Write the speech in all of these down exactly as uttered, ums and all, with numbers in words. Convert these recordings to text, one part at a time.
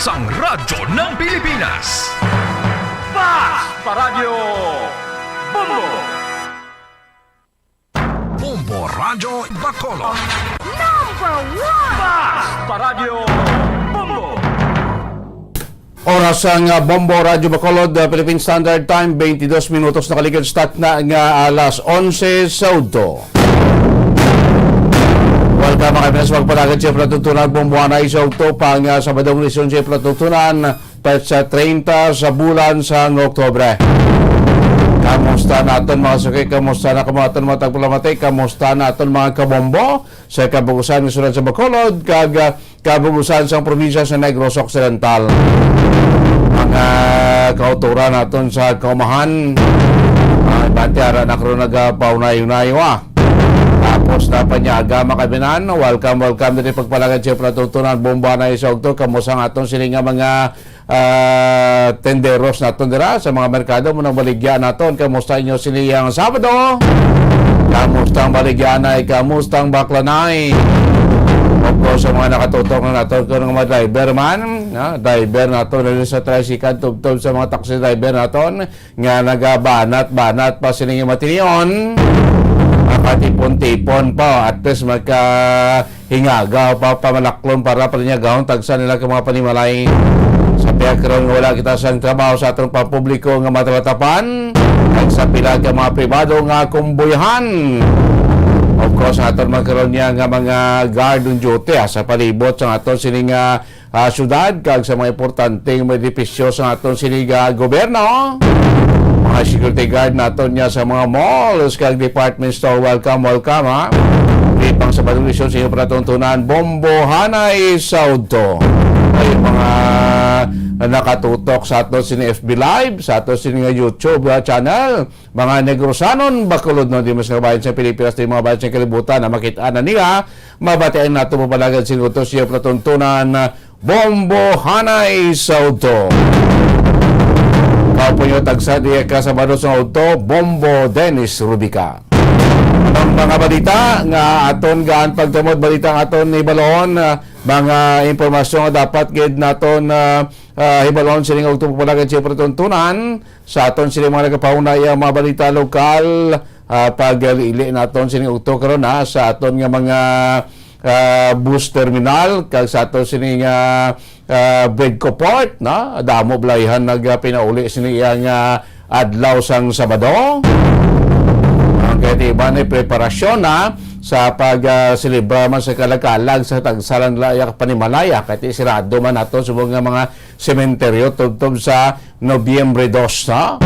Sang Radyo ng Pilipinas. Fast Paradyo Bombo! Bombo Radyo Bacolod. Number one! Fast Paradyo Bombo! Oras sang, ah, Bombo Radyo Bacolod, ah, Philippine Standard Time, twenty-dos minutos nakaligad sa takna nga alas onse sa udto. Welcome, mga kaibigan, sa pagpalagad sa palatuntunan, Bombo Anay sa udto, pang, ah, Sabadong lisyon sa palatuntunan, petsa treinta sa bulan sang Oktubre. Kamusta naton, mga suki? Kamusta na kamo, aton mga tagpalamati? Kamusta naton, mga kabombo? Sa kabug-usan nga syudad sa Bacolod, kag, ah, kabug-usan sang probinsya sa Negros Occidental. Mga kautoran naton sa kaumahan, ah, bati ara na karon nagapaunay-unay, ah. Tapos na panyaga, mga kaibigan, welcome, welcome diri pagpalagad sa palatuntunan, Bombo Anay sa udto, kamo sa aton sini nga mga, ah, tenderos naton dira sa mga merkado, mo nang baligya naton. Kamusta inyo sini ang Sabado? Kamusta ang baligyanay? Kamusta ang baklanay? Of course, sa mga nakatutok na naton, kung mga driver man, ah, driver naton, dali sa tricycle, tubtob sa mga taxi driver naton, nga nagabanat-banat pa sining matinion, makatipon-tipon pa, at least magkahingaga pa, pamalaklon para palinyagahon tagsa nila ka mga panimalay. Sa pihak karon nga wala kita sang trabaho sa atong pampubliko nga matalatapan, kag sa pila ka mga pribado nga kumbuyahan. Of course, aton man karon niya nga mga guard on duty, ah, sa palibot sa aton sini nga ah, syudad kag sa mga importante nga mga edipisyo sa aton sini nga gobyerno. Mga security guard naton niya sa mga malls kag department store. Welcome, welcome, ha. Di pang sa pagdiskusyon sa inyong palatuntunan, Bombo Anay sa udto. Ay, mga nakatutok sa aton sini F B Live, sa aton sini nga YouTube, ah, channel. Mga Negrosanon, Bacolodnon, di mas nga bayan sa Pilipinas, di mga bayan sa kalibutan, na makita na nila, mabatian nato mo palagad sing utos iya palatuntunan, Bombo Anay sa udto. Kaupo niyo tagsa diya ka Sabado sa udto, Bombo Dennis Rubica. Ang mga balita nga aton gaan pagtamod balita nga aton ni Balon, ah, mga impormasyon nga dapat gid naton, ah, ah, hibalon sining ugtong pagpalagad sa palatuntunan. Sa aton sini mga nagapauna iya mga balita lokal, ah, paglili naton sini ugto karon, ha, sa aton nga mga, ah, bus terminal kag sa aton sini nga, ah, Bedco Port, no? Damo balayhan nagpinauli sini iya nga adlaw sang Sabado. Ang kay iban ay preparasyon na sa pag, ah, selebra man sa kalagkalag sa tagsalan la iya panimalaya kay sirado man nato subong nga mga sementeryo tubtob sa Nobyembre dos, ha?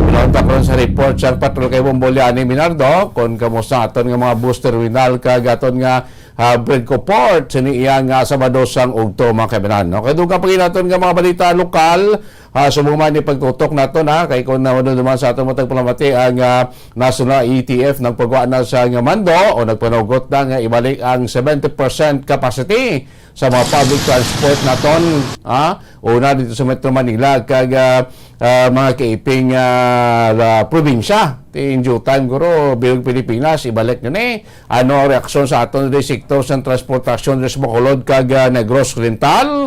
Ilaw ta karon sa report sa Patrol kay Bombo Liani Minardo, kung kamusta aton nga mga bus terminal kag aton nga, ah, Bedco Port, sini iya nga Sabado sang ugto, mga kaibanan. Okay, dugang pa gid naton nga mga balita lokal, ah, subong man ni pagtutok naton, ha, kay kung naman naman sa aton matag palamati ang, ah, National E T F nagpagawa na sa nga mando o nagpanugot na nga ibalik ang seventy percent capacity sa mga public transport naton, ha? Una dito sa Metro Manila kag, ah, ah, mga kaiping, ah, la, probinsya. Ti in due time, guro, bilog Pilipinas, ibalik na ni. Ano ang reaksyon sa aton di sektor sa transportasyon sa Bacolod kag, ah, Negros Oriental?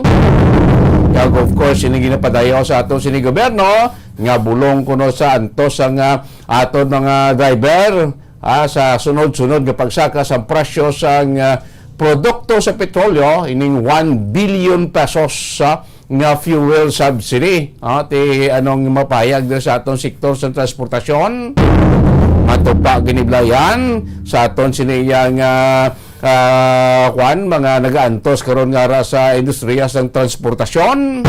Kag, of course, ini ginapadayaw sa aton sini gobyerno nga bulong kuno sa antos ang, ah, aton mga driver, ah, sa sunod-sunod nga pagsaka sa presyo sang, ah, produkto sa petrolyo, ining one billion pesos, ah, nga fuel subsidy, ah, ti anong mapahayag diri sa aton sektor sa transportasyon? Matupa giniblayan sa aton sini iya nga, ah, kwan, mga nagaantos karon nga ara sa industriya sang transportasyon.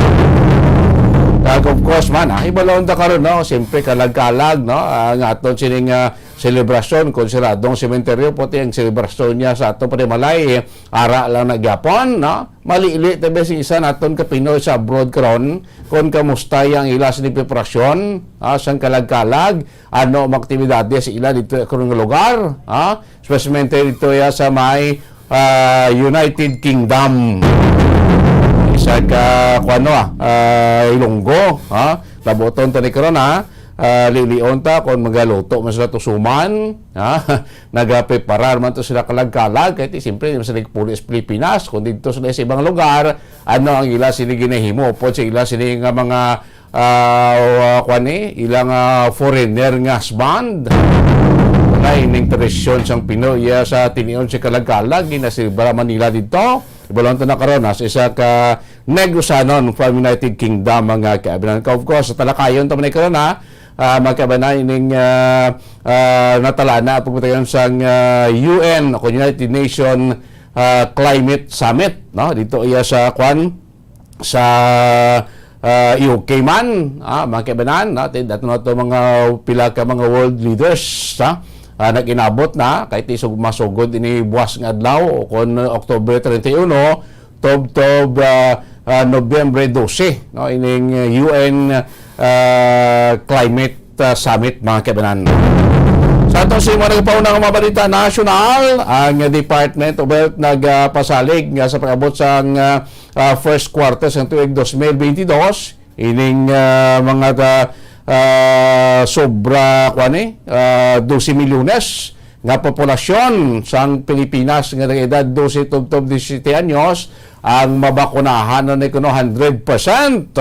Kag of course man, ah, ibalon ta karon, no? Siyempre, kalag-kalag, no? Ah, ang aton sining, ah, selebrasyon, konsideradong sementeryo, puti ang selebrasyon niya sa aton panimalay, eh, ara lang na gyapon, no? Malili ta ba sing isa naton ka Pinoy sa abroad karon, kon kamusta ang ila sini preparasyon, ah, sang kalag-kalag, ano ang aktibidades sa ila dito karon nga lugar, ah? Especially dito ya sa may, ah, United Kingdom. Isa ka, kuwan, no, ah, ah, Ilonggo, ah? Labuton ta ni karon, ah. ah, lilion ta kung magaluto man sila tusuman, ha? Nagapreparar man to sila kalag-kalag, kay ti, siyempre, di man sila pulo sa Pilipinas, kung dito sila sa ibang lugar, ano ang ila sini ginahimo? Upod sa ila sini nga mga, ah, wa-, kwan ni, ilang, ah, foreigner nga husband. Wala ining tradisyon sang Pinoy, iya sa tinion si kalag-kalag, ginasilbra man nila dito. Ibalon to na karon, ha, sa isa ka Negrosanon from United Kingdom, mga kaabinan. Of course, sa talakayon to man ni karon, ha, ah, mga kaabinan, ining, ah, ah, natalana ang pagpatayon sang, ah, U N o United Nation, ah, Climate Summit, no? Dito iya sa, kwan, sa, ah, U K man, ah, mga kaibanan, no? Ti-, dato na to mga pila ka mga world leaders, ha? Ah, nag-inabot na, kay ti sug-, masugod ini buwas nga adlaw, o kon October treinta y uno, tubtob, ah, ah, Nobyembre dose, no? Ining, ah, U N, ah, Climate, ah, Summit, mga kaibanan. Sa ato sa mga nagpauna nga mga balita nasyonal, ang Department of Health nagpasalig nga sa pag-abot sang, ah, ah, first quarter sa tuig dos mil bentidós, ining, ah, mga, ah, ah, sobra, kuwan, eh, ah, dose milyones nga populasyon sang Pilipinas nga nag-edad dose tubtob disisiete anyos ang mabakunahan na ni kuno hundred percent.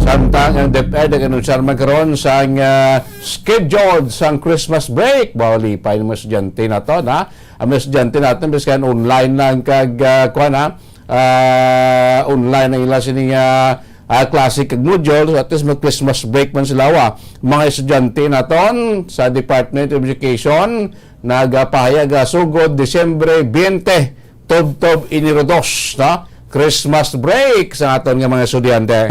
Samtang ang DepEd nag-anunsar man karon sang, ah, scheduled sang Christmas break. Malipay ang mga estudyante naton, ha? Ang mga estudyante naton, biskan online lang kag, ah, kuwan, ha? Ah, online ang ila sini nga, ah, klase kag module. So, at least mag-Christmas break man sila, wa? Mga estudyante naton sa Department of Education, nagapahayag, ah, sugod Disyembre biyente, tubtob Enero dos, no? Christmas break sa aton nga mga estudyante.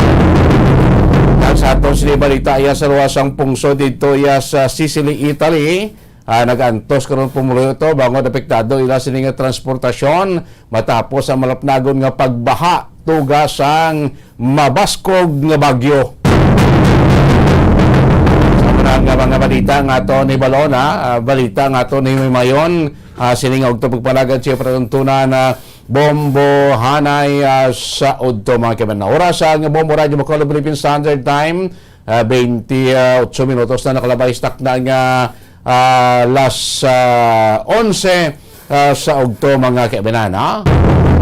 Kag sa aton sini balita, iya sa luwas ang pungsod dito, iya sa Sicily, Italy, ah, nag-antos karon pumuluyo to bangod apektado ila sini nga transportasyon matapos ang malapnagon nga pagbaha tuga sang mabaskog nga bagyo. Sa mga, nga mga balita nga aton hibalon, ha, ah, balita nga aton himayon, ah, sini nga ugto pagpalagad siya patuntunan na bombo hanay, ah, sa udto, mga kaibanan. Oras sa nga bombo, Radyo Bacolod Philippine Standard Time, ah, twenty-eight minutos na nakalabay sa takna nga, ah, las, ah, onse, ah, sa ugto, mga kaibanan, ha?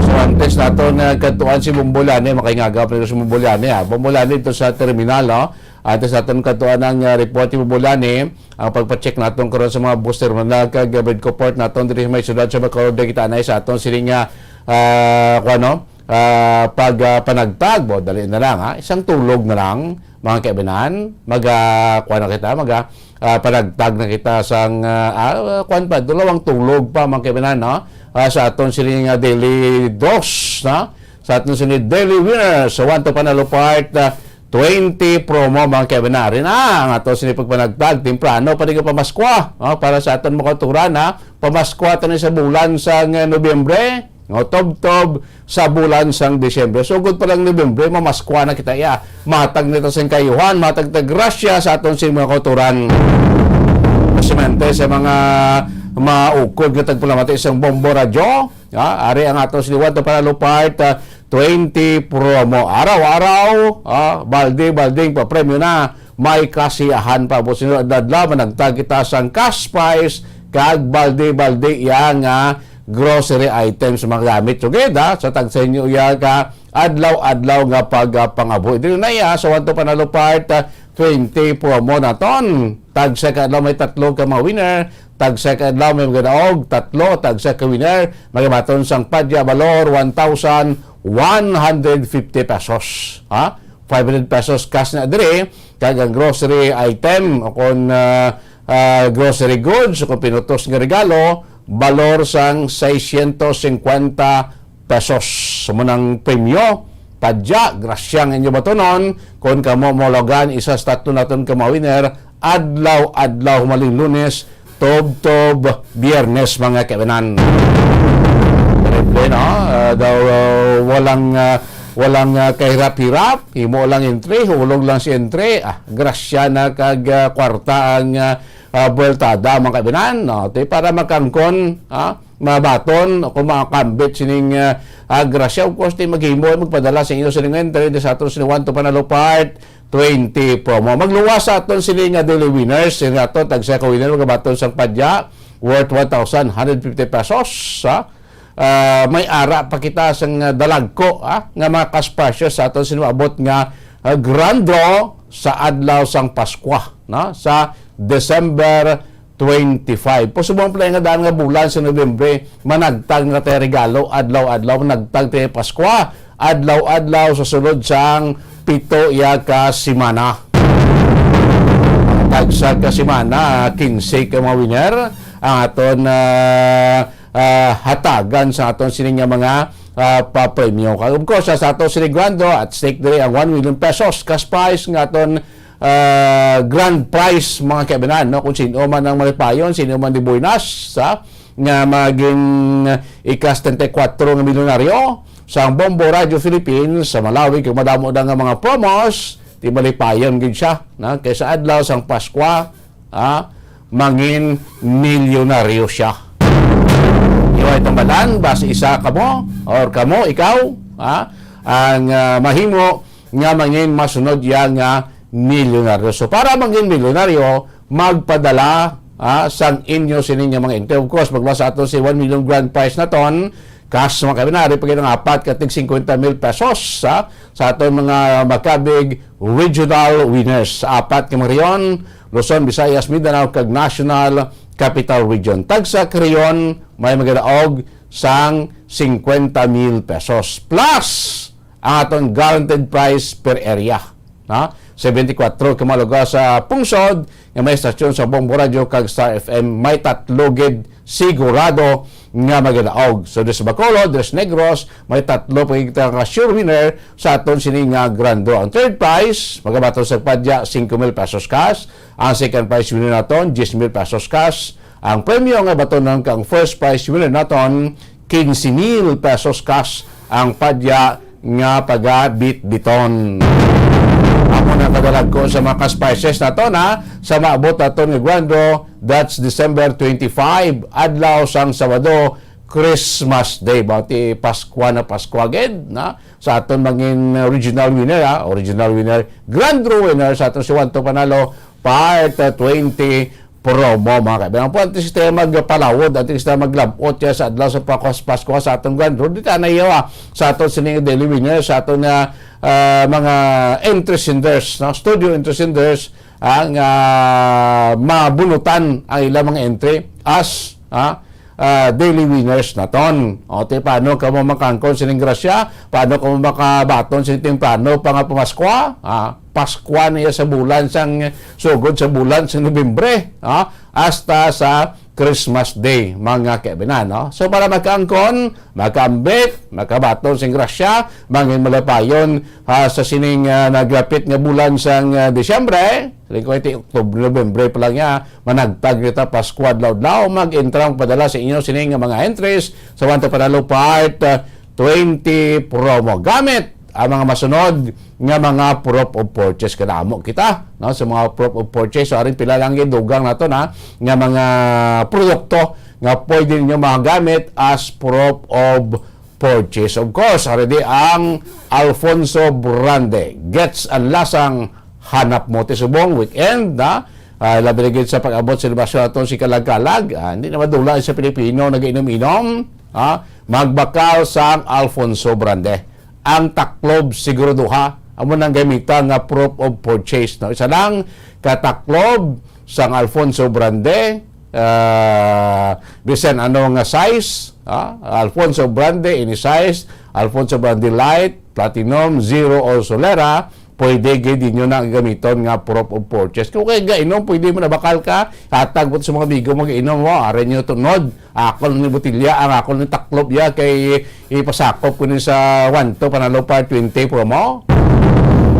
So, antes naton nga kadtuan si Bombolani, makaingaga pa rin si Bombolani, ha? Bombolani ito sa terminal, no? Antes naton kadtuan ang, ah, report ni Bombolani, ang pagpa-check naton karon sa mga bus terminal kag, ah, Bridco Port naton diri sa may siyudad sa Bacolod, kita anay sa aton sining, ah, ah, kuwan, no? Ah, pag, ah, panagtag, bo, dali na lang, ha? Isang tulog na lang, mga kaibanan. Mag, ah, kuwan na kita, mag, ah, ah, panagtag na kita sang, ah, ah, kuwan pa, dalawang tulog pa, mga kaibanan, no? Ah, sa aton sini nga daily dos, no? Sa aton sini daily winner sa One to Panalo Part, ah, twenty promo, mga kaibanan. Ari na ang aton sini pagpanagtag, temprano pa rin pamaskwa, no? Para sa aton mga kauturan, ha? Pamaskwa ta ni sa bulan sang, ah, Nobyembre. Nga tubtob sa bulan sang Disyembre. Sugod pa lang Nobyembre, mamaskwa na kita, iya. Matag nito sing kayuhan, matag ta grasya sa aton sing mga kauturan. Pasimante sa mga maukod nga tagpalamati sang Bombo Radyo, ah, ari ang aton sini One to Panalo Part, ah, twenty promo. Araw-araw, ah, balde-balding papremyo na. May kasiyahan pa. Buot sining adlaw, managtag kita sang cash prize kag balde-balde iya nga grocery items, mga gamit. Sugid, ha, sa tag sa inyo iya ka adlaw-adlaw nga pagpangabuhi. Diri na iya sa One to Panalo Part, ah, twenty promo naton. Tagsa ka adlaw may tatlo ka mga winner, tagsa ka adlaw may magadaog, tatlo, tagsa ka winner, magabaton sang Padya Balor, one thousand one hundred fifty pesos. Ha? Five hundred pesos cash na diri, kag ang grocery item o kon, ah, ah, grocery goods o kon pinutos nga regalo, balor sang seiscientos cincuenta pesos. Amo nang premyo, padya, grasya ang inyo batonon kon kamo maulagan isa sa tatlo naton ka mga winner adlaw-adlaw, humaling Lunes tubtob Biyernes, mga kaibanan. Terrible, no? Ah, daw, ah, walang, ah, walang, ah, kahirap-hirap, himo lang entry, hulog lang si entry. Ah, grasya na kag, ah, kwarta ang, ah, ah, buweltada, mga kaibanan, no? Ti para makangkon, ah, mabaton, o kung makakambit sining, ah, ah, grasya, of course, ti maghimo, magpadala sa inyo sining entry, di sa aton sining One to Panalo Part, twenty promo. Magluwas sa aton sini nga daily winners. Sini ato, tagsa ka winner, magabaton sang padya worth one thousand one hundred fifty pesos, ha? Ah, may ara pa kita sang, ah, dalagko, ha, nga mga cash prizes sa aton sini maabot nga, ah, grand draw sa adlaw sang Paskwa, no? Sa December twenty-five. Pusubon pala nga daan nga bulan sa Nobyembre, managtag nga tayo regalo, adlaw-adlaw, managtag tayo Paskwa, adlaw-adlaw sa sulod sang pito ya ka semana. Tagsa ka semana, quince ka mga winner ang aton, ah, ah, hatagan sa aton sining nga mga, ah, papremyo. Kag of course, sa aton sining grand draw, at stake diri ang one million pesos cash prize nga aton, ah, grand prize, mga kaibanan, no? Kung sino man ang malipayon, sino man di buenas, sa nga maging ika-setenta y kuatro nga milyonaryo sa Bombo Radio Philippines sa Malawi, kag madamo na nga mga promos, di malipayon gid siya, na kay sa adlaw sang Paskwa, ah, mangin milyonaryo siya. Iway tambalan, basi isa kamo or kamo, ikaw, ah, ang, ah, mahimo nga mangin masunod iya nga milyonaryo. So, para mangin milyonaryo, magpadala, ah, sang inyo sini nga mga entry. Of course, magluwas sa aton si one million grand prize naton. Cash, mga kabinari, pag ang apat ka tig fifty mil pesos, ah, sa aton mga Macabig regional winners. Sa apat ka mga rehiyon, Luzon, Visayas, Mindanao, kag National Capital Region. Tagsa ka rehiyon, may magadaog sang fifty mil pesos. Plus, ang aton guaranteed prize per area, ha? Seventy-four ka mga lugar sa pungsod nga may estasyon sa Bombo Radio kag Star F M, may tatlo gid sigurado nga magadaog. So, diri sa Bacolod, diri sa Negros, may tatlo pa gid ka sure winner sa aton sini nga grand draw. Ang third prize, magabaton sa padya, cinco mil pesos cash. Ang second prize winner naton, diez mil pesos cash. Ang premyo nga batonon kang first prize winner naton, quince mil pesos cash ang padya nga pagabitbiton. Amo na kadalagko sa mga cash prizes naton, ha, sa maabot naton nga grand draw, that's December twenty-five, adlaw sang Sabado, Christmas Day. Bati Paskwa na Paskwa gid, na sa aton mangin original winner, ha, original winner, grand draw winner sa aton si Juan Topanalo, part twenty promo, mga kaibigan. Ang puwan, antes kita magpalawod, antes kita maglabot ya sa adlaw sa Pakos-, Pasko sa atong grand draw, di ta na iya, ah, sa aton sining daily winner, sa aton nga, ah, mga entry senders, no? Studio entry senders, ah, nga mabunutan ang ilang mga entry as, ah, ah, daily winners naton. O, ti, paano kamo makangkon sining grasya? Paano kamo makabaton sining temprano pa nga pamaskwa? Ah, Paskwa niya sa bulan sang sugod sa bulan sa Nobyembre, ah, hasta sa Christmas Day, mga kaibigan, no? So, para makaangkon, makaambit, makabaton sing grasya, mangin malipayon, ah, sa sining, ah, naglapit nga bulan sang, ah, Disyembre, lingkod iti Oktubre, Nobyembre pa lang niya, managtag kita Pasko adlaw-adlaw, mag-entra, magpadala sa inyo sining nga mga entries sa One to Panalo Part, ah, twenty promo. Gamit ang mga masunod nga mga proof of purchase. Kadamo kita, no, sa mga proof of purchase. So, aring pila lang yung dugang nato na nga mga produkto nga pwede ninyo magamit as proof of purchase. Of course, already ang Alfonso Brande. Gets ang lasang hanap mo. Ti subong weekend, na, ah, labi na gid sa pag-abot sa selebrasyon naton si Kalag-Kalag. Ah, hindi na madula sa Pilipino nag-inom-inom. Ah, magbakal sang Alfonso Brande. Ang taklob siguro duha. Amo nang gamita nga proof of purchase, no? Isa lang ka taklob sang Alfonso Brande, ah, bisan ano nga size, ah, Alfonso Brande, any size, Alfonso Brande Light, Platinum, Zero, or Solera, pwede gid ninyo na gamiton nga proof of purchase. Kung kay gainom, pwede mo na bakal ka, hatag mo sa mga amigo, mag-inom mo, arin nyo tunod. Ako lang ni botilya, ang ako lang taklob ya, kay ipasakop ko ni sa One to Panalo Part twenty promo.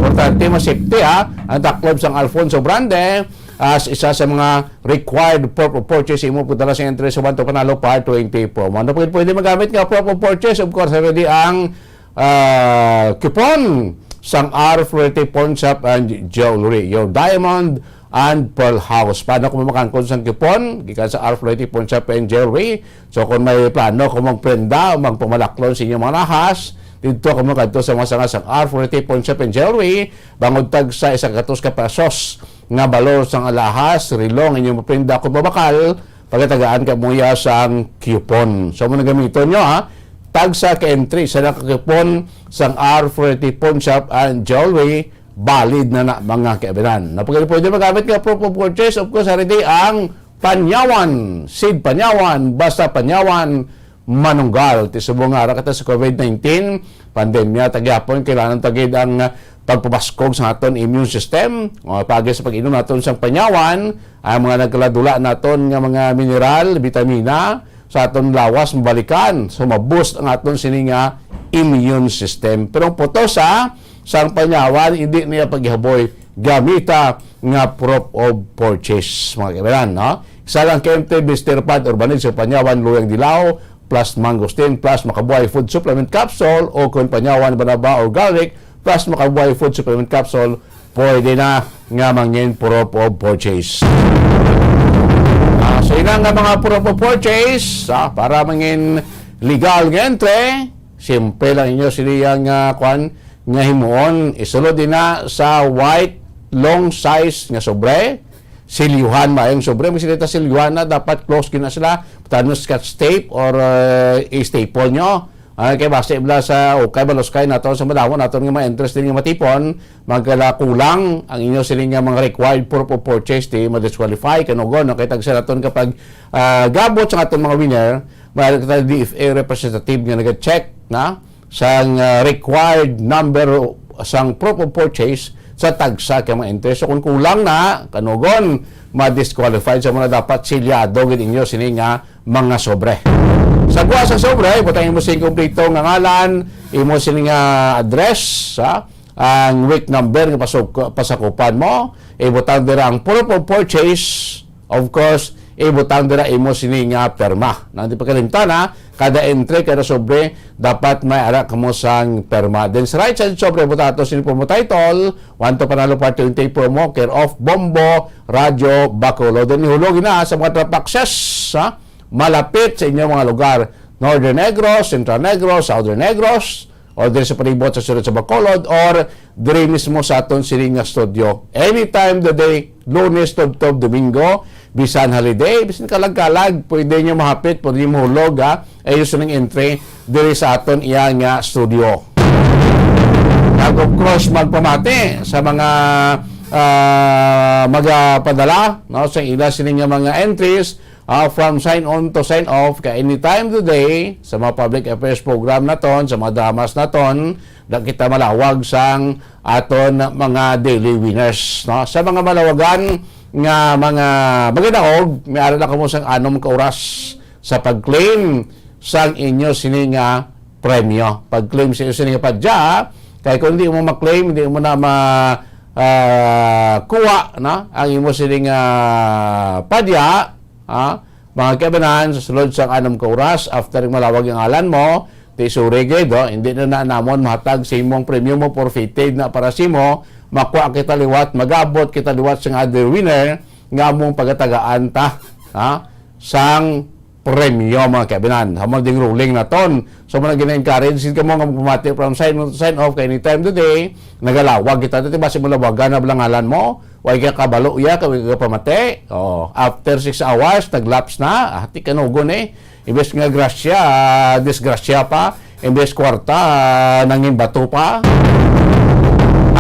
Importante, mas safety, ha. Ang taklob sang Alfonso Brande, as isa sa mga required proof of purchase, imo pagdala sa entry sa One to Panalo Part twenty promo. Ano pa gid pwede magamit nga proof of purchase? Of course, already ang, ah, coupon sang R Florete Pawn Shop and Jewelry, your diamond and pearl house. Paano kung makangkon sang coupon? Gikan sa R Florete Pawn Shop and Jewelry. So, kung may plano kung magprenda o magpamalaklon sa inyong mga nahas, Didto kamo kadto sa mga sanga sang R forty Pawn Shop and Jewelry, bangod tagsa isa ka gatos ka pesos nga balor sang alahas, relo nga inyong maprenda kon mabakal, pagatagaan kamo iya sang coupon. So, amo na gamiton nyo, ha? Tagsa ka entry, isa lang ka coupon sang R forty Pawn Shop and Jewelry, valid na na, mga kaibigan. Napagani pwede magamit nga proof of purchase, of course, hari di ang Panyawan, Seed Panyawan, basta Panyawan, manunggal. Ti subong nga ara kita sa COVID nineteen pandemya, ta gihapon kailangan ta gid ang, ah, pagpabaskog sa aton immune system. O, paagi sa pag-inom naton sang Panyawan, ang mga nagkaladula naton nga mga mineral, bitamina, sa aton lawas mabalikan. So, ma-boost ang aton sini nga immune system. Pero ang putos, ha, sang Panyawan, hindi niya paghihaboy gamita nga proof of purchase, mga kaibigan, no? Isa lang ka entry, blister pad or banig sa Panyawan, luyang dilaw, plus mangosteen, plus Makabuhay Food Supplement Capsule, o kon Panyawan, banaba, or garlic, plus Makabuhay Food Supplement Capsule, pwede na nga mangin proof of purchase. Ah, so, ina nga mga proof of purchase, ah, para mangin legal nga entry, simple lang inyo sila nga, kwan, nga himuon, isulod ina sa white long size nga sobre, silyuhan maayong sobre, magsilita silyuhan na, dapat close gina sila, tano scotch tape or, uh, i-staple nyo. Ah, kay basi bala sa ukay, baluskay nato sa madamo naton nga mga entries din nga matipon, magkala kulang ang inyo sini nga mga required proof of purchase, di ma-disqualify, kanugon, no? Kay tagsa naton kapag, ah, gabot sa aton mga winner, may kita D F A representative nga nag-check na sang, ah, required number sang proof of purchase sa tagsa ka mga entries. So, kung kulang na, kanugon, ma-disqualified sa mga dapat silyado gid inyo sini nga mga sobre. Sa gwa sa sobre, butang imo sing kompleto nga ngalan, imo sini nga address, ha? Ang week number nga pasuk-, pasakupan mo, ibutang dira ang proof of purchase, of course, ibutang dira imo sini nga perma. Nang di pagkalimtan, ha, kada entry, kada sobre, dapat may ara kamo sang perma. Then sa right side sobre, ibutang ato sini promo title, One to Panalo Part twenty promo, care of Bombo Radyo Bacolod. Then ihulog na sa mga drop boxes, ha, malapit sa inyong mga lugar. Northern Negros, Central Negros, Southern Negros, or diri sa palibot sa sulod sa Bacolod, or diri mismo sa aton sini nga studio. Anytime the day, Lunes, tubtob, Domingo, bisan holiday, bisan kalag-kalag, pwede nyo mahapit, pwede nyo mahulog, ha? Ayos ning entry diri sa aton iya nga studio. Kag of course, magpamati sa mga, ah, magapadala, no, sa ila sini nga mga entries, ah, from sign on to sign off, ka anytime today, sa mga public affairs program naton, sa mga dramas naton, na kita malawag sang aton mga daily winners, no? Sa mga malawagan nga mga magadaog, may ara na kamo sang anom ka oras sa pag-claim sang inyo sini nga premyo. Pag-claim sa inyo sini nga padya, kay kung hindi mo ma-claim, hindi mo na ma-, ah, kuha, no, ang imo sini nga padya, ha? Mga kaibanan, sa sulod sang anom ka oras, after malawag ang ngalan mo, ti sure gid, oh, hindi na, na namon mahatag sa imong premyo mo, forfeited na para sa imo, makuha kita liwat, magabot kita liwat sa other winner nga among pagatagaan ta, ha? Sang premyo, mga kaibanan. Amo ding ruling naton. So, muna gina-encourage gid kamo nga magpamati from sign on to sign off kay anytime today, nagalawag kita dito, basi malawagan na bala ngalan mo, way ka kabalo iya, kay way ka pamati. Oh, after six hours, nag-lapse na. Ah, ti kanugon eh. Imbes nga grasya, ah, disgrasya pa. Imbes kwarta, ah, nangin bato pa.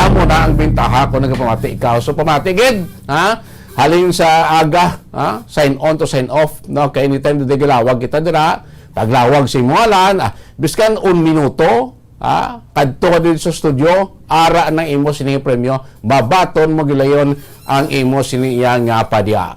Amo na ang bintaha kung nagapamati ikaw. So, pamati gid, ha? Halin sa aga, ha? Sign on to sign off, no? Kay anytime na galawag kita dira, paglawag sa imo ngalan, ah, biskan un minuto, ha? Kadto ka din sa studio, ara na imo sining premyo, mabaton mo gilayon ang imo sini iya nga padya.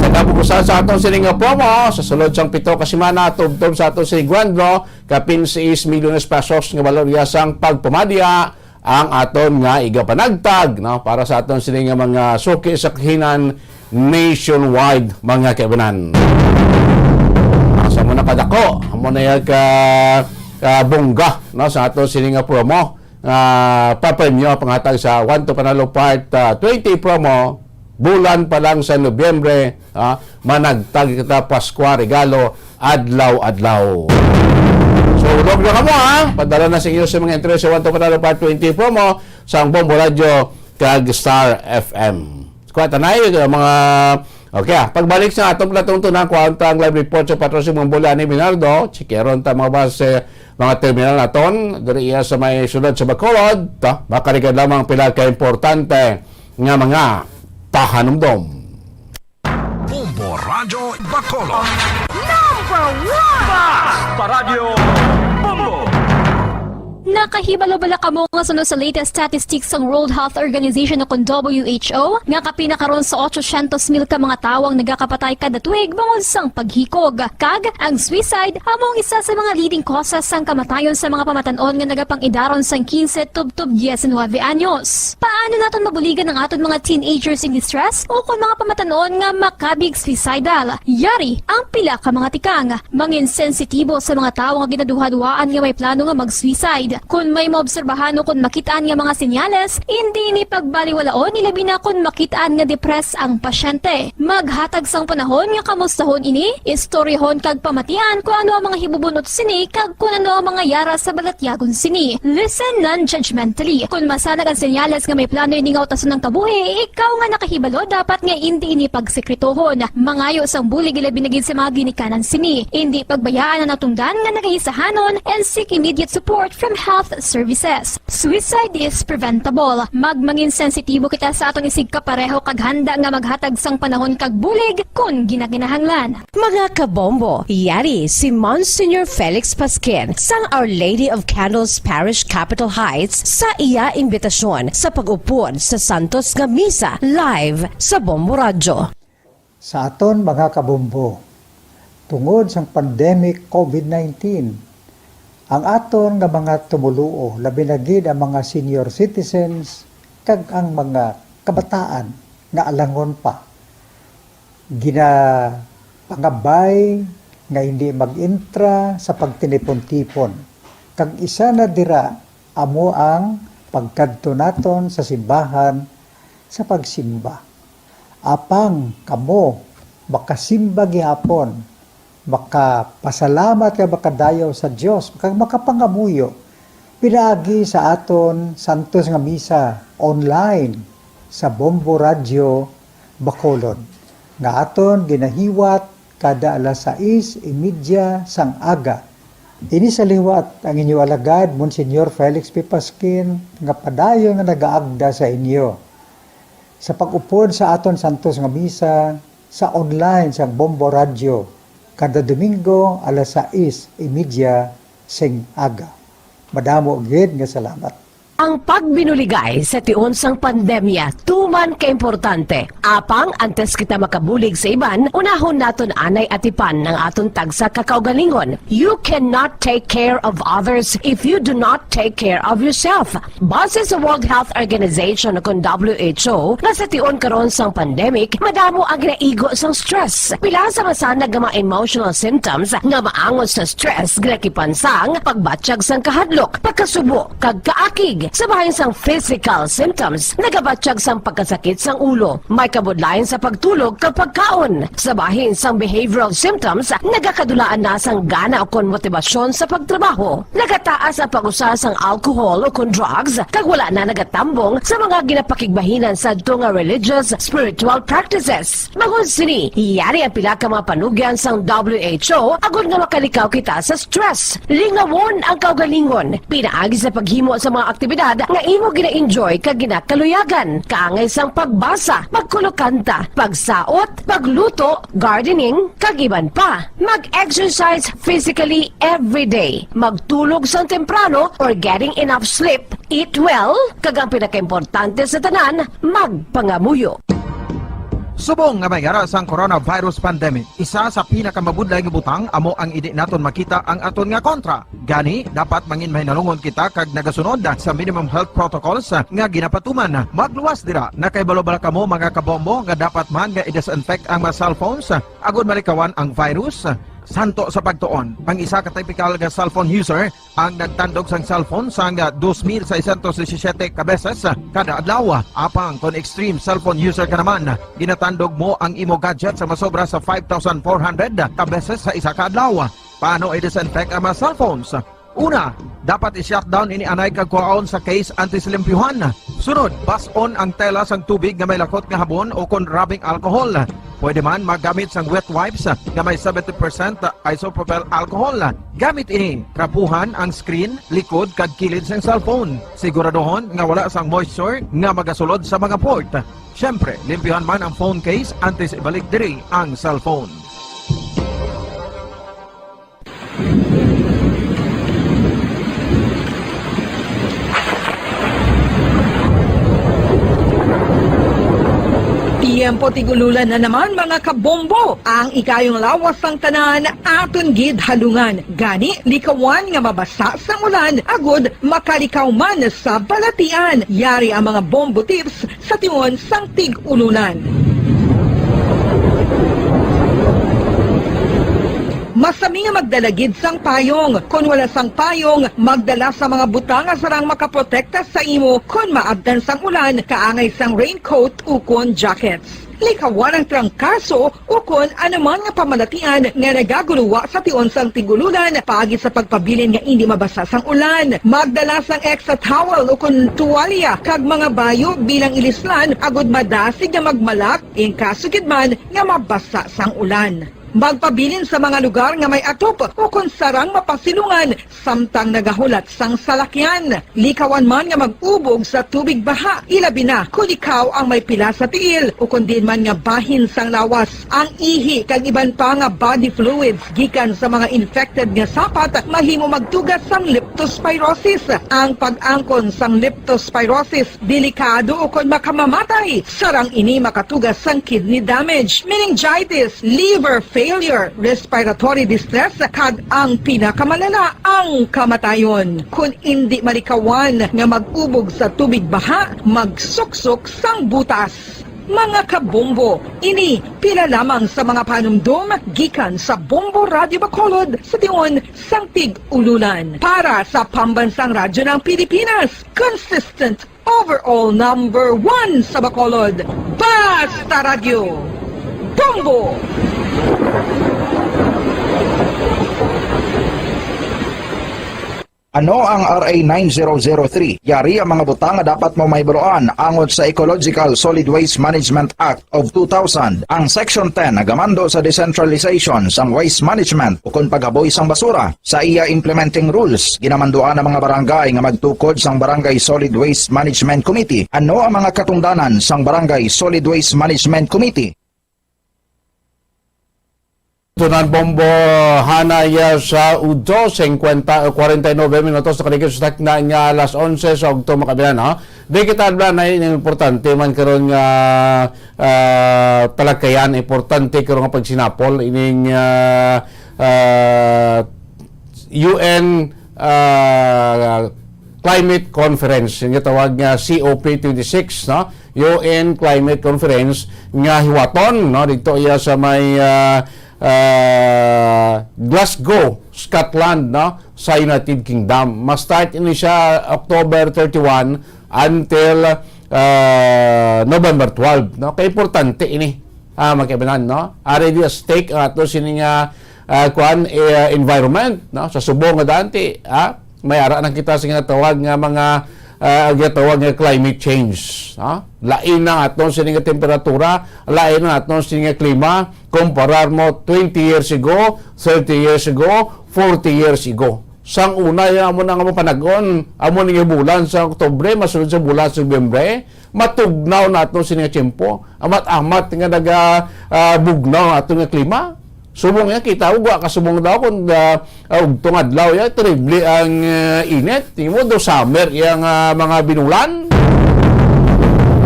Sa kabukusan sa aton sini nga promo, sa sulod sang pito ka semana, tubtob sa aton sini grand draw, kapin sais milyones pesos nga balor iya sang pagpamadya, ang aton nga igapanagtag, no, para sa aton sini nga mga suki sa kahinan nationwide, mga kaibanan. Ah, sa mo na kadako, amo na yung ka, ka bongga, no, sa aton sini nga promo, ah, papremyo, panghatag sa One to Panalo Part, ah, twenty promo, bulan pa lang sa Nobyembre, ah, managtag kita Paskwa regalo adlaw-adlaw. So, log na kamo, ha? Padala na sa inyo sa mga entry sa One to Panalo five twenty promo sa ang Bombo Radio kag Star F M. Kuha tanay, uh, mga, okay, ah. Pagbalik sa atong platong tunang, kuha ta ang live report sa Patrol si Mong Bola ni Minardo. Chikeron ta mga bus, eh, mga terminal naton. Diri iya sa may sulod sa Bacolod. Ta, makaligad lamang pila ka importante nga mga pahanumdom. Bombo Radyo Bacolod. Number one! Bas! Paradyo Bombo! Nakahibalo bala kamo nga suno sa latest statistics sang World Health Organization o kon W H O, nga kapin na karon sa ochocientos mil ka mga tawo ang nagakapatay kada tuig bangod sang paghikog? Kag ang suicide amo ang isa sa mga leading causes sang kamatayon sa mga pamatan-on nga nagapang-idaron sang quince tubtob diecinuebe anyos. Paano naton mabuligan ang aton mga teenagers in distress o kon mga pamatan-on nga makabig suicidal? Yari ang pila ka mga tikang. Mangin sensitibo sa mga tawo nga ginaduhaduhaan nga may plano nga mag-suicide. Kon may maobserbahan o kon makit-an nga mga senyales, indi ini pagbaliwalaon, ilabi na kon makit-an nga depressed ang pasyente. Maghatag sang panahon nga kamustahon ini, istoryahon kag pamatian kon ano ang mga hibubunot sini kag kon ano ang mga yara sa balatyagon sini. Listen non-judgmentally. Kon masanag ang senyales nga may plano ini nga utason ang kabuhi, ikaw nga nakahibalo dapat nga indi ini pagsekretohon. Mangayo sang bulig ilabi na gid sa mga ginikanan sini. Indi pagbayaan ang natungdan nga nagahisahanon and seek immediate support from health services. Suicide is preventable. Magmangin sensitibo kita sa aton isigkapareho kag handa nga maghatag sang panahon kag bulig kon ginakinahanglan. Mga kabombo, yari si Monsignor Felix Pasquin sang Our Lady of Candles Parish, Capitol Heights, sa iya imbitasyon sa pag-upod sa Santos nga Misa live sa Bombo Radyo. Sa aton mga kabombo, tungod sang pandemic COVID nineteen, ang aton nga mga tumoluo, labi na gid ang mga senior citizens kag ang mga kabataan nga alangon pa, ginapangabay nga hindi mag-intra sa pagtinipon-tipon. Kag isa na dira amo ang pagkadto naton sa simbahan sa pagsimba. Apang kamo makasimba gihapon, makapasalamat kag makadayaw sa Dios, kag makapangamuyo pinaagi sa aton santos nga misa online sa Bombo Radyo Bacolod, nga aton ginahiwat kada alas sais y media sang aga. Ini sa liwat ang inyo alagad, Monsignor Felix P. Pasquin, nga padayon nga nagaagda sa inyo sa pag-upod sa aton santos nga misa sa online sang Bombo Radyo kada Domingo alas sais y media sing aga. Madamo gid nga salamat. Ang pagbinuligay sa tion sang pandemya tuman kaimportante. Apang antes kita makabulig sa iban, unahon naton anay atipan ang aton tagsa ka kaugalingon. You cannot take care of others if you do not take care of yourself. Base sa World Health Organization o kon W H O, nga sa tion karon sang pandemic, madamo ang ginaigo sang stress. Pila sa masanag nga mga emotional symptoms nga maangot sa stress ginakipan sang pagbatyag sang kahadlok, pagkasubo, kag kaakig. Sa bahin sang physical symptoms, nagabatyag sang pagkasakit sang ulo, may kabudlayan sa pagtulog kag pagkaon. Sa bahin sang behavioral symptoms, nagakadulaan na sang gana ukon motibasyon sa pagtrabaho. Nagataas ang pag-usa sang alcohol ukon drugs, kag wala na nagatambong sa mga ginapakigbahinan sadto nga religious, spiritual practices. Bangod sini, yari ang pila ka mga panugyan sang W H O agod nga makalikaw kita sa stress. Lingawon ang kaugalingon pinaagi sa paghimo sa mga aktibidad nga imo gina-enjoy kag ginakaluyagan, kaangay sang pagbasa, pagkulokanta, pagsaot, pagluto, gardening, kag iban pa. Mag-exercise physically every day. Magtulog sang temprano or getting enough sleep. Eat well, kag ang pinakaimportante sa tanan, magpangamuyo. Subong nga may yara sang coronavirus pandemic, isa sa pinakamabudlay nga butang amo ang indi naton makita ang aton nga kontra. Gani, dapat mangin mahinalungon kita kag nagasunod sa minimum health protocols nga ginapatuman. Magluwas dira, nakahibalo bala kamo, mga kabombo, nga dapat man nga i-disinfect ang mga cellphones agod malikawan ang virus? Santo sa pagtuon, ang isa ka typical nga cellphone user ang nagtandog sang cellphone sang dos mil seiscientos disisiete ka beses kada adlaw. Apang kon extreme cellphone user ka naman, ginatandog mo ang imo gadget sa masobra sa five thousand four hundred ka beses sa isa ka adlaw. Paano i-disinfect ang mga cellphones? Una, dapat i-shutdown ini anay kag kuhaon sa case antes limpyuhan. Sunod, bas-on ang tela sang tubig nga may lakot nga habon ukon rubbing alcohol. Pwede man maggamit sang wet wipes nga may seventy percent isopropyl alcohol. Gamit ini, trapuhan ang screen, likod, kag kilid sang cellphone. Siguraduhon nga wala sang moisture nga magasulod sa mga port. Siyempre, limpyuhan man ang phone case antes ibalik diri ang cellphone. Tiyempo tig-ululan na naman, mga kabombo. Ang ikayong lawas sang tanan aton gid halungan. Gani, likawan nga mabasa sang ulan agud makalikaw man sa balatian. Yari ang mga bombo tips sa tion sang tig-ulunan. Masami nga magdala gid sang payong. Kon wala sang payong, magdala sa mga butang nga sarang makaprotekta sa imo kon maabtan sang ulan, kaangay sang raincoat ukon jackets. Likawan ang trangkaso ukon anuman nga pamalatian nga nagaguluwa sa tion sang tig-ulunan paagi sa pagpabilin nga indi mabasa sang ulan. Magdala sang extra towel ukon tuwalya kag mga bayo bilang ilislan agud madasig nga magmalak in kaso gid man nga mabasa sang ulan. Magpabilin sa mga lugar nga may atop ukon sarang mapasilungan samtang nagahulat sang salakyan. Likawan man nga mag-ubog sa tubig baha, ilabi na kon ikaw ang may pila sa tiil, ukon diin man nga bahin sang lawas. Ang ihi kag iban pa nga body fluids gikan sa mga infected nga sapat mahimo magtuga sang leptospirosis. Ang pag-angkon sang leptospirosis delikado ukon makamamatay. Sarang ini makatuga sang kidney damage, meningitis, liver failure, respiratory distress, kag ang pinakamalala, ang kamatayon. Kon indi malikawan nga mag-ubog sa tubig baha, magsuksok sang butas. Mga kabombo, ini pila lamang sa mga panumdom gikan sa Bombo Radyo Bacolod sa tion sang tig-ululan. Para sa Pambansang Radyo ng Pilipinas, consistent overall number one sa Bacolod. Basta Radyo, Bombo! Ano ang R A nine zero zero three? Yari ang mga butang nga dapat mo mahibaluan angot sa Ecological Solid Waste Management Act of two thousand. Ang Section ten nagamando sa decentralization sang waste management ukon paghaboy sang basura. Sa iya implementing rules, ginamanduan ang mga barangay nga magtukod sang Barangay Solid Waste Management Committee. Ano ang mga katungdanan sang Barangay Solid Waste Management Committee? Tunan bombo, hana iya sa udto, singkwenta o kwarenta y nuebe minutos na kaligid sa takna nga alas onse sa ugto, mga kabilan, ha? Di kita adla na ini importante man karon nga, ah, talakayan, importante karon nga pagsinapol ining, ah, ah, U N, ah, Climate Conference, yung tawag nga C O P twenty-six, no? U N Climate Conference nga hiwaton, no? Dito iya sa may, ah, ah, Glasgow, Scotland, no? Sa United Kingdom. Ma-start ini siya October thirty-one until, ah, November twelve, no? Kay importante ini, ah, mga kaibanan, no? Ari di stake ang ato sini nga, ah, kuan, eh, environment, no? Sa subong nga daan ti, ah, may ara na kita sa ginatawag nga mga, ah, ginatawag nga climate change, no? Lain na aton sini nga temperatura, lain na aton sini nga klima, kumparar mo twenty years ago, thirty years ago, forty years ago. Sang una, yung amo na nga mapanag-on, amo na nga bulan sa Oktubre, masunod sa bulan sa Nobyembre, matugnaw na aton sini nga tiyempo. Amat-amat nga naga, ah, bugnaw ang aton nga klima. Subong niya, kita mo, gwa ka subong daw kung, ah, ah, ugtong adlaw, ya, terrible ang, ah, init. Tingin mo, do summer, yang, ah, mga binulan.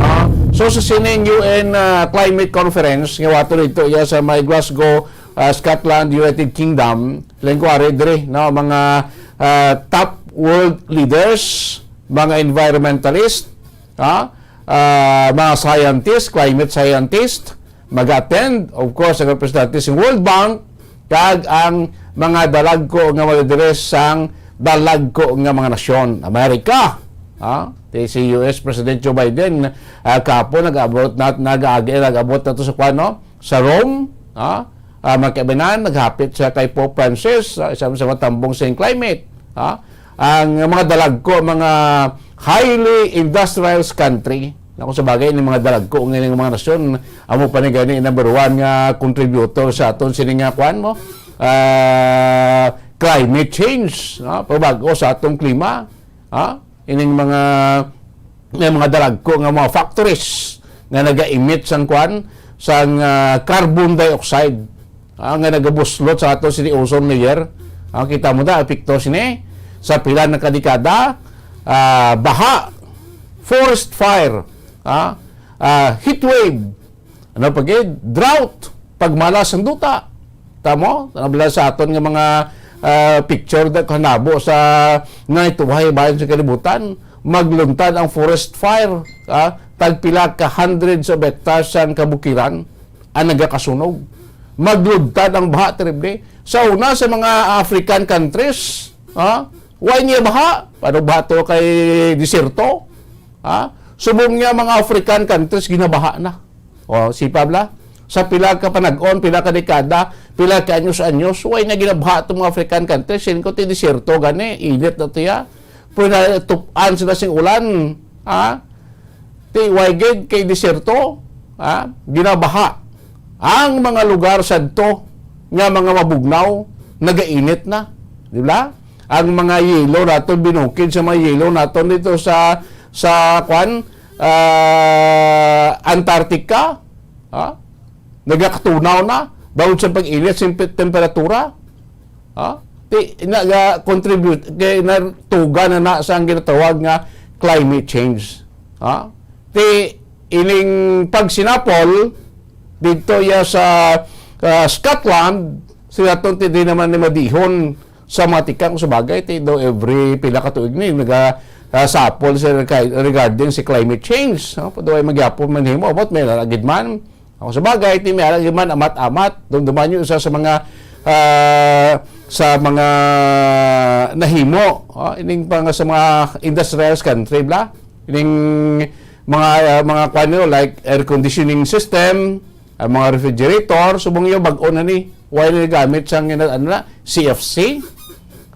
Ah, so, sa sining U N, ah, Climate Conference, nga wato dito, ya, sa may Glasgow, ah, Scotland, United Kingdom, lengkwari diri, no, mga, ah, top world leaders, mga environmentalist, ah, ah, mga scientist, climate scientist, mag-attend, of course, ang representative sa World Bank, kag ang mga dalagko nga madidires sang dalagko nga mga nasyon. Amerika, ah, ti si U S President Joe Biden, ah, kapo nag-abot na, nag-agi, nag-abot na to sa kuan, no? Sa Rome, ah, Ah, mga kaibanan, naghapit siya kay Pope Francis, ah, isa sa mga tambong sa climate. Ah, ang mga dalagko, mga highly industrialized country, na kung sa bagay, ni mga dalagko nga mga nasyon, amo pa ni gani number one nga contributor sa aton sini nga kuan mo, ah, climate change, ah, pagbago sa atong klima. Ha? Ining mga, may mga dalagko nga mga factories nga naga-emit sang kwan, sang, ah, carbon dioxide, ah, nga nagabuslot sa ato sini ozone layer. Ah, kita mo na, epekto sini sa pila na kadekada, ah, baha, forest fire, ah, ah, heat wave, ano pa gid? Drought, pagmalas sang duta. Tamo? Nabala sa aton nga mga, ah, picture da kanabo sa naituhay bayan sa kalibutan. Magluntad ang forest fire, ah, tagpila ka hundreds of hectares ang kabukiran ang nagakasunog. Magluntad ang baha, terrible. Sa una, sa mga African countries, ah, why niya baha? Paano baha to kay desierto? Ha? Subong nga mga African countries, ginabaha na. O, si Pabla, sa pila ka panag-on, pila ka dekada, pila ka anyos-anyos, way na ginabaha itong mga African countries. Sin ko ti desierto gani, init na tiya. Pero natupan sila sing ulan. Ha? Ti way gid kay desierto, ha? Ginabaha. Ang mga lugar sadto nga mga mabugnaw, nagainit na. Di ba? Ang mga yelo naton, binukid sa mga yelo naton dito sa, sa, kwan, ah, Antarctica, ha? Nagakatunaw na, bawod sa pag-init sa tempe-, temperatura. Ha? Ti, naga-contribute, kay natuga na na sa ang ginatawag nga climate change. Ha? Ti, ining pagsinapol, dito ya sa, ah, Scotland, sila tong ti di naman ni madihon sa mga tikang sa bagay, ti do every pila ka tuig ni naga, ah, sapol sa rega-, regarding si climate change. No? Paduway magyapon man himo, about may lalagid man. Ako sa bagay, ti may lalagid man, amat-amat, dumduman nyo isa sa mga, ah, sa mga nahimo, ah, ining pang sa mga industrialized country, bla? Ining mga, ah, mga kwan nyo, like air conditioning system, ang mga refrigerator, subong nyo, bag-o na ni. Why na gamit sa, ano na, C F C?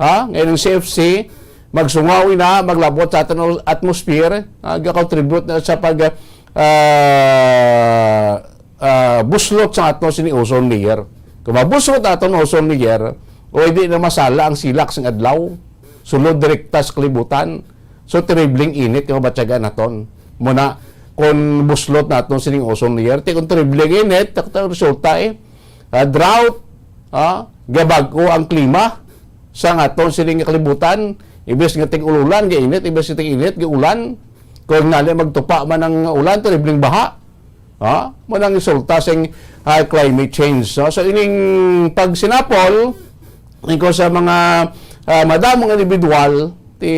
Ha? Ngayon ang C F C, magsungaw na, maglabot sa aton atmosphere, ah, ga-contribute na sa pag, ah, ah, buslot sa aton sini ozone layer. Kung mabuslot aton ozone layer, o hindi na masala ang silak sang adlaw, sulod direkta sa kalibutan. So, terribleng init nga mabatyagan naton. Muna, kung buslot naton sining ozone layer, ti kung terribleng init, tak-, tak-, resulta eh, ah, drought, ah, gabag-o ang klima sa aton sining kalibutan. Imbes nga tig-ululan, gainit, imbes nga tig-init, gaulan. Kung nali magtupa man ang ulan, terribleng baha. Ha? Mo nang resulta sing, ah, climate change. No? So, ining pagsinapol, ikaw sa mga, ah, madamong individual, ti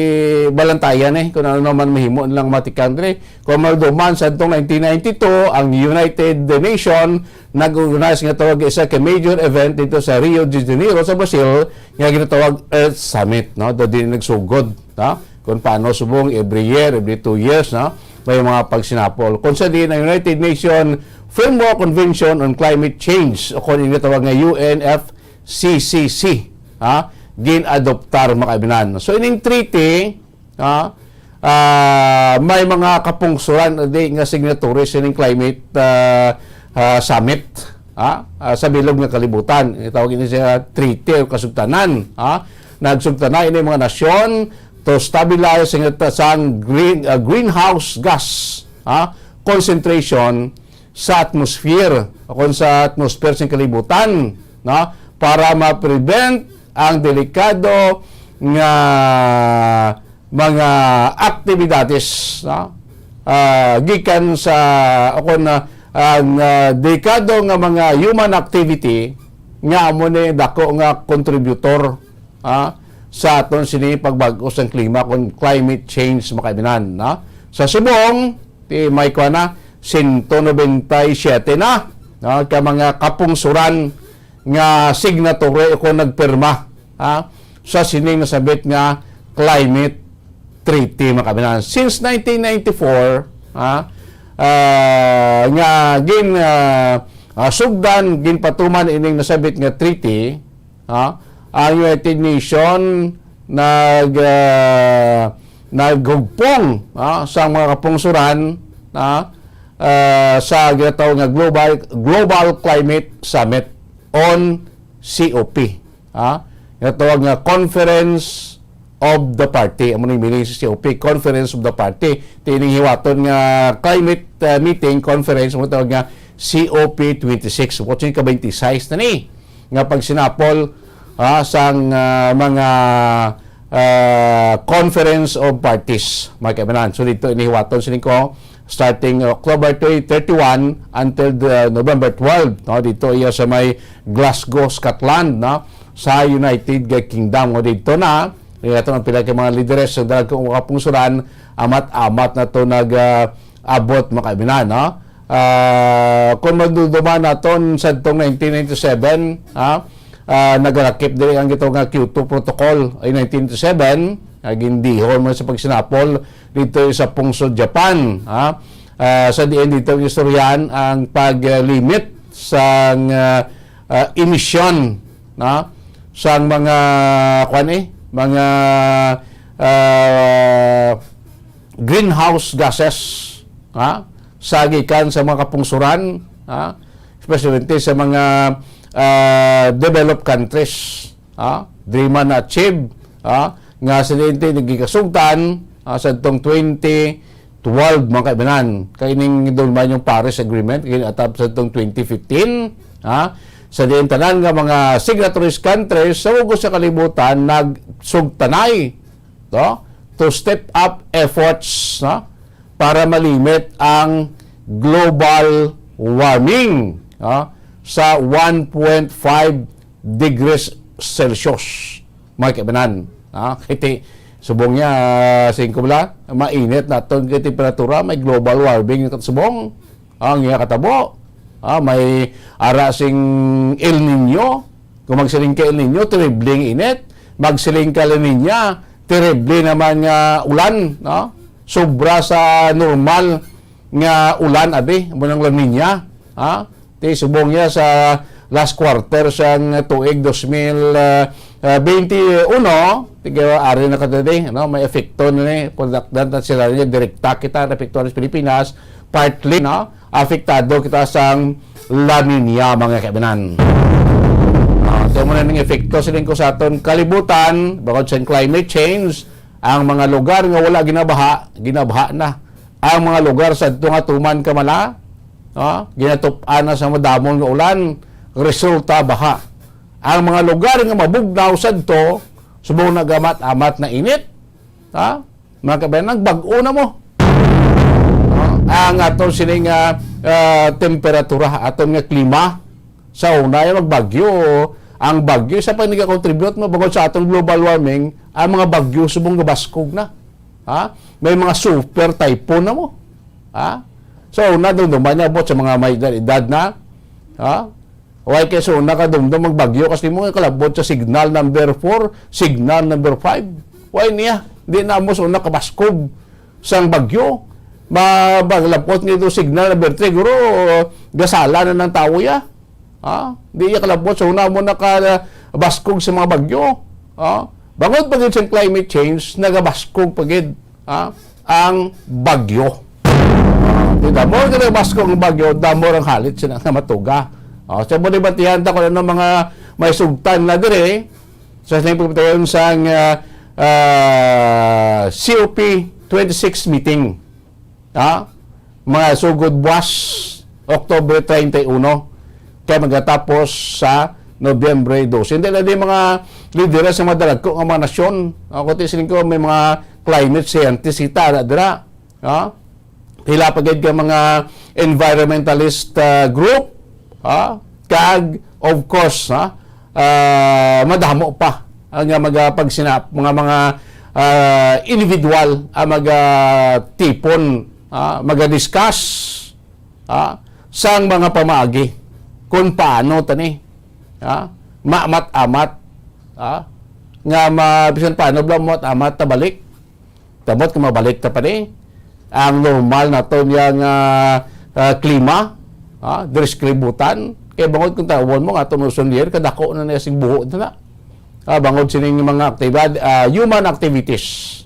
balantayan eh, kung ano naman mahimo nilang matikan diri. Kung maduman sa atong nineteen ninety-two, ang United Nation nag-organize nga tawag isa ka major event dito sa Rio de Janeiro sa Brazil nga ginatawag Earth Summit, no? Do din nagsugod, no? Kung paano subong every year, every two years, no? May mga pagsinapol. Kung sa din ang United Nation Framework Convention on Climate Change o kung ginatawag nga U N F C C C, ha? Gin-adoptar, mga kaibinan. So, ining treaty, ha? Ah, may mga kapungsuran di nga signatories sining climate, ah, ah, summit, ha? Ah, sa bilog nga kalibutan. Itawag ini siya treaty o kasugtanan, ha? Nagsugtana ini mga nasyon to stabilize ang ita-, sang green, ah, greenhouse gas, ha? Concentration sa atmosphere o kung sa atmosphere sa kalibutan, no? Para ma-prevent ang delikado nga mga aktibidades, no? Ah, gikan sa, o kung, ah, ang, ah, delikado nga mga human activity nga amo ni dako nga contributor, ah, sa aton sini pagbag-o sang klima, kung climate change, mga kaibinan, no? Sa subong, ti may kuwan na, sento nobenta y siyete na, no, ka mga kapungsuran nga signatory o kung nagpirma, ha, sa sining nasabit nga climate treaty, mga kaibinan. Since nineteen ninety-four, ha, ah, nga gin, ah, Ah, sugdan, ginpatuman ining nasabit nga treaty, ah, ang United Nation nag, ah, naghugpong, ah, sa mga kapungsoran, ah, ah, sa ginatawag nga Global, Global Climate Summit on C O P. Ha? Nga tawag nga Conference of the Party. Amo ning meaning sa C O P, Conference of the Party. Tining hiwaton nga climate, uh, meeting, conference, mo tawag nga C O P twenty-six. What's yung ka twenty-six na ni? Nga pagsinapol, ha, sang, uh, mga, uh, Conference of Parties, mga kaibanan. So, dito inihiwaton sining ko, starting October thirty-one until the November twelve, no? Dito iya sa may Glasgow, Scotland, no? Sa United Kingdom, no? Dito na, iya to ang pila ka mga lideres sa dalag kong kapungsuran, amat-amat na to nag, ah, abot, mga kaibinan, no? Ah, kung maduduman naton sa tong nineteen ninety-seven, ha? Ah, nagalakip diri ang gitawag nga Kyoto Protocol ay nineteen ninety-seven, ah, gindihon man sa pagsinapol dito sa pungsod Japan, ha? Ah, sa diin dito istoryahan ang pag-limit sang, ah, ah, emisyon, na, sang mga, kuwan eh, mga, ah, greenhouse gases, ha? Sa gikan sa mga kapungsuran, ha? Especially sa mga, ah, developed countries, ha? Diri man na-achieve, ha? Nga sa diin ti nagikasugtan, ah, sa tong twenty twelve, mga kaibanan. Kay ning doon man yung Paris Agreement, kay atap sa tong twenty fifteen, ha? Sa diin tanan nga mga signatories countries sa ugos sa kalibutan nagsugtanay, no? To step up efforts, no? Para malimit ang global warming, no? Sa one point five degrees Celsius, mga kaibanan. Ha? Kay ti-, subong niya, ah, singko bala, mainit naton kay temperatura, may global warming na subong. Ang iya katabo, ah, may ara sing El Niño. Kung magsiling ka El Niño, terrible ang init. Magsiling ka La Niña, terrible naman nga ulan, no? Sobra sa normal nga ulan, abi, mo nang La Niña, ha? Ti subong niya sa last quarter sang tuig dos mil, ah, ah, twenty-one, tiga ari na ka diri, no? May epekto na ni, pagdakdan ta sila niya, direkta kita, naapektuhan sa Pilipinas, partly, no? Apektado kita sang La Niña, mga kaibanan. Ah, so, mo na ning epekto siling ko sa aton kalibutan, bangod sa climate change, ang mga lugar nga wala ginabaha, ginabaha na. Ang mga lugar sa adto nga tuman kamala, ah, ginatup-an na sa madamon nga ulan, resulta baha. Ang mga lugar nga mabugnaw sadto, subong nagamat-amat na init, ha? Mga kabayan, nagbag-o na mo. Ah, ang aton sini nga, ah, temperatura, aton nga klima, sa una ay magbagyo. Ang bagyo, sa pa nagakontribute mo, bangod sa aton global warming, ang mga bagyo subong gabaskog na. Ha? May mga super typhoon na mo. Ha? So, una, dumduman niya, abot sa mga may edad, edad na. Ha? Why kay sa una ka dumdum magbagyo, kasi mo kalabot sa signal number four, signal number five. Why niya? Di na mo sa una kabaskog sang bagyo. Ma-, maglabot nito signal number three, guro, gasala na ng tao ya. Ha? Di iya kalabot sa una mo nakabaskog sa mga bagyo. Ha? Bangod pa gid sa climate change, nagabaskog pa gid, ha, ang bagyo. Di, the more ka nagabaskog ang bagyo, the more ang halit sila nga matuga. O, sa mo debatihan ta kung ano mga may sugtan na dire sa sining pagpatayon sang, ah, ah, C O P twenty-six meeting. Ha? Mga sugod buwas, October treinta y uno, kay magatapos sa Nobyembre dose. Hindi na di mga lideres sa mga dalagko nga mga nasyon. Ako, ti siling ko, may mga climate scientist kita na dira. Ha? Pila pa gid ka mga environmentalist, ah, group, ha? Kag, of course, ha? Ah, madamo pa ang nga magapagsinap, mga, mga, ah, individual ang magatipon, ah, magadiscuss, ah, sang mga pamaagi kung paano tani, ah, maamat-amat, ah, nga ma-, bisan paano bala maamat-amat ta balik. Tawat nga mabalik ta pa ni ang normal naton nga, ah, ah, klima, Ha? Diri sa kalibutan. Kay bangod kung tawon mo nga itong ozone layer, kadako na niya sing buho na na. Ah, bangod sining mga aktibad, ah, human activities.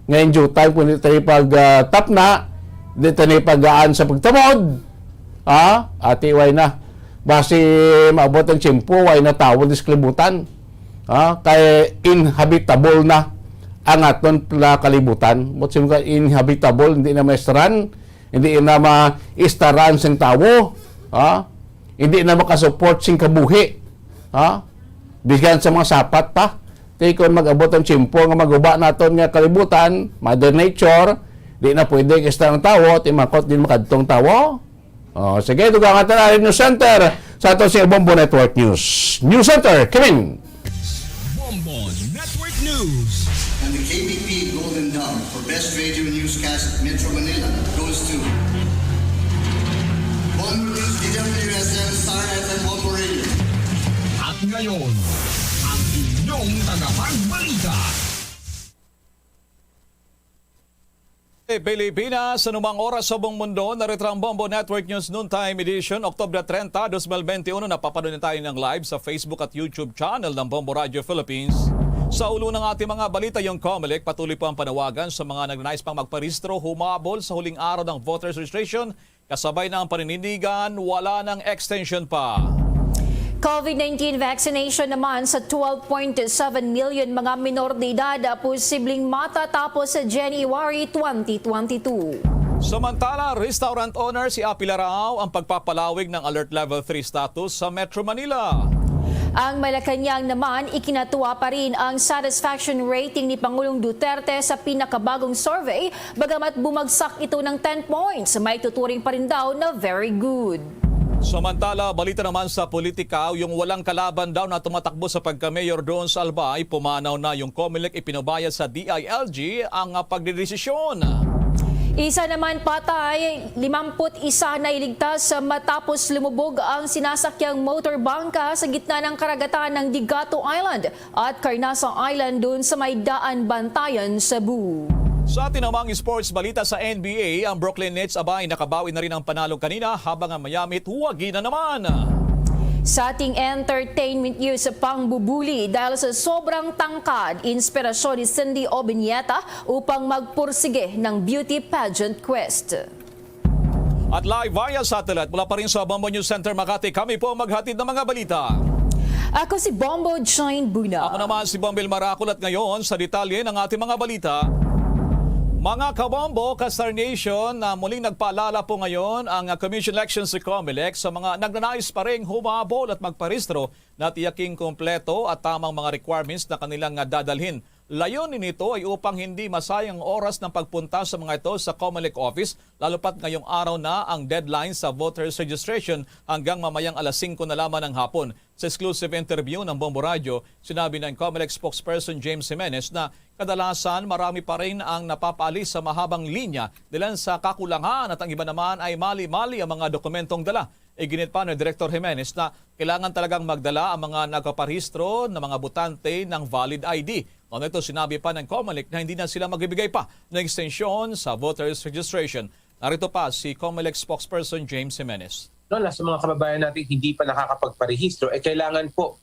Ngayon, due time, kung di tayo pag, ah, tapna, di tayo pagaan sa pagtamod, ha? Ati, way na. Basi maabot ang tiyempo, way na tawo diri sa kalibutan. Ha? Kay inhabitable na ang aton pla-, kalibutan. But sino ka inhabitable, hindi na maestran, hindi na maistaran sang tawo, ha? Hindi na makasupport sing kabuhi, ha? Bisan sa mga sapat pa. Ti kon mag-abot ang tiyempo nga maguba naton nga kalibutan, Mother Nature, di na pwede kista ang tawo, ti makot din makadtong tawo. Oh, sige, dugangan ta na ang News Center sa ato sa Bombo Network News. News Center, Kevin. Bombo Network News. And the K B P Golden Dove for Best Radio Newscast Metro Manila goes to Bombo News, D W S M, Star F M, Bombo Radio. At ngayon, ang inyong tagapagbalita. Eh, Pilipinas, sa anumang oras sa buong mundo, narito ang Bombo Network News Noontime Edition, October treinta, dos mil veintiuno. Napapanood na tayo ng live sa Facebook at YouTube channel ng Bombo Radio Philippines. Sa ulo ng ating mga balita, yung Comelec patuloy po ang panawagan sa mga nagnanais pang magparehistro humabol sa huling araw ng voters registration, kasabay ng paninindigan, wala ng extension pa. COVID nineteen vaccination naman sa twelve point seven million mga minor de edad posibleng matatapos sa January twenty twenty-two. Samantala, restaurant owner si apila raw ang pagpapalawig ng Alert Level three status sa Metro Manila. Ang Malacañang naman, ikinatuwa pa rin ang satisfaction rating ni Pangulong Duterte sa pinakabagong survey, bagamat bumagsak ito ng ten points. May tuturing pa rin daw na very good. Samantala, balita naman sa politika, yung walang kalaban daw na tumatakbo sa pagka-mayor doon sa Albay, pumanaw na yung Comelec, ipinabaya sa D I L G ang, ah, pagdedesisyon. Isa naman patay, limampu't isa na iligtas matapos lumubog ang sinasakyang motor bangka sa gitna ng karagatan ng Digato Island at Carnasa Island doon sa may Daan Bantayan, Cebu. Sa atin namang sports balita sa N B A, ang Brooklyn Nets abay nakabawi na rin ang panalo kanina, habang ang Miami huwagi na naman. Sa ating entertainment news, pangbubuli dahil sa sobrang tangkad, inspirasyon ni Cindy Obiñeta upang magpursige ng beauty pageant quest. At live via satellite mula pa rin sa Bombo News Center Makati, kami po ang maghatid ng mga balita. Ako si Bombo Jane Buna. Ako naman si Bombil Marakol, at ngayon sa detalye ng ating mga balita. Mga kabombo, ka-Star Nation, na muling nagpaalala po ngayon ang, ah, Commission Elections sa Comelec sa mga nagnanais pa ring humabol at magparehistro na tiyaking kompleto at tamang mga requirements na kanilang, ah, dadalhin. Layunin nito ay upang hindi masayang ang oras ng pagpunta sa mga ito sa Comelec office, lalo pat ngayong araw na ang deadline sa voters registration hanggang mamayang alas singko na lamang ng hapon. Sa exclusive interview ng Bombo Radyo, sinabi ng Comelec spokesperson James Jimenez na kadalasan marami pa rin ang napapaalis sa mahabang linya dahilan sa kakulangan at ang iba naman ay mali-mali ang mga dokumentong dala. Iginit pa ni Director Jimenez na kailangan talagang magdala ang mga nagpaparehistro na mga botante ng valid I D. Kaugnay nito, sinabi pa ng Comelec na hindi na sila magbibigay pa ng extension sa voters registration. Narito pa si Comelec spokesperson James Jimenez. No, na sa mga kababayan natin hindi pa nakakapagparehistro, eh kailangan po,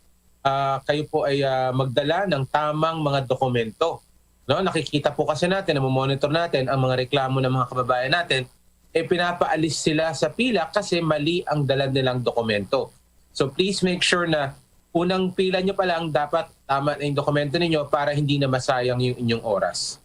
ah, kayo po ay, ah, magdala ng tamang mga dokumento. No, nakikita po kasi natin, namomonitor natin ang mga reklamo ng mga kababayan natin, eh pinapaalis sila sa pila kasi mali ang dala nilang dokumento. So please make sure na unang pila nyo pa lang, dapat tama na yung dokumento ninyo para hindi na masayang yung inyong oras.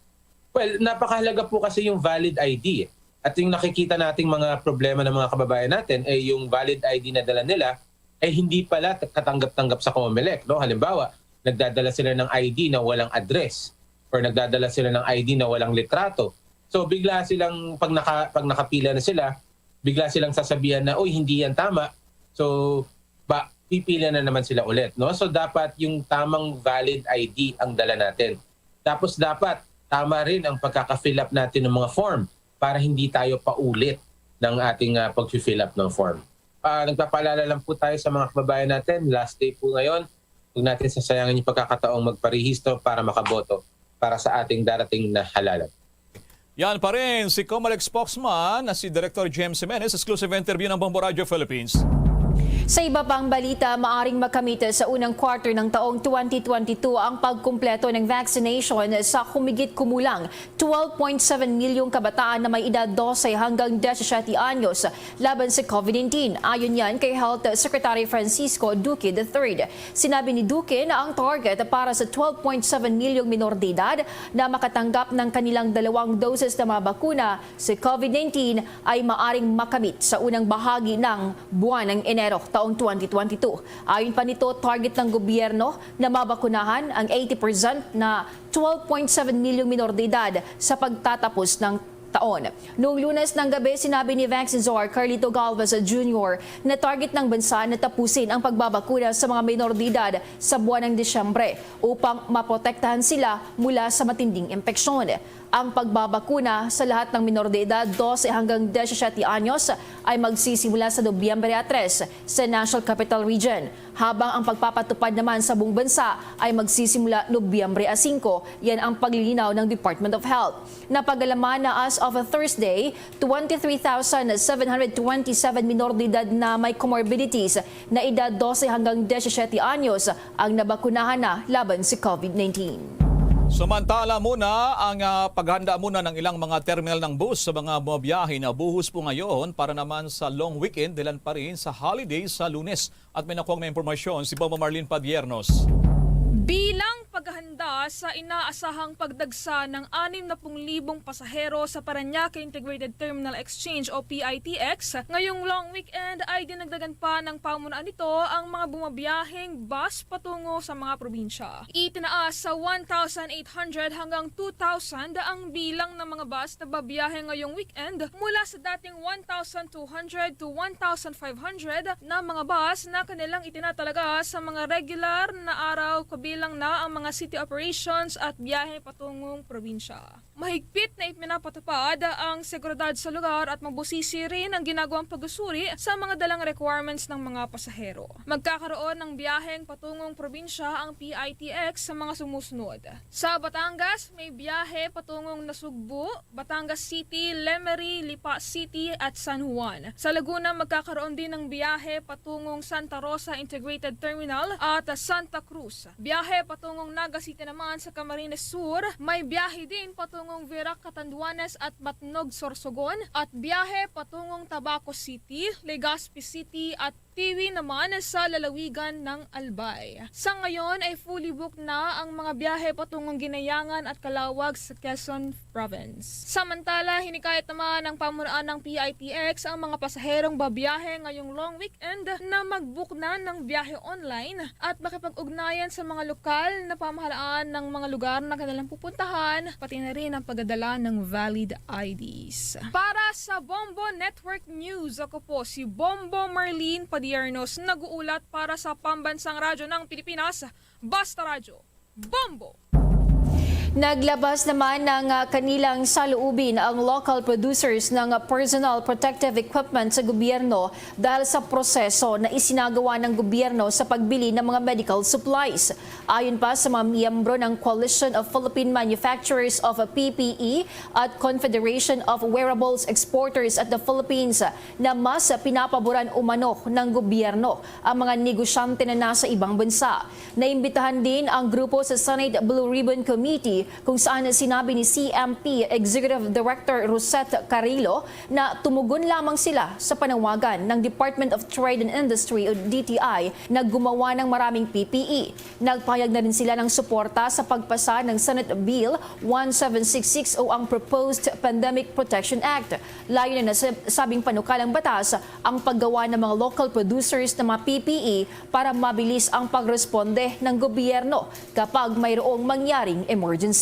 Well, napakahalaga po kasi yung valid I D. At yung nakikita nating mga problema ng mga kababayan natin, eh yung valid I D na dala nila, eh hindi pala t-, katanggap-tanggap sa Comelec, no? Halimbawa, nagdadala sila ng I D na walang address or nagdadala sila ng I D na walang litrato. So bigla silang, pag naka-, pag nakapila na sila, bigla silang sasabihan na, "Uy, hindi yan tama." So ba, pipila na naman sila ulit, no? So dapat yung tamang valid I D ang dala natin. Tapos dapat tama rin ang pagkaka-fill up natin ng mga form para hindi tayo paulit ng ating, ah, pag-fill up ng form. Ah, nagpapaalala lang po tayo sa mga kababayan natin, last day po ngayon, huwag natin sasayangan yung pagkakataong magparehistro para makaboto para sa ating darating na halalan. Yan pa rin si Comelec spokesman na si Director James Jimenez. Exclusive interview ng Bombo Radio Philippines. Sa iba pang balita, maaring makamit sa unang quarter ng taong twenty twenty-two ang pagkumpleto ng vaccination sa humigit kumulang twelve point seven milyong kabataan na may edad dose hanggang disisiete anyos laban sa COVID nineteen. Ayon yan kay Health Secretary Francisco Duque the third. Sinabi ni Duque na ang target para sa twelve point seven milyong minor de edad na makatanggap ng kanilang dalawang doses na mga bakuna sa COVID nineteen ay maaring makamit sa unang bahagi ng buwan ng Enero taong twenty twenty-two. Ayon pa nito, target ng gobyerno na mabakunahan ang eighty percent na twelve point seven milyong minor de edad sa pagtatapos ng taon. Noong Lunes ng gabi, sinabi ni Vaccine Czar Carlito Galvez Junior na target ng bansa na tapusin ang pagbabakuna sa mga minor de edad sa buwan ng Disyembre upang maprotektahan sila mula sa matinding impeksyon. Ang pagbabakuna sa lahat ng minor de edad dose hanggang disisiete anyos ay magsisimula sa Nobyembre a tres sa National Capital Region, habang ang pagpapatupad naman sa buong bansa ay magsisimula Nobyembre a singko, yan ang paglilinaw ng Department of Health. Napagalaman na as of Thursday, twenty-three thousand seven hundred twenty-seven minor de edad na may comorbidities na edad dose hanggang disisiete anyos ang nabakunahan na laban sa COVID nineteen. Samantala muna ang ah, paghanda muna ng ilang mga terminal ng bus sa mga bumabiyahe na buhos po ngayon para naman sa long weekend, dahilan pa rin sa holiday sa Lunes. At may nakuha may impormasyon si Bombo Marlene Padiernos. Bilang paghahanda sa inaasahang pagdagsa ng anim na pung libong pasahero sa Parañaque Integrated Terminal Exchange o P I T X, ngayong long weekend ay dinagdagan pa ng pamunuan nito ang mga bumabiyaheng bus patungo sa mga probinsya. Itinaas sa one thousand eight hundred hanggang two thousand ang bilang ng mga bus na babiyahe ngayong weekend mula sa dating one thousand two hundred to one thousand five hundred na mga bus na kanilang itinatalaga sa mga regular na araw, kabilang na ang mga city operations at biyahe patungong probinsya. Mahigpit na ipinapatupad ang seguridad sa lugar at mabusisi rin ang ginagawang pagsusuri sa mga dalang requirements ng mga pasahero. Magkakaroon ng biyaheng patungong probinsya ang P I T X sa mga sumusunod. Sa Batangas, may biyahe patungong Nasugbu, Batangas City, Lemery, Lipa City, at San Juan. Sa Laguna, magkakaroon din ng biyahe patungong Santa Rosa Integrated Terminal at Santa Cruz. Biyahe patungong Naga City naman sa Camarines Sur, may biyahe din patungong Virac Catanduanes at Matnog Sorsogon, at biyahe patungong Tabaco City, Legazpi City, at Tiwi naman sa lalawigan ng Albay. Sa ngayon ay fully booked na ang mga biyahe patungong Ginayangan at Calauag sa Quezon Province. Samantala, hinikayat naman ng pamunuan ng P I T X ang mga pasaherong babiyahe ngayong long weekend na mag-book na ng biyahe online at makipag-ugnayan sa mga lokal na pamahalaan ng mga lugar na kanilang pupuntahan, pati na rin ang pagdadala ng valid I Ds. Para sa Bombo Network News, ako po si Bombo Marlene Padiernos, nag-uulat para sa Pambansang Radyo ng Pilipinas, Basta Radyo, Bombo! Naglabas naman ng ah, kanilang saloobin ang local producers ng ah, personal protective equipment sa gobyerno dahil sa proseso na isinagawa ng gobyerno sa pagbili ng mga medical supplies. Ayon pa sa mga miyembro ng Coalition of Philippine Manufacturers of P P E at Confederation of Wearables Exporters at the Philippines, na mas pinapaboran umano ng gobyerno ang mga negosyante na nasa ibang bansa. Naimbitahan din ang grupo sa Senate Blue Ribbon Committee, kung saan sinabi ni C M P Executive Director Rosette Carrillo na tumugon lamang sila sa panawagan ng Department of Trade and Industry o D T I na gumawa ng maraming P P E. Nagpahayag na rin sila ng suporta sa pagpasa ng Senate Bill one seven six six o ang Proposed Pandemic Protection Act. Layunin na sa sabing panukalang batas ang paggawa ng mga local producers ng mga P P E para mabilis ang pagresponde ng gobyerno kapag mayroong mangyaring emergency.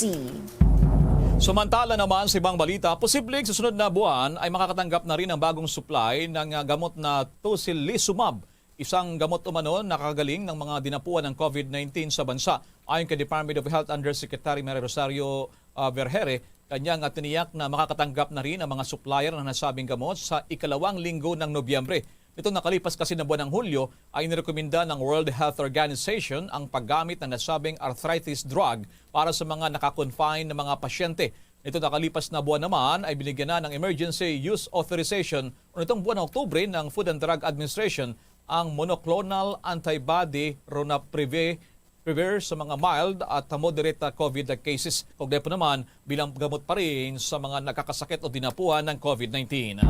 Samantala naman sa ibang balita, posibleng sa sunod na buwan ay makakatanggap na rin ang bagong supply ng ah, gamot na tocilizumab, isang gamot umano nakakagaling ng mga dinapuan ng COVID nineteen sa bansa. Ayon kay Department of Health Undersecretary Maria Rosario ah, Vergere, kanya nga tiniyak na makakatanggap na rin ang mga supplier ng nasabing gamot sa ikalawang linggo ng Nobyembre. Nitong nakalipas kasi na buwan ng Hulyo ay nirekomenda ng World Health Organization ang paggamit ng nasabing arthritis drug para sa mga nakakonfine na mga pasyente. Nitong nakalipas na buwan naman ay binigyan na ng emergency use authorization o nitong buwan ng Oktubre ng Food and Drug Administration ang monoclonal antibody Ronaprevir Previr sa mga mild at moderate na COVID cases, kaugnay po naman bilang gamot pa rin sa mga nagkakasakit o dinapuan ng COVID nineteen.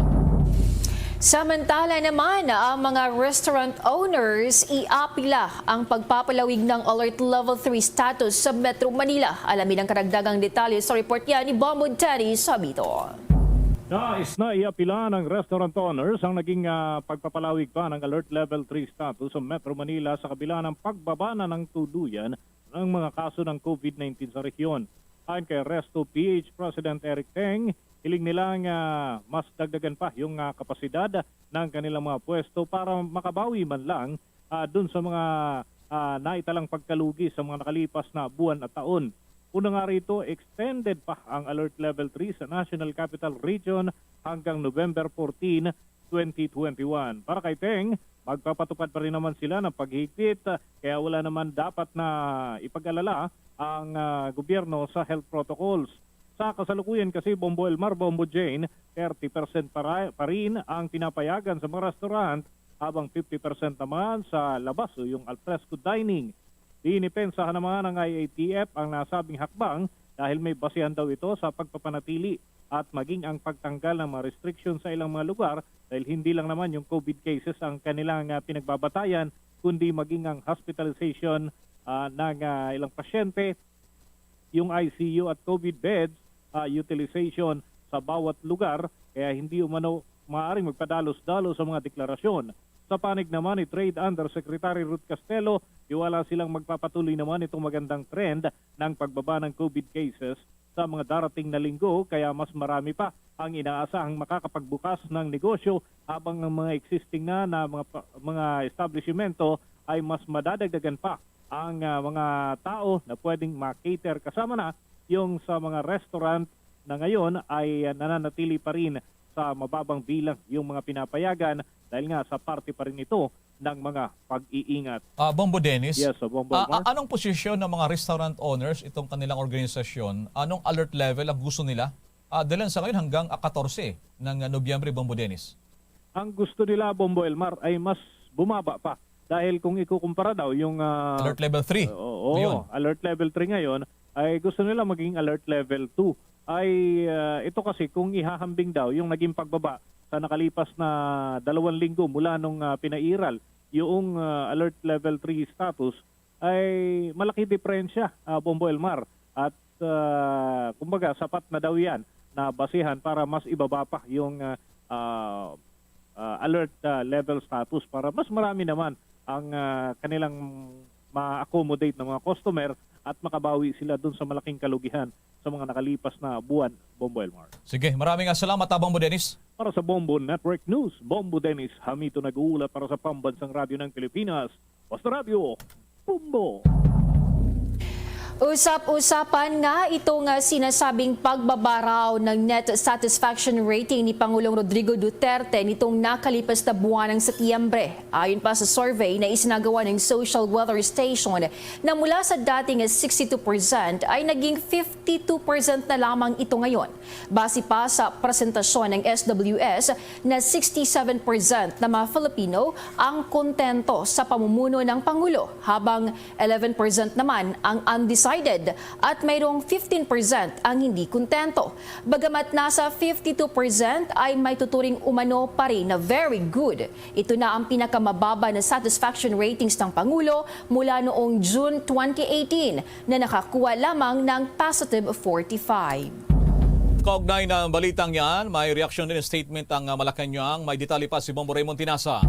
Samantala naman, ang mga restaurant owners iapila ang pagpapalawig ng Alert Level three status sa Metro Manila. Alamin ang karagdagang detalye sa report yan ni Bombo Dennis Sabito. Nais na iapila ng restaurant owners ang naging, ah, pagpapalawig pa ng Alert Level three status sa Metro Manila sa kabila ng pagbaba na ng tuluyan ng mga kaso ng COVID nineteen sa rehiyon. Ayon kay Resto P H President Eric Teng, hiling nila nga mas dagdagan pa yung, ah, kapasidad ng kanilang mga pwesto para makabawi man lang, ah, dun sa mga, ah, naitalang pagkalugi sa mga nakalipas na buwan at taon. Una nga rito, extended pa ang Alert Level three sa National Capital Region hanggang November fourteen, twenty twenty-one. Para kay Teng, magpapatupad pa rin naman sila ng paghigpit, ah, kaya wala naman dapat na ipag-alala ang, ah, gobyerno sa health protocols. Sa kasalukuyan kasi, Bombo Elmar, Bombo Jane, thirty percent pa ra-, pa rin ang pinapayagan sa mga restaurant, habang fifty percent naman sa labas o yung alfresco dining. Dinipensahan naman ng I A T F ang nasabing hakbang dahil may basihan daw ito sa pagpapanatili at maging ang pagtanggal ng mga restriction sa ilang mga lugar, dahil hindi lang naman yung COVID cases ang kanilang, ah, pinagbabatayan, kundi maging ang hospitalization, ah, ng, ah, ilang pasyente, yung I C U at COVID beds, ah, utilization sa bawat lugar, kaya hindi umano maaaring magpadalos-dalos sa mga deklarasyon. Sa panig naman ni Trade Undersecretary Ruth Castelo, tiwala silang magpapatuloy naman itong magandang trend ng pagbaba ng COVID cases sa mga darating na linggo, kaya mas marami pa ang inaasahang makakapagbukas ng negosyo, habang ang mga existing na, na mga pa-, mga establishmento ay mas madadagdagan pa ang, ah, mga tao na pwedeng ma-cater, kasama na yung sa mga restaurant na ngayon ay, ah, nananatili pa rin sa mababang bilang yung mga pinapayagan, dahil nga sa parte pa rin ito ng mga pag-iingat. Ah, Bombo Dennis, Yes, so Bombo ah, Omar. ah, anong posisyon ng mga restaurant owners itong kanilang organisasyon? Anong alert level ang gusto nila? Ah, dahil sa ngayon hanggang, ah, katorse ng, ah, Nobyembre, Bombo Dennis. Ang gusto nila, Bombo Elmar, ay mas bumaba pa. Dahil kung ikukumpara daw yung, ah, Alert level three oo, ngayon. Alert level three ngayon, ay gusto nila maging alert level two. Ay, ah, ito kasi kung ihahambing daw yung naging pagbaba sa nakalipas na dalawang linggo mula nung, ah, pinairal yung, ah, alert level three status, ay malaki diperensya, ah, Bombo Elmar. At, ah, kumbaga, sapat na daw yan na basihan para mas ibaba pa yung, ah, ah, ah, alert, ah, level status para mas marami naman ang, ah, kanilang ma-accommodate ng mga customer at makabawi sila dun sa malaking kalugihan sa mga nakalipas na buwan, Bombo Elmar. Sige, maraming salamat, ah, Bombo Dennis. Para sa Bombo Network News, Bombo Dennis Hamito nag-uulat para sa Pambansang Radyo ng Pilipinas, Basta Radyo, Bombo. Usap-usapan nga itong, ah, sinasabing pagbaba raw ng net satisfaction rating ni Pangulong Rodrigo Duterte nitong nakalipas na buwan ng Setyembre. Ayon pa sa survey na isinagawa ng Social Weather Station, na mula sa dating sixty-two percent ay naging fifty-two percent na lamang ito ngayon. Base pa sa presentasyon ng S W S, na sixty-seven percent na mga Filipino ang kontento sa pamumuno ng Pangulo, habang eleven percent naman ang undecided at mayroong fifteen percent ang hindi kontento. Bagamat nasa fifty-two percent ay may tuturing umano pa rin na very good. Ito na ang pinakamababa na satisfaction ratings ng Pangulo mula noong June twenty eighteen, na nakakuha lamang ng positive forty-five. Kaugnay ng balitang yan, may reaksyon din statement ang, ah, Malacañang. May detalye pa si Bombo Raymond Tinasa.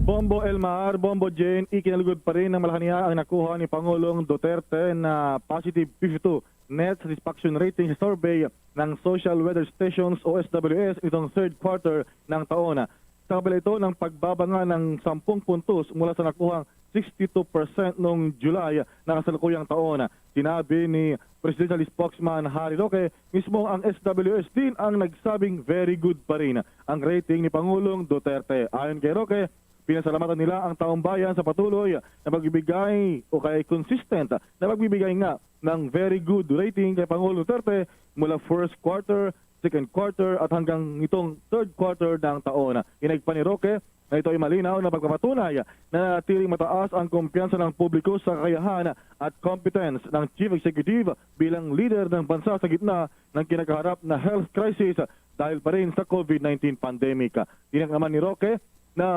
Bombo Elmar, Bombo Jane, ikinalugod pa rin ng Malacañang ang nakuha ni Pangulong Duterte na positive fifty-two net satisfaction rating sa survey ng Social Weather Stations o S W S nitong third quarter ng taon. Sa kabila ito ng pagbaba nga ng sampung puntos mula sa nakuhang sixty-two percent noong July na kasalukuyang taon. Sinabi ni Presidential Spokesman Harry Roque, mismo ang S W S din ang nagsabing very good pa rin ang rating ni Pangulong Duterte. Ayon kay Roque, Pinasalamatan nila ang taong bayan sa patuloy na pagbibigay o kay consistent na pagbibigay nga ng very good rating kay Pangulong Duterte mula first quarter, second quarter at hanggang nitong third quarter ng taon. Inagpa ni Roque na ito ay malinaw na pagpapatunay na nanatiling mataas ang kumpiyansa ng publiko sa kakayahan at competence ng Chief Executive bilang leader ng bansa sa gitna ng kinakaharap na health crisis dahil pa rin sa COVID nineteen pandemic. Tiyak naman ni Roque na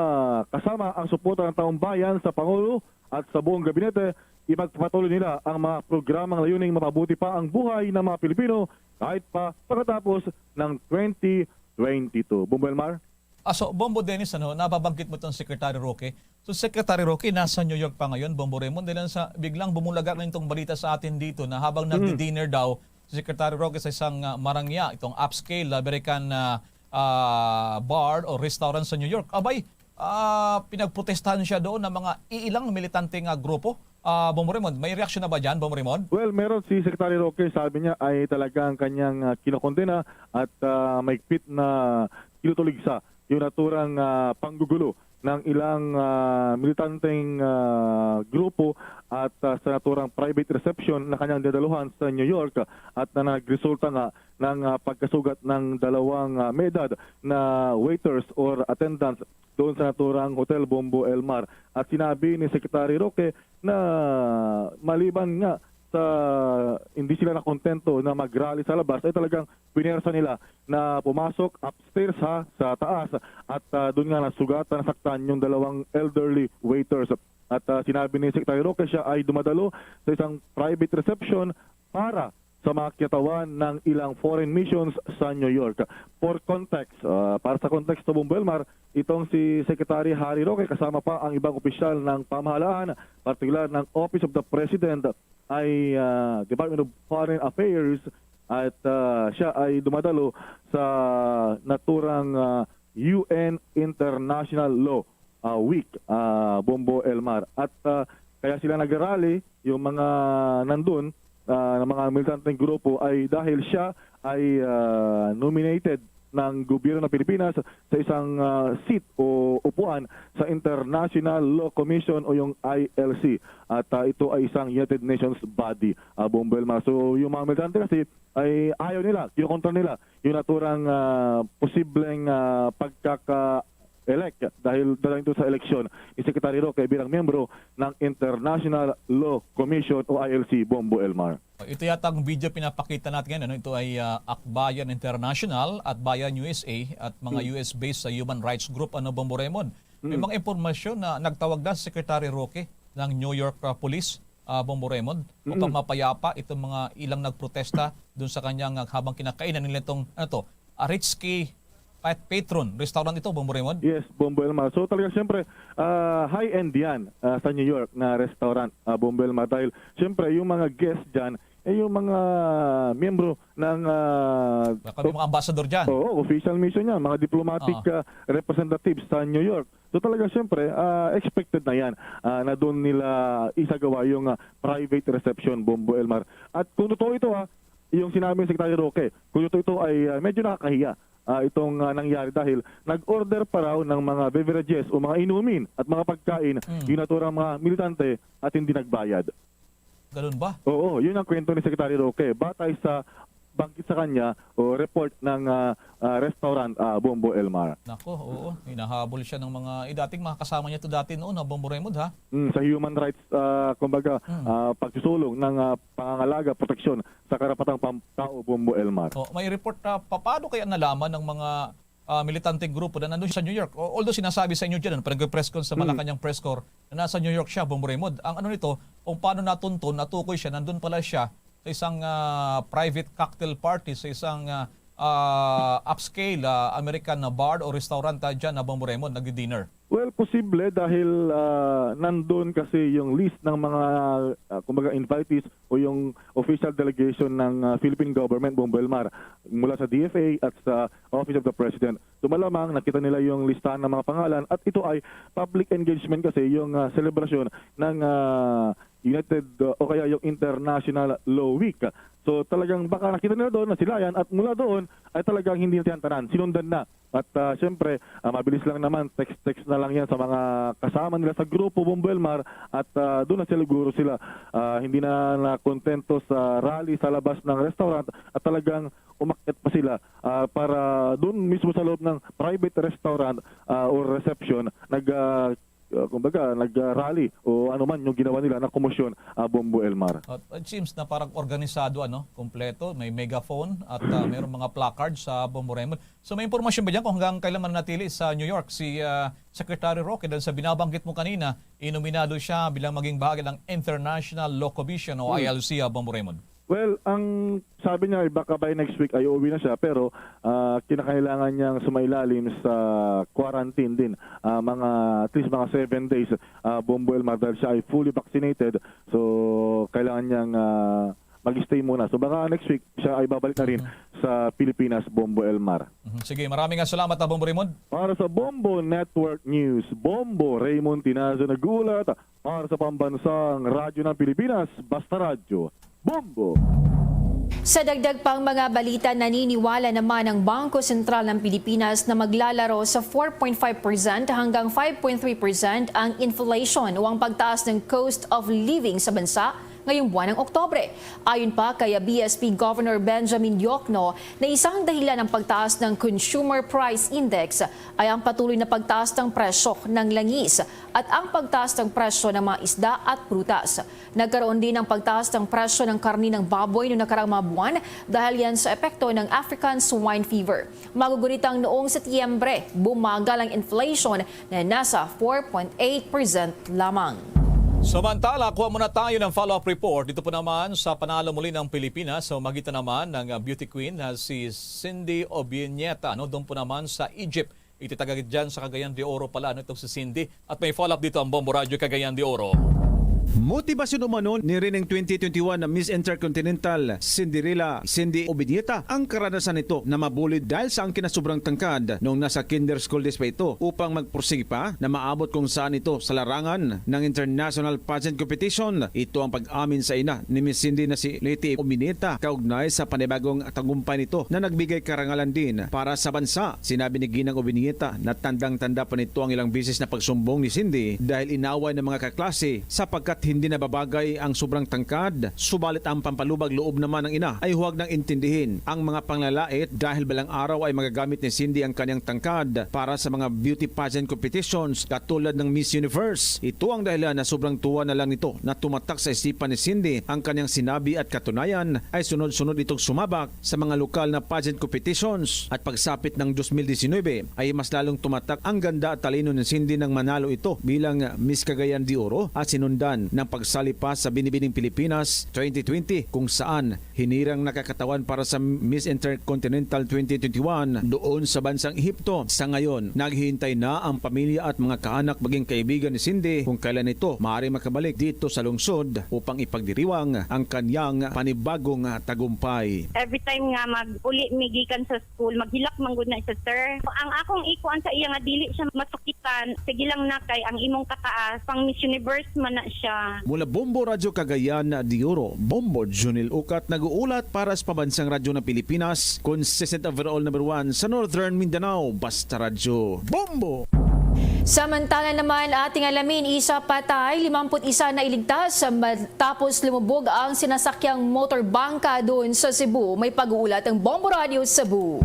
kasama ang suporta ng taong bayan sa Pangulo at sa buong gabinete, ipagpapatuloy nila ang mga programang layuning mapabuti pa ang buhay ng mga Pilipino kahit pa pagkatapos ng twenty twenty-two. Bombo Elmar? Ah, so, Bombo Dennis, ano, nababanggit mo itong Secretary Roque. So, Secretary Roque, nasa New York pa ngayon, Bombo Raymond, dahil sa biglang bumulaga ngayon itong balita sa atin dito na habang Mm. nagdi-dinner daw si Secretary Roque sa isang, ah, marangya, itong upscale American, ah, ah, bar o restaurant sa New York. Abay, ah, pinagprotestahan siya doon ng mga iilang militante nga grupo. Ah, Bombo Raymond, may reaksyon na ba dyan, Bombo Raymond? Well, meron si Secretary Roque, sabi niya ay talagang kanyang, ah, kinokondena at, ah, mahigpit na kinutuligsa yung naturang, ah, panggugulo ng ilang, ah, militanteng, ah, grupo at, ah, sa naturang private reception na kanyang dinaluhan sa New York at na nagresulta nga ng, ah, pagkasugat ng dalawang, ah, may edad na waiters or attendants doon sa naturang Hotel Bombo Elmar. At sinabi ni Secretary Roque na maliban nga sa hindi sila nakontento na mag-rally sa labas, ay talagang pinersa nila na pumasok upstairs, ha, sa taas, at, ah, doon nga nasugatan, nasaktan yung dalawang elderly waiters. At, ah, sinabi ni Secretary Roque siya ay dumadalo sa isang private reception para sa mga kiyatawan ng ilang foreign missions sa New York. For context, ah, para sa konteksto, Bombo Elmar, itong si Secretary Harry Roque kasama pa ang ibang opisyal ng pamahalaan, partikular ng Office of the President, ay, ah, Department of Foreign Affairs, at, ah, siya ay dumadalo sa naturang, ah, U N International Law, ah, Week, ah, Bombo Elmar. At, ah, kaya sila nagrally, yung mga nandun, ah, ng mga militanteng grupo, ay dahil siya ay, ah, nominated ng gobyerno ng Pilipinas sa isang, ah, seat o upuan sa International Law Commission o yung I L C. At, ah, ito ay isang United Nations body, ah, Bombo Elmar. So, yung mga militante kasi ay ayaw nila, kinukontra nila yung naturang, ah, posibleng, ah, pagkaka-elect dahil dahil ito sa eleksyon ni Secretary Roque bilang miyembro ng International Law Commission o I L C, Bombo Elmar. Ito yata ang video pinapakita natin ngayon, ano? Ito ay, ah, Akbayan International at Bayan U S A at mga Mm. U S-based sa human rights group, ano, Bombo Raymond? May Mm. mga impormasyon na nagtawag na si Secretary Roque ng New York, ah, Police, ah, Bombo Raymond, upang Mm. mapayapa itong mga ilang nagprotesta dun sa kanyang, ah, habang kinakainan nila itong, ano to, Aritzky Pat-, Patron Restaurant ito, Bombo Raymond? Yes, Bombo Elmar. So, talaga, siyempre, ah, high-end yan, ah, sa New York na restaurant, ah, Bombo Elmar. Dahil, siyempre, yung mga guest dyan, eh, yung mga miyembro ng, ah, Baka may mga ambassador dyan. Oo, official mission yan, mga diplomatic, Oo. ah, representatives sa New York. So, talaga, siyempre, ah, expected na yan, ah, na doon nila isagawa yung, ah, private reception, Bombo Elmar. At kung totoo ito, ha, yung sinabi ni Secretary Roque, kung totoo ito ay, ah, medyo nakakahiya, ah, itong, ah, nangyari dahil nag-order pa raw ng mga beverages o mga inumin at mga pagkain Mm. yung naturang mga militante at hindi nagbayad. Ganun ba? Oo, yun ang kwento ni Secretary Roque. Batay sa banggit sa kanya o report ng, ah, ah, restaurant, ah, Bombo Elmar. Nako, oo. Hinahabol siya ng mga, eh, dating mga kasama niya to dati noon, ha, Bombo Raymond, ha? Mm, sa human rights, ah, kumbaga, Mm. ah, pagsusulong ng, ah, pangangalaga, proteksyon sa karapatang pam-, tao, Bombo Elmar. Oh, may report na pa-, paano kaya nalaman ng mga, ah, militanteng grupo na nandun sa New York? O, although sinasabi sa inyo dyan, ano, pag nagpe-press con sa Mm. Malacañang press corps, na nasa New York siya, Bombo Raymond. Ang ano nito, kung paano natuntun, natukoy siya, nandun pala siya sa isang, ah, private cocktail party, sa isang, ah, ah, upscale, ah, American na bar o restaurant, ah, dyan na Bombo Raymond, nagdi-dinner. Well, posible dahil, ah, nandun kasi yung list ng mga, ah, kumbaga, invitees o yung official delegation ng, ah, Philippine government, Bombo Elmar, mula sa D F A at sa Office of the President. So, malamang nakita nila yung listahan ng mga pangalan at ito ay public engagement kasi yung, ah, selebrasyon ng, ah, United, uh, o kaya yung International Law Week. So talagang baka nakita nila doon na sila yan at mula doon ay talagang hindi na tinatantanan. Sinundan na. At, ah, siyempre, ah, mabilis lang naman, text-text na lang yan sa mga kasama nila sa grupo, Bombo Elmar, at, ah, doon na siguro sila, ah, hindi na nakontento sa rally sa labas ng restaurant at talagang umakyat pa sila, ah, para doon mismo sa loob ng private restaurant, ah, or reception, nag, ah, ah, kumbaga, nag-rally o ano man yung ginawa nila na komosyon, ah, Bombo Elmar. At it seems na parang organisado, ano, kompleto, may megaphone at, ah, mayroong mga placard sa Bombo Raymond. So may impormasyon ba dyan kung hanggang kailan mananatili sa New York si, ah, Secretary Roque? Dahil sa binabanggit mo kanina, inominado siya bilang maging bahagi ng International Law Commission o Hmm. I L C, ah, Bombo Raymond. Well, ang sabi niya ay baka by next week ay uuwi na siya, pero, ah, kinakailangan niyang sumailalim sa quarantine din, ah, mga, at least mga seven days, ah, Bombo Elmar, dahil siya ay fully vaccinated. So kailangan niyang, ah, mag-stay muna. So baka next week siya ay babalik na rin Mhm. sa Pilipinas, Bombo Elmar. Mhm. Sige, maraming nga salamat, ah, Bombo Raymond. Para sa Bombo Network News, Bombo Raymond Tinazo nag-uulat para sa Pambansang Radyo ng Pilipinas, Basta Radyo, Bombo. Sa dagdag pang mga balita, naniniwala naman ang Bangko Sentral ng Pilipinas na maglalaro sa four point five percent hanggang five point three percent ang inflation o ang pagtaas ng cost of living sa bansa ngayong buwan ng Oktobre. Ayon pa kay B S P Governor Benjamin Diokno na isang dahilan ng pagtaas ng Consumer Price Index ay ang patuloy na pagtaas ng presyo ng langis at ang pagtaas ng presyo ng mga isda at prutas. Nagkaroon din ng pagtaas ng presyo ng karne ng baboy noong nakaraang mga buwan dahil yan sa epekto ng African Swine Fever. Magugunit ang noong Setyembre, bumagal ang inflation na nasa four point eight percent lamang. Samantala, kuha muna tayo ng follow-up report. Dito po naman sa panalo muli ng Pilipinas, sa magitan naman ng, ah, beauty queen na si Cindy Obiñeta, no? Doon po naman sa Egypt. Ititagad dyan sa Cagayan de Oro pala, no, itong si Cindy. At may follow-up dito ang Bombo Radyo Cagayan de Oro. Motibasyon umano ni rining twenty twenty-one na Miss Intercontinental Cinderella Cindy Obiñeta ang karanasan nito na mabulid dahil sa ang kinasobrang tangkad noong nasa kinder school days pa ito upang magpursige pa na maabot kung saan ito sa larangan ng International Pageant Competition. Ito ang pag-amin sa ina ni Miss Cindy na si Leti Obiñeta kaugnay sa panibagong tagumpay nito na nagbigay karangalan din para sa bansa. Sinabi ni Ginang Obiñeta na tandang-tanda pa nito ang ilang bisis na pagsumbong ni Cindy dahil inaway ng mga kaklase sapagkat hindi nababagay ang sobrang tangkad, subalit ang pampalubag loob naman ng ina ay huwag nang intindihin ang mga panglalait dahil balang araw ay magagamit ni Cindy ang kanyang tangkad para sa mga beauty pageant competitions katulad ng Miss Universe. Ito ang dahilan na sobrang tuwa na lang nito na tumatak sa isipan ni Cindy ang kanyang sinabi at katunayan ay sunod-sunod itong sumabak sa mga lokal na pageant competitions at pagsapit ng twenty nineteen ay mas lalong tumatak ang ganda at talino ni Cindy nang manalo ito bilang Miss Cagayan de Oro at sinundan ng pagsali pa sa Binibining Pilipinas twenty twenty kung saan hinirang na kakatawan para sa Miss Intercontinental twenty twenty-one doon sa bansang Ehipto. Sa ngayon, naghihintay na ang pamilya at mga kaanak maging kaibigan ni Cindy kung kailan ito maaari makabalik dito sa lungsod upang ipagdiriwang ang kanyang panibagong tagumpay. Every time nga mag-uli mi gikan sa school, maghilak man gud na siya, sir. Ang akong ikuan sa iya nga dili siya masukitan, sige lang na kay ang imong kataas, pang Miss Universe man na siya. Mula Bombo Radyo Cagayan de Oro, Bombo Junil Ukat nag-uulat para sa Pambansang Radyo ng Pilipinas, consistent overall number one sa Northern Mindanao, Basta Radyo Bombo! Samantala naman, ating alamin, isa patay, limampu't isa na iligtas matapos lumubog ang sinasakyang motor bangka doon sa Cebu. May pag-uulat ang Bombo Radio Cebu.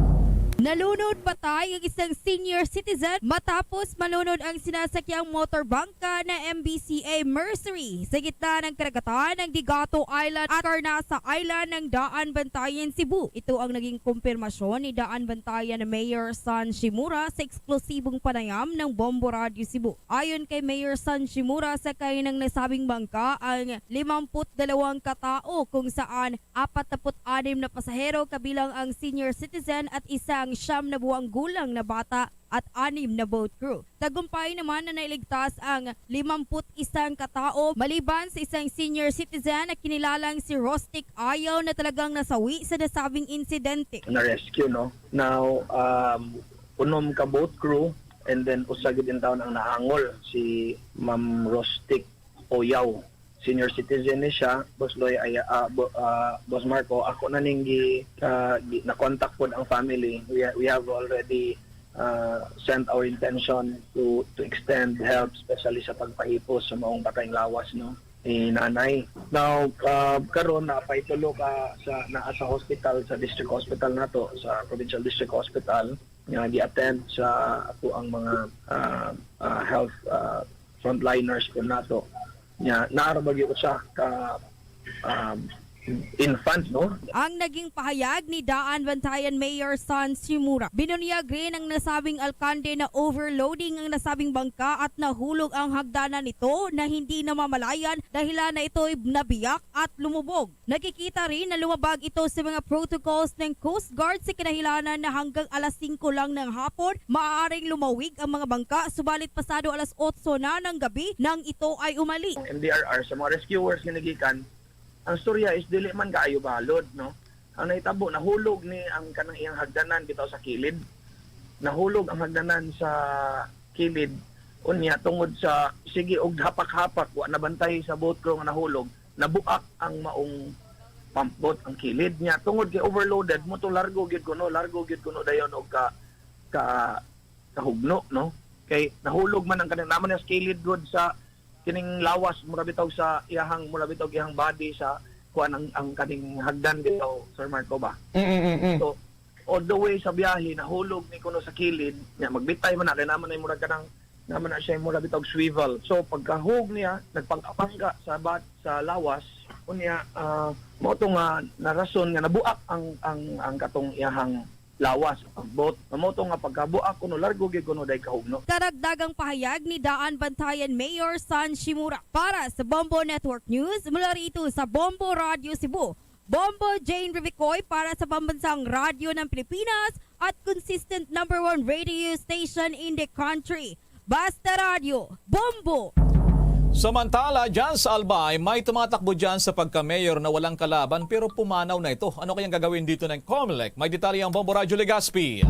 Nalunod patay ang isang senior citizen matapos malunod ang sinasakyang motor bangka na M B C A Mercury sa gitna ng karagatan ng Digato Island at Carnasa Island ng Daan Bantayan, Cebu. Ito ang naging kumpirmasyon ni Daan Bantayan Mayor San Shimura sa eksklusibong panayam ng Bombo Radio Cebu. Ayon kay Mayor San Shimura, sakay ng nasabing bangka ang limampu't dalawang katao, kung saan apatnapu't anim na pasahero kabilang ang senior citizen at isang siyam na buwang gulang na bata at anim na boat crew. Tagumpay naman na nailigtas ang limampu't isang katao maliban sa isang senior citizen na kinilalang si Rostic Ayaw na talagang nasawi sa nasabing insidente. Na-rescue, no? Now, um, unom ka boat crew and then usa gid intawon ang nahangol, si Ma'am Rostic Oyaw. senior citizen ni siya, Boss Loy, ay, ah, bo-, ah, Boss Marco, ako na ning gi-, ah, gi-, na-contact pod ang family. We ha-, we have already, ah, sent our intention to, to extend help, especially sa pagpahipos sa maong patayng lawas, no, ni nanay. Now, ah, karon na pay tulo ka sa, naa sa hospital, sa district hospital nato, sa Provincial District Hospital, nga gi-attend sa ato ang mga, ah, ah, health, ah, frontliners po nato. Nya, naa ra ba gyud usa ka, um, infant, no? Ang naging pahayag ni Daan Bantayan Mayor San Shimura. Binunyag rin ang nasabing alkalde na overloading ang nasabing bangka at nahulog ang hagdanan nito na hindi namamalayan, dahilan na ito'y nabiyak at lumubog. Nakikita rin na lumabag ito sa mga protocols ng Coast Guard sa kinahanglanan na hanggang alas singko lang ng hapon maaaring lumawig ang mga bangka, subalit pasado alas otso na ng gabi nang ito ay umalis. Ang M D R R, sa mga rescuers nga nagikan, ang storya is dili man kaayo balod, no? Ang nahitabo, nahulog ni ang kanang iyang hagdanan bitaw sa kilid. Nahulog ang hagdanan sa kilid. Unya, tungod sa, sige og hapak-hapak, wa nabantay sa boat crew nga nahulog, nabuak ang maong pump boat, ang kilid niya. Tungod kay overloaded, mo to largo gyud kuno, largo gyud kuno dayon og ka, ka, kahugno, no? Kay nahulog man ang kanang naman sa kilid gud sa kining lawas, mura bitaw sa iyahang, mura bitaw iyahang body sa kuan ang, ang kaning hagdan bitaw, Sir Marco ba? Mm, mm, mm. So, all the way sa biyahe, nahulog ni kuno sa kilid, nya magbitay man na, kay naman ay murag kanang, naman na siya mura bitaw swivel. So, pagkahug niya, nagpangkapangga sa bat, sa lawas, unya, ah, mao to nga narason nga nabuak ang, ang, ang katong iyahang lawas, ang boat. Mao to nga pagkabuak kuno, largo gyud kuno day kahugno. Karagdagang pahayag ni Daan Bantayan Mayor San Shimura para sa Bombo Network News mula rito sa Bombo Radio Cebu. Bombo Jane Revicoy para sa Pambansang Radyo ng Pilipinas at consistent number one radio station in the country. Basta Radyo, Bombo! Samantala, dyan sa Albay, may tumatakbo dyan sa pagka-mayor na walang kalaban pero pumanaw na ito. Ano kayang gagawin dito ng Comelec? May detalye ang Bombo Radyo Legazpi.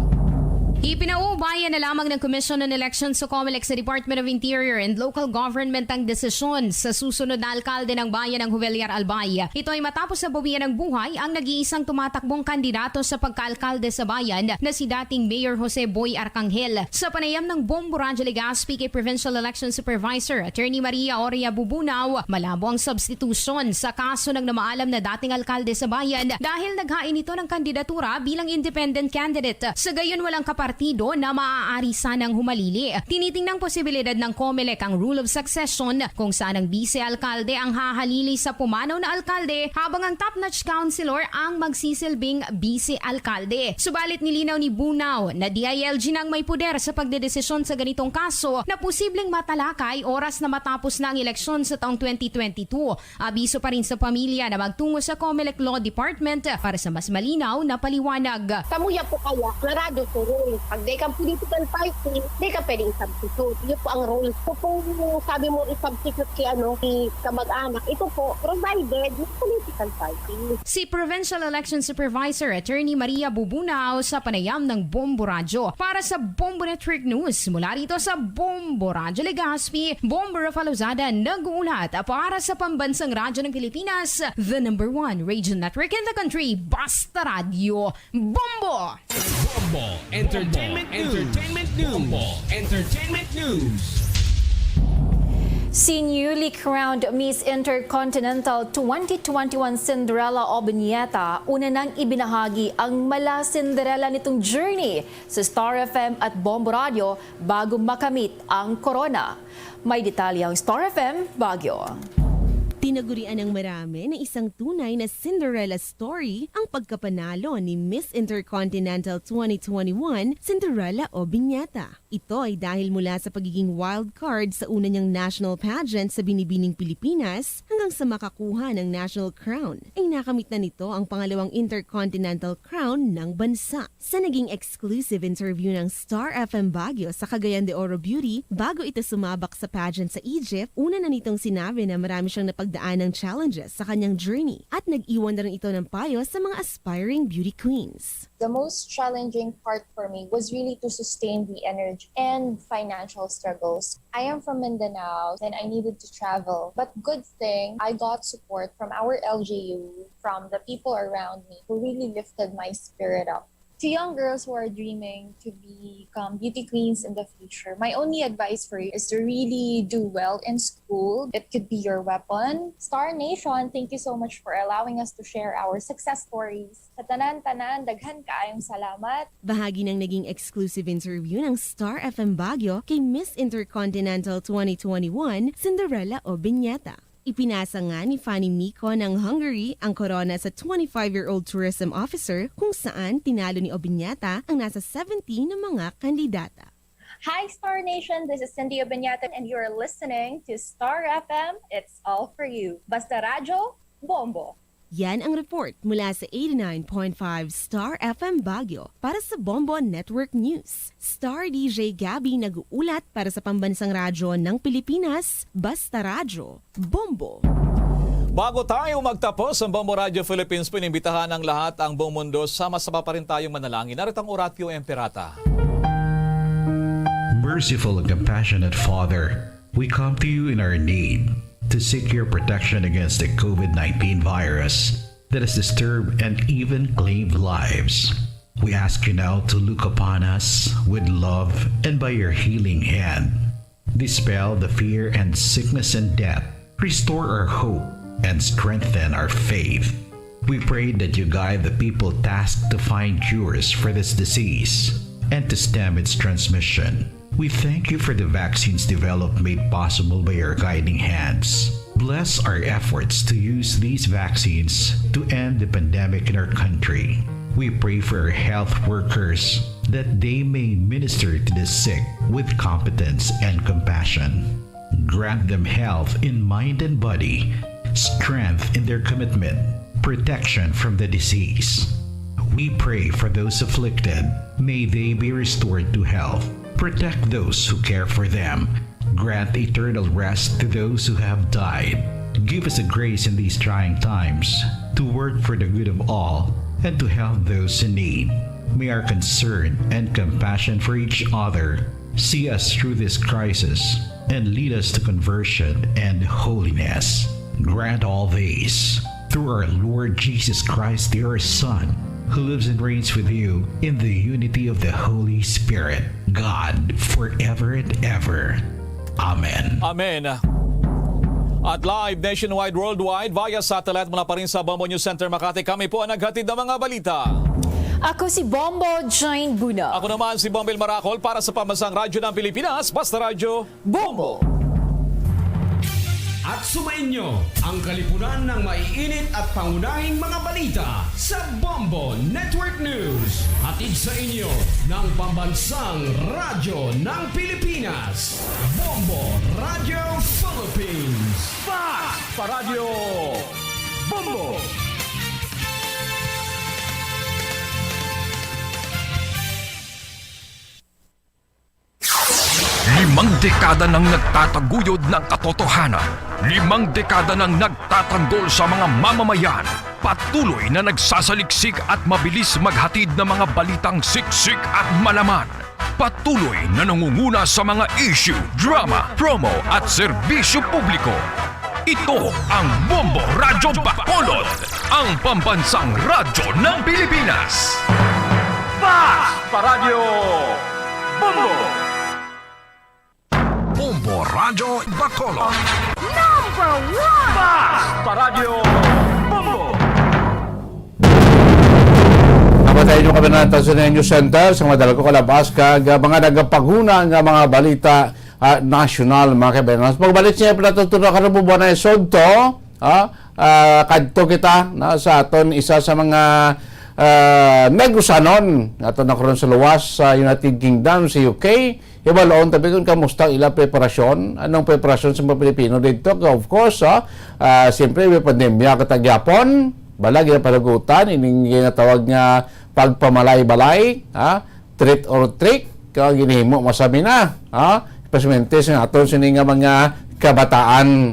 Ipinauubayan na lamang ng Commission on Elections sa Comelec sa Department of Interior and Local Government ang desisyon sa susunod na alkalde ng bayan ng Juvellar Albay. Ito ay matapos na bawian ng buhay ang nag-iisang tumatakbong kandidato sa pagkaalkalde sa bayan na si dating Mayor Jose Boy Arcangel. Sa panayam ng Bombo Radyo Legazpi kay Provincial Election Supervisor Attorney Maria Oria Bubunaw, malabo ang substitution sa kaso ng namaalam na dating alkalde sa bayan dahil naghain ito ng kandidatura bilang independent candidate. Sa gayon, walang kapartido na maaari sanang humalili. Tinitingnang posibilidad ng Comelec ang rule of succession kung saan ang bise-alkalde ang hahalili sa pumanaw na alkalde habang ang top-notch councilor ang magsisilbing bise-alkalde. Subalit nilinaw ni Bunaw na D I L G na ang may poder sa pagdedesisyon sa ganitong kaso na posibleng matalakay oras na matapos na ang eleksyon sa taong twenty twenty-two. Abiso pa rin sa pamilya na magtungo sa Comelec Law Department para sa mas malinaw na paliwanag. Kamuya po kaya, klarado po rule. Pag di ka political party, di ka pwede i-substitute. Yun po ang rule. So kung sabi mo i-substitute si ano, si kamag-anak, ito po, provided may political party. Si Provincial Election Supervisor Attorney Maria Bubunao sa panayam ng Bombo Radyo. Para sa Bombo Network News, mula rito sa Bombo Radyo Legazpi, Bombo Rafa Lozada nag-uulat para sa Pambansang Radyo ng Pilipinas, the number one radio network in the country, Basta Radyo Bombo! Bombo Entertainment News. Entertainment News. Bombo Entertainment News. Si newly crowned Miss Intercontinental twenty twenty-one Cinderella Obiñeta una nang ibinahagi ang mala Cinderella nitong journey sa Star F M at Bombo Radio bago makamit ang korona. May detalye ang Star F M Baguio. Tinagurian ng marami na isang tunay na Cinderella story ang pagkapanalo ni Miss Intercontinental twenty twenty-one, Cinderella Obiñeta. Ito ay dahil mula sa pagiging wild card sa una niyang national pageant sa Binibining Pilipinas hanggang sa makakuha ng national crown, ay nakamit na nito ang pangalawang Intercontinental crown ng bansa. Sa naging exclusive interview ng Star F M Baguio sa Cagayan de Oro Beauty bago ito sumabak sa pageant sa Egypt, una na nitong sinabi na marami siyang napag- Daan ang challenges sa kanyang journey at nag-iwan na rin ito ng payo sa mga aspiring beauty queens. The most challenging part for me was really to sustain the energy and financial struggles. I am from Mindanao and I needed to travel. But good thing I got support from our L G U, from the people around me who really lifted my spirit up. To young girls who are dreaming to become beauty queens in the future, my only advice for you is to really do well in school. It could be your weapon. Star Nation, thank you so much for allowing us to share our success stories. Sa tanan-tanan, daghan kaayong salamat. Bahagi ng naging exclusive interview ng Star F M Baguio kay Miss Intercontinental twenty twenty-one, Cinderella Obiñeta. Ipinasa nga ni Fanny Miko ng Hungary ang korona sa twenty-five-year-old tourism officer, kung saan tinalo ni Obiñeta ang nasa seventy na mga kandidata. Hi, Star Nation! This is Cindy Obiñata and you're listening to Star F M. It's all for you. Basta Radyo, Bombo! Yan ang report mula sa eighty-nine point five Star F M Baguio. Para sa Bombo Network News, Star D J Gabby nag-uulat para sa Pambansang Radyo ng Pilipinas, Basta Radyo, Bombo. Bago tayo magtapos ang Bombo Radio Philippines, pinimbitahan ng lahat ang buong mundo. Sama-sama pa rin tayong manalangin. Narito ang Oratio Imperata. Merciful and compassionate Father, we come to you in our need to seek your protection against the COVID nineteen virus that has disturbed and even claimed lives. We ask you now to look upon us with love and by your healing hand, dispel the fear and sickness and death, restore our hope, and strengthen our faith. We pray that you guide the people tasked to find cures for this disease and to stem its transmission. We thank you for the vaccines developed made possible by your guiding hands. Bless our efforts to use these vaccines to end the pandemic in our country. We pray for our health workers that they may minister to the sick with competence and compassion. Grant them health in mind and body, strength in their commitment, protection from the disease. We pray for those afflicted. May they be restored to health. Protect those who care for them. Grant eternal rest to those who have died. Give us the grace in these trying times to work for the good of all and to help those in need. May our concern and compassion for each other see us through this crisis and lead us to conversion and holiness. Grant all these through our Lord Jesus Christ, your Son, who lives and reigns with you in the unity of the Holy Spirit, God, forever and ever. Amen. Amen. At live nationwide, worldwide, via satellite mula pa rin sa Bombo News Center Makati, kami po ang naghatid ng mga balita. Ako si Bombo Jane Buna. Ako naman si Bombil Maracol para sa Pambansang Radyo ng Pilipinas, Basta Radyo, Bombo. At sumainyo ang kalipunan ng maiinit at pangunahing mga balita sa Bombo Network News. Hatid sa inyo ng Pambansang Radyo ng Pilipinas, Bombo Radio Philippines. Fast pa Radyo, Bombo! Limang dekada nang nagtataguyod ng katotohanan. Limang dekada nang nagtatanggol sa mga mamamayan. Patuloy na nagsasaliksik at mabilis maghatid ng mga balitang siksik at malaman. Patuloy na nangunguna sa mga issue, drama, promo at serbisyo publiko. Ito ang Bombo Radyo Bacolod, ang pambansang radyo ng Pilipinas. Fast pa Radyo, Bombo! Bombo Radyo Bacolod. Number one! Fast pa Radyo, Bombo! Napatay nyo kami na sa News Center sa madala ko kalabas kag, ah, mga nagapaguna nga mga balita, ah, nasyonal, mga kaibigan. Pagbalik niya pala ito na karong buwan na isugto, ah, ah, kadto kita na sa aton isa sa mga, ah, negosanon nga aton na karon sa luwas sa United Kingdom, sa U K. Hibaloon tabi kung kamusta ang ilang preparasyon. Anong preparasyon sa mga Pilipino dito? Of course, ah, ah, siyempre may pandemya katagyapon. Bala, ginapanagutan ining ginatawag nga pagpamalay-balay, ha? Treat or trick, ka ginhimo masami na, ha? Especially sa aton sini nga mga kabataan.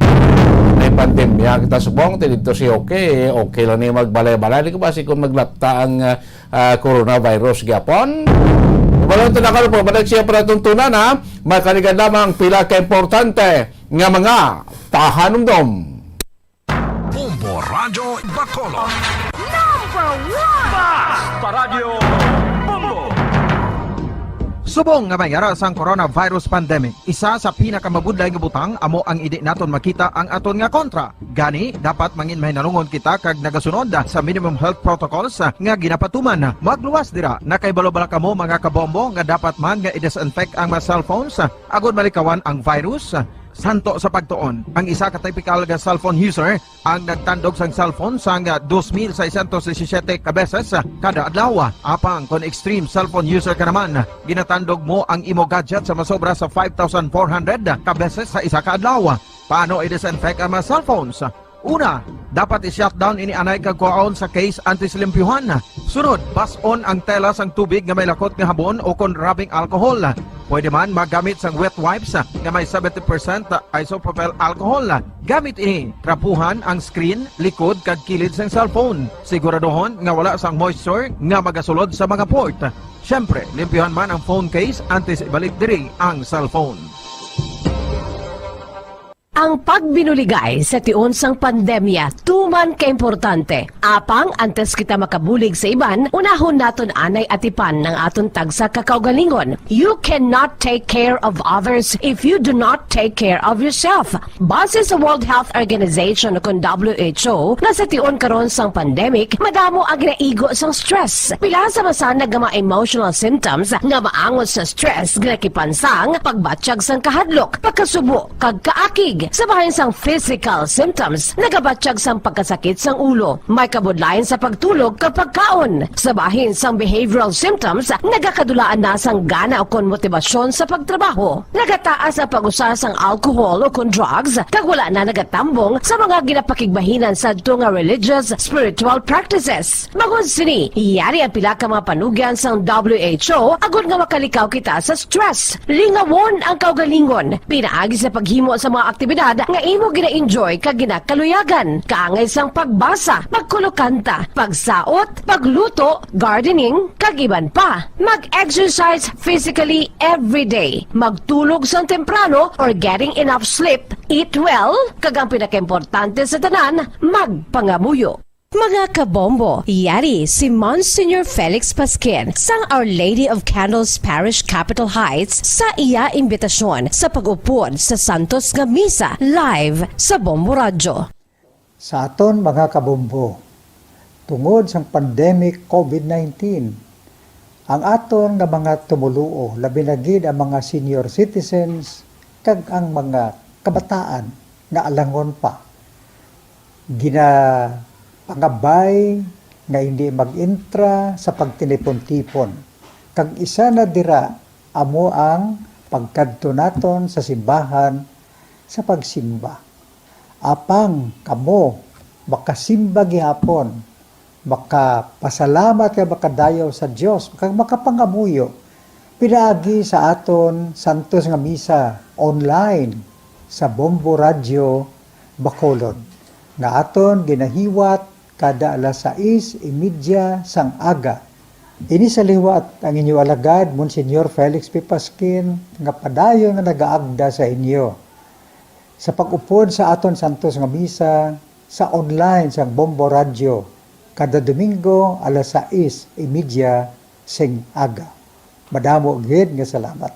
May pandemya kita subong, ti didto si okay, okay lang ni magbalay-balay. Di ko ba si kung maglapta ang, ah, ah, coronavirus gyapon? Wala to na karon po, balik siya para tuntunan, ha? Makaligad lamang pila ka importante nga mga pahanumdom. Bombo Radyo Bacolod. Number one! Basta Radyo Bombo! Subong nga may ara sang coronavirus pandemic, isa sa pinakamabudlay nga butang amo ang indi naton makita ang aton nga kontra. Gani, dapat mangin mahinalungon kita kag nagasunod sa minimum health protocols nga ginapatuman. Magluwas dira, nakaibalo bala kamo, mga kabombo, nga dapat man nga i-disinfect ang mga cellphones agod malikawan ang virus? Santo sa pagtuon, ang isa ka typical nga cellphone user ang nagtandog sang cellphone sang dos mil seiscientos disisiete ka beses kada adlaw. Apang kon extreme cellphone user ka naman, ginatandog mo ang imo gadget sa masobra sa five thousand four hundred ka beses sa isa ka adlaw. Paano i-disinfect ang mga cellphones? Una, dapat i-shutdown ini anay kag kuhaon sa case antes limpyuhan. Sunod, bas-on ang tela sang tubig nga may lakot nga habon o kon rubbing alcohol. Pwede man magamit sang wet wipes nga may seventy percent isopropyl alcohol. Gamit ini, trapuhan ang screen, likod, kag kilid sang cellphone. Siguraduhon nga wala sang moisture nga magasulod sa mga port. Siyempre, limpyuhan man ang phone case antes ibalik diri ang cellphone. Ang pagbinuligay sa tion sang pandemya tuman ka importante. Apang antes kita makabulig sa iban, unahon naton anay atipan ang aton tagsa ka kaugalingon. You cannot take care of others if you do not take care of yourself. Base sa World Health Organization, kon W H O, nga sa tion karon sang pandemic, madamo ang ginaigo sang stress. Pila sa masanag nga mga emotional symptoms nga maangot sa stress ginakipan sang pagbatyag sang kahadlok, pagkasubo, kag kaakig. Sa bahin sang physical symptoms, nagabatyag sang pagkasakit sang ulo, may kabudlayan sa pagtulog kag pagkaon. Sa bahin sang behavioral symptoms, nagakadulaan na sang gana ukon motibasyon sa pagtrabaho. Nagataas ang pag-usa sang alcohol ukon drugs, kag wala na nagatambong sa mga ginapakigbahinan sadto nga religious, spiritual practices. Bangod sini, yari ang pila ka mga panugyan sang W H O agod nga makalikaw kita sa stress. Lingawon ang kaugalingon pinaagi sa paghimo sa mga aktibidad nga imo gina-enjoy kag ginakaluyagan, kaangay sang pagbasa, pagkulokanta, pagsaot, pagluto, gardening, kag iban pa. Mag-exercise physically every day. Magtulog sang temprano or getting enough sleep. Eat well, kag ang pinakaimportante sa tanan, magpangamuyo. Mga kabombo, yari si Monsignor Felix Pasquin sang Our Lady of Candles Parish, Capitol Heights, sa iya imbitasyon sa pag-upod sa santos nga misa live sa Bombo Radyo. Sa aton mga kabombo, tungod sang pandemic covid nineteen, ang aton nga mga tumoluo, labi na gid ang mga senior citizens kag ang mga kabataan nga alangon pa, ginapangabay nga hindi mag-intra sa pagtinipon-tipon. Kag isa na dira amo ang pagkadto naton sa simbahan sa pagsimba. Apang kamo makasimba gihapon, makapasalamat kag makadayaw sa Dios, kag makapangamuyo pinaagi sa aton santos nga misa online sa Bombo Radyo Bacolod, nga aton ginahiwat kada alas sais y media sang aga. Ini sa liwat ang inyo alagad, Monsignor Felix P. Pasquin, nga padayon nga nagaagda sa inyo sa pag-upod sa aton santos nga misa sa online sang Bombo Radyo kada Domingo alas sais y media sing aga. Madamo gid nga salamat.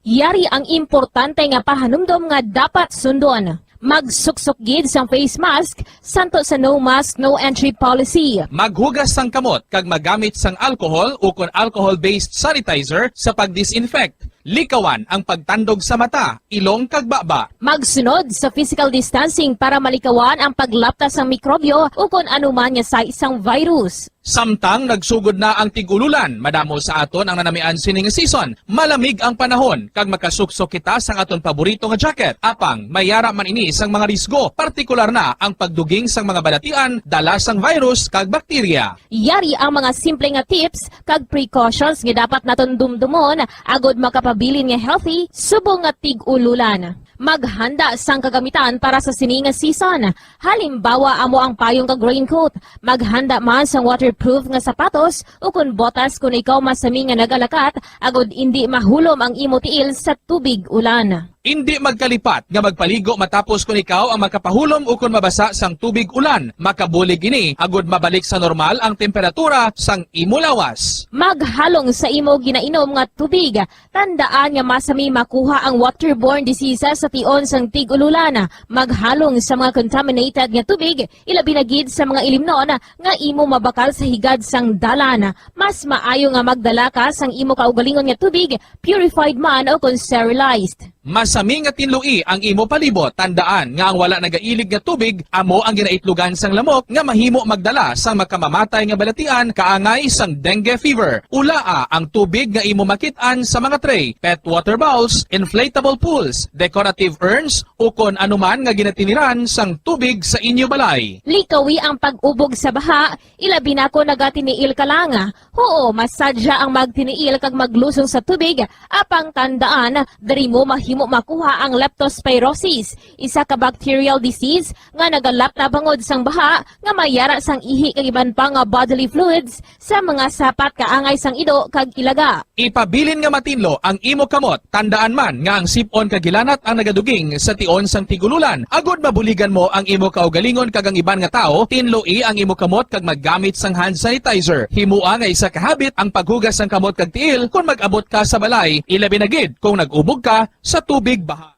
Yari ang importante nga pahanumdom nga dapat sundon. Magsuksok gid sang face mask, santo sa no mask, no entry policy. Maghugas sang kamot kag magamit sang alcohol ukon alcohol-based sanitizer sa pag-disinfect. Likawan ang pagtandog sa mata, ilong kag baba. Magsunod sa physical distancing para malikawan ang paglapta sang mikrobyo ukon anuman nga sahi sang virus. Samtang nagsugod na ang tig-ululan, madamo sa aton ang nanamian sini nga season. Malamig ang panahon, kag makasuksok kita sang aton paborito nga jacket. Apang, may ara man ini sang mga risgo, partikular na ang pagduging sang mga balatian dala sang virus kag bakterya. Yari ang mga simple nga tips kag precautions nga dapat naton dumdumon agud makapabilin nga healthy subong nga tig-ululan. Maghanda sang kagamitan para sa sini nga season. Halimbawa, amo ang payong kag raincoat. Maghanda man sang waterproof nga sapatos ukon botas kon ikaw masami nga nagalakat, agud indi mahulom ang imo tiil sa tubig ulan. Indi magkalipat nga magpaligo matapos kon ikaw ang makapahulom ukon mabasa sang tubig ulan. Makabulig ini agud mabalik sa normal ang temperatura sang imo lawas. Maghalong sa imo ginainom nga tubig. Tandaan nga masami makuha ang waterborne diseases sa tion sang tig-ululan. Maghalong sa mga contaminated nga tubig, ilabi na gid sa mga ilimnon nga imo mabakal sa higad sang dalan. Mas maayo nga magdala ka sang imo kaugalingon nga tubig, purified man o kon sterilized. Masami nga tinloi ang imo palibot. Tandaan nga ang wala nagailig nga tubig amo ang ginaitlogan sang lamok nga mahimo magdala sang makamamatay nga balatian kaangay sang dengue fever. Ulaa ang tubig nga imo makit-an sa mga tray, pet water bowls, inflatable pools, decorative urns, ukon anuman nga ginatiniran sang tubig sa inyo balay. Likawi ang pag-ubog sa baha, ilabi na kon nagatiniil ka lang. Huo, masadya ang magtiniil kag maglusong sa tubig, apang tandaan, diri mo mahimo makuha ang leptospirosis, isa ka bacterial disease nga nagalap na bangod sang baha nga may ara sang ihi kag iban pa nga bodily fluids sa mga sapat kaangay sang ido kag ilaga. Ipabilin nga matinlo ang imo kamot. Tandaan man nga ang sip-on kag hilanat ang nagaduging sa tion sang tig-ululan. Agod mabuligan mo ang imo kaugalingon kag ang iban nga tawo, tinloi ang imo kamot kag maggamit sang hand sanitizer. Himoa nga isa ka habit ang paghugas sang kamot kag tiil kon mag-abot ka sa balay, ilabi na gid kon nag-ubog ka sa tubig baha.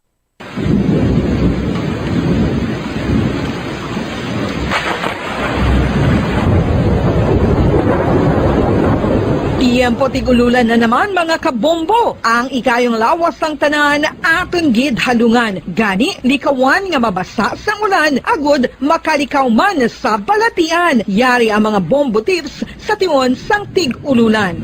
Tiyempo tig-ululan na naman, mga kabombo. Ang ikayong lawas sang tanan aton gid halungan. Gani, likawan nga mabasa sang ulan agud makalikaw man sa balatian. Yari ang mga bombo tips sa tion sang tig-ululan.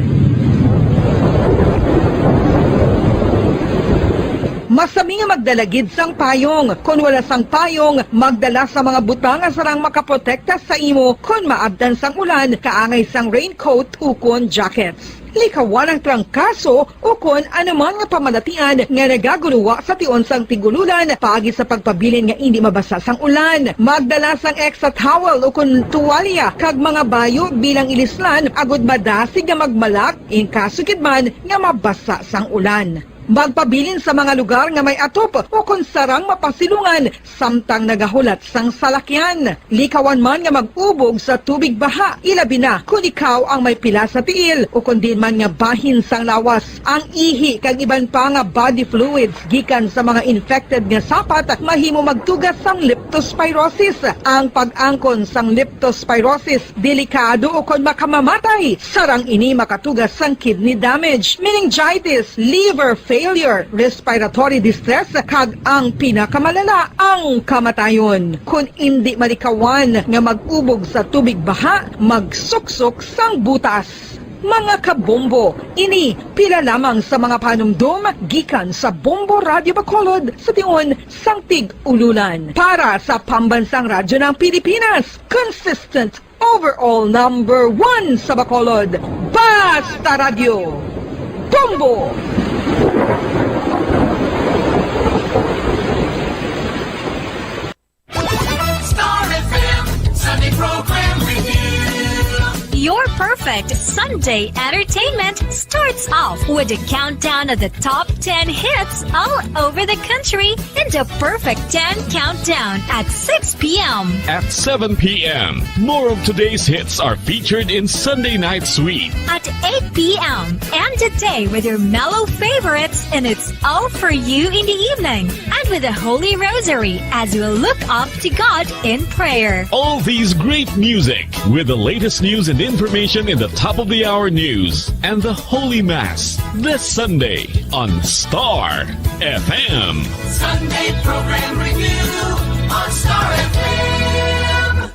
Masami nga magdala gid sang payong. Kon wala sang payong, magdala sa mga butang nga sarang makaprotekta sa imo kon maabtan sang ulan, kaangay sang raincoat ukon jackets. Likawan ang trangkaso ukon anuman nga pamalatian nga nagagulowa sa tion sang tig-ululan paagi sa pagpabilin nga indi mabasa sang ulan. Magdala sang extra towel ukon tuwalya kag mga bayo bilang ilislan agud madasig nga magmalak in kaso gid man nga mabasa sang ulan. Magpabilin sa mga lugar nga may atop ukon sarang mapasilungan samtang nagahulat sang salakyan. Likawan man nga mag-ubog sa tubig baha, ilabi na kon ikaw ang may pila sa tiil ukon diin man nga bahin sang lawas. Ang ihi kag iban pa nga body fluids gikan sa mga infected nga sapat mahimo magtuga sang leptospirosis. Ang pag-angkon sang leptospirosis delikado ukon makamamatay. Sarang ini makatuga sang kidney damage, meningitis, liver failure, respiratory distress, kag ang pinakamalala, ang kamatayon. Kon indi malikawan nga mag-ubog sa tubig baha, magsuksok sang butas. Mga kabombo, ini pila lamang sa mga panumdom gikan sa Bombo Radyo Bacolod sa tion sang tig-ululan. Para sa Pambansang Radyo ng Pilipinas, consistent overall number one sa Bacolod, Basta Radyo, Bombo! Star F M Sunday Program Review. Your perfect Sunday entertainment starts off with a countdown of the top ten hits all over the country in the Perfect ten Countdown at six p m. At seven p m, more of today's hits are featured in Sunday Night Sweet. At eight p m, end the day with your mellow favorites, and it's all for you in the evening. And with the Holy Rosary as we look up to God in prayer. All these great music with the latest news and information in the top of the hour news and the Holy Mass this Sunday on Star F M. Sunday Program Review on Star F M.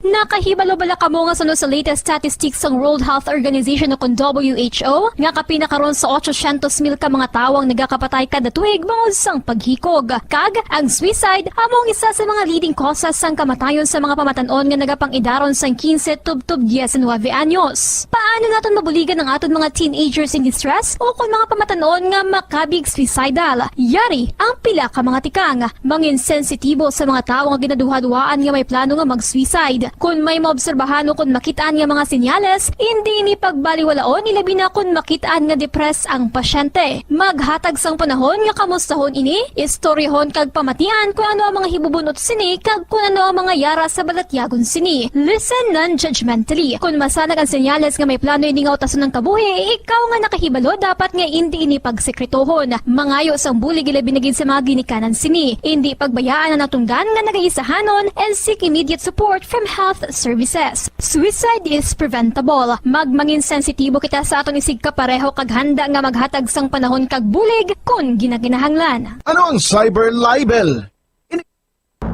Nakahibalo bala kamo nga suno sa latest statistics sang World Health Organization o kon W H O, nga kapin na karon sa otsosyentos mil ka mga tawo ang nagakapatay kada tuig bangod sang paghikog? Kag ang suicide amo ang isa sa mga leading causes sang kamatayon sa mga pamatan-on nga nagapang-idaron sang quince tubtob diecinuebe anyos. Paano naton mabuligan ang aton mga teenagers in distress o kon mga pamatan-on nga makabig suicidal? Yari ang pila ka mga tikang. Mangin sensitibo sa mga tawo nga ginaduhaduhaan nga may plano nga mag-suicide. Kon may maobserbahan o kon makit-an nga mga senyales, indi ini pagbaliwalaon, ilabi na kon makit-an nga depressed ang pasyente. Maghatag sang panahon nga kamustahon ini, istoryahon kag pamatian kon ano ang mga hibubun-ot sini kag kon ano ang mga yara sa balatyagon sini. Listen non-judgmentally. Kon masanag ang senyales nga may plano ini nga utason ang kabuhi, ikaw nga nakahibalo dapat nga indi ini pagsekretohon. Mangayo sang bulig ilabi na gid sa mga ginikanan sini. Indi pagbayaan ang natunggan nga nagaisahanon and seek immediate support from health services. Suicide is preventable. Magmangin sensitibo kita sa aton isigkapareho kag handa nga maghatag sang panahon kag bulig kon ginakinahanglan. Ano ang cyber libel?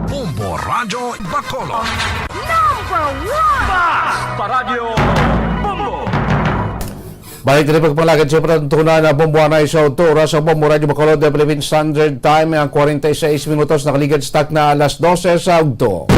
Bombo Radyo Bacolod. Number one! Paradyo Bombo! Balik diri pagpangalagad sa pagtuntunan na bombo anay sa udto. Oras sa Bombo Radyo Bacolod, the Philippine Standard Time, ang forty-six minutos nakaligad sa takna alas dose sa udto.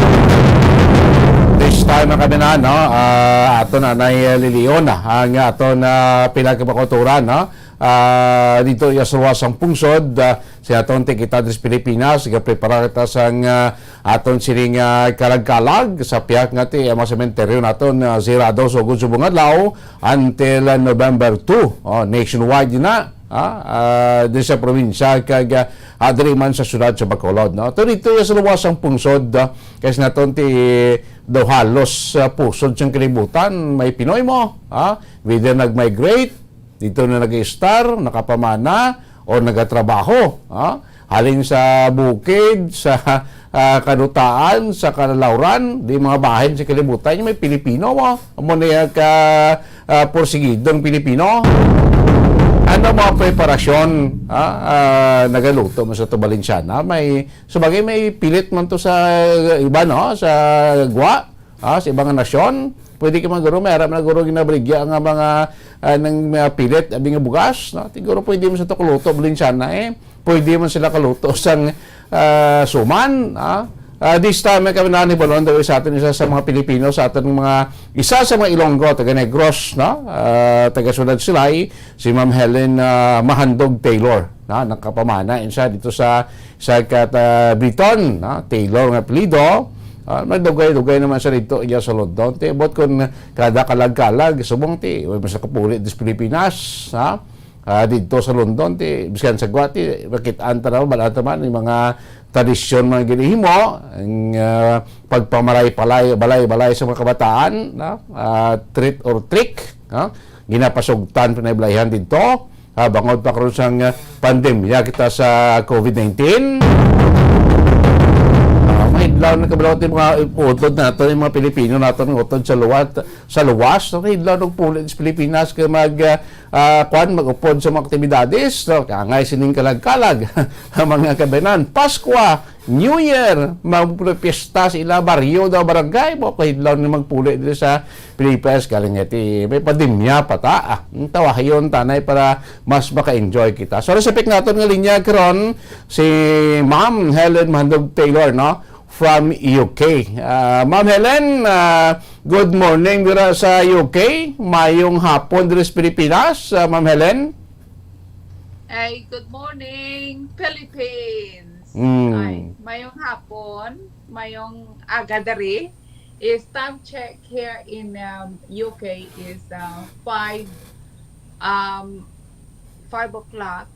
This time, ang kami na, no? Ah, ato na, nay, eh, liliyon na ang ato na pila ka bakoturan, no? Ah, dito iya sa luwas ang pungsod, ah, sa aton ti kita diri sa Pilipinas, gaprepara kita sang, ah, aton sining, ah, kalag-kalag sa piyak nga ti, ah, mga sementeryo naton, ah, sirado sa ugod subong adlaw until, ah, November two. Oh, nationwide na, ah, ah, diri sa probinsya kag, ah, ah, diri man sa siyudad sa Bacolod, no? Pero dito iya sa luwas ang pungsod, ah, kay sa naton ti daw halos, ah, pusod sang kalibutan, may Pinoy mo, ah, whether nag-migrate, dito na nag-istar, nakapamana, o nagatrabaho, ha? Halin sa bukid, sa, ah, kadutaan, sa kalalawran, di mga bahin sa kalibutan, may Pilipino mo. Amo na yung ka, ah, porsigidong Pilipino. Ano mga preparasyon, ah, ah, nagaluto mo sa to Valenciana? May, sabagay, may pilit man to sa iba, no? Sa gwa. Ah, sa ibang nasyon, pwede ka man guro, may ara man guro ginabaligya nga mga, ah, nang mga pilit, abi nga bugas, no? Siguro pwede man sa to kaluto, Valenciana, eh. Pwede man sila kaluto sang, ah, suman, ah. Ah, this time, may kami na ni Balon, daw sa atin, isa sa mga Pilipino, sa atin mga, isa sa mga Ilonggo, taga Negros, no? Ah, taga Siyudad Silay, si Ma'am Helen, ah, Mahandog Taylor, na nakapamana, siya dito sa sa Katabiton, no? Taylor nga apelyido. Ah, may dugay-dugay naman sa dito iya sa London. Ti, buot kon kada kalag-kalag, subong ti, way mas nakapuli dis Pilipinas, ha? Ah, dito sa London, ti, biskan sa gwa, ti, makit-an ta na, balaan ta man, yung mga tradisyon, mga ginihimo, ang, ah, pagpamaray-palay, balay-balay sa mga kabataan, no? Ah, treat or trick, no? Ginapasugtan, pinaybalay dito. Ah, bangod pa karon sang, ah, pandemya kita sa COVID nineteen. Ah, mahidlaw na kabalo ti mga utod nato, yung mga Pilipino nato nga utod sa luwat, sa luwas. So, mahidlaw nagpuli sa Pilipinas kay mag, ah, ah, kwan, mag-upod sa mga aktibidades. So, kangay sining kalag-kalag ang mga kabanan. Paskwa, New Year, magpista sa ila baryo daw, barangay, mo kahidlaw ni magpuli dito sa Pilipinas, galing nga ti may pandemya pa ta. Ah, ang tawahiyon tanay para mas maka-enjoy kita. So, resipik naton nga linya karon si Ma'am Helen Mahandog Taylor, no? From U K. Ah, Ma'am Helen, ah, good morning dira sa U K. Mayong hapon diri sa Pilipinas, ah, Ma'am Helen. Ay, good morning, Philippines. Mm. Ay, mayong hapon, mayong aga diri. Is time check here in, um, U K is, uh, five, um, five o'clock,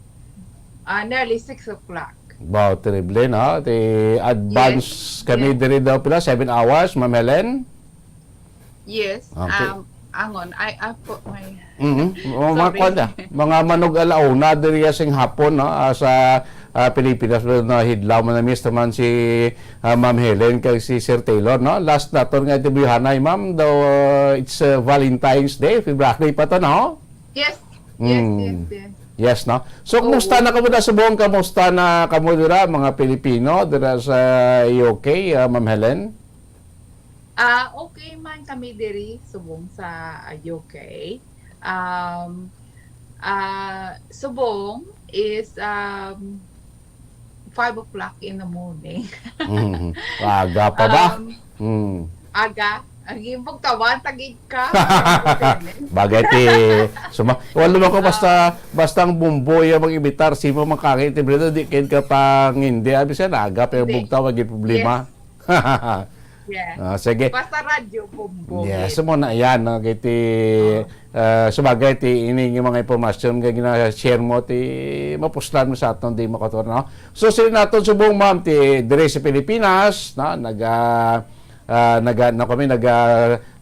uh, nearly six o'clock. Wow, terrible, no? Ti advance Yes. kami Yes. diri daw pila, seven hours, Ma'am Helen? Yes. Okay. Um, angon, I, I put my Mhm. O, mga Sorry. kwan na. Mga manug alauna diri sing hapon, no? Ah, sa, ah, Pilipinas, pero nahidlaw man na miss naman si, ah, Ma'am Helen kag si Sir Taylor, no? Last naton nga interviewhanay, ma'am, daw, ah, it's, ah, Valentine's Day, February pa to, no? Yes. Yes, Mm. yes, yes. Yes, no? So, Oo. kumusta na kamo na subong? Kumusta na kamo dira, mga Pilipino, dira sa U K, ah, Ma'am Helen? Ah, okay man kami diri subong sa, ah, U K. Um, ah, subong is, um, five o'clock in the morning. Mhm. Aga pa ba? Um, Hmm. Aga, ang imong tawag, tagig ka. Bagay ti, suma, wala naman ko basta, basta ang bumboy ang mag-imitar, simo makangit, ti Brenda, di kayo ka pang hindi. Abi siya, naga, pero Hindi. Bugtaw, ang problema. Yes. Ah, sige. Basta radyo, bumbo. Yes, mo na yan, no? Kay ti, ah, sabagay, ti, ini yung mga impormasyon nga gina-share mo, ti, mapuslan mo sa aton, di makator, no? So, sila naton subong, ma'am, ti, dire sa Pilipinas, no? Naga, ah, naga, na kami, naga,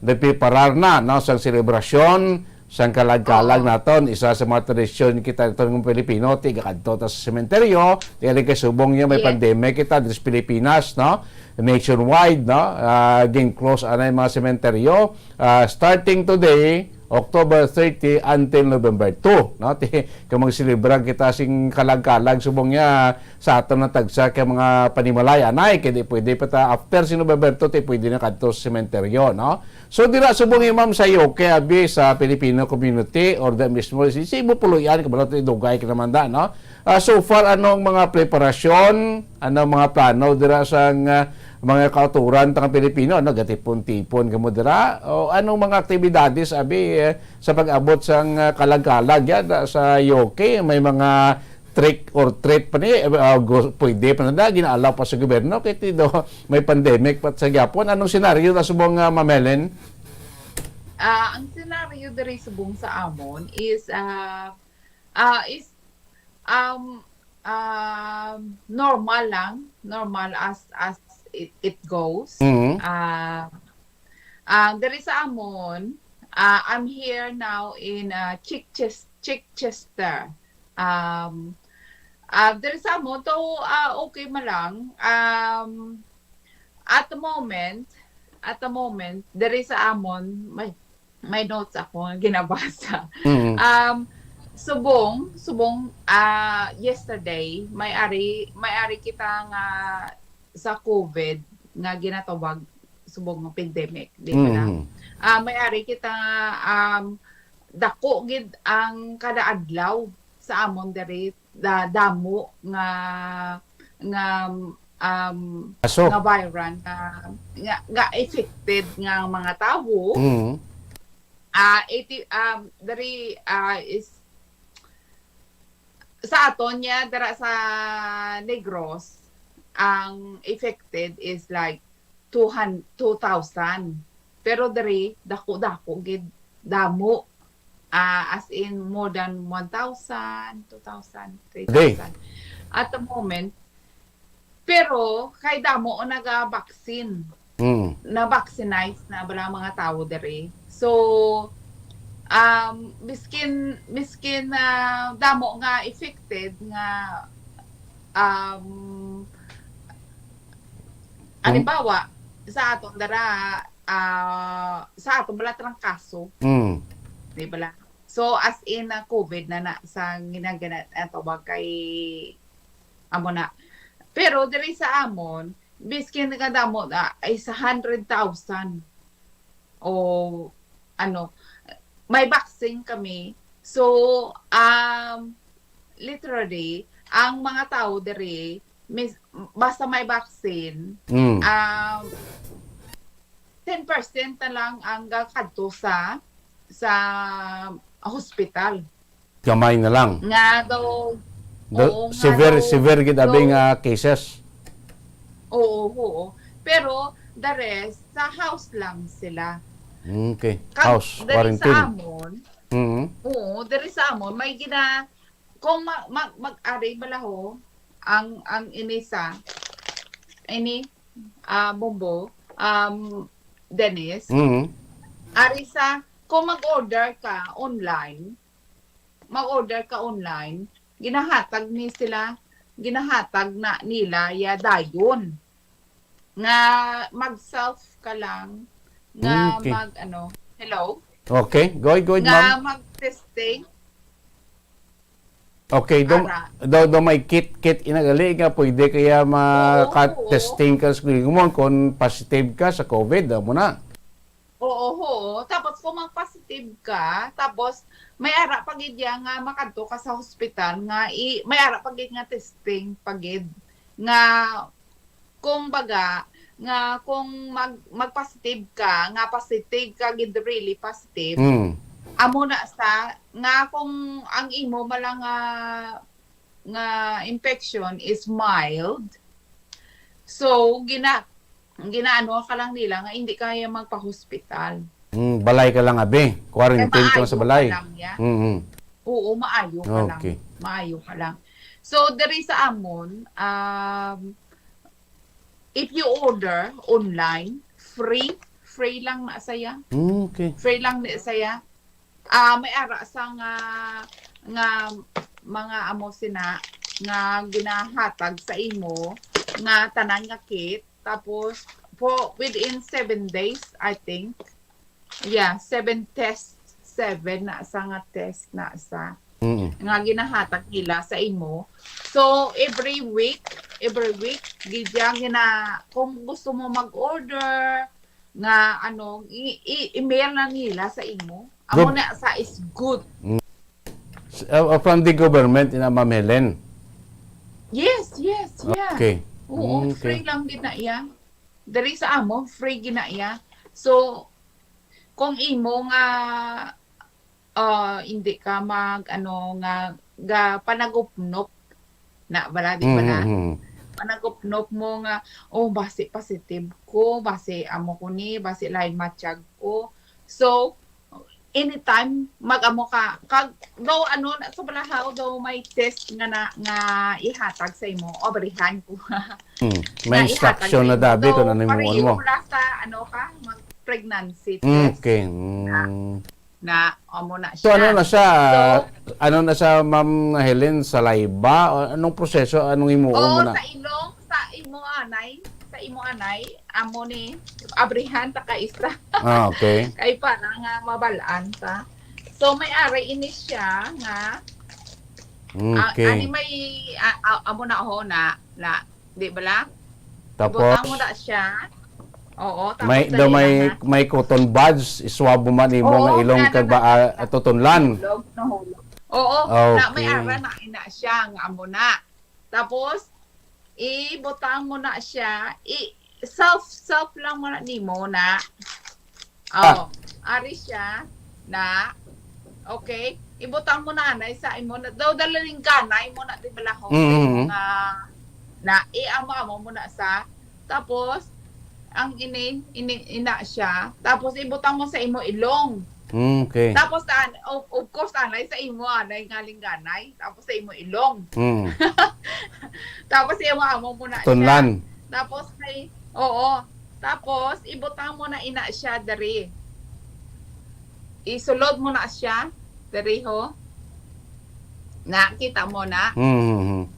nagpreparar na, no? Sa selebrasyon, sang kalag-kalag Oo. naton, isa sa mga tradisyon kita naton ng Pilipino, ti, gakadto ta sa sementeryo, ti, kay subong niya may Yes. pandemic kita, dire sa Pilipinas, no? Nationwide, no? Ah, ging-close anay mga sementeryo. Ah, starting today, October thirty until November two, no? Ti, kung magselebra kita sing kalag-kalag, subong niya sa aton na tagsa kay mga panimalay, anay, kay di pwede pa ta, after si November two, ti pwede na kadto sa sementeryo, no? So, dira subong ni ma'am sa U K, abi, sa Filipino community, or the mismo, si, si Ibo Puluyan, kabalo, ti dugay ka naman da, no? Ah, so far, anong mga preparasyon, anong mga plano dira sa, ah, mga kauturan tang Pilipino, ano, gatipon-tipon kamo dira? O anong mga aktibidades, abi, eh, sa pag-abot sang, ah, kalag-kalag yan, ah, sa U K? May mga trick or treat pa ni, eh, ah, gu-, pwede pa na, ginaalaw pa sa gobyerno, kay ti do, may pandemic pa sa gyapon. Anong senaryo na subong, ah, Ma'am Helen? Ah, ang senaryo diri subong sa amon is, ah, ah, is, um, um, normal lang, normal as, as it, it goes. Mhm. Ah, ah, diri sa amon, ah, I'm here now in, ah, Chichester, Chichester. Um, ah, diri sa amon, to, ah, okay man lang. Um, at the moment, at the moment, diri sa amon, may, may notes ako nga ginabasa. Mhm. Um, subong, subong, ah, yesterday, may ari, may ari kita nga sa COVID nga ginatawag subong nga pandemic, di ba na? Mhm. Ah, may ari kita, um, dako gid ang kada adlaw sa amon diri, da-, damo nga, nga, um, Kaso? Nga viral nga, nga, nga affected nga mga tawo. Mhm. Ah, eighty, um, diri, ah, is sa aton niya dira sa Negros, ang affected is like two hundred, two thousand. Pero diri, dako-dako gid, damo. Ah, as in, more than one thousand, two thousand, three thousand. At the moment, pero kay damo ang naga-vaccine. Mm. Na-vaccinize na bala ang mga tawo diri. So, um, miskin, miskin na damo nga affected nga, um, halimbawa, sa aton dara, ah, sa aton bala trangkaso, Mm. di bala? So, as in, ah, COVID na na sa ginagana-, ang tawag kay amo na. Pero diri sa amon, biskin nga damo na, is a hundred thousand. O, ano, may vaccine kami. So, um, literally, ang mga tawo diri, mis-, basta may vaccine, Mm. um, ten percent na lang ang gakadto sa, sa hospital. Gamay na lang. Nga daw, The oo, nga severe, daw, severe gid abi daw, nga cases. Oo, oo. Pero the rest, sa house lang sila. Okay. Kag House diri sa quarantine. Amon, Mhm. Oo, diri sa amon, may gina-, kung ma-, mag-, mag-ari bala ho, ang, ang ini sa, ini, ah, Bombo, um, Dennis, Mhm. ari sa, kung mag-order ka online, mag-order ka online, ginahatag ni sila, ginahatag na nila ya dayon. Nga mag-self ka lang, nga Okay. mag, ano, hello? Okay. Go ahead, go ahead, Nga ma'am. mag-testing. Okay, do, Ara. do, do may kit-kit inagali nga pwede kaya Oo, maka-testing oo. ka sa kuligumon kung positive ka sa COVID, amo na. Oo, oo. Tapos kung mag-positive ka, tapos may ara pa gid ya nga makadto ka sa hospital nga i may ara pa gid nga testing pa gid nga kung baga nga kung mag mag-positive ka, nga positive ka gid, really positive, Mm. amo na sa nga kung ang imo man lang nga nga infection is mild, so gina ginaano ka lang nila nga hindi kaya magpa-hospital. Mm, balay ka lang abi. Kay Quarantine ka lang sa maayo ka balay. lang ya. Mm. Oo, maayo ka lang. Okay. Maayo ka lang. So, diri sa amon, um, if you order online, free, free lang na saya. Mm, okay. Free lang na saya. Ah, may ara sa nga, nga mga amo sina nga ginahatag sa imo nga tanan nga kit. Tapos, for within seven days, I think. Yeah, seven tests. Seven na sa nga test na sa Mm. nga ginahatag nila sa imo. So, every week, every week, gid ya gina, kung gusto mo mag-order, nga ano, i- i- email na nila sa imo. Amo Good. Na sa is good. S- uh, from the government, ina, Ma'am Helen? Yes, yes, yeah. Okay. Oo, Mm, okay. Free lang gid na iya. Diri sa amo, free gid na iya. So, kung imo nga ah, hindi ka mag ano nga ga panagupnop na bala, di ba na? Mm, mm. Panagupnop mo nga, oh, basi positive ko, basi amo ko ni, basi lain matiyag ko. So, anytime mag-amo ka, kag daw ano na sa balahaw daw may test nga na nga ihatag sa imo, abrihan ko. Mm. Nga May ihatag instruction sa na imo. dabi kung Daw ano himuon pareho mo. Wala sa ano ka, mag pregnancy Mm, test. okay. Na, Mm. na amo na So ano siya. na siya? So, Ano na siya, Ma'am Helen, saliva? O anong proseso? Anong himuon mo Oo, na? Sa ilong, sa imo anay, sa imo anay, amo ni abrihan ta ka isa. Ah, okay. Kay para nga mabalaan ta. So may ari ini siya nga ah, Okay. Ani may ah, ah, amo na ho na na, di ba la? Tapos Butang mo na siya. Oo, tapos may dali daw lang may na. May cotton buds, iswab mo man imo Oo, nga ilong na, kag na, ba na. ah, tutunlan. Nahulog, nahulog. Oo, na may Okay. ara na ina siya nga amo na. Tapos ibutang mo na siya, i self self lang mo na nimo na. Ah. Oh, ari siya na. Okay, ibutang mo na anay sa imo na daw dalalingganay mo na di bala ho sa imo Mm. Nga na iamo-amo mo na sa. Tapos ang ini ini ina siya. Tapos ibutang mo sa imo ilong. Mm, okay. Tapos an of, of course anay sa imo anay nga lingganay. Tapos sa imo ilong. Mm. Tapos imo amo mo na siya. Tunlan. Tapos may oo. Tapos ibutang mo na ina siya diri. Isulod mo na siya diri ho. Nakita mo na. Mm.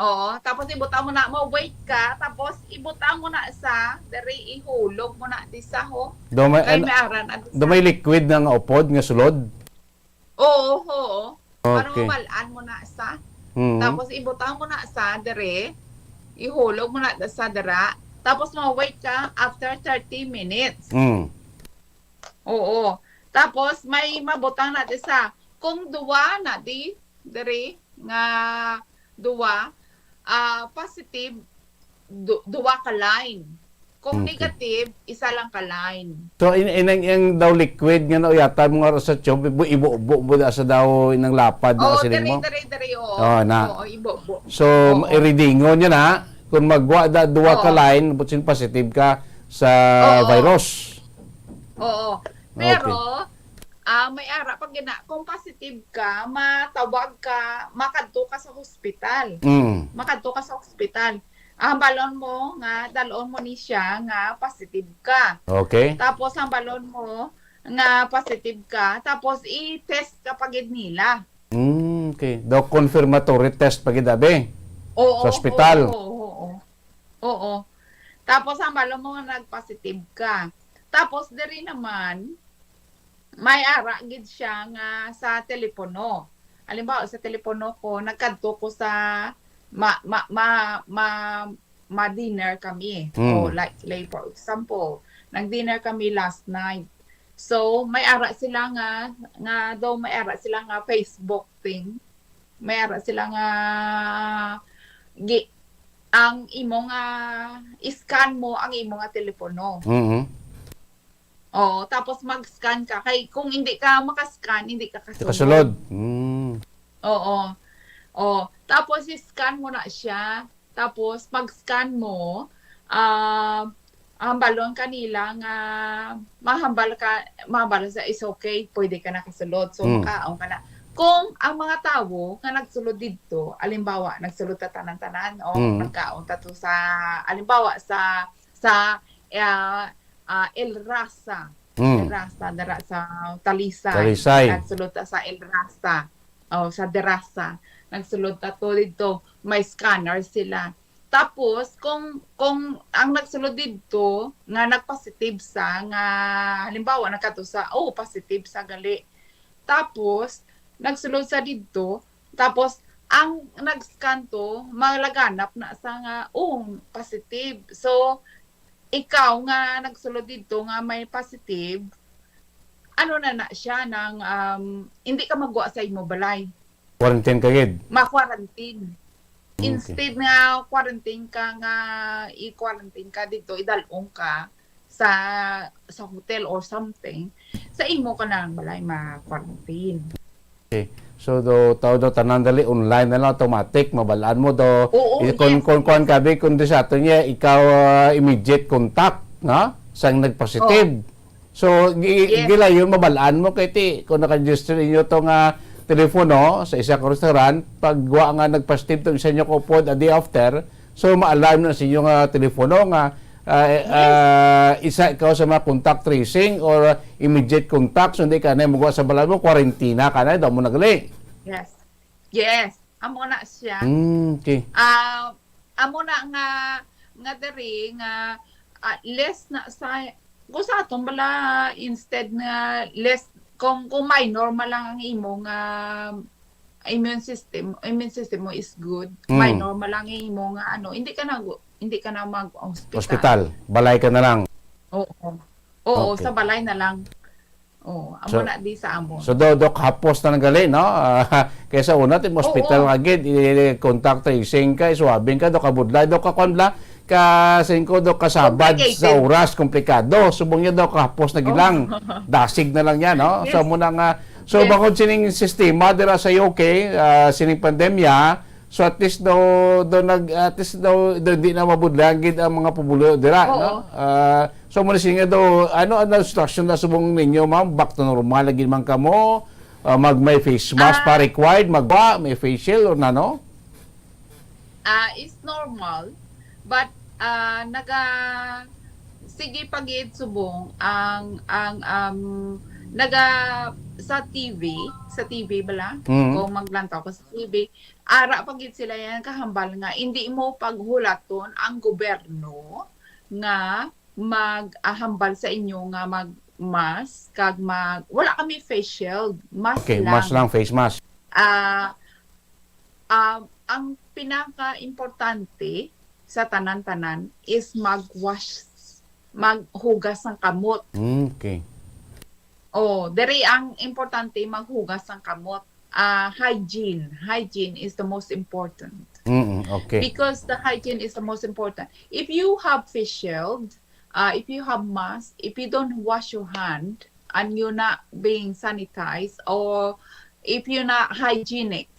Oo, tapos ibutang mo na, mo wait ka, tapos ibutang mo na sa diri, ihulog mo na disa ho. Do may Kay an- may aran na disa. Do may liquid na nga upod nga sulod? Oo, oo. Para Okay. Mabalaan mo na sa. Mm. Tapos ibutang mo na sa diri, ihulog mo na sa dira. Tapos mo wait ka after thirty minutes. Mm. Oo. Tapos may mabutang na disa. Kung duwa na di diri nga duwa ah positive du- duwa ka line. Kung Okay. Negative, isa lang ka line. So in in ang, ang daw liquid nga nauyatan mo nga sa tube, ibu ibubo mo da sa daw inang lapad na Oo, siling diri mo. diri diri oo. Oo, na. Oo, ibobo. So Oo. Iridingon niya na kung magwa da duwa ka Oo. Line, but sin positive ka sa Oo. Virus. Oo. Pero ah may ara pag gina kung positive ka, matawag ka, makadto ka sa hospital. Mm. Makadto ka sa hospital. Ang balon mo nga dalon mo ni siya nga positive ka. Okay. Tapos ang balon mo nga positive ka, tapos i-test ka pa gid nila. Mm, okay. Daw confirmatory test pa gid abi. Oo, Sa ospital. Oo, oo, oo. Oo. Tapos ang balon mo nga nag-positive ka. Tapos diri naman may ara gid siya nga sa telepono. halimbawa sa telepono ko, nagkadto ko sa ma ma ma ma ma-dinner kami. Mm. O, like, like, for example, nag-dinner kami last night. So, may ara sila nga, nga daw may ara sila nga Facebook thing. May ara sila nga gi-, ang imo nga, i-scan mo ang imo nga telepono. Mhm. Oo, tapos mag-scan ka. Kay kung hindi ka maka-scan, hindi ka kasulod. Kasulod. Mm. Oo. Oh, tapos i-scan mo na siya. Tapos pag-scan mo, ah, hambalon ka nila nga mahambal ka, mahambal sa is okay, pwede ka na kasulod. So, mm, makaon ka na. Kung ang mga tawo nga nagsulod didto, alimbawa, nagsulod ta tanan-tanan, o, mm, nagkaon ta to sa, alimbawa, sa, sa, ah, ah, El Rasa. Mm. El Rasa, dara sa Talisay. Talisay. Nagsulod ta sa El Rasa. O, sa Derasa. Nagsulod ta to didto. May scanner sila. Tapos, kung, kung ang nagsulod didto, nga nagpositive sa, nga, halimbawa, nagkato sa, oh, positive sa gali. Tapos, nagsulod sa didto, tapos, ang nag-scan to, malaganap na sa nga, oh, positive. So, ikaw nga nagsulod didto nga may positive, ano na na siya, nang, um, hindi ka magwa sa imo balay. Quarantine ka gid? Ma-quarantine. Okay. Instead nga quarantine ka, nga i-quarantine ka dito, idalong ka sa, sa hotel or something, sa imo ka na ang balay ma-quarantine. Okay. So, do, tao do, tanan dali, online na lang, automatic, mabalaan mo do. Oo, i-, kung, yes, kung, kung kuwan ka, be, kung di sa ato niya, ikaw, ah, immediate contact, no? Sang nag-positive. Oo. So, gi-, yes, gilayon, mabalaan mo kay ti, kung naka-register inyo to nga telepono sa isa ka restaurant, pag wa nga nag-positive tong isa nyo kaupod a day after, so ma-alarm na sa inyo nga telepono nga, ah, eh, yes, ah, isa ikaw sa mga contact tracing or immediate contact, so hindi ka na magwa sa balay mo, kwarentina ka na, daw mo nagali. Yes. Yes. Amo na siya. Mm, okay. Ah, amo na nga, nga diri nga, ah, less na sa, kung sa aton bala, instead nga less, kung, kung may normal lang ang imo nga immune system, immune system mo is good, may, mm, normal lang ang imo nga ano, hindi ka na gu-, hindi ka na mag-hospital. Hospital, balay ka na lang. Oo. Oo, okay, sa balay na lang. Oh, amo, so, na di sa amo. So, do, do kahapos na nagali, no? Ah, kaysa una, ti, oo, hospital ka gid, i-, contact tracing ka, iswabing ka, do kabudlay, do ka kwan bala, ka singko, do kasabad sa, complicated, oras, komplikado. Subong niya do kahapos na gid lang. Oh. Dasig na lang niya, no? Yes. So, amo na nga. So, yes, bangod sining sistema dira sa U K, ah, sining pandemya, so, at least daw, daw nag-, at least daw, daw di na mabudlayan gid ang mga pumulo dira, oo, no? Ah, so, mo na siya nga daw, ano, ano instruction na subong ninyo, ma'am? Back to normal lagi man kamo? Ah, mag, may face mask pa, ah, required, magwa, may face shield or nano? Ah, is normal, but, ah, naga, sige pa gid subong ang, ang, um, naga, sa T V, sa T V bala, mm, kung maglantaw ka sa T V, ara pa gid sila yan kahambal nga indi mo paghulaton ang gobyerno nga maghambal sa inyo nga mag-mask kag mag-, wala kami face shield, mask lang. Okay, mask lang, face mask. Ah, ah, ang pinaka-importante sa tanan-tanan is mag-wash, maghugas ng kamot. Mm, okay. Oh, diri ang importante, maghugas ng kamot. Ah, hygiene. Hygiene is the most important. Mm, okay. Because the hygiene is the most important. If you have face shield, uh, if you have mask, if you don't wash your hand and you're not being sanitized, or if you're not hygienic,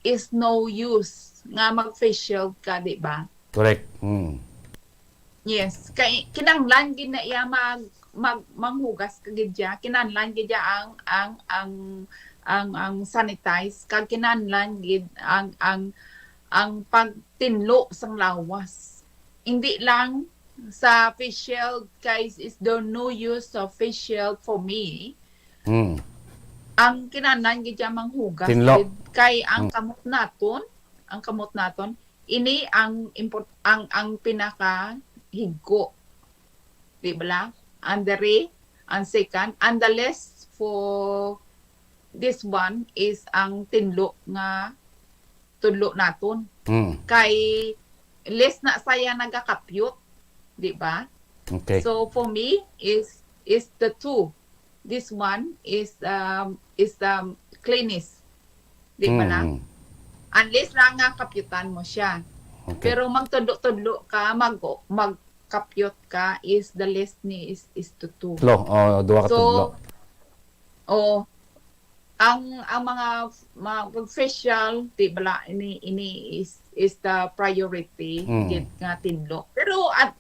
is no use nga mag-face shield ka, di ba? Correct. Mm. Yes, kay kinahanglan gid na iya mag, mag, manghugas ka gid siya. Kinahanglan gid siya ang, ang, ang, ang, ang sanitize, kag kinahanglan gid ang, ang, ang pagtinlo sang lawas. Hindi lang sa face shield, guys, is there no use of face shield for me. Hmm. Ang kinahanglan gid siya manghugas, tinlo, gid, kay ang, hmm, kamot naton, ang kamot naton, ini ang import-, ang, ang pinakahigko. Di bala? Ang diri, ang second, and the less for This one is ang tinlo nga tudlo naton. Mm. Kay less na saya nagakapyot, di ba? Okay. So for me is is the two. This one is um is the cleanest. Di ba na? Mm. Unless lang nga kapyutan mo siya. Okay. Pero magtudlo-tudlo ka, mag magkapyot ka is the less ni is is to two. Lo, oh, duha ka So, tudlo. Oo. Ang ang mga mga facial, di bala, ini ini is is the priority Mm. gid nga tinlo. Pero at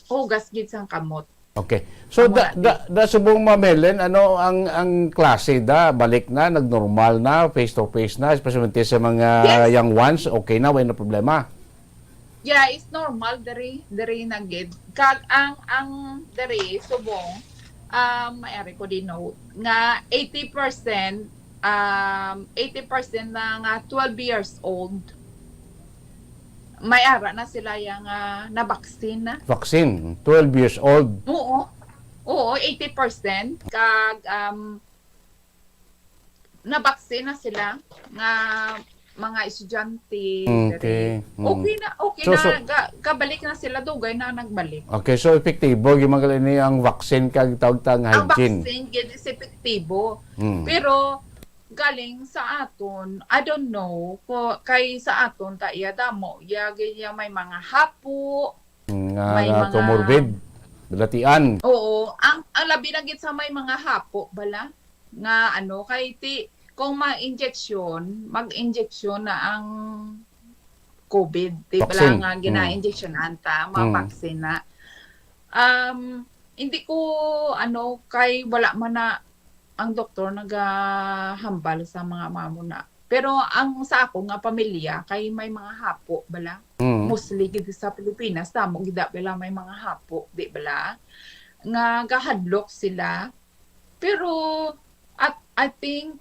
hugas gid sang kamot. Okay. So Amo da, na, da, da subong, Ma'am Helen, ano ang ang klase da, balik na, nagnormal na, face to face na, especially sa mga Yes. young ones, okay na, wala na problema. Yeah, it's normal diri diri na gid. Kag ang ang diri subong um may ari ko din note nga eighty percent um eighty percent na nga twelve years old may ara na sila yang uh, na-vaccine na. Vaccine, twelve years old. Oo. Oo, eighty percent kag um na-vaccine na sila nga mga estudyante. Okay. Diri. Mm. Okay na, okay So, na. so ga, kabalik na sila, dugay na nagbalik. Okay, so epektibo gyud man gani ang vaccine kag tawag ta nga Ang hygiene. Vaccine gid is epektibo. Mm. Pero galing sa aton, I don't know, ko kay sa aton ta iya damo, iya gid iya may mga hapo, Nga, may nga mga comorbid, balatian. Oo, ang ang labi na gid sa may mga hapo bala nga ano kay ti kung ma-injection, mag-injection na ang COVID, di bala Vaccine. Nga Mm. gina-injectionan ta, mga Mm. vaccine na. Um, hindi ko ano kay wala man na ang doktor nagahambal sa mga mamo na. Pero ang sa ako nga pamilya kay may mga hapo bala. Mm. Mostly gid sa Pilipinas, tamo gid bala may mga hapo, di bala? Nga gahadlok sila. Pero at I think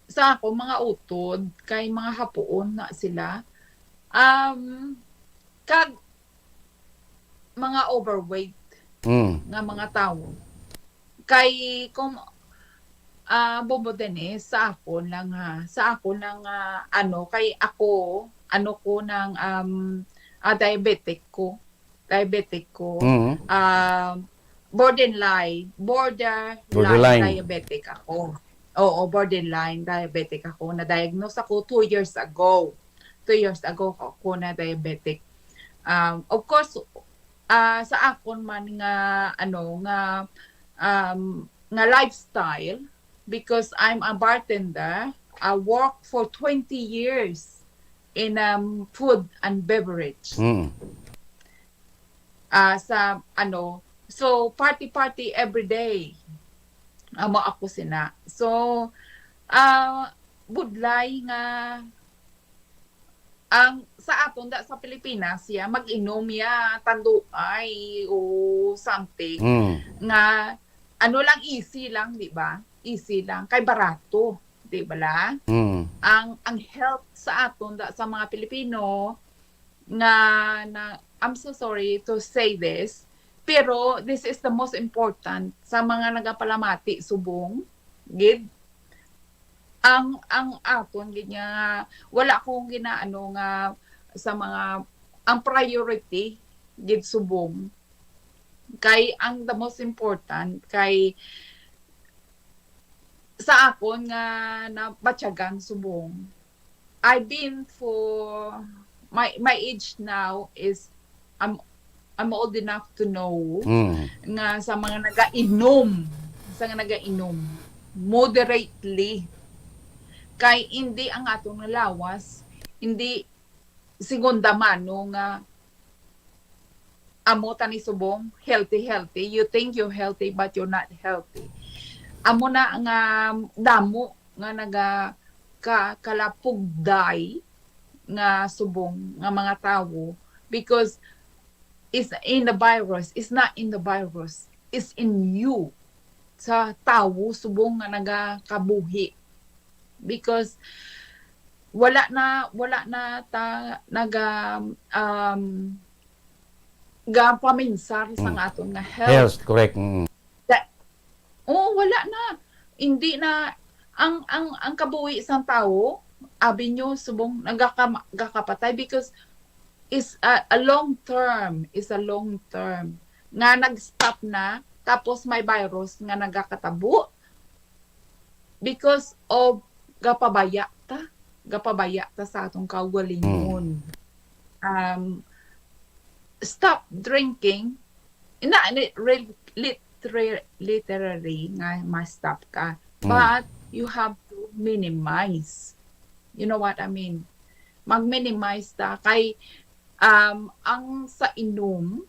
sa ako mga utod kay mga hapuon na sila. Um, kag mga overweight Mm. nga mga tawo. Kay kung ah Bobo Dennis, sa ako lang ha, sa ako lang ah, ano kay ako ano ko nang um ah, diabetic ko. Diabetic ko. Mm. Um borderline, borderline Borderline. Diabetic ako. Oo, borderline diabetic ako. Na-diagnose ako two years ago. Two years ago ako na diabetic. Um, of course, ah, sa akon man nga ano nga um, nga lifestyle, because I'm a bartender, I work for twenty years in um, food and beverage. Mm. Ah, sa ano, so party party every day. Amo ako sina. So ah budlay nga ang sa aton da sa Pilipinas siya mag-inom ya tanduay o something Mm. nga ano lang easy lang, di ba? Easy lang kay barato, di ba la? Mm. Ang ang health sa aton da sa mga Pilipino nga na I'm so sorry to say this, pero this is the most important sa mga nagapalamati subong gid ang ang aton gid nga wala ko ginaano nga sa mga ang priority gid subong kay ang the most important kay sa akon nga nabatyagan subong I've been for my my age now is I'm I'm old enough to know Mm. nga sa mga nagainom sa nga nagainom moderately kay hindi ang atong lawas hindi segunda mano nga amo tani subong healthy healthy you think you're healthy but you're not healthy amo na nga damo nga naga ka, kalapugday nga subong nga mga tawo because is in the virus is not in the virus is in you sa tawo subong nga nagakabuhi because wala na wala na ta naga um, gapaminsar sa Mm. aton nga health. Health, correct. Mm. Da- oh, wala na. Hindi na, ang, ang, ang kabuhi sang tawo, abi nyo, subong nagaka-, gakapatay because is a, a long term, is a long term nga nag-stop na, tapos may virus nga nagakatabo because of gapabaya ta, gapabaya ta sa atong kaugalingon. Um, stop drinking, ina, ni-, re-, liter-, literally nga ma-stop ka, Mm. but you have to minimize. You know what I mean? Mag-minimize ta kay, um, ang sa inom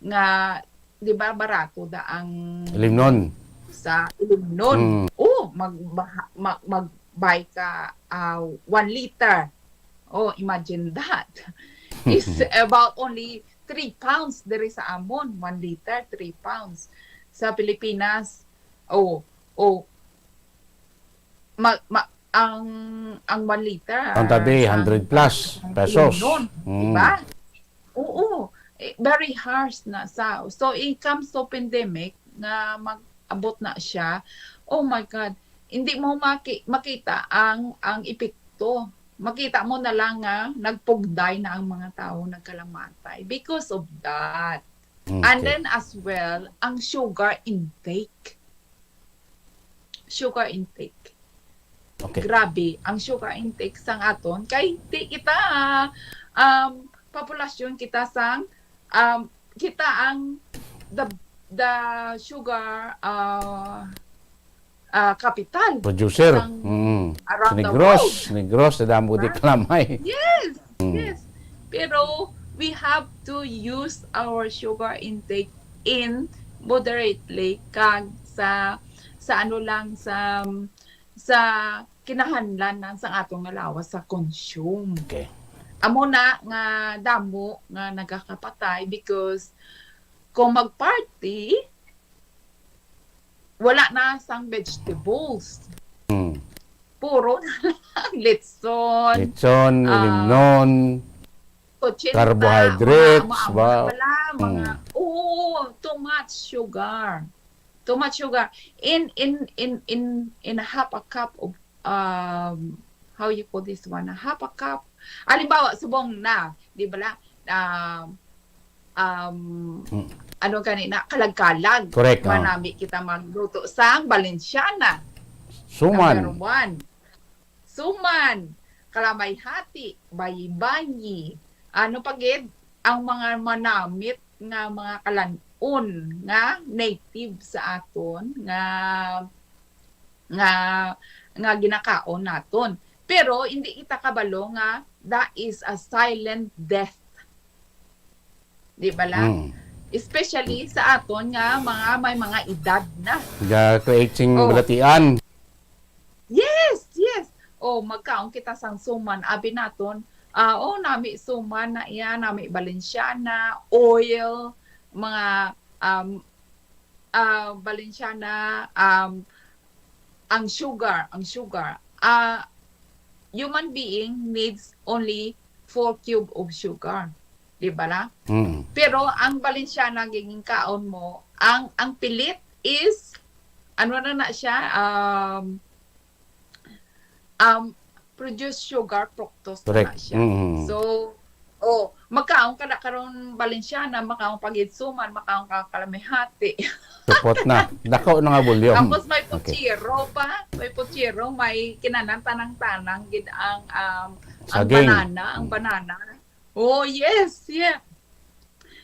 nga, di ba, barato da ang Ilimnon. sa ilimnon. Mm. Oh, mag-, mag-, mag-buy ka, ah, one liter. Oh, imagine that. It's about only three pounds diri sa amon, one liter, three pounds. Sa Pilipinas, oh, oh, ma-, ma-, ang, ang one liter, Ang tabi, ah, hundred plus ang pesos. Ilimnon, di Mm. ba? Oo. Eh, very harsh na sa. So, it comes to pandemic nga mag-abot na siya. Oh my God. Hindi mo maki-, makita ang, ang epekto. Makita mo na lang nga nagpugday na ang mga tao, nagkalamatay because of that. And Okay. then as well, ang sugar intake. Sugar intake. Okay. Grabe ang sugar intake sang aton. Kay di kita, ah, um, populasyon kita sang, um, kita ang the, the sugar, ah, ah, capital Producer. sang Mm. around Sa the Negros, world. Negros, sa damo di Diba? kalamay. Yes, Mm. yes. Pero we have to use our sugar intake in moderately kag sa, sa ano lang, sa, sa kinahanglan lang sa atong nga lawas sa consume. Okay. Amo na nga damo nga nagakapatay because kung mag-party, wala na sang vegetables. Mm. Puro na lang litson, Litson, ah, ilimnon, kutsinta, carbohydrates, mga, mga, ba? wala, mga, Mm. oo, too much sugar. Too much sugar. In, in, in, in, in a half a cup of, um, how you call this one? A half a cup. Halimbawa, subong na, di ba la? Um, um, Mm. ano gani na, kalag-kalag. Correct, oh. Manami kita magluto sang Balenciana. Suman. Number one. Suman, kalamay-hati, bayi-bayi. Ano pa gid ang mga manamit nga mga kalan-on nga native sa aton nga, nga, nga ginakaon naton. Pero hindi kita kabalo nga that is a silent death. Di ba la? Mm. Especially sa aton nga mga may mga edad na. Ga-create sing Oh. balatian. Yes, yes. Oh, magkaon kita sang suman. Abi naton, ah, oh, nami suman na iya, nami Balenciana, oil, mga, um, ah, Balenciana, um, ang sugar, ang sugar. Ah, human being needs only four cube of sugar. Di ba la? Mm. Pero ang Balenciana, giging kaon mo, ang, ang pilit is, ano na na siya, um, um, produce sugar, fructose na Correct. na siya. Mm. So, oh, magkaon ka na karon Balenciana, makaon pa gid suman, makaon ka kalamihati. Tupot na. Dako na nga volume. Tapos may Okay. puchero pa, may puchero, may kinanan tanang-tanang gid ang, um, ang Saging. banana, ang Mm. banana. Oh, yes, yeah.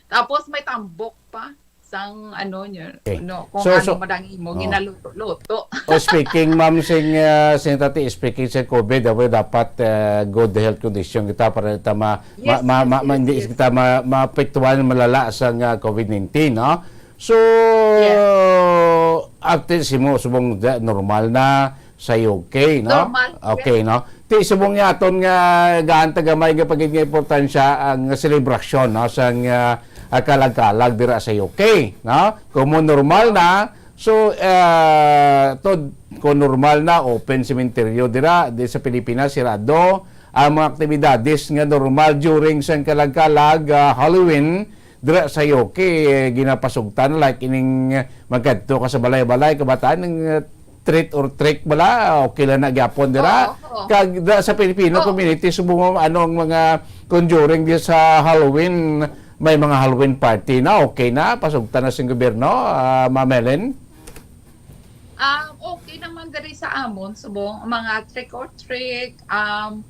Tapos may tambok pa sang ano niya, Okay. no, kung So, ano so, madang imo oh. ginaluto-luto. Oh, speaking, ma'am, sing, ah, sing tati, speaking sa COVID, dapat, dapat, ah, good health condition kita para kita ma-, Yes, ma-, ma-, yes, ma-, yes, hindi yes. kita ma-, maapektuhan malala sa nga COVID nineteen, no? So, Yes. after simo, subong da-, normal na sa U K, no? Normal, Okay, yes. no? Ti subong nga aton nga gaan tagamay nga pagid nga importansya ang selebrasyon, no, sang, ah, ah, kalag-kalag dira sa U K, no? Kung mo normal na, so, ah, to, kung normal na, open sementeryo dira, di sa Pilipinas, sirado ang mga aktibidades nga normal during sang kalag-kalag, ah, Halloween, dira sa U K, eh, ginapasugtan, like ining, eh, magkadto ka sa balay-balay, kabataan, ang, eh, treat or trick bala, okay lang na gyapon dira. Oo, oo. Kag da, sa Filipino Oo. community, subong ano ang mga, kung during di sa Halloween, may mga Halloween party na, okay na, pasugtan na sing gobyerno, ah, Ma'am Helen? Um, okay naman diri sa amon, subong, mga trick or trick, um,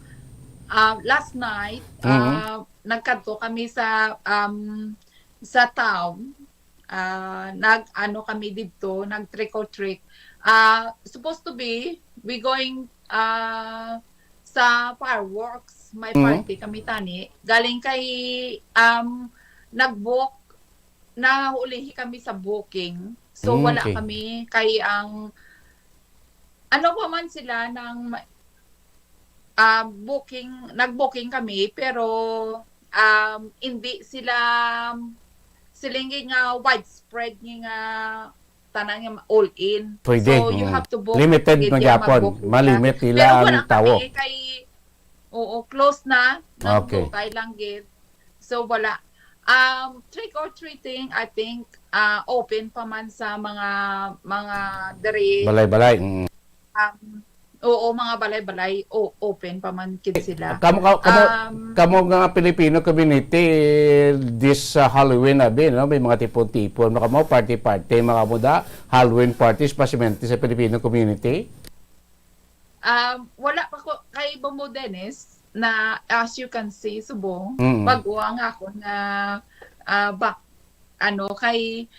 um, last night, Mhm. ah, nagkadto kami sa, um, sa town. Ah, nag-ano kami didto, nag-trick or treat. Ah, supposed to be, we going, ah, sa fireworks. May Mm. party kami tani. Galing kay, um, nag-book, naulihi kami sa booking. So, Mm, wala okay. kami kay ang, ano pa man sila ng, ah, booking, nag-booking kami, pero, um, hindi sila, siling nga widespread nga tanan nga all in. Pwede, So, you mm. have to book Limited gid na yung gyapon. Mag-book nila. Malimit nila Pero ang wala tawo. kami kay, oo, close na. Okay. Nagdugay lang gid. So, wala. Um, trick or treating, I think, ah, open pa man sa mga, mga diri. Balay-balay, mm. Um, oo, mga balay-balay, o, open pa man gid sila. Kamo, ka-, kamo, Um, kamo nga Filipino community, this, uh, Halloween, abi, no? May mga tipon-tipon, mga kamo, party-party, mga kamo da, Halloween parties, pasimenti sa Filipino community? Um, wala pa ko, kay Bomo Dennis, na, as you can see, subong, Mm. bago ang akon nga, ah, bak-, ano, kay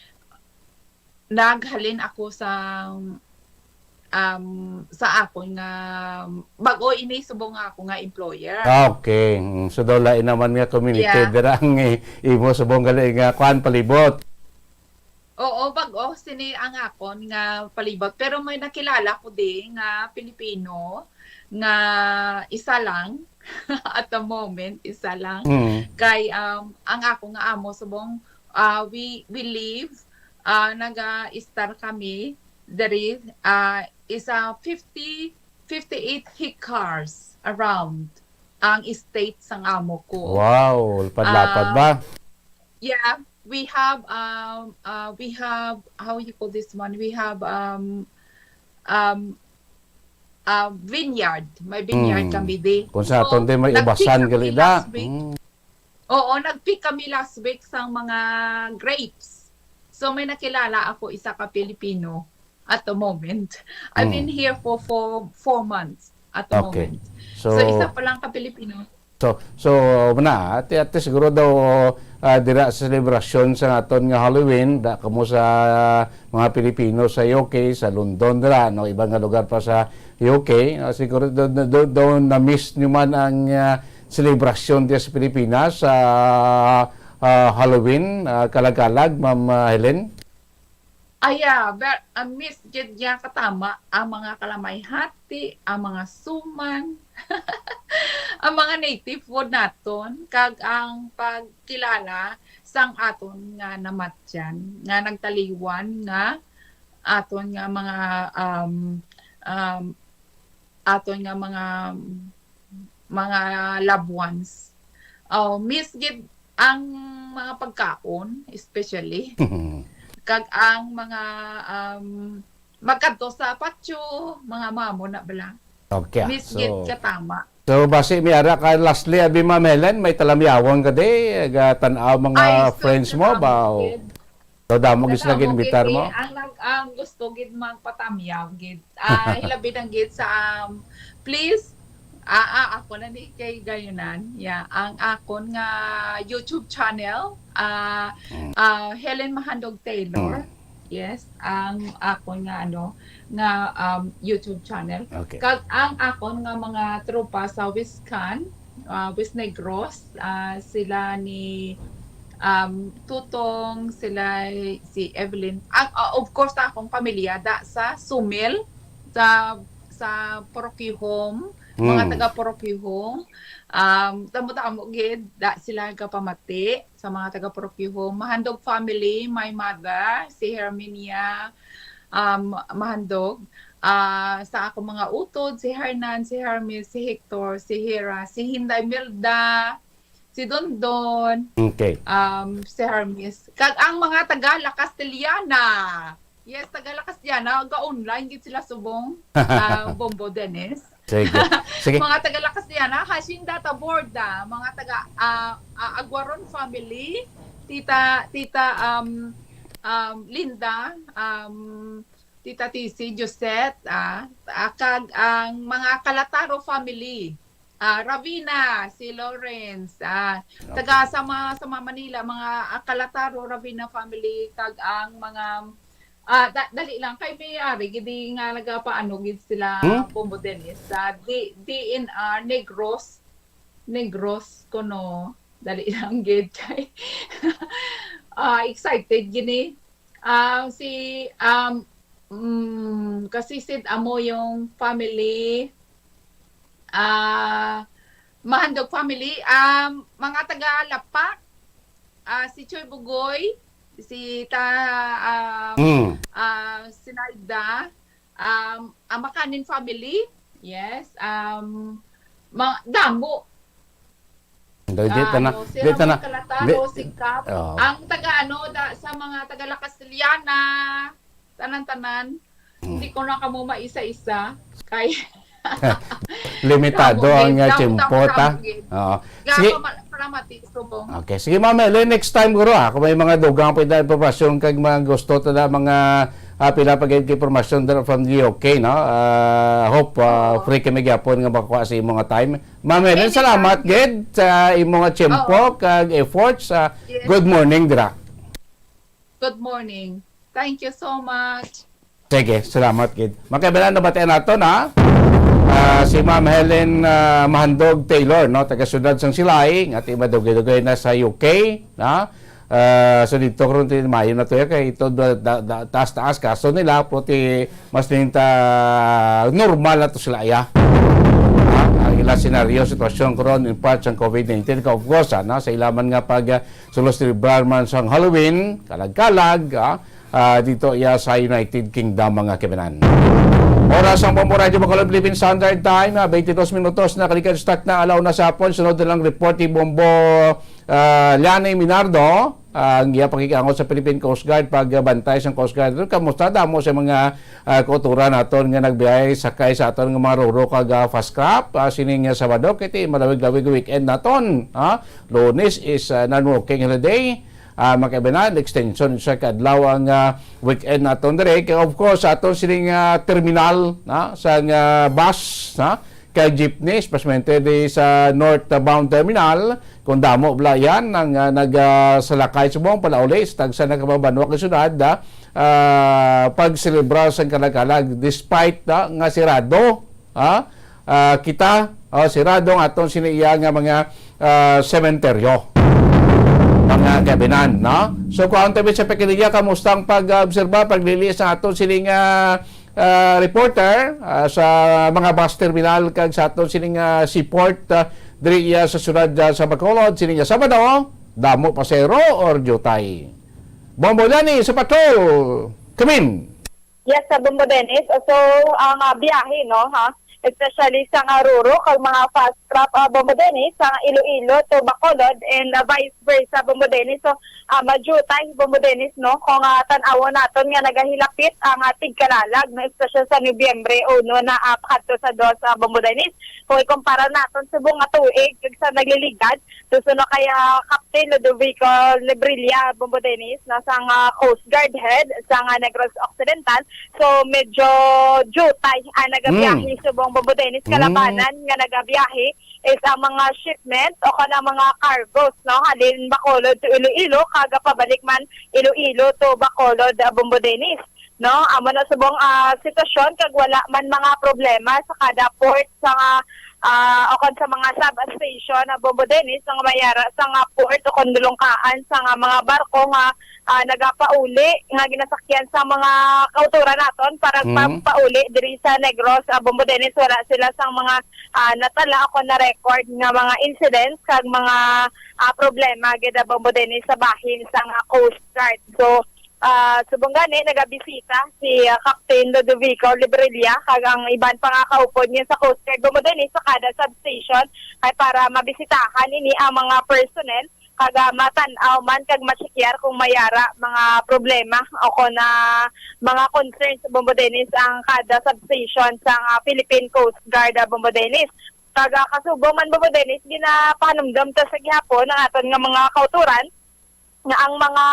naghalin ako sa, um, sa akon nga, bag-o ini subong nga ako nga employer. Ah, okay. Mm, so, daw lain naman nga community Yeah. dira ang i-, imo subong gali nga kuan, palibot. Oo, bag-o sini ang akon nga palibot. Pero may nakilala ko di nga Pilipino nga isa lang. At the moment, isa lang. Mm. Kay, um, ang ako nga amo subong, ah, we, we live, ah, naga-istar kami diri, ah, isa fifty, fifty-eight hectares around ang estate sang amo ko. Wow, lapad-lapad Ah, ba? Yeah, we have, um, uh, we have, how you call this one? We have, um, um, uh, vineyard. May vineyard Mm. kami di. Kung sa So, aton di, may nag-pick ubasan kami gali na. last week. Mm. Oo, nag-pick kami last week sang mga grapes. So, may nakilala ako, isa ka Pilipino at the moment. I've been Mm. here for, for four months at the Okay. moment. So, So, isa pa lang ka Pilipino. So, so, muna, ate, ate, siguro daw, ah, dira sa selebrasyon sa aton nga Halloween, da kamo sa mga Pilipino sa U K, sa London dira, no, iba nga lugar pa sa U K, ah, siguro do, do, do, do na-miss nyo man ang, ah, selebrasyon diya sa Pilipinas sa, ah, Halloween, ah, kalag-kalag, Ma'am, ah, Helen? Aya, ver-, ah, miss gid niya katama ang mga kalamay hati, ang mga suman, ang mga native food naton, kag ang pagkilala sang aton nga namatyan, nga nagtaliwan nga aton nga mga, um, um, aton nga mga, mga loved ones. Oh, miss gid ang mga pagkaon, especially. Kag ang mga, um, magkadto sa patio, mga mamo na bala. Okay, Miss so, gid katama. So, basi may ara ka, lastly, abi, Ma'am Helen, may talamyawon ka di, ga tan-aw mga Ay, so, friends mo, katama ba? gid. So, damo gid sila Katamo gid, ginbitar eh, mo? Ang nag-, ang gusto gid magpatamyaw gid. Ah, hilabi na gid sa, um, please, ah, ah, ako na ni kay Gayunan. Yeah, ang akon nga YouTube channel, ah, Mm. ah, Helen Mahandog Taylor. Mm. Yes, ang akon nga, ano, nga, um, YouTube channel. Okay. Kag ang akon nga mga tropa sa Wiscan, ah, West Negros, ah, sila ni, um, Tutong, sila si Evelyn. Ah, ah, of course, akong pamilya da sa Sumil, sa, sa Purok Yuhom, mga Mm. taga Purok Yuhom. Um, tamo-tamo gid da sila gapamati sa mga taga Purok Yuhom. Mahandog family, my mother, si Herminia, um, Mahandog. Ah, sa akong mga utod, si Hernan, si Hermes, si Hector, si Hera, si Hinday Milda, si Dondon, Okay. um, si Hermes. Kag ang mga taga La Castellana. Yes, taga La Castellana, ga-online gid sila subong, ah, Bombo Dennis. Sige. Sige. Mga taga La Castellana, Hacienda Taborda, mga taga, ah, ah, Aguaron family, Tita, Tita, um, um, Linda, um, Tita Tisi, Josette, ah, ah, kag ang mga Calataro family, ah, Ravina, si Lawrence, ah, taga sa mga, sa mga Manila, mga, ah, Calataro, Ravina family, kag ang mga, ah, da-, dali lang, kay may ari, gidi nga nagapaano gid sila, Hmm? Bombo Dennis, sa D-, D N R Negros, Negros, kuno, dali lang gid, kay, ah, excited gini. Ah, si, um, mm, kasi Sid Amo yung family, ah, Mahandog family, um, mga taga Lapak, ah, si Choy Bugoy, si ta, um, Mm. ah, Sinalda, um, ang Makanin family, yes, um, ma-, damo. Dito na, Ano, si dito na. Ramon Calataro, Di-, si Cap. Oo. Ang taga, ano, da-, sa mga taga La Castellana, tanan-tanan. Mm. Hindi ko na kamo maisa-isa. Kay Limitado Ramon, ang, ah, damo, tiyempo, damo, ta? Damo, Oo. Sige. Salamat, salamat, Tito Bong. Okay. Sige, Ma'am Helen, next time, guro, ah, kung may mga dugang pa na impormasyon kag mga gusto ta na mga, ah, pila pa gid ka impormasyon dira from the U K, no? Ah, hope, ah, Oo. free kami gyapon nga makakuha sa imo nga time. Ma'am Helen, Anytime, salamat yes. gid sa imo nga tiyempo Oo. kag efforts. Ah, Yes. good morning, dira. Good morning. Thank you so much. Sige, salamat gid. Mga kaibigan, nabatian nato na, ah, si Ma'am Helen, ah, Mahandog Taylor, no, taga siyudad sang Silay, nga ti madugay-dugay na sa U K, na. Ah, so dito karon ti maayo na to ya kay ito da, da, da, taas-taas kaso nila, pero ti mas ninta normal na to sila ya. Ha? Ang ila senaryo, sitwasyon karon in part sang COVID nineteen, ka of course, ah, na, sa ila man nga pag, ah, sulos celebrar man sang Halloween, kalag-kalag, ah, ah, dito iya sa United Kingdom, mga kaibigan. Oras ang Bombo Radyo Bacolod Philippine Standard Time, ah, twenty-dos minutos na kalikad stock na alaw na sa hapon. Sunod na lang report ni Bombo, ah, Liane Minardo, ah, ang iya pakikiangot sa Philippine Coast Guard, pagbantay sang Coast Guard. Kamusta damo sa mga, ah, kauturan naton nga nagbiyahe sakay sa aton nga mga roro kag, ah, fast craft, ah, sining, ah, Sabado, kay ti malawig-lawig weekend naton, ha? Lunes is, ah, non-working holiday. Ah, mga kaibigan, extension sa kadlaw ang, ah, weekend naton diri. Kay, of course, sa aton sining, ah, terminal, na, sa, ah, bus, na, kag jeepney, especially di sa northbound terminal, kung damo bala yan ang, ah, nag, ah, salakay subong palauli sa tagsa na ka mga banwa kag syudad, ah, ah, pagselebrar sa kalag-kalag despite, ah, nga sirado, ah, ah, kita, ah, sirado ang aton sini iya nga mga, ah, sementeryo. Mga kaibigan, no? So, kung ang tabi sa Pekinigya, kamusta ang pag-obserba, paglili sa aton sining, ah, ah, reporter, ah, sa mga bus terminal kag sa aton sining, ah, seaport, ah, diri iya sa syudad, ah, sa Bacolod, sining, ah, Sabado, damo pasero or diutay? Bombo Liane sa patrol. Kamin. Yes, sa Bombo Dennis. So, ang, ah, biyahe, no, ha? Especially sa nga ruro kag mga fast craft, ah, Bombo Dennis, sa Iloilo to Bacolod and, ah, vice versa, Bombo Dennis. So, ah, madjutay, Bombo Dennis, no? Kung, ah, tan-awon naton nga nagahilapit ang, ah, tigkalalag, no? Especially sa Nobyembre uno na, ah, pakadto sa dos, ah, Bombo Dennis. Kung ikumpara naton subong nga tuig kag sa nagliligad, suno kay, ah, Captain Ludovico Lebrilla, Bombo Dennis, na sang, ah, Coast Guard Head sang, ah, Negros Occidental. So, medyo jutay ang nagabiyahe Mm. subong, Bombo Dennis, Mm. kalabanan nga nagabiyahe is ang mga shipment o kana mga cargos, no, halin Bacolod to Iloilo, kag pabalik man Iloilo to Bacolod, ah, Bombo Dennis. No, amo na subong, ah, sitwasyon kag wala man mga problema sa kada port sa, ah, o kon sa mga substation na Bombo Dennis nga may ara sa nga port o kon dulungkaan sa nga mga barko nga, ah, nagapauli nga ginasakyan sa mga kautoran naton para Mm. pagpauli diri sa Negros, ah, Bombo Dennis. Wala sila sang mga, ah, natala o kon na-record nga mga incidents kag mga, ah, problema gid, ah, Bombo Dennis, sa bahin sa nga Coast Guard. So, Ah, subong gani, nagabisita si, ah, Captain Ludovico Librilla kag ang iban pa nga kaupod niya sa Coast Guard Bombo Dennis sa kada substation kay para mabisitahan ini ang mga personnel kag, ah, matan-aw man kag ma-check-yar kung may ara mga problema o kon, ah, mga concerns, Bombo Dennis, ang kada substation sang, ah, Philippine Coast Guard, ah, Bombo Dennis. Kag, ah, kasubong man, Bombo Dennis, ginapahanumdom ta sa gihapon ang aton nga mga kautoran nga ang mga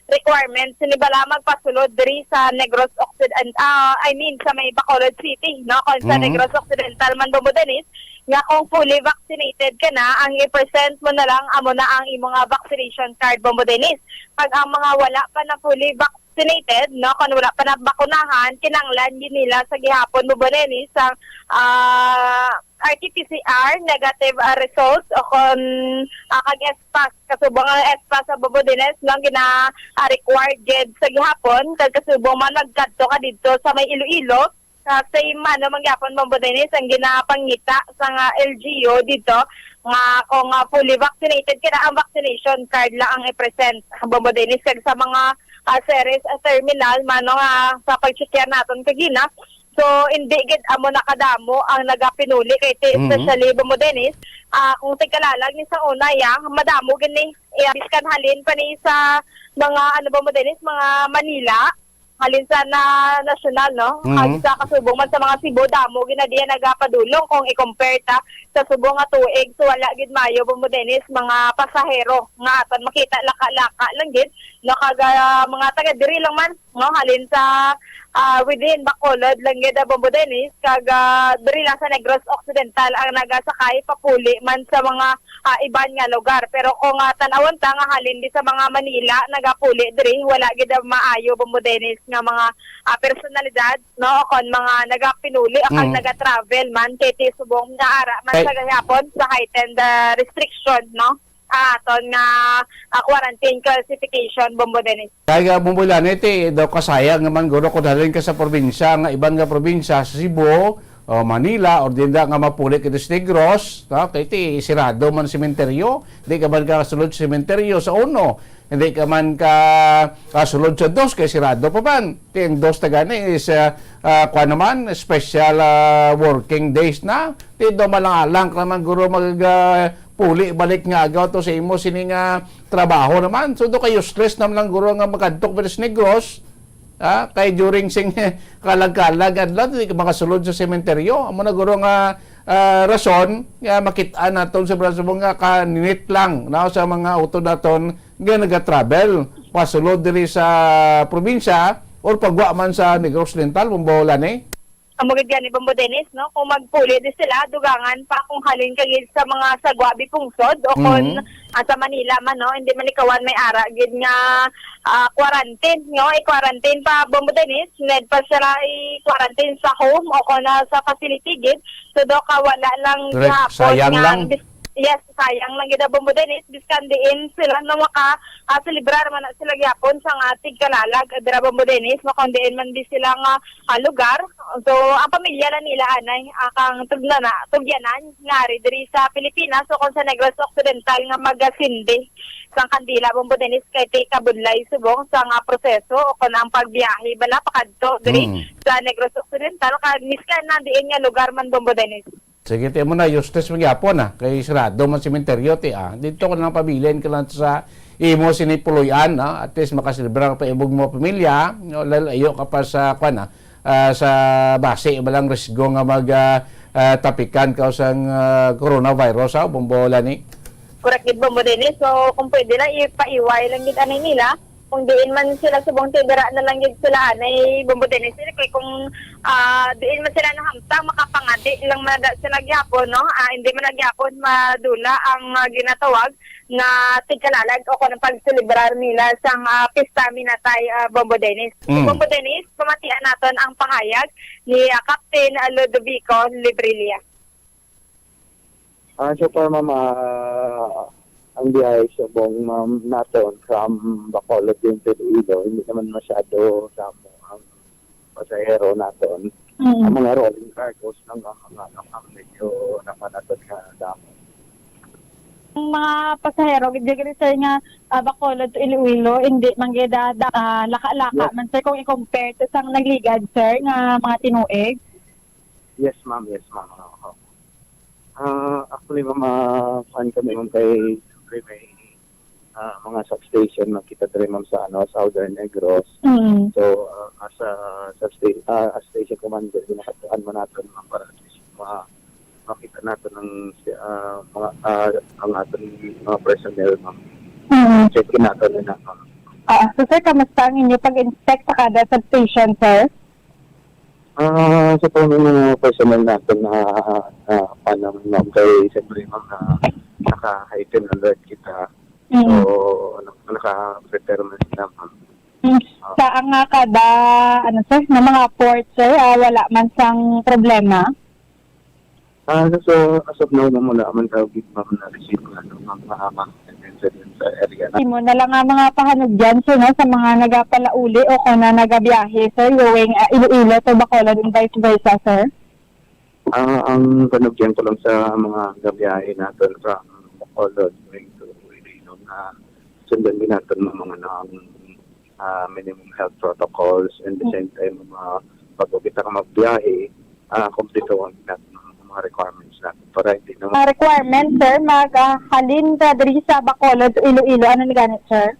requirements sini bala magpasulod diri sa Negros Occident-, ah, I mean, sa may Bacolod City, no? Kung sa Mhm. Negros Occidental man, Bombo Dennis, nga kung fully vaccinated ka na, ang i-present mo na lang amo na ang imo nga vaccination card, Bombo Dennis. Pag ang mga wala pa na fully vaccinated, no, kung wala pa na bakunahan, kinahanglan gid nila sa gihapon, Bombo Dennis, ang, ah, R T P C R negative, ah, results o kon, ah, kag S pass. Kasubong ang S pass sa, Bombo Dennis, no, gina, ah, required gid sa gihapon, kag kasubong man magkadto ka didto sa may Iloilo, sa same, ano, man gyapon, Bombo Dennis, ang ginapangita sa nga L G U didto nga kung, ah, fully vaccinated ka na, ang vaccination card lang ang i-present, Bombo Dennis, kag sa mga, ah, series, ah, terminal, mano nga sa pag-check-yar naton kagina, so, hindi gid amo na kadamo ang nagapinuli kay ti-, Mhm. especially, Bombo Dennis, ah, kung tigkalalag ni sa una, ya, madamo gid ni, ya, biskan halin pa ni sa mga, ano, Bombo Dennis, mga Manila, halin sa na, nasyonal, no? Mhm. Kag sa kasubong man sa mga Cebu, damo gid na diya nagapadulong kung i-compare ta sa subong nga tuig. So, wala gid maayo, Bombo Dennis, mga pasahero nga aton makita laka-laka lang gid, no? Kag, ah, mga taga diri lang man, no? Halin sa, ah, within Bacolod lang gid, ah, Bombo Dennis, kag, ah, diri lang sa Negros Occidental ang nagasakay papuli man sa mga, ah, iban nga lugar. Pero kung, ah, tan-awon ta nga halin di sa mga Manila nagapuli diri, wala gid ang maayo, Bombo Dennis, nga mga, ah, personalidad, no, o kon mga nagapinuli o kag Mm. naga-travel man kay ti subong nga ara man Kay sa gahapon sa heightened, ah, restriction, no, ah, aton nga, ah, quarantine classification, Bombo Dennis. Kay nga, Bombo Lani, ti daw kasayang naman guro kung halin ka sa probinsya, nga iban nga probinsya, sa Cebu, o Manila, or dinda nga mapuli ka sa Negros, no? Kay ti sirado man sementeryo, di ka man kasulod sa sementeryo sa uno, hindi ka man ka, kasulod sa dos, kay sirado pa man. Ti ang dos ta gani is, ah, ah, kuwan naman, special, ah, working days na. Ti daw malang-alang ka naman guro mag, ah, puli balik nga agaw to sa imo sini nga trabaho naman. So, do kay useless naman lang guro nga magkadto ka sa Negros. Ah, kay during sing kalag-kalag adlaw, di ka makasulod sa sementeryo. Amo na guro nga, ah, rason nga makit-an naton sa Bransubong nga kaninit lang, no, sa mga utod naton nga naga-travel pasulod diri sa probinsya or pagwa man sa Negros Oriental, Bombo Lani. Amo gid gani, Bombo Dennis, no? Kung magpuli di sila, dugangan pa kung halin ka gid sa mga sa Guabi pungsod o kon, Mhm. ah, sa Manila man, no? Hindi man ikawan may ara gid nga, ah, quarantine, no? I-quarantine pa, Bombo Dennis, need pa sila i-quarantine sa home o kon, ah, sa facility gid. So, do ka wala lang Correct. gihapon Sayang nga lang. bis-, yes, sayang lang gid, Bombo Dennis, biskan diin sila no maka, ah, celebrar man na sila gihapon sa nga tigkalalag, ah, dira, Bombo Dennis, no? Kung diin man di sila nga ah, lugar. So, ang pamilya na nila anay, ah, kang tugna-, tugyanan nga ari diri sa Pilipinas o kon sa Negros Occidental nga magasindi sang kandila, Bombo Dennis, kay ti kabudlay subong sa nga proseso o kon ang pagbiyahe bala pakadto diri Mm. sa Negros Occidental kag miskan na diin nga lugar man, Bombo Dennis. Sige, ti mo na, useless man gyapon, ah. Kay sirado man sementeryo, ti, ah. Dito ka lang pabilin ka lang sa imo sini puloy-an, no? At least makaselebrar pa imong mga pamilya, no? Lalayo ka pa sa, kwan, ah, ah, sa basi, balang risgo nga mag, ah, ah, tapikan ka sang, ah, coronavirus, ah, Bombo Lani. Correct gid, Bombo Dennis. So, kung pwede lang, ipaiway lang gid ani nila. Kung diin man sila subong, ti dira na lang gid sila anay, Bombo Dennis. Kay kung, ah, diin man sila nahamtang, makapangadi lang man da sila gyapon, no? Ah, hindi man na gyapon madula ang, ah, ginatawag nga tigkalalag o kon ang pagselebrar nila sang, ah, Pista Minatay, ah, Bombo Dennis. Mm. Bombo Dennis, pamatian naton ang pahayag ni, ah, Captain, ah, Ludovico Librilla. Ah, so far, ma'am, ah, ang biyahe subong, ma'am, naton from Bacolod din to Iloilo, hindi naman masyado sa amo ang pasahero naton. Mm. Ang mga rolling cargos lang ang mga, ang, ang medyo napanaton nga damo. Ang mga pasahero, gid, gid, sir, nga, ah, Bacolod to Iloilo, hindi man gid, ah, da-, ah, laka-laka Yes. man, sir, kung i-compare to sang nagligad, sir, nga mga tinuig? Yes, ma'am. Yes, ma'am. Oo. Ah, actually, ma'am, ah, kuwan kami, ma'am, kay siyempre may ah, mga substation, makita diri, ma'am, sa, ano, Southern Negros. Mm. So, ah, as a substation, ah, as station commander, ginakatuan mo nato, ma'am, para at least ma-, makita nato ng, ah, mga, ah, ang aton mga personnel, ma'am. Mm. Check-in nato nila, ma'am. Ah, so, sir, kamusta ang inyo pag-inspect sa kada substation, sir? Ah, sa po, may mga personnel natin na, ah, ah, paano, ma'am, kay siyempre, ma'am, na naka-heightened alert kita. Mm. So, naka-, naka-prepare man sila, ma'am. Mm. Ah. Sa ang, ah, kada, ano, sir, na mga port, sir, ah, wala man sang problema? Ah, so, as of now, ma'am, wala man daw gid, ma'am, na-receive nga, ano, ma'am, nga, ma'am, incident sa area na. Imo na lang nga mga pahanugyan, sir, no, sa mga nagapalauli o kung na nagabiyahe, sir, going, ah, Iloilo to Bacolod and vice versa, sir? Ah, ang panugyan ko lang sa mga gabiyahe naton from Bacolod going to Iloilo na sundan din naton ang mga, ano, ang, ah, minimum health protocols, and the Mm. same time, mga, bago kita ka magbiyahe, ah, kumpleto ang lahat ng mga requirements natin para hindi na Ah, requirement, sir, mag, ah, halin ka diri sa Bacolod to Iloilo. Ano ni ganit, sir?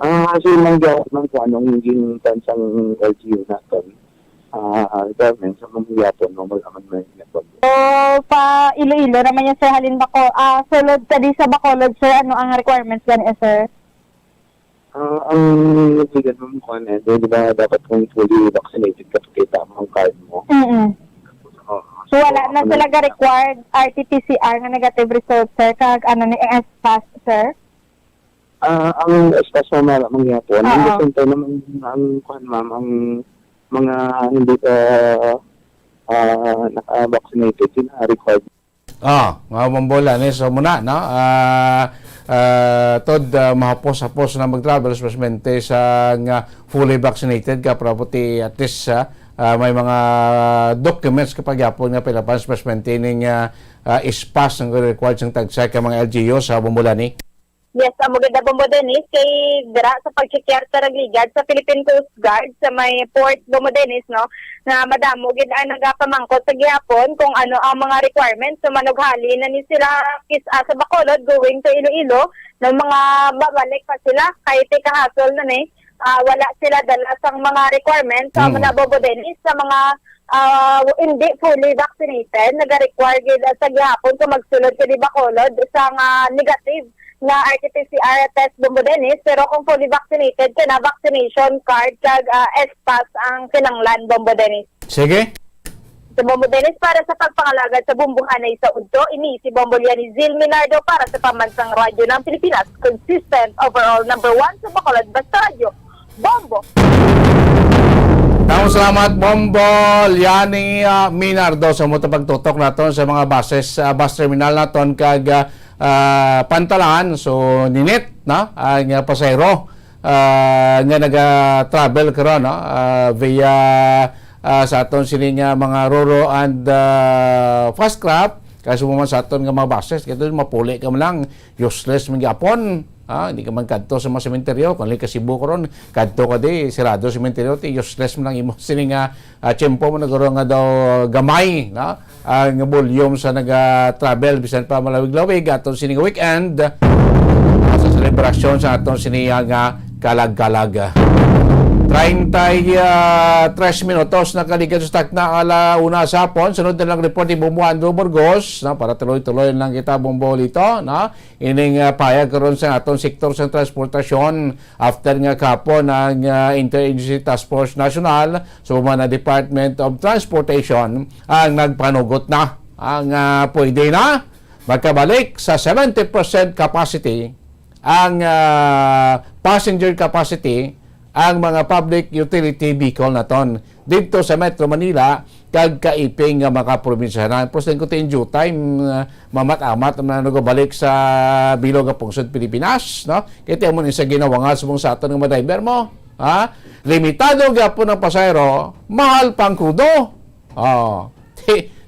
Ah, kasi nang gawat man kung anong gintan sang L G U naton. Ah, requirements sa mga yapon, no, wala man may yapon. So, pa Iloilo naman yan, sir, halin Baco-, ah, sulod ka di sa Bacolod, sir, ano ang requirements gani, sir? Ah, ang nagligad mo, kuwan, eh, di, di ba dapat kung fully vaccinated ka, pakita mo ang card mo? Mm-mm. Oo. So, wala So, na ako sila na- ga-required R T P C R nga negative result, sir, kag ano ni S pass, sir? Ah, ang S pass mo, ma'am, mangyapon. Ang Oo. Gusto tayo naman, ang, kuwan, ma'am, ang mga hindi pa, ah, naka-vaccinated, sila required. Ah, nga, Bombo Lianis, so muna, no? Ah, ah, tod, ah, mahapos-hapos na mag-travel, especially sa nga fully vaccinated ka, para puti at least, ah, ah, may mga documents ka pagyapon nga pila pa, especially ning, ah, ah, S pass ang required sang tagsa ka mga L G U sa Bombo Lianis. Yes, amo gid na, Bombo Dennis, kay dira sa pagchekyar sa nagligad sa Philippine Coast Guard sa may port, Bombo Dennis, no, nga madamo gid ang nagapamangkot sa gihapon kung ano ang mga requirements. So, manughali na ni sila kis-, ah, sa Bacolod going to Iloilo, no, mga babalik pa sila kay tika-hassle na ni, ah, wala sila dala sang mga requirements sa Mm. mga, Bombo Dennis, sa mga, ah, hindi fully vaccinated, naga-require gid sa gihapon kung magsulod ka di Bacolod sa nga negative nga R T P C R test, Bombo Dennis, pero kung fully vaccinated ka na, vaccination card kag, ah, S pass ang kinahanglan, Bombo Dennis. Sige. Sa Bombo Dennis, para sa pagpangalagad sa bumbuhanay sa udto, ini si Bombo Lianis Zil Minardo para sa Pambansang Radyo ng Pilipinas, consistent, overall number one sa Bacolod, basta radyo, Bombo. Daghang salamat, Bombo Liani, ah, Minardo, sa mo pagtutok naton sa mga buses, ah, bus terminal naton kag, ah, ah, pantalan. So, ninit na ang, ah, pasahero, ah, nga naga-travel karon, no? Ah, via, ah, sa aton sini nga mga Roro and, ah, Fast Craft. Kay sumama sa aton nga mga buses, kay mapuli ka man lang, useless man gyapon. Ah, hindi ka man kadto sa mga sementeryo, kung ka Cebu karon, kadto ka di, sirado sementeryo, ti useless man lang imo sini nga, ah, tiyempo mo nagaro nga daw gamay, no? Ang volume sa naga-travel, bisan pa malawig-lawig, aton sini nga weekend, ah, sa selebrasyon sa aton sini nga kalag-kalag. Treinta y tres minutos na kalikan sa takna ala una sa hapon. Sunod na lang report ni Bombo Andrew Burgos, no? Para tuloy-tuloy lang kita, Bombo Lito, no? Ining, ah, payag karon sa aton sektor sa transportasyon after nga kahapon ang, ah, Interagency Task Force National sa mga Department of Transportation ang nagpanugot na ang, ah, pwede na makabalik sa seventy percent capacity ang, ah, passenger capacity ang mga public utility vehicle naton didto sa Metro Manila kag kaiping nga mga probinsya na. Pwes ko in due time, ah, mamat-amat na nagabalik sa bilog nga pungsod Pilipinas, no? Kaya mo ni sa ginawa nga subong sa aton nga mga driver mo, ha? Limitado gyapon ang pasahero, mahal pang krudo. Oh,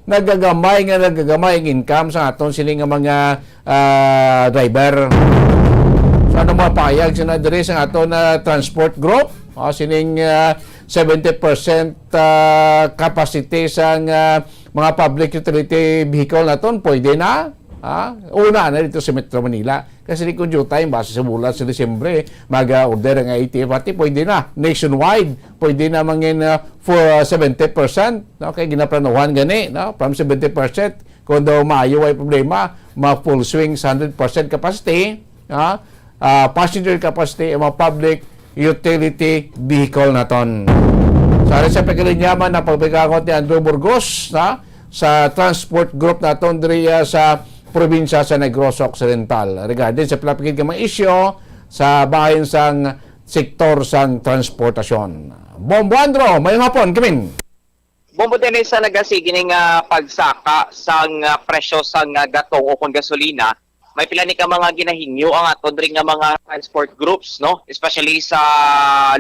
nagagamay nga nagagamay ang income sa aton sini nga mga, ah, driver. So, ano mga payag sina diri sa aton na transport group? Ah, sining, ah, seventy percent, ah, capacity sa nga mga public utility vehicle naton, pwede na? Ha? Una na dito sa Metro Manila. Kasi di ko due time, basta sa bulan sa Disyembre, mag-order ang I T F. Pati pwede na, nationwide, pwede na mangin uh, for uh, seventy percent. No? Kaya ginaplanuhan gani, no? From seventy percent, kung daw maayo ay problema, ma-full swing sa hundred percent capacity, ha? Ah, passenger capacity ang mga public utility vehicle naton. Sa ari sa pagkalinyaman na pagbigangot ni Andrew Burgos, ha? Sa transport group naton diri ah, sa probinsya sa Negros Occidental. Regarding sa pila pa gid nga mga isyu sa bahin sang sektor sang transportasyon. Bombo Andro, mayong hapon, kamin. Bombo Dennis, sa nagasigi ni nga pagsaka sang ah, presyo sang ah, gatong o kon gasolina, may pila ni ka mga ginahingyo ang aton ring nga mga transport groups, no? Especially sa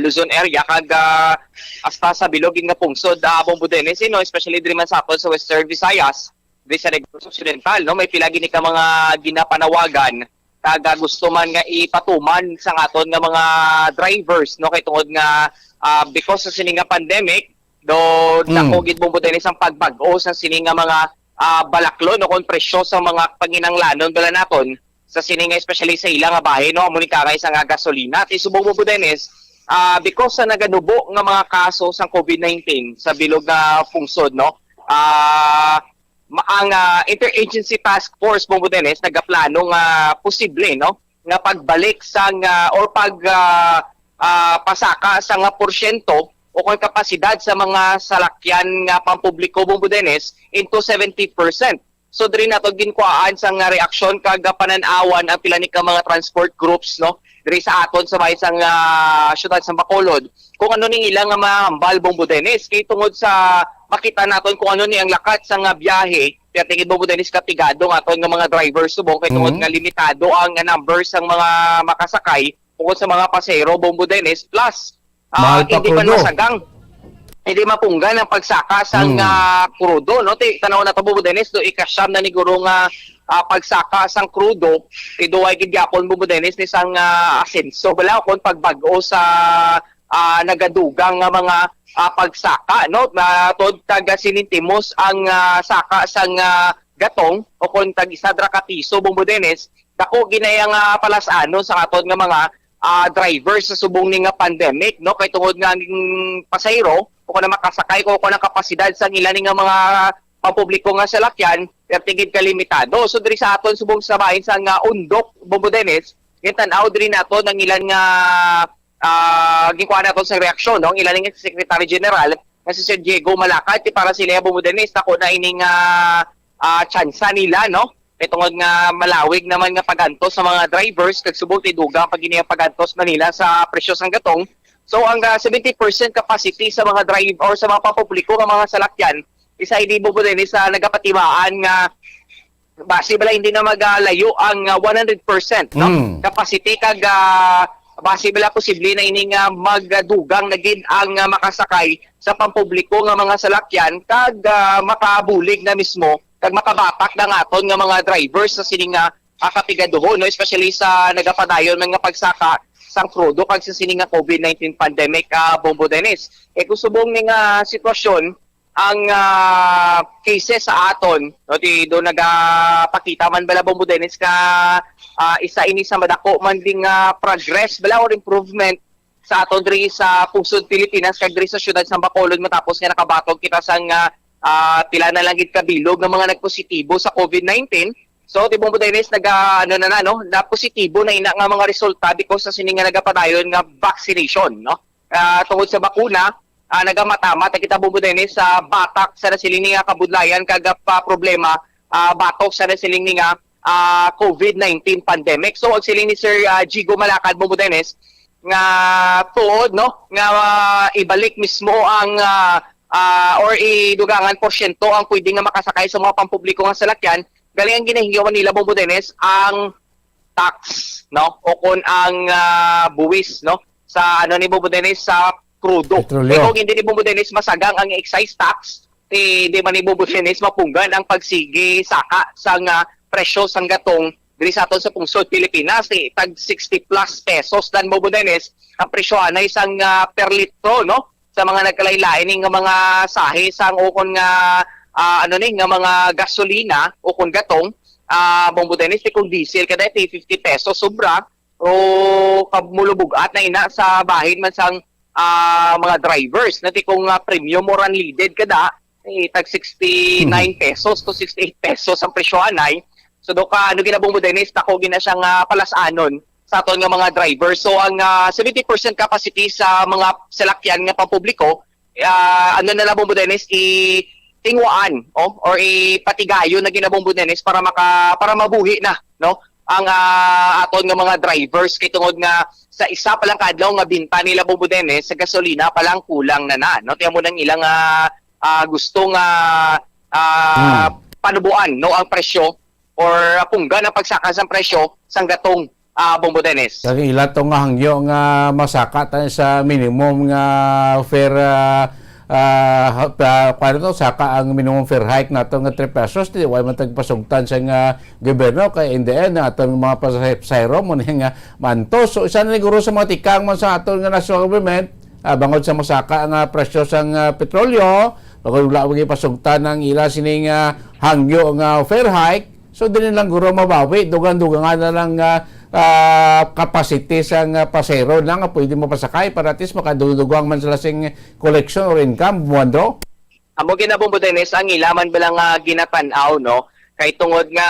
Luzon area kag ah, hasta sa bilog nga pungsod, ah, Bombo Dennis, eh, no? Especially diri man sa aton sa Western Visayas, diri sa Negros Occidental, no? May pila gini ka mga ginapanawagan kag ah, gusto man nga ipatuman sa aton nga mga drivers, no? Kay tungod nga ah, because sa sini nga pandemic, do Mm. dako gid, Bombo Dennis, ang pagbag-o sa sini nga mga ah, balaklon o kon presyo sa mga panginahanglanon bala naton sa sini nga, especially sa ila nga bahin, no? Amo ni ka nga isa nga gasolina. Ti subong, Bombo Dennis, ah, because sa naganubo nga mga kaso sang COVID nineteen sa bilog nga pungsod, no? Ah, ma- ang ah, Interagency Task Force, Bombo Dennis, nagaplano nga posible, no, nga pagbalik sang ah, or pag ah, ah, pasaka sa nga porsyento o kon kapasidad sa mga salakyan nga pampubliko, Bombo Dennis, into seventy percent. So diri nato ginkuhaan sang nga reaksyon kag panan-awan ang pila ni ka mga transport groups, no, diri sa aton sa may sang ah, syudad sa Bacolod, kung ano ning ilang nga mga hambal, Bombo Dennis, kay tungod sa makita naton kung ano ni ang lakat sa nga biyahe, kaya tingin, Bombo Dennis, kapigado nga aton nga mga driver subong kay tungod Mhm. nga limitado ang number sang mga makasakay tungod sa mga pasahero, Bombo Dennis, plus ah, Mahal pa hindi man krudo. masagang, hindi mapunggan ang pagsaka sang Hmm. ah, krudo, no? Ti tanaw na to, Bombo Dennis, do ikasyam na ni guro nga ah, pagsaka sang krudo, iduway gid gyapon, Bombo Dennis, ni sang ah, asenso bala o kon pagbag-o sa ah, nagadugang nga mga ah, pagsaka, no? Na tod kag sinintimos ang ah, saka sang ah, gatong o kon tag isa dra ka piso, Bombo Dennis, dako ginay ang ah, palas-anon sa aton nga mga ah, drivers sa subong ni nga pandemic, no? Kay tungod nga ang pasahero o kon ang makasakay o kon ang kapasidad sang ila ni nga mga pampubliko nga salakyan, perti gid ka limitado. So diri sa aton subong sa bahin sa nga Undok, Bombo Dennis, gintan-aw diri nato ang ilan nga ah, ginkuha nato sa reaksyon, no? Ang ilan nga Secretary General nga si Sir Diego Malacad, ti para sila, Bombo Dennis, dako na ining ah, ah, tsansa nila, no? Kay tungod nga malawig naman nga pag-antos sa mga drivers kag subong ti dugang pa gid ang pag-antos man nila sa presyo sang gatong. So ang ah, seventy percent capacity sa mga drive or sa mga pampubliko nga mga salakyan, isa ini, Bombo Dennis, sa nagapatimaan nga basi bala hindi na magalayo ang ah, one hundred percent, no? Mm. Capacity kag ah, basi bala posible na ini nga magdugang na gid ang ah, makasakay sa pampubliko nga mga salakyan kag ah, makabulig na mismo kag makabatak na nga aton nga mga drivers sa sini nga ah, kapigaduhon, no? Especially sa nagapadayon man nga pagsaka sang krudo kag sa sini nga COVID nineteen pandemic, ah, Bombo Dennis. Eh, kung subong ni nga sitwasyon, ang ah, cases sa aton, no, ti do nagapakita man bala, Bombo Dennis, ka ah, isa ini sa madako man ding ah, progress bala or improvement sa aton diri sa pungsod Pilipinas kag diri sa siyudad sa Bacolod matapos nga nakabatog kita sang ah, ah, pila na lang gid ka bilog nga mga nagpositibo sa COVID nineteen. So, ti Bombo Dennis, naga, ano na na, no? Na positibo na ina nga mga resulta because sa sini nga nagapadayon nga vaccination, no? Ah, tungod sa bakuna, ah, nagamatamat na kita, Bombo Dennis, sa batak sa nasiling ni nga kabudlayan kag ah, pa problema, ah, batok sa nasiling ni nga ah, COVID nineteen pandemic. So, ang siling ni Sir ah, Jigo Malakad, Bombo Dennis, nga tuod, no, nga ah, ibalik mismo ang ah, ah, or idugangan porsyento ang pwede nga makasakay sa mga pampubliko nga salakyan, galing ang ginahingyawan nila, Bombo Dennis, ang tax, no, o kon ang ah, buwis, no, sa, ano ni, Bombo Dennis, sa krudo. Petrolyo. Kay kung hindi ni, Bombo Dennis, masagang ang excise tax, ti di man ni, Bombo Dennis, mapunggan ang pagsigi saka sang ah, presyo sang gatong diri sa aton sa pungsod Pilipinas, ti tag sixty plus pesos dan, Bombo Dennis, ang presyo anay sang ah, per litro, no, sa mga nagkalain-lain ni nga mga sahi sang ukon nga ah, ano ni nga mga gasolina ukon gatong. ah, Bombo Dennis, ti kung diesel kada ti fifty pesos sobra, o kab-, mulubog-at na ina sa bahin man sang, ah, mga drivers, na ti kung, ah, premium or unleaded kada, eh, tag sixty-nine pesos to sixty-eight pesos ang presyo anay. So, do ka, ano gina, Bombo Dennis, dako gina siya nga palas-anon sa aton nga mga drivers. So, ang, ah, seventy percent capacity sa mga salakyan nga pampubliko, ah, ano na lang, Bombo Dennis, i-, tingwaan, oh, or ipatigayon na gina, Bombo Dennis, para maka-, para mabuhi na, no, ang, ah, aton nga mga drivers, kay tungod nga sa isa pa lang ka adlaw nga binta nila, Bombo Dennis, sa gasolina pa lang kulang na na, no? Tiyan mo nang ilang, ah, ah, gusto nga, ah, Hmm. panubuan, no, ang presyo or punggan ang pagsaka sang presyo sang gatong, ah, Bombo Dennis. Kag ila to nga hangyo nga masaka ta sa minimum nga fare, ah, ah, ha-, pa-, kuwan to, saka ang minimum fare hike nato nga three pesos, di, wala man tagpasugtan sa nga gobyerno, kay in the end, ang aton mga pasahero mo ni nga mantos. So, isa na siguro sa mga tikang man sa aton nga national government, ah, bangod sa masaka nga presyo sang, ah, petrolyo, bangod wala pa gipasugtan ang ila sining, ah, hangyo nga fare hike, so, dili lang guro mabawi, dugang-dugangan na lang nga, ah, capacity sang, ah, pasahero na nga pwede mapasakay para at least makadugang man sila sing collection or income, Juan Ro? Amo gina, Bombo Dennis, ang ila man bala nga ginatan-aw, no? Kay tungod nga,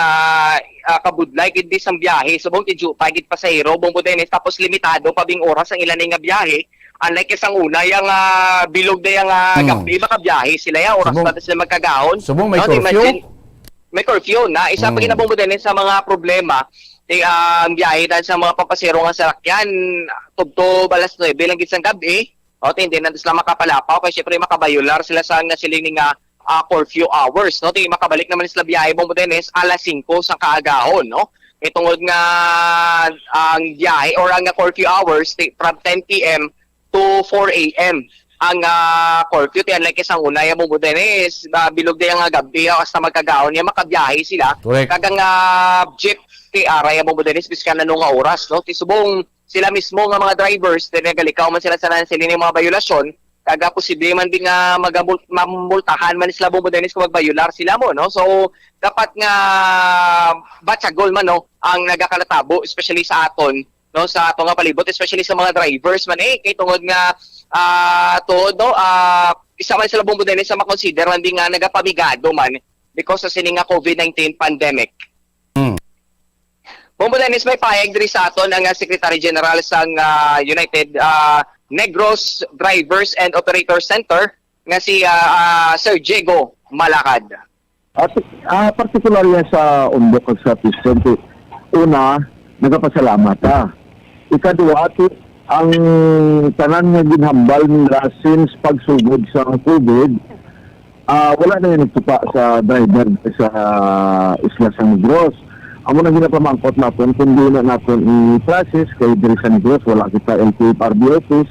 ah, kabudlay gid di sang biyahe, subong ti diyutay gid pasahero, Bombo Dennis, tapos limitado pa bing oras ang ila ni nga biyahe. Unlike sang una, yang, ah, bilog na yang, ah, Hmm. gabi, makabiyahe sila, ya, oras Subong, na sila magkagahon. Subong may No, curfew? imagine, may curfew na. Isa pa Hmm. gina, Bombo Dennis, sa mga problema, ti, ah, ang biyahe dahil sa mga papasero nga salakyan, tubtob alas nuebe lang gid sang gabi. O, ti, hindi na sila makapalapaw kay syempre makabayular sila sa nasiling ni nga, ah, curfew hours, no? Ti, makabalik naman sila biyahe, Bombo Dennis, alas singko sa kaagahon, no? Kay tungod nga ang biyahe or ang curfew hours, ti, from ten P M to four A M ang, ah, curfew. Ti, unlike sang una, ya, Bombo Dennis, ah, bilog na yang gabi, ah, hasta magkagahon niya, makabiyahe sila. Correct. Kag ang, ah, jeep, ti, aray, ya, Bombo Dennis, biskan ano nga oras, no? Ti, subong sila mismo nga mga drivers, ti, nagalikaw man sila sa nasiling nga mga bayolasyon, kag posible man din nga magamul-, mamultahan man sila, Bombo Dennis, kung magbayular sila mo, no? So, dapat nga batyagol man, no, ang nagakalatabo, especially sa aton, no, sa ato nga palibot, especially sa mga drivers man, eh, kay tungod nga, ah, tuod, no, ah, isa man sila, Bombo Dennis, sa makonsider man din nga nagapamigado man because sa sini nga COVID nineteen pandemic. Hmm. Bombo Dennis, may pahayag diri sa aton ang, ah, Secretary General sang, ah, United, ah, Negros Drivers and Operators Center nga si, ah, ah, Sir Diego Malacad. At, ah, partikular yan sa Umbo kag sa Pistente. Una, nagapasalamat ta. Ikadua, ti-, ang tanan nga ginhambal nila since pagsugod sa COVID, ah, wala na yan nagtupa sa driver sa Isla San Negros. Amo na ginapamangkot naton kung di na naton i-process kay diri sa Negros wala kita L T F R B office.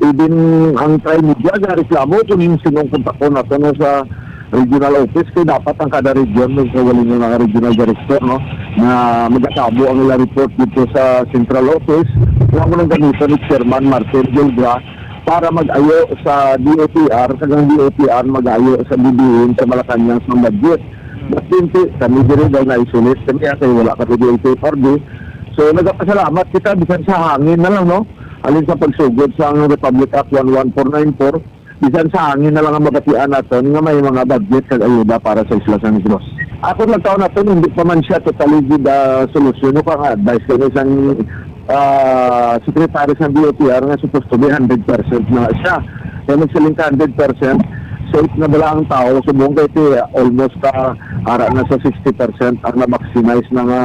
Even ang Tri-Media gareklamo kung sinong kontakon nato, no, sa regional office, kay dapat ang kada region may kaugalingon nga regional director, no, na magatabo ang ila report dito sa central office. Kaya mo nang gamiton ni Chairman Martin Gilbra para mag-ayo sa D O T R, kag ang D O T R mag-ayo sa B B M sa Malacañang sa budget. But hindi, kami diri daw na-isolate kami, ah, kay wala kami D L T F R B. So, nagapasalamat kita, bisan sa hangin na lang, no? Alin sa pagsugod sa Republic Act one one four nine four, bisan sa hangin na lang ang mabatian naton nga may mga budget kag ayuda para sa Isla San Negros. Ako nagtaon naton, hindi pa man siya totally gid, ah, solusyon, no? Kaya nga, advice kami sang, ah, secretary sa D O T R nga supposed to be hundred percent na siya. Kaya magsiling ka hundred percent, safe na bala ang tao? Subong kay ti, almost, ah, ara na sa sixty percent ang na-vaccinize na nga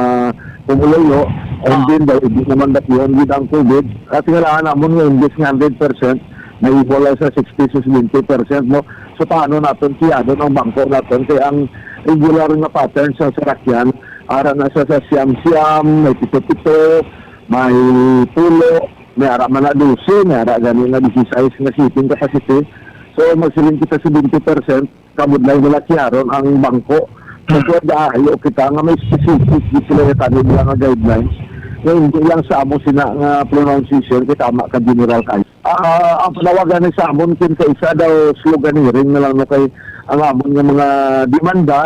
pumuluyo. And Ah. then, daw, hindi naman dati yun with ang COVID. At tingala namon nga imbis nga hundred percent, na-equal lang sa sixty to seventy percent, no? So, paano naton kiyado ang bangko naton? Kay ang regular nga pattern sa sarakyan, ara na sa, sa siyam-siyam, may pito-pito, may pulo, may ara man na dose, may ara gani na disisais nga seating capacity. So, magsiling kita seventy percent, kabudlay nila kiyaron ang bangko. Kung pwede, ayo kita nga may specific di sila nga tanib nga guidelines nga hindi lang sa amo sina nga pronunciation, kay tama ka general kayo. Ah, ang panawagan ni sa amon, kin kaisa daw sloganeering na lang, no, kay ang amon nga mga demanda,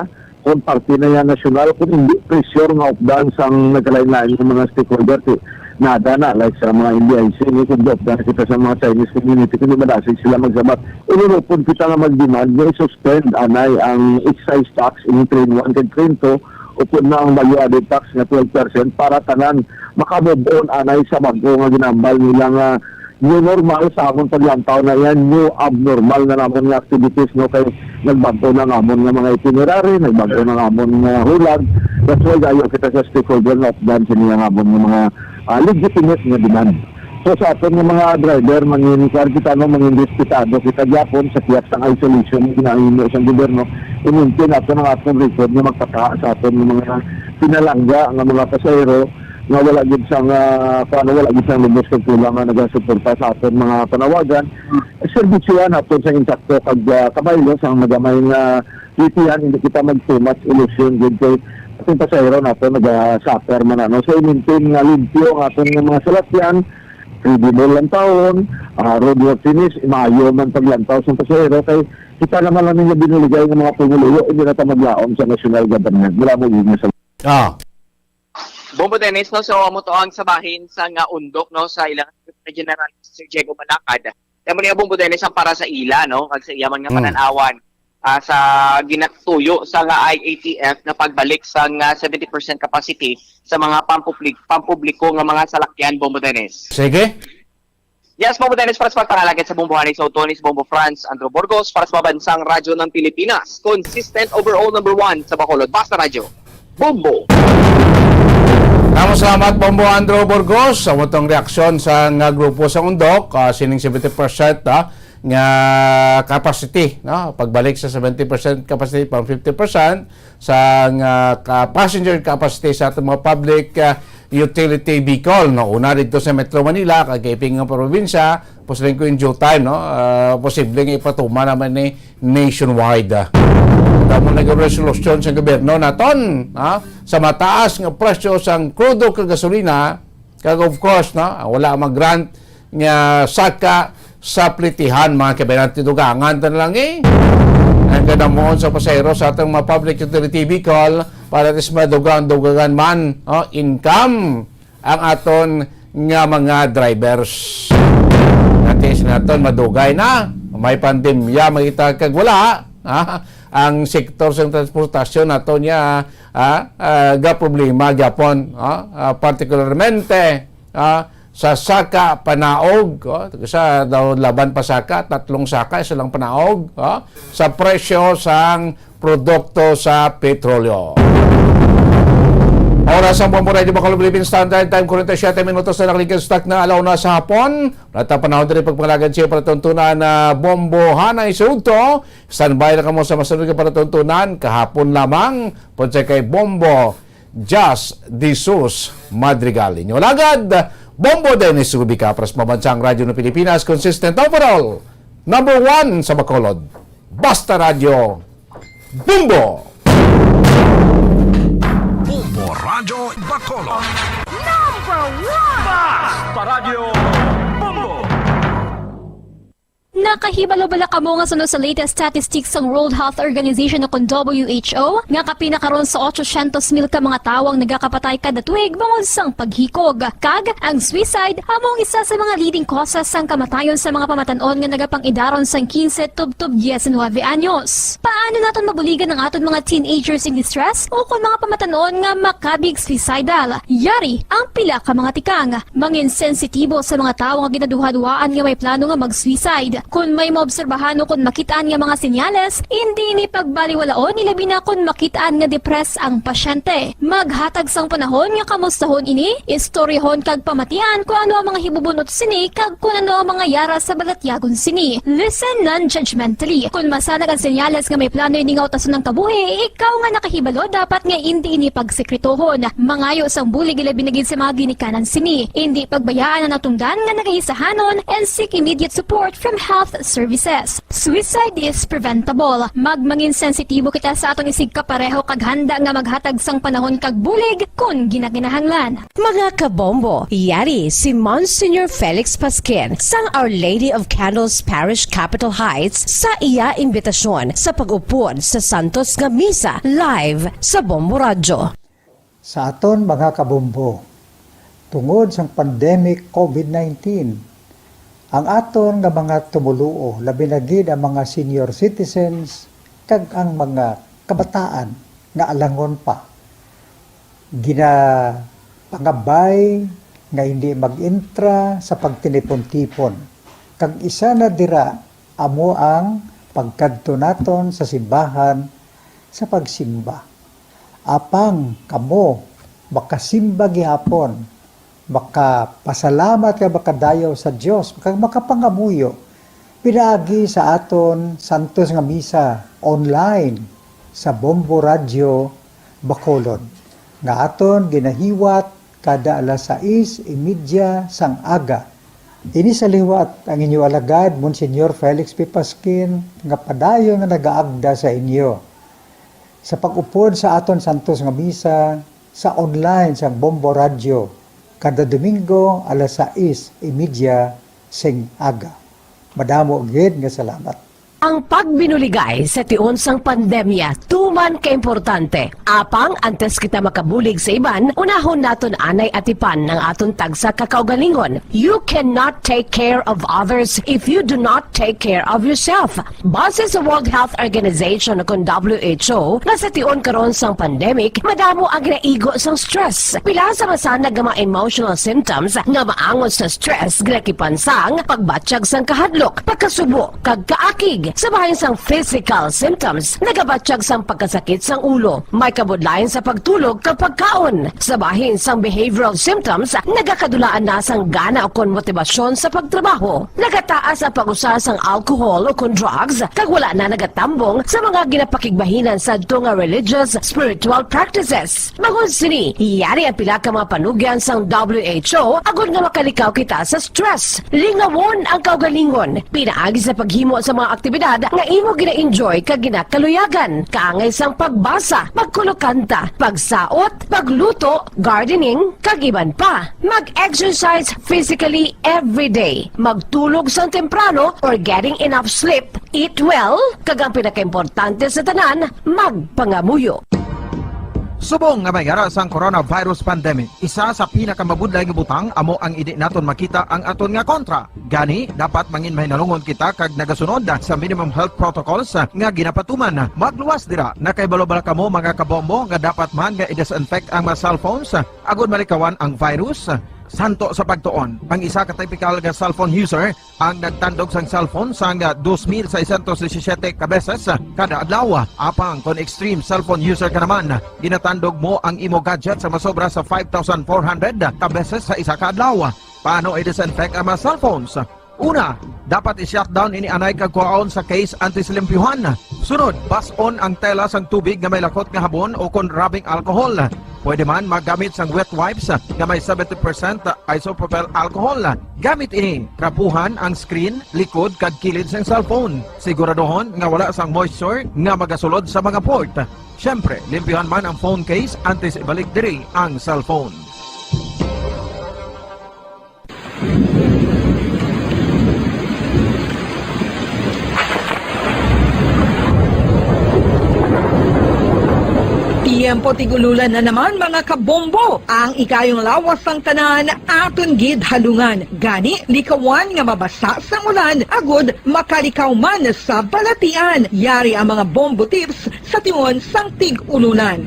kung parte na yan nasyonal, kung hindi, pressure nga updan sang nagkalain-lain nga mga stakeholder, ti-, nada na, like sa mga N D I C, ni, kung updan kita sa mga Chinese community, kung di madasig sila magsabat. Inulupon kita nga mag-demand nga i-suspend anay ang excise tax in train one kag train two, upod na ang value added tax nga twelve percent para tanan makamove on anay sa bag-o nga ginambal nila nga new normal sa amon paglantaw na yan, new abnormal na namon nga activities, no? Kay nagbag-o na ang amon nga mga itinerary, nagbag-o na ang amon nga hulag. That's why gayo kita sa stakeholder na updan sini ang amon nga mga, ah, legitimate nga demand. So, sa aton nga mga driver, mangin-, kuwan kita, no, mangin-respetado kita gyapon sa tiyap sang isolation nga ginahimo sang gobyerno. I-maintain naton ang aton record nga magpataas sa aton nga mga pinalangga nga mga pasahero nga wala gid sang, ah, kuwan, wala gid sang lubos kag kulang nga nagasuporta sa aton mga panawagan. Serbisyohan naton sang insakto kag, ah, kabaylo sang magamay nga titihan, hindi kita mag too much illusion gid kay aton pasahero naton naga-suffer man, ano. So, i-maintain nga limpyo ang aton nga mga salakyan, credible lang taon, ah, roadworthiness, maayo man paglantaw sa pasahero, kay kita naman lang nga binuligay nga mga pumuluyo, hindi na ta maglaom sa national government. Wala mo gid nga sa Ah. Bombo Dennis, no? So, amo to ang sabahin sa nga undok, no, sa ilang Secretary General, Sir Diego Malacad. Kaya mo niya, Bombo Dennis, ang para sa ila, no? Kag sa iya man nga Mm. pananawan, ah, sa ginatuyo sa nga I A T F na pagbalik sa nga seventy percent capacity sa mga pampublik-, pampubliko nga mga salakyan, Bombo Dennis. Sige. Yes, Bombo Dennis, para sa pagpangalagad sa bombohanay sa Utonis, Bombo Franz Andrew Burgos, para sa Mabansang Radyo ng Pilipinas. Consistent overall number one sa Bacolod. Basta Radyo. Bombo! Maraming salamat, Bombo Andrew Burgos, sa atong reaksyon sa nga grupo sa undok, ah, sining seventy percent, ah, nga capacity, no? Pagbalik sa seventy percent capacity from fifty percent sa nga ka-, passenger capacity sa atong mga public, ah, utility vehicle, no? Una dito sa Metro Manila, kag iban nga probinsya, posibleng ko in due time, no? Ah, posibleng ipatuman naman ni nationwide. Damo nag-resolusyon sa gobyerno naton, ha? Sa mataas nga presyo sang krudo kag gasolina, kag of course, no? Wala mag-grant nga saka sa plitihan, mga kabayan, tidugangan ta na lang, eh. Ang ganamoon sa pasahero sa atong mga public utility vehicle para at least madugang-dugangan man, oh, income ang aton nga mga drivers. Dati sa naton, madugay na. May pandemya, makita kag wala, ha? Ang sektor sa transportasyon nato niya, ha? Ah, ga problema gyapon, ha? Ah, partikularmente, ha? Sa saka panaog, oh, sa daw laban pa saka, tatlong saka, isa lang panaog, oh, sa presyo sang produkto sa petrolyo. Oras ang Bombo Radio Bacolod Philippine Standard Time, forty-seven minutos na nakaligid sa takna, ala una sa hapon. Nata panahon diri pagpangalagad siya para tuntunan na Bombo Hanay Sugto. Standby na kamo sa masunod nga para tuntunan kahapon lamang. Punsa kay Bombo Jas de Sus Madrigal. Inyo lagad, Bombo Dennis Rubica, para sa Mabansang Radyo ng Pilipinas, consistent overall, number one sa Bacolod. Basta Radyo, Bombo! Bombo Radyo Bacolod. Number one! Basta Radyo, Bombo! Nakahibalo bala kamo nga suno sa latest statistics sang World Health Organization o kon W H O, nga kapin na karon sa otsosyentos mil ka mga tawo ang nagakapatay kada tuig bangod sang paghikog? Kag ang suicide amo ang isa sa mga leading causes sang kamatayon sa mga pamatan-on nga nagapang-idaron sang quince tubtob diecinuebe anyos. Paano naton mabuligan ang aton mga teenagers in distress o kon mga pamatan-on nga makabig suicidal? Yari ang pila ka mga tikang. Mangin sensitibo sa mga tawo nga ginaduhaduhaan nga may plano nga mag-suicide. Kon may maobserbahan o kon makit-an nga mga senyales, indi ini pagbaliwalaon, ilabi na kon makit-an nga depressed ang pasyente. Maghatag sang panahon nga kamustahon ini, istoryahon kag pamatian kon ano ang mga hibubun-ot sini kag kon ano ang mga yara sa balatyagon sini. Listen non-judgmentally. Kon masanag ang senyales nga may plano ini nga utason ang kabuhi, ikaw nga nakahibalo dapat nga indi ini pagsekretohon. Mangayo sang bulig ilabi na gid sa mga ginikanan sini. Indi pagbayaan ang natungdan nga nagahisahanon and seek immediate support from health services. Suicide is preventable. Magmangin sensitibo kita sa aton isigkapareho kag handa nga maghatag sang panahon kag bulig kon ginakinahanglan. Mga kabombo, yari si Monsignor Felix Pasquin sang Our Lady of Candles Parish, Capitol Heights, sa iya imbitasyon sa pag-upod sa santos nga misa live sa Bombo Radyo. Sa aton mga kabombo, tungod sang pandemic covid nineteen, ang aton nga mga tumoluo, labi na gid ang mga senior citizens kag ang mga kabataan nga alangon pa, ginapangabay nga hindi mag-entra sa pagtinipon-tipon. Kag isa na dira amo ang pagkadto naton sa simbahan sa pagsimba. Apang kamo makasimba gihapon, makapasalamat kag makadayaw sa Dios, kag makapangamuyo pinaagi sa aton santos nga misa online sa Bombo Radyo Bacolod, nga aton ginahiwat kada alas sais y media sang aga. Ini sa liwat ang inyo alagad, Monsignor Felix P. Pasquin, nga padayon nga nagaagda sa inyo sa pag-upod sa aton santos nga misa sa online sang Bombo Radyo kada Domingo alas sais y media sing aga. Madamo gid nga salamat. Ang pagbinuligay sa tion sang pandemya tuman ka importante. Apang antes kita makabulig sa iban, unahon naton anay atipan ang aton tagsa ka kaugalingon. You cannot take care of others if you do not take care of yourself. Base sa World Health Organization o kon W H O, nga sa tion karon sang pandemic, madamo ang ginaigo sang stress. Pila sa masanag nga mga emotional symptoms nga maangot sa stress ginakipan sang pagbatyag sang kahadlok, pagkasubo, kag kaakig. Sa bahin sang physical symptoms, nagabatyag sang pagkasakit sang ulo, may kabudlayan sa pagtulog kag pagkaon. Sa bahin sang behavioral symptoms, nagakadulaan na sang gana ukon motibasyon sa pagtrabaho. Nagataas ang pag-usa sang alcohol ukon drugs, kag wala na nagatambong sa mga ginapakigbahinan sadto nga religious, spiritual practices. Bangod sini, yari ang pila ka mga panugyan sang W H O agod nga makalikaw kita sa stress. Lingawon ang kaugalingon. Pinaagi sa paghimo sa mga aktibidad nga imo gina-enjoy kag ginakaluyagan, kaangay sang pagbasa, pagkulokanta, pagsaot, pagluto, gardening, kag iban pa. Mag-exercise physically every day. Magtulog sang temprano or getting enough sleep. Eat well, kag ang pinakaimportante sa tanan, magpangamuyo. Subong nga may yara sang coronavirus pandemic, isa sa pinakamabudlay nga butang amo ang indi naton makita ang aton nga kontra. Gani, dapat mangin mahinalungon kita kag nagasunod sa minimum health protocols nga ginapatuman. Magluwas dira, nakahibalo bala kamo, mga kabombo, nga dapat man nga i-disinfect ang mga cellphones agod malikawan ang virus? Santo sa pagtuon, ang isa ka typical nga cellphone user ang nagtandog sang cellphone sang dos mil seiscientos disisiete ka beses kada adlaw. Apang kon extreme cellphone user ka naman, ginatandog mo ang imo gadget sa masobra sa five thousand four hundred ka beses sa isa ka adlaw. Paano i-disinfect ang mga cellphones? Una, dapat i-shut down ini anay kag kuhaon sa case antes limpyuhan. Sunod, bas-on ang tela sang tubig nga may lakot nga habon o kon rubbing alcohol. Pwede man maggamit sang wet wipes nga may seventy percent isopropyl alcohol. Gamit ini, trapuhan ang screen, likod, kag kilid sang cellphone. Siguraduhon nga wala sang moisture nga magasulod sa mga port. Siyempre, limpyuhan man ang phone case antes ibalik diri ang cellphone. Tiyempo tig-ululan na naman, mga kabombo. Ang ikayong lawas sang tanan aton gid halungan. Gani, likawan nga mabasa sang ulan agud makalikaw man sa balatian. Yari ang mga bombo tips sa tion sang tig-ululan.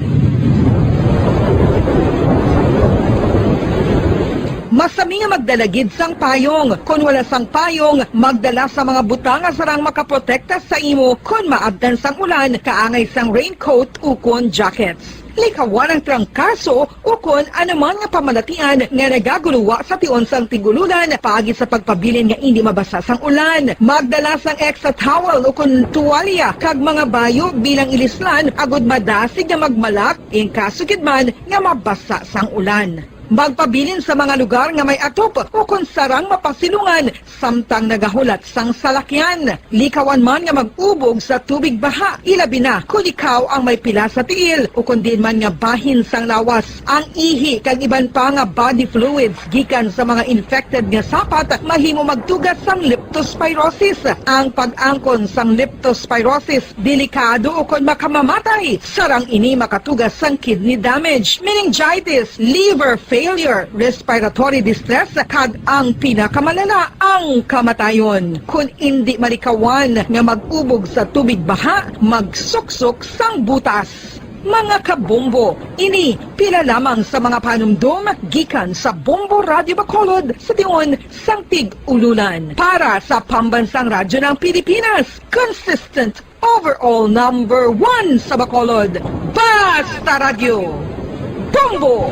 Masami nga magdala gid sang payong. Kon wala sang payong, magdala sa mga butang nga sarang makaprotekta sa imo kon maabtan sang ulan, kaangay sang raincoat ukon jackets. Likawan ang trangkaso ukon anuman nga pamalatian nga nagaguluwa sa tion sang tig-ululan paagi sa pagpabilin nga indi mabasa sang ulan. Magdala sang extra towel ukon tuwalya kag mga bayo bilang ilislan agud madasig nga magmalak in kaso gid man nga mabasa sang ulan. Magpabilin sa mga lugar nga may atop ukon sarang mapasilungan samtang nagahulat sang salakyan. Likawan man nga mag-ubog sa tubig baha, ilabi na kon ikaw ang may pila sa tiil ukon diin man nga bahin sang lawas. Ang ihi kag iban pa nga body fluids gikan sa mga infected nga sapat mahimo magtuga sang leptospirosis. Ang pag-angkon sang leptospirosis delikado ukon makamamatay. Sarang ini makatuga sang kidney damage, meningitis, liver failure, respiratory distress, kag ang pinakamalala, ang kamatayon. Kon indi malikawan nga mag-ubog sa tubig baha, magsuksok sang butas. Mga kabombo, ini pila lamang sa mga panumdom gikan sa Bombo Radio Bacolod sa tion sang Tig-Ululan. Para sa Pambansang Radyo ng Pilipinas, consistent overall number one sa Bacolod, Basta Radyo, Bombo!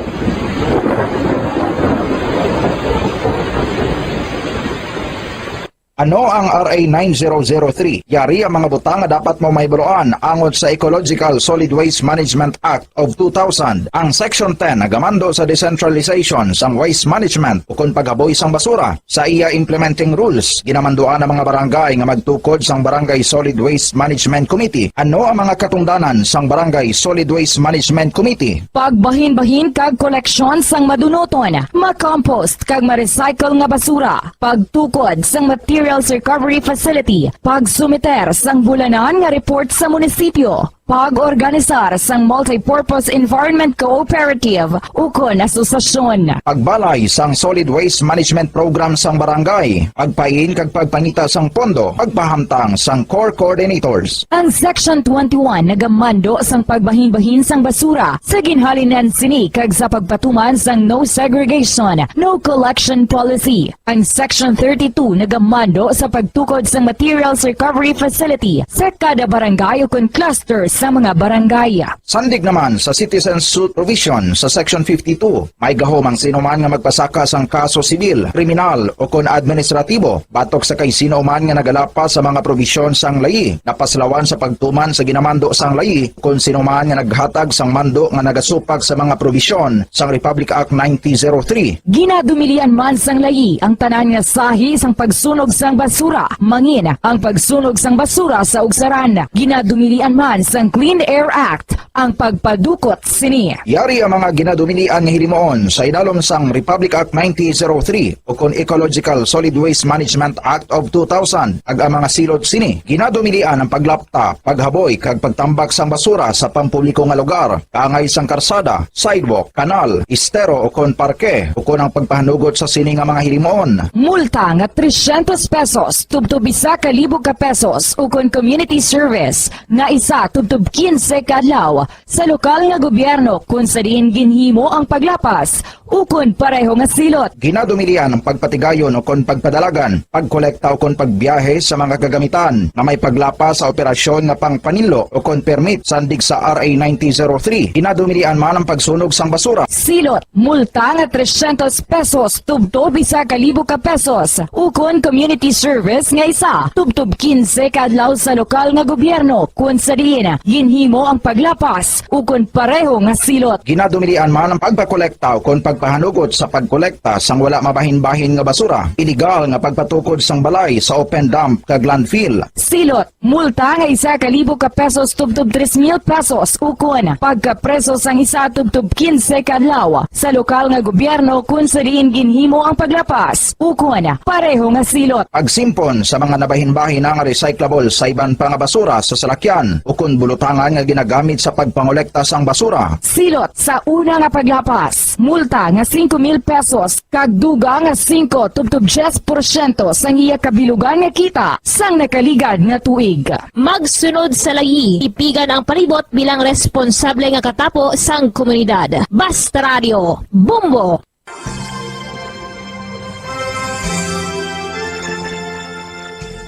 Ano ang R A nine zero zero three? Yari ang mga butang nga dapat mo mahibaluan angot sa Ecological Solid Waste Management Act of two thousand. Ang Section ten nagamando sa decentralization sang waste management ukon paghaboy sang basura. Sa iya implementing rules, ginamanduan ang mga barangay nga magtukod sang Barangay Solid Waste Management Committee. Ano ang mga katungdanan sang Barangay Solid Waste Management Committee? Pagbahinbahin kag koleksyon sang madunuton, ma-compost kag ma-recycle nga basura, pagtukod sang materials recovery facility, pagsumiter sang bulanan nga report sa munisipyo, pag-organisar sang multipurpose environment cooperative ukon asosasyon. Pagbalay sang solid waste management program sang barangay, pagpain kag pagpangita sang pondo, pagpahamtang sang core coordinators. Ang Section twenty-one nagamando sang pagbahinbahin sang basura sa ginhalinan sini kag sa pagpatuman sang no segregation, no collection policy. Ang Section thirty-two nagamando sa pagtukod sang materials recovery facility sa kada barangay ukon cluster sa mga barangay. Sandig naman sa citizen suit provision sa Section fifty-two, may gahom ang sino man nga magpasaka sang kaso sibil, kriminal, ukon administratibo batok sa kay sino man nga nagalapas sa mga probisyon sang layi, napaslawan sa pagtuman sa ginamando sang layi, kon sino man nga naghatag sang mando nga nagasupak sa mga probisyon sang Republic Act nineteen oh three. Ginadumilian man sang layi ang tanan nga sahi sang pagsunog sang basura, mangin ang pagsunog sang basura sa ugsaran. Ginadumilian man sang Clean Air Act ang pagpadukot sini. Yari ang mga ginadumilian nga hilimuon sa idalom sang Republic Act nineteen oh three ukon Ecological Solid Waste Management Act of two thousand, kag ang mga silot sini. Ginadumilian ang paglapta, paghaboy, kag pagtambak sang basura sa pampubliko nga lugar, kaangay sang karsada, sidewalk, kanal, estero, ukon parke, ukon ang pagpahanugot sa sini nga mga hilimuon. Multa nga trescientos pesos tubtob isa ka libo ka pesos, ukon community service nga isa tubtob quince ka adlaw sa lokal nga gobyerno kon sa diin ginhimo ang paglapas ukon pareho nga silot. Ginadumilian ang pagpatigayon ukon pagpadalagan, pagkolekta ukon pagbiyahe sa mga kagamitan nga may paglapas sa operasyon nga pangpanilo ukon permit sandig sa R A nineteen oh three. Ginadumilian man ang pagsunog sang basura. Silot, multa nga trescientos pesos tubtob isa ka libo ka pesos, ukon community service nga isa tubtob quince ka adlaw sa lokal nga gobyerno kon sa diin ginhimo ang paglapas ukon pareho nga silot. Ginadumilian man ang pagpakolekta ukon pagpahanugot sa pagkolekta sang wala mabahin-bahin nga basura, iligal nga pagpatukod sang balay sa open dump kag landfill. Silot, multa nga isa ka libo ka pesos tubtob tres mil pesos, ukon pagkapreso sang isa tubtob quince ka adlaw sa lokal nga gobyerno kon sa diin ginhimo ang paglapas, ukon pareho nga silot. Pagsimpon sa mga nabahin-bahin nga recyclable sa iban pa nga basura sa salakyan ukon bulutangan nga ginagamit sa pagpangolekta sang basura. Silot sa una nga paglapas, multa nga singko mil pesos kag dugang nga singko tubtob diyes porsyento sang iya kabilugan nga kita sang nakaligad nga tuig. Magsunod sa layi, tipigan ang palibot bilang responsable nga katapo sang komunidad. Basta Radio, Bombo!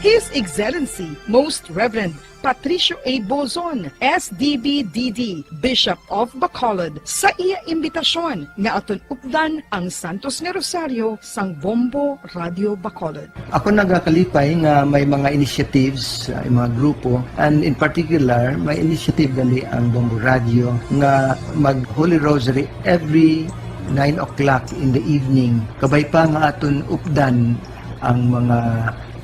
His Excellency, Most Reverend Patricio A. Bozon, S D B D D, Bishop of Bacolod, sa iya imbitasyon nga aton updan ang Santos nga Rosario sang Bombo Radio Bacolod. Ako nagakalipay nga may mga initiatives, uh, mga grupo, and in particular, may initiative gali ang Bombo Radio nga mag Holy Rosary every nine o'clock in the evening. Kabay pa nga aton updan ang mga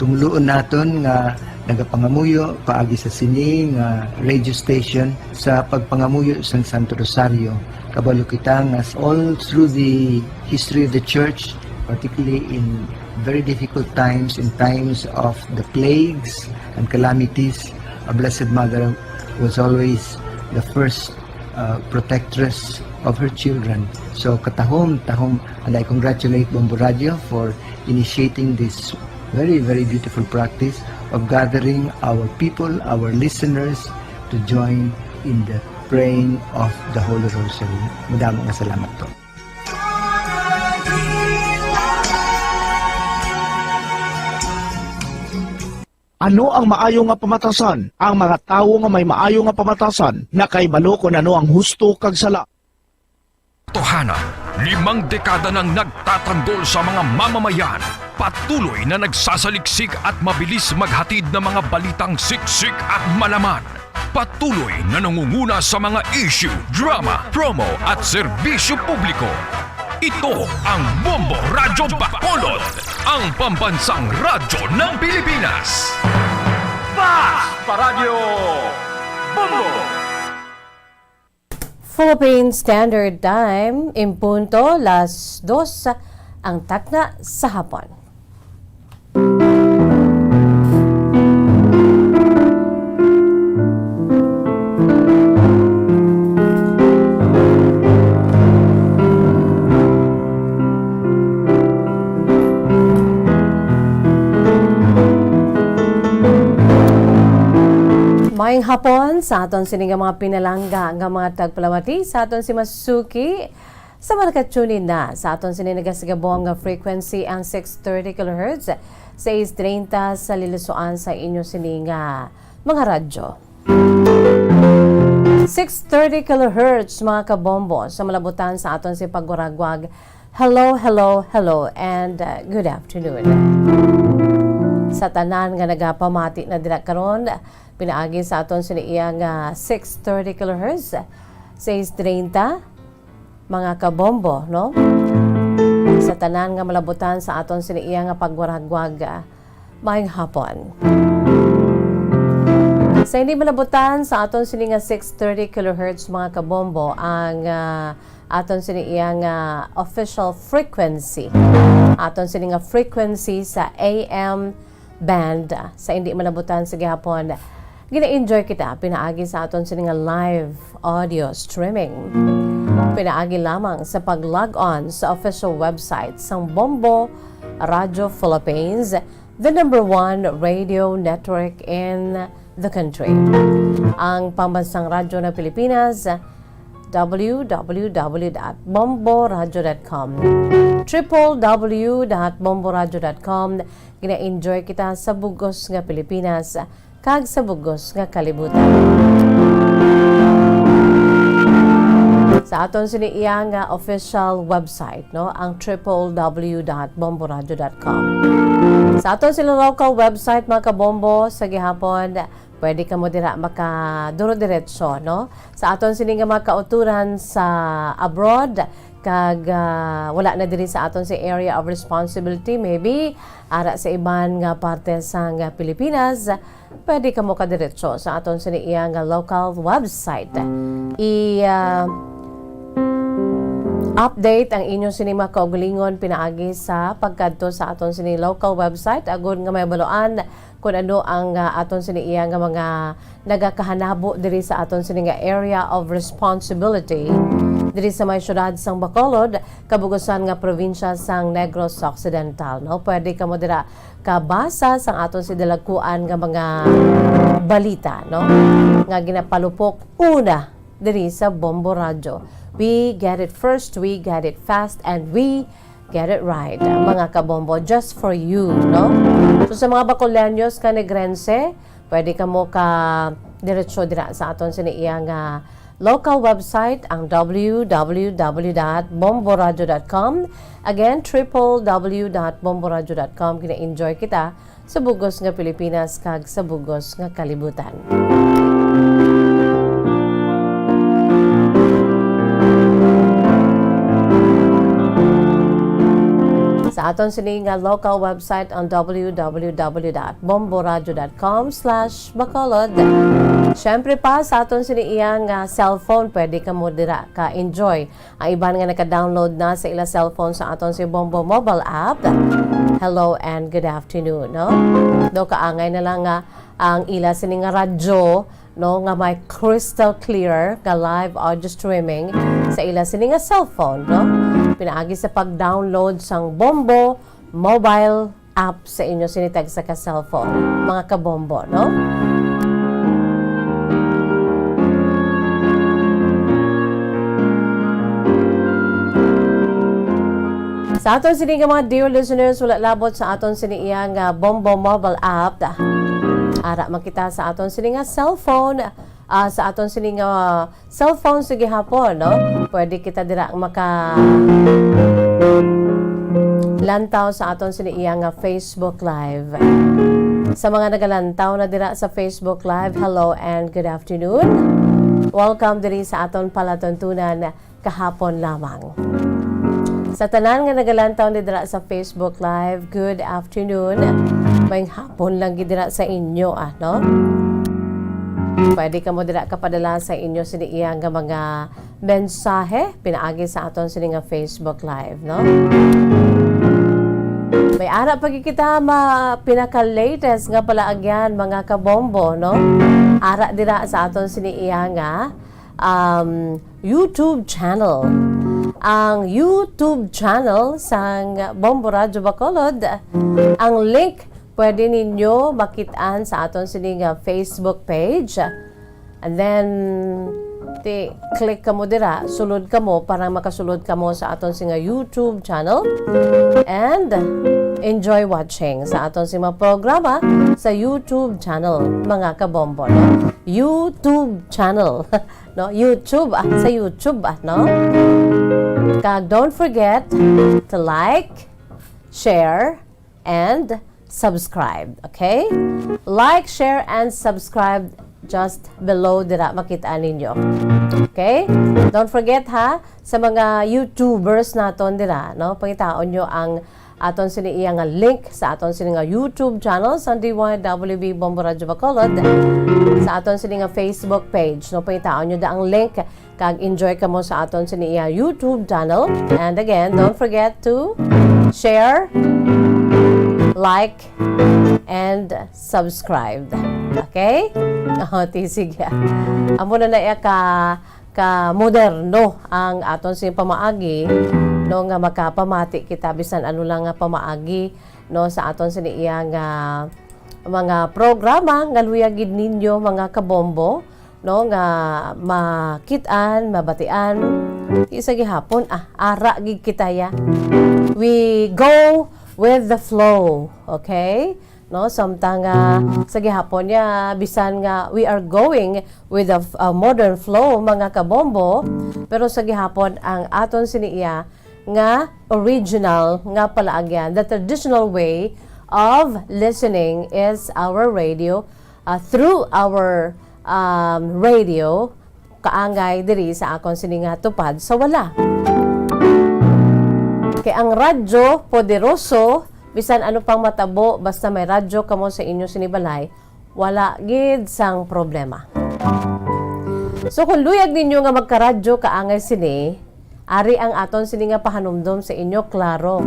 tumuluon naton nga nagapangamuyo paagi sa sini nga radio station sa pagpangamuyo sang Santo Rosario. Kabalo kita nga all through the history of the church, particularly in very difficult times, in times of the plagues and calamities, our Blessed Mother was always the first uh, protectress of her children. So katahom, tahom, and I congratulate Bombo Radio for initiating this very, very beautiful practice of gathering our people, our listeners, to join in the praying of the Holy Rosary. Madamo nga salamat po. Ano ang maayo nga pamatasan? Ang mga tawo nga may maayo nga pamatasan nakahibalo kon ano ang husto kag sala. Totohanan, limang dekada nang nagtatanggol sa mga mamamayan. Patuloy na nagsasaliksik at mabilis maghatid ng mga balitang siksik at malaman. Patuloy na nangunguna sa mga issue, drama, promo at serbisyo publiko. Ito ang Bombo Radyo Bacolod, ang pambansang radyo ng Pilipinas. Fast Paradyo Bombo! Philippine Standard Time, in punto las dos ang takna sa hapon. Maayong hapon sa aton sini nga mga pinalangga nga mga tagpalamati, sa aton si Masuki sa mga nakatune-in na sa aton sini nagasigabong nga frequency, ang six thirty kilohertz, sais treinta sa lilusoan sa inyo sini nga mga radyo. Six thirty kilohertz, mga kabombo, sa malabutan sa aton si pagwaragwag. Hello, hello, hello, and uh, good afternoon. Sa tanan nga nagapamati na dira karon, pinaagi sa aton sini iya nga six thirty kilohertz, sais treinta, mga kabombo, no? Sa tanan nga malabutan sa aton sini iya nga pagwaragwag, ah, maayong hapon. Sa hindi malabutan sa aton sini nga six thirty kilohertz, mga kabombo, ang, ah, aton sini iya nga official frequency. Aton sini nga frequency sa A M band, ah, sa hindi malabutan sa gihapon. Gina-enjoy kita pinaagi sa aton sini nga live audio streaming. Pinaagi lamang sa pag-log on sa official website sang Bombo Radio Philippines, the number one radio network in the country. Ang pambansang radyo ng Pilipinas, w w w dot bomboradio dot com. Triple w dot bomboradio dot com. Gina-enjoy kita sa bugos nga Pilipinas kag sa bugos nga kalibutan. Sa aton sini iya nga official website, no, ang triple w dot bomboradio dot com. Sa aton sini local website, mga kabombo, sa gihapon, pwede kamo dira makaduro-diretso, no? Sa aton sini nga mga kauturan sa abroad, kag, ah, wala na diri sa aton sa area of responsibility, maybe ara sa iban nga parte sang Pilipinas, pwede kamo kadiretso sa aton sini iya nga local website. I, ah, update ang inyo sini mga kaugalingon pinaagi sa pagkadto sa aton sini local website, agod nga mahibaluan kon ano ang, ah, aton sini iya nga mga nagakahanabo diri sa aton sini nga area of responsibility diri sa may siyudad sang Bacolod, kabugusan nga probinsya sang Negros Occidental, no? Pwede kamo dira kabasa sang aton si dalagkuan nga mga balita, no? Nga ginapalupok una diri sa Bombo Radyo. We get it first, we get it fast, and we get it right, mga kabombo, just for you, no? So, sa mga Bacolños nga Negrense, pwede kamo ka diretso dira sa aton sini iya nga local website, ang w w w dot bomboradio dot com. Again, triple w dot bomboradio dot com. Gina-enjoy kita sa bugos nga Pilipinas kag sa bugos nga kalibutan. Sa aton sini nga local website ang w w w dot bomboradio dot com slash bacolod. Siyempre pa, sa aton sini iya nga cellphone, pwede kamo dira ka-enjoy. Ang iban nga naka-download na sa ila cellphone sa aton si Bombo mobile app, hello and good afternoon, no? Do kaangay na lang nga ang ila sini nga radyo, no, nga may crystal clear nga live audio streaming sa ila sini nga cellphone, no? Pinaagi sa pag-download sang Bombo mobile app sa inyo sini tagsa ka cellphone, mga kabombo, no? Sa aton sini nga mga dear listeners, wala labot sa aton sini iya nga Bombo mobile app. Ara man kita sa aton sini nga cellphone, ah, sa aton sini nga cellphone sa gihapon, no? Pwede kita dira maka lantaw sa aton sini iya nga Facebook Live. Sa mga nagalantaw na dira sa Facebook Live, hello and good afternoon. Welcome diri sa aton palatuntunan kahapon lamang. Sa tanan nga nagalantaw ni dira sa Facebook Live, good afternoon. May hapon lang gid dira sa inyo, ah, no? Pwede kamo dira kapadala sa inyo sini iya nga mga mensahe pinaagi sa aton sini nga Facebook Live, no? May ara pa gid kita ma pinaka-latest nga palaagyan, mga kabombo, no? Ara dira sa aton sini iya nga, um, YouTube channel. Ang YouTube channel sang Bombo Radyo Bacolod, ang link pwede ninyo makit-an sa aton sini nga Facebook page. And then, ti, click kamo dira, sulod kamo para makasulod kamo sa aton sini nga YouTube channel. And enjoy watching sa aton sini mga programa sa YouTube channel, mga kabombo, no? YouTube channel, no? YouTube, ah, sa YouTube, ah, no? Kag don't forget to like, share, and subscribe, okay? Like, share, and subscribe just below dira makita ninyo. Okay? Don't forget ha, sa mga YouTubers naton dira, no? Pangitaon nyo ang aton sini iya nga link sa aton sini nga YouTube channel sa D Y W B Bombo Radyo Bacolod, sa aton sini nga Facebook page, no? Pangitaon nyo da ang link kag enjoy kamo sa aton sini iya YouTube channel. And again, don't forget to share, like, and subscribe. Okay? Oh, ti, sige. Amo na na iya ka, ka moderno ang aton sini pamaagi, no, nga makapamati kita bisan ano lang nga pamaagi, no, sa aton sini iya nga mga programa nga luya gid ninyo, mga kabombo, no, nga makit-an, mabatian. Ti sa gihapon, ah, ara gid kita ya. We go with the flow, okay? No, samtang, ah, sa gihapon niya, bisan nga we are going with the, ah, modern flow, mga kabombo, pero sa gihapon ang aton sini iya nga original nga palaagyan, the traditional way of listening is our radio, uh, through our, um, radio, kaangay diri sa akon sini nga tupad sa wala. Kay ang radyo, poderoso, bisan ano pang matabo, basta may radyo kamo sa inyo sini balay, wala gid sang problema. So, kung luyag ninyo nga magkaradyo kaangay sini, ari ang aton sini nga pahanumdom sa inyo, klaro.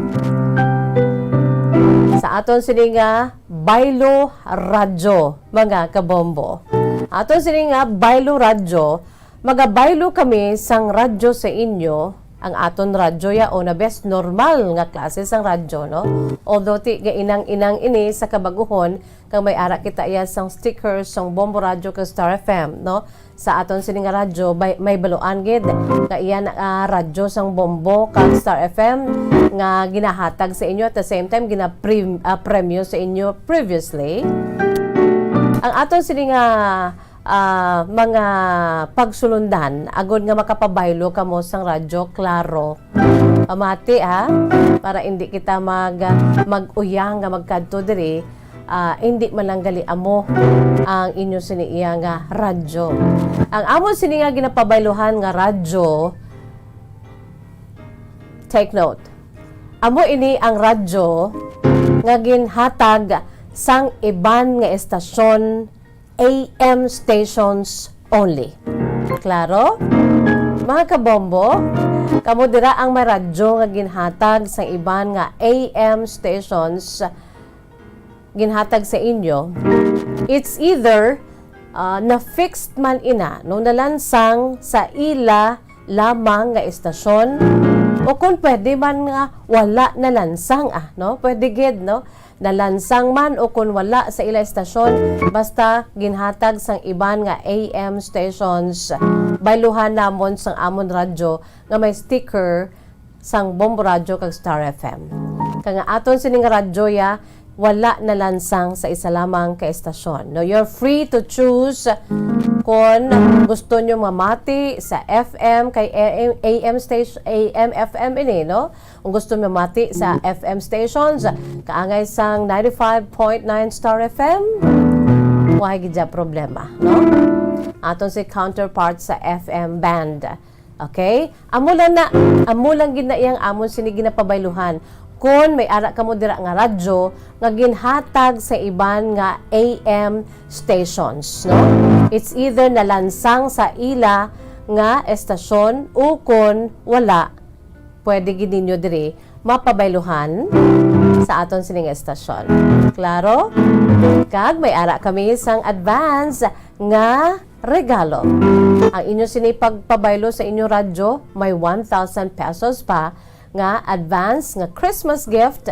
Sa aton sini nga Baylo Radyo, mga kabombo. Aton sini nga Baylo Radyo, magabaylo kami sang radyo sa inyo, ang aton radyo yaon na best normal nga klase sang radyo, no? Although ti nga inang-inang ini sa kabaguhon, kag may ara kita iya sang stickers sang Bombo Radyo kag Star F M, no? Sa aton sini nga radyo, bay-, may baluan gid nga iya na, ah, radyo sang Bombo kag Star F M nga ginahatag sa inyo, at the same time gina-prem-, ah, premyo sa inyo previously. Ang aton sini nga, ah, mga pagsulundan agod nga makapabaylo kamo sang radyo, klaro. Pamati, ha? Para indi kita mag-, mag-uyang nga magkadto diri, ah, indi man lang gali amo ang inyo sini iya nga radyo. Ang amo sini nga ginapabayluhan nga radyo, take note, Amo ini ang radyo nga ginhatag sang iban nga estasyon, A M stations only. Klaro? Mga kabombo, kamo dira ang may radyo nga ginhatag sang iban nga A M stations ginhatag sa inyo. It's either, ah, na-fixed man ina, no, nalansang sa ila lamang nga estasyon, o kung pwede man nga wala nalansang, ah, no? Pwede gid, no? Nalansang man o kung wala sa ila estasyon, basta ginhatag sang iban nga A M stations, bayluhan namon sang amon radyo nga may sticker sang Bombo Radyo kag Star F M. Kay nga aton sini nga radyo ya, wala nalansang sa isa lamang ka estasyon. No, you're free to choose kon gusto nyo mamati sa F M kay A M, A M station, A M F M ini, no? Kung gusto mamati sa F M stations, kaangay sang ninety-five point nine Star F M, wala gid dya problema, no? Aton si counterpart sa F M band. Okay? Amo lang na, amo lang gid na iyang amon sini ginapabayluhan. Kon may ara kamo dira nga radyo nga ginhatag sa iban nga A M stations, no? It's either nalansang sa ila nga estasyon o kon wala, pwede gid ninyo diri mapabayluhan sa aton sining estasyon. Klaro? Kag may ara kami sang advance nga regalo. Ang inyo sini pagpabaylo sa inyo radyo, may one thousand pesos pa nga advance nga Christmas gift,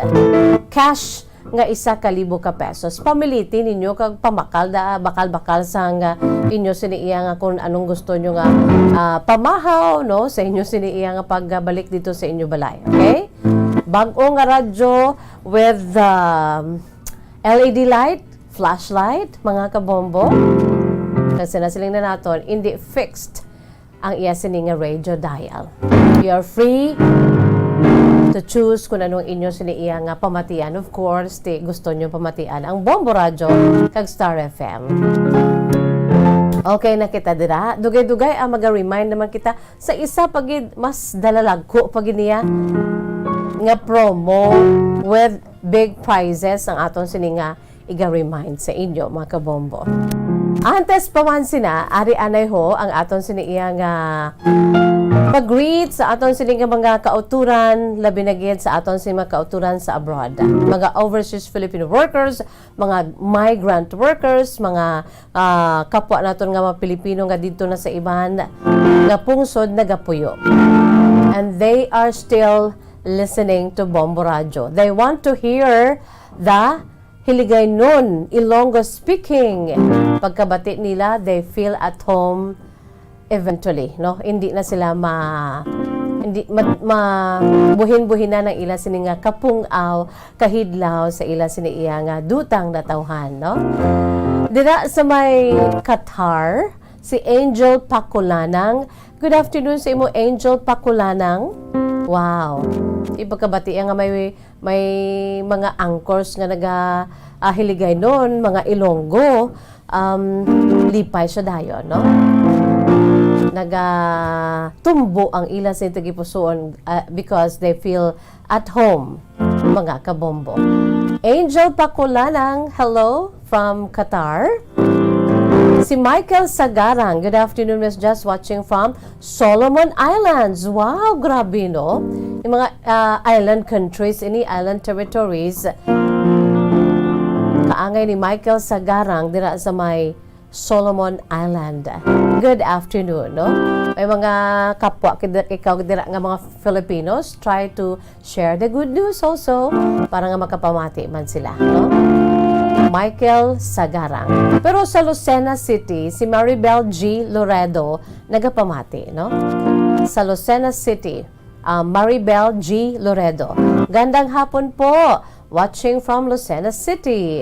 cash nga isa ka libo ka pesos. Pamiliti ninyo kag pamakal da, bakal-bakal sang, ah, inyo sini iya nga kung anong gusto nyo nga, ah, pamahaw, no, sa inyo sini iya nga pagbalik dito sa inyo balay. Okay? Bag-o nga radyo with, um, L E D light, flashlight, mga kabombo. Kasi nasiling na naton, hindi fixed ang iya sini nga radio dial. You're free to choose kung anong inyo sini iya nga pamatian. Of course, ti gusto nyo pamatian ang Bombo Radyo kag Star F M. Okay na kita dira. Dugay-dugay ang maga-remind naman kita sa isa pa gid, mas dalalagko pa gid niya nga promo with big prizes ang aton sini nga iga-remind sa inyo, mga kabombo. Antes pa man sina, ari anay ho ang aton sini iya nga pag-greet sa aton sini nga mga kauturan, labi na gid sa aton sini mga kauturan sa abroad. Mga overseas Filipino workers, mga migrant workers, mga, ah, kapwa naton nga mga Pilipino nga didto na sa iban nga pungsod nagapuyo. And they are still listening to Bombo Radyo. They want to hear the Hiligaynon, Ilonggo speaking. Pagkabati nila, they feel at home eventually, no? Hindi na sila ma-, hindi ma-, mabuhin-buhinan ang ila sini nga kapung-aw, kahidlaw sa ila sini iya nga dutang natawhan, no? Dira sa may Qatar, si Angel Pakulanang. Good afternoon sa imo, Angel Pakulanang. Wow. Ipagkabati nga may may mga anchors nga naga, ah, Hiligaynon, mga Ilonggo, um, lipay siya dayon, no? Nagatumbo ang ila sa tagipusoon, ah, because they feel at home, mga kabombo. Angel Pakulanang, hello from Qatar. Si Michael Sagarang, good afternoon, Miss Jess, watching from Solomon Islands. Wow, grabe, no? Yung mga, ah, island countries, ini island territories. Kaangay ni Michael Sagarang dira sa may Solomon Island. Good afternoon, no? May mga kapwa kid-, ikaw dira nga mga Filipinos, try to share the good news also para nga makapamati man sila, no? Michael Sagarang. Pero sa Lucena City, si Maribel G Loredo nagapamati, no? Sa Lucena City, ah, Maribel G Loredo. Gandang hapon po. Watching from Lucena City.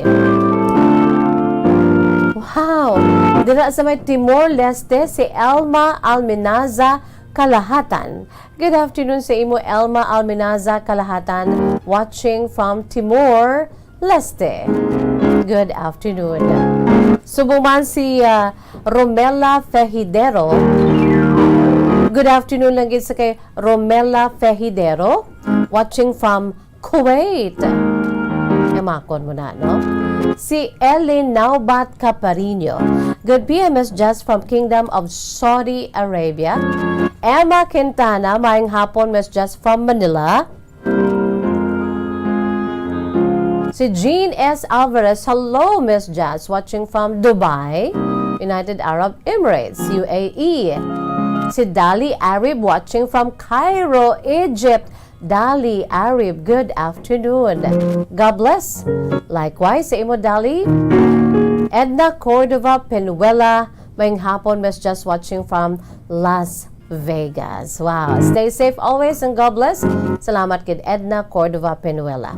Wow! Dira sa may Timor-Leste, si Elma Alminaza Kalahatan. Good afternoon sa imo, Elma Alminaza Kalahatan, watching from Timor-Leste. Good afternoon. Subong man si, ah, Romela Fejidero. Good afternoon lang gid sa kay Romela Fejidero. watching from Kuwait. Emakon mo na, no? Si Ellie Naubat Caparino. Good P M, Miss Jess from Kingdom of Saudi Arabia. Emma Quintana, maayong hapon, Miss Jess from Manila. Si Jean S Alvarez, hello, Miss Jess, watching from Dubai, United Arab Emirates, U A E. Si Dali Arib, watching from Cairo, Egypt. Dali Arib, good afternoon. God bless. Likewise sa imo, Dali. Edna Cordova Penuela, maayong hapon, Miss Jess, watching from Las Vegas. Wow. Stay safe always and God bless. Salamat kid Edna Cordova Penuela.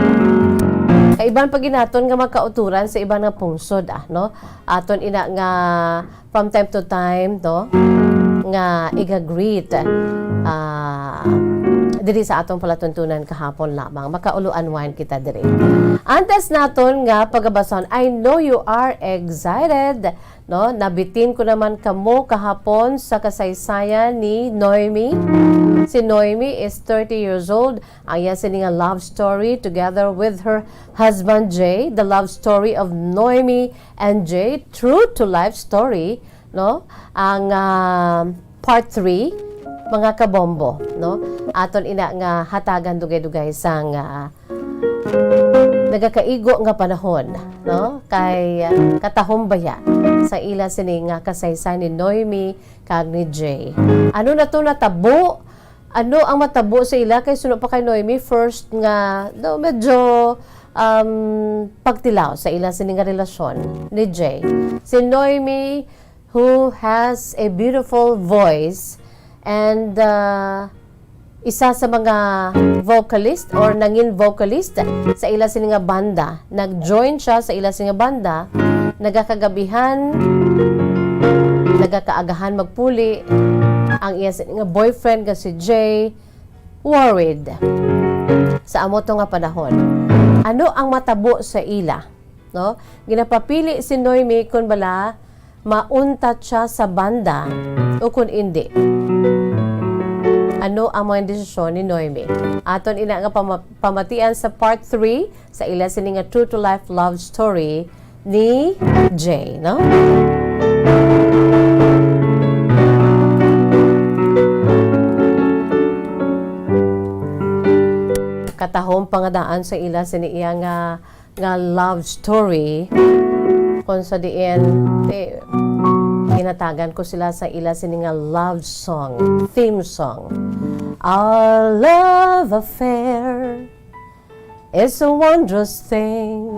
Kay iban pa ginaton nga makauturan sa iban nga pungsod, ah, no? Aton ina nga from time to time, no? Nga iga-greet, ah, diri sa atong palatuntunan kahapon lamang. Maka-unwind kita diri. Antes naton nga pagabasahon, I know you are excited. No, nabitin ko naman kamo kahapon sa kasaysayan ni Noemi. Si Noemi is thirty years old. Ang iya sini nga love story together with her husband Jay, the love story of Noemi and Jay, true to life story, no? Ang ah, part three, mga kabombo, no? Aton ina nga hatagan dugay-dugay sang ah, nagakaigo nga panahon, no? Kay ah, katahom baya sa ila sini nga kasaysayan ni Noemi kag ni Jay. Ano na to natabo? Ano ang matabo sa ila? Kay suno pa kay Noemi, first nga, no, medyo um, pagtilaw sa ila sini nga relasyon ni Jay. Si Noemi, who has a beautiful voice and uh, isa sa mga vocalist or nangin vocalist sa ila sini nga banda. Nag-join siya sa ila sini nga banda, nagakagabihan, nagakaagahan magpuli ang iya sini nga boyfriend nga si Jay, worried sa amo to nga panahon. Ano ang matabo sa ila? No? Ginapapili si Noemi kung bala mauntat siya sa banda o kung indi. Ano ang mga desisyon ni Noemi? Aton ina nga pama- pamatian sa part three sa ila sini nga true to life love story ni Jay, no? Katahom pa nga daan sa ila sini iya nga nga love story, kung sa diin, eh, ginatagan ko sila sa ila sini nga love song, theme song. Our love affair is a wondrous thing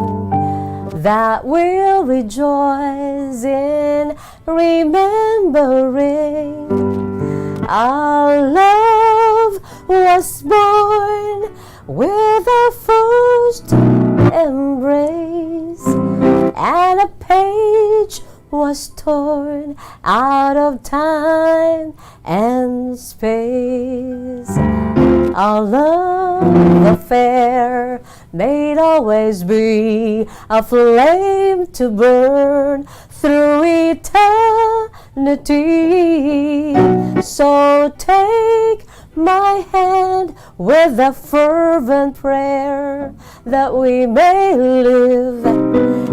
that we'll rejoice in remembering. Our love was born with a first embrace, and a page was torn out of time and space. Our love affair may always be a flame to burn through eternity. So take my hand with a fervent prayer that we may live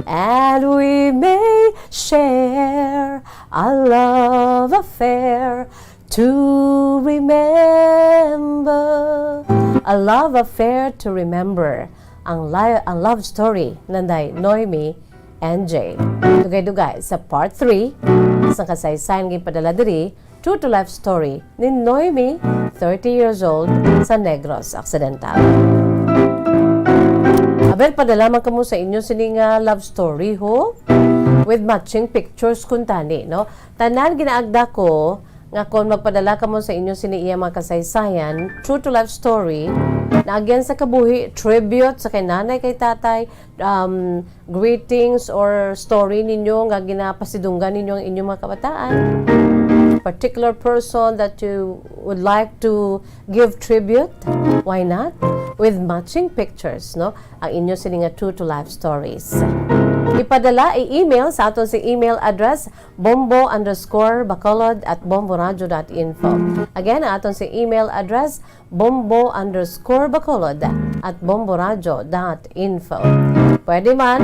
and we may share a love affair to remember. A love affair to remember. Ang, li- ang love story nanday Noemi and Jay. Dugay-dugay sa part three sa kasaysayan nga ginpadala diri, true to life story ni Noemi, thirty years old, sa Negros Occidental. Aber, padala man kamo sa inyo sini nga love story, ho? With matching pictures kuntani, no? Tanan ginaagda ko nga kon magpadala kamo sa inyo sini iya mga kasaysayan, true to life story, naagyan sa kabuhi, tribute sa kay nanay, kay tatay, um, greetings or story ninyo nga ginapasidunggan ninyo ang inyong mga kabataan, particular person that you would like to give tribute, why not? With matching pictures, no? Ang inyo sini nga true to life stories. Ipadala, i-email sa aton si email address, bombo underscore bacolod at bomboradio dot info. Again, ang aton si email address, bombo underscore bacolod at bomboradio dot info. Pwede man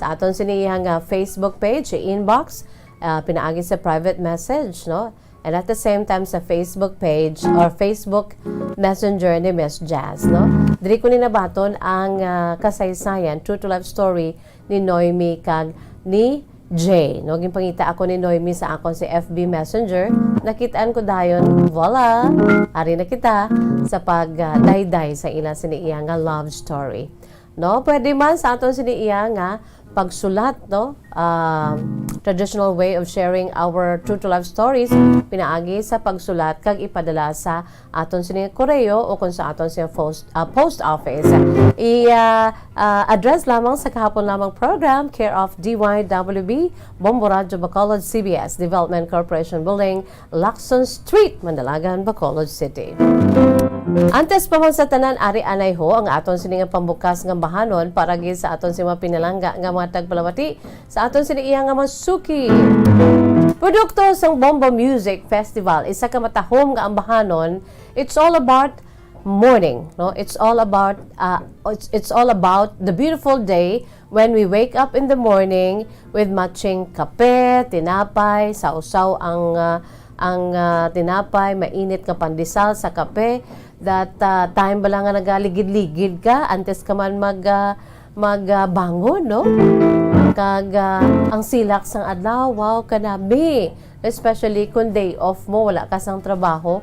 sa aton sini iyang, ah, Facebook page, inbox, ah, pinaagi sa private message, no? And at the same time sa Facebook page or Facebook Messenger ni Miss Jazz, no? Diri ko ni nabaton ang, ah, kasaysayan, true to life story ni Noemi kag ni Jay, no? Ginpangita ako ni Noemi sa akon si F B Messenger. Nakit-an ko dayon, voila! Ari na kita sa pag, ah, dayday sa ila sini iya nga love story. No? Pwede man sa aton sini iya nga pagsulat, no? Ah, traditional way of sharing our true to life stories, pinaagi sa pagsulat kag ipadala sa aton sini koreo o kung sa aton sini post, ah, post office. I, ah, ah, address lamang sa kahapon lamang program, care of D Y W B, Bombo Radyo Bacolod, C B S Development Corporation Building, Lacson Street, Mandalagan, Bacolod City. Antes pa man sa tanan, ari anay ho ang aton sini nga pambukas nga bahanon para gid sa aton sini mga pinalangga nga mga tagpalamati sa aton sini iya nga mga suki. Produkto sang Bombo Music Festival, isa ka matahom nga ambahanon. It's all about morning, no? It's all about, uh, it's, it's all about the beautiful day when we wake up in the morning with matching kape, tinapay, sausaw ang, ah, ang, ah, tinapay, mainit nga pandesal sa kape. That, ah, time bala nga nagaligid-ligid ka antes ka man mag, ah, mag, ah, bangon, no? Kag, ah, ang silak sang adlaw, wow, kanami. Especially kung day off mo, wala ka sang trabaho.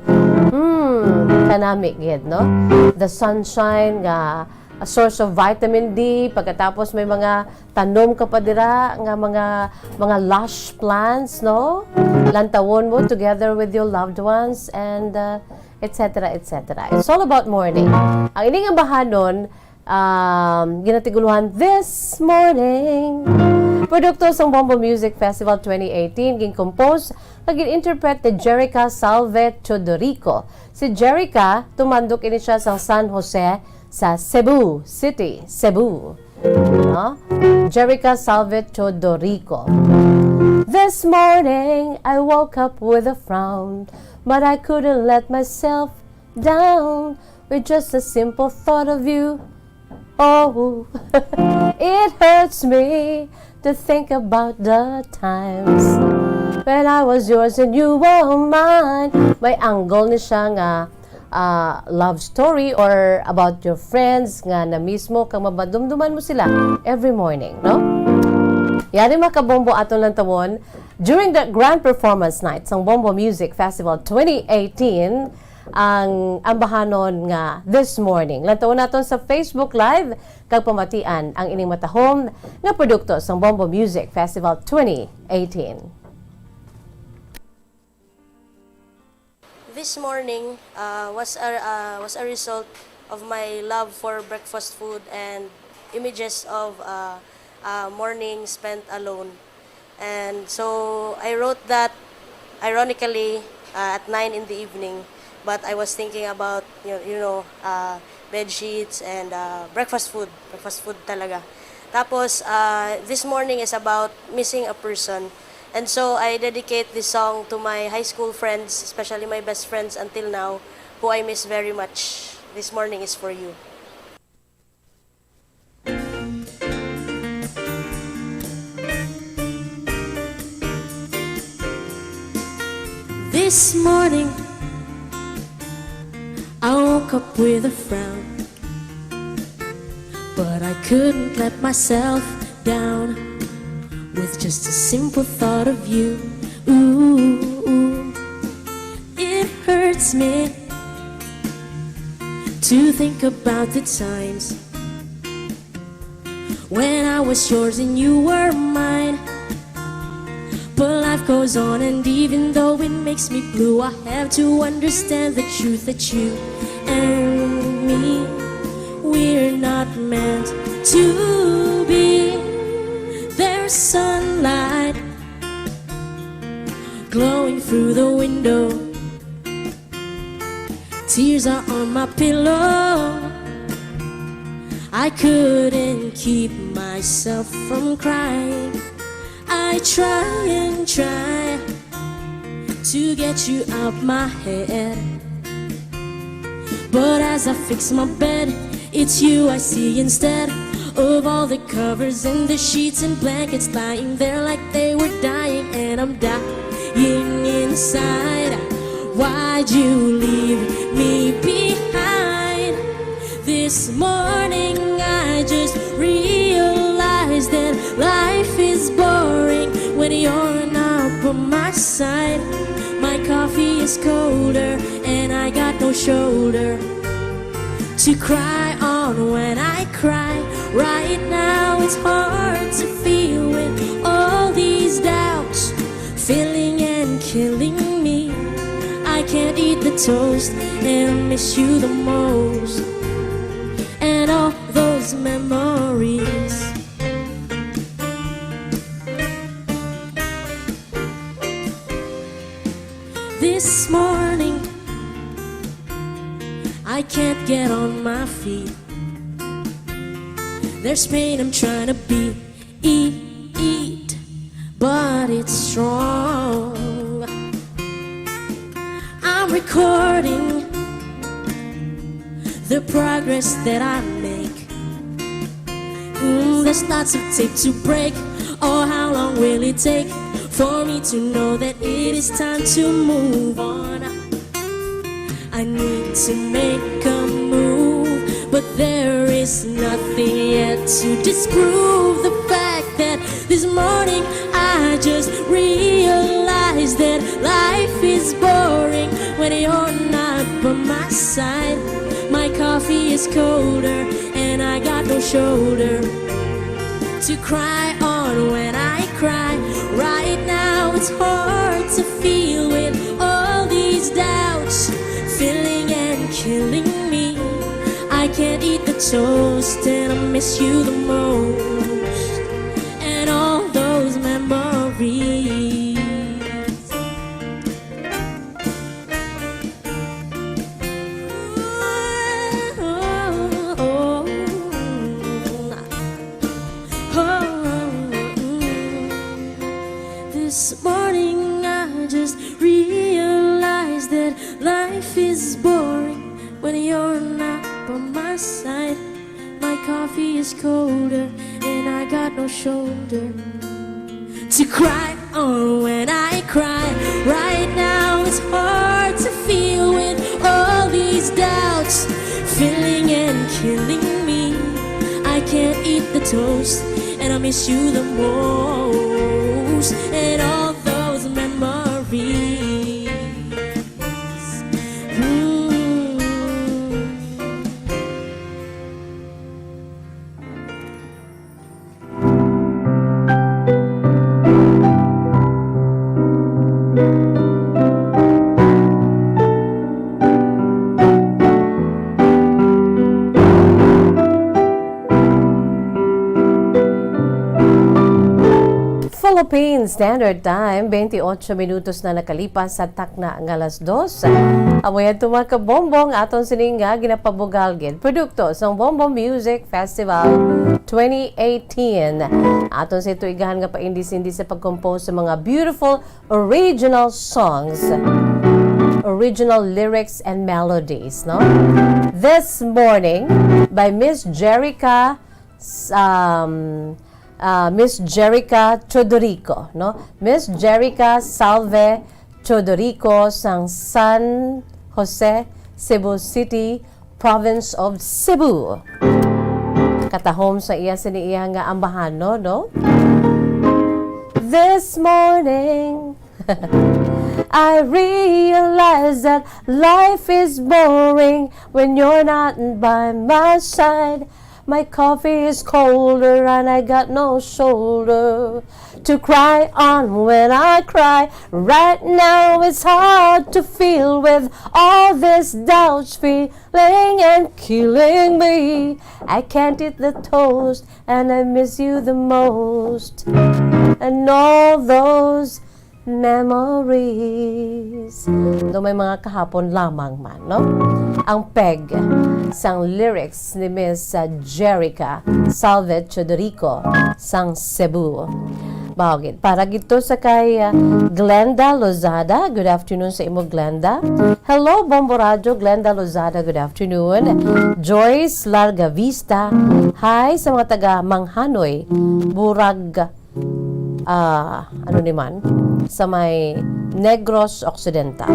Hmm, kanami gid, no? The sunshine nga a source of vitamin D, pagkatapos may mga tanom ka pa dira nga mga, mga lush plants, no? Lantawon mo together with your loved ones and, uh, et cetera, et cetera. It's all about morning. Ang ining ambahanon, um, ginatiguluhan This Morning. Produkto sang Bombo Music Festival twenty eighteen, gin-compose kag gin-interpret ni Jerica Salve Teodorico. Si Jerica, tumandok ini siya sa San Jose, sa Cebu City, Cebu. No? Jerica Salve Teodorico. This morning, I woke up with a frown, but I couldn't let myself down with just a simple thought of you. Oh, it hurts me to think about the times when I was yours and you were mine. May angle ni siya nga, ah, love story or about your friends nga na mismo kang mabadumduman mo sila every morning, no? Yari, mga kabombo, aton lantawon, during the grand performance night sang Bombo Music Festival twenty eighteen, ang ambahanon nga This Morning. Lantawon naton sa Facebook Live kag pamatian ang ining matahom nga produkto sang Bombo Music Festival twenty eighteen. This morning, uh, was a, uh, was a result of my love for breakfast food and images of, uh, uh, morning spent alone. And so I wrote that ironically, uh, at nine in the evening, but I was thinking about, you, you know, uh, bed sheets and, uh, breakfast food. Breakfast food talaga. Tapos, uh, this morning is about missing a person. And so I dedicate this song to my high school friends, especially my best friends until now, who I miss very much. This morning is for you. This morning, I woke up with a frown, but I couldn't let myself down with just a simple thought of you. Ooh, ooh. It hurts me to think about the times when I was yours and you were mine. But life goes on, and even though it makes me blue, I have to understand the truth that you and me, we're not meant to be. There's sunlight glowing through the window. Tears are on my pillow. I couldn't keep myself from crying. I try and try to get you out my head. But as I fix my bed, it's you I see instead of all the covers and the sheets and blankets lying there like they were dying. And I'm dying inside. Why'd you leave me behind? This morning I just realized that life is boring when you're not by my side. My coffee is colder and I got no shoulder to cry on when I cry. Right now it's hard to feel with all these doubts filling and killing me. I can't eat the toast and miss you the most. And all those memories. This morning, I can't get on my feet. There's pain I'm trying to beat, eat, but it's strong. I'm recording the progress that I make. Mm, there's lots of tape to break. Oh, how long will it take for me to know that it is time to move on? I need to make a move, but there is nothing yet to disprove the fact that this morning I just realized that life is boring when you're not by my side. My coffee is colder and I got no shoulder to cry on when I cry. Right now it's hard to feel with all these doubts filling and killing me. I can't eat the toast and I miss you the most. And all those memories. This morning I just realized that life is boring when you're not by my side. My coffee is colder and I got no shoulder to cry on when I cry. Right now it's hard to feel with all these doubts filling and killing me. I can't eat the toast and I miss you the most. And all those memories. Mm. Philippine Standard Time, twenty-eight minutos na nakalipas sa takna nga alas dos. Amo yan to, mga kabombong, aton sini nga ginapabugal gid produkto sang Bombo Music Festival twenty eighteen. Aton sa ito igahan nga paindi-sindi sa pag-compose sa mga beautiful original songs, original lyrics and melodies, no? This Morning by Miss Jerica, s-, um, ah, Miss Jerica Teodorico, no? Miss Jerica Salve Teodorico sang San Jose, Cebu City, Province of Cebu. Katahom sa iya sini iya nga ambahan, no, no? This morning, I realize that life is boring when you're not by my side. My coffee is colder and I got no shoulder to cry on when I cry. Right now it's hard to feel with all these doubts feeling and killing me. I can't eat the toast and I miss you the most. And all those Memories. Daw may mga kahapon lamang man, no? Ang peg sang lyrics ni Miss, uh, Jerica Salvet Chodorico sang Cebu. Mao gid. Para gid to sa kay, uh, Glenda Lozada. Good afternoon sa imo, Glenda. Hello, Bombo Radyo, Glenda Lozada. Good afternoon. Joyce Larga Vista. Hi sa mga taga Manghanoy, Burag, ah, ano ni man, sa may Negros Occidental.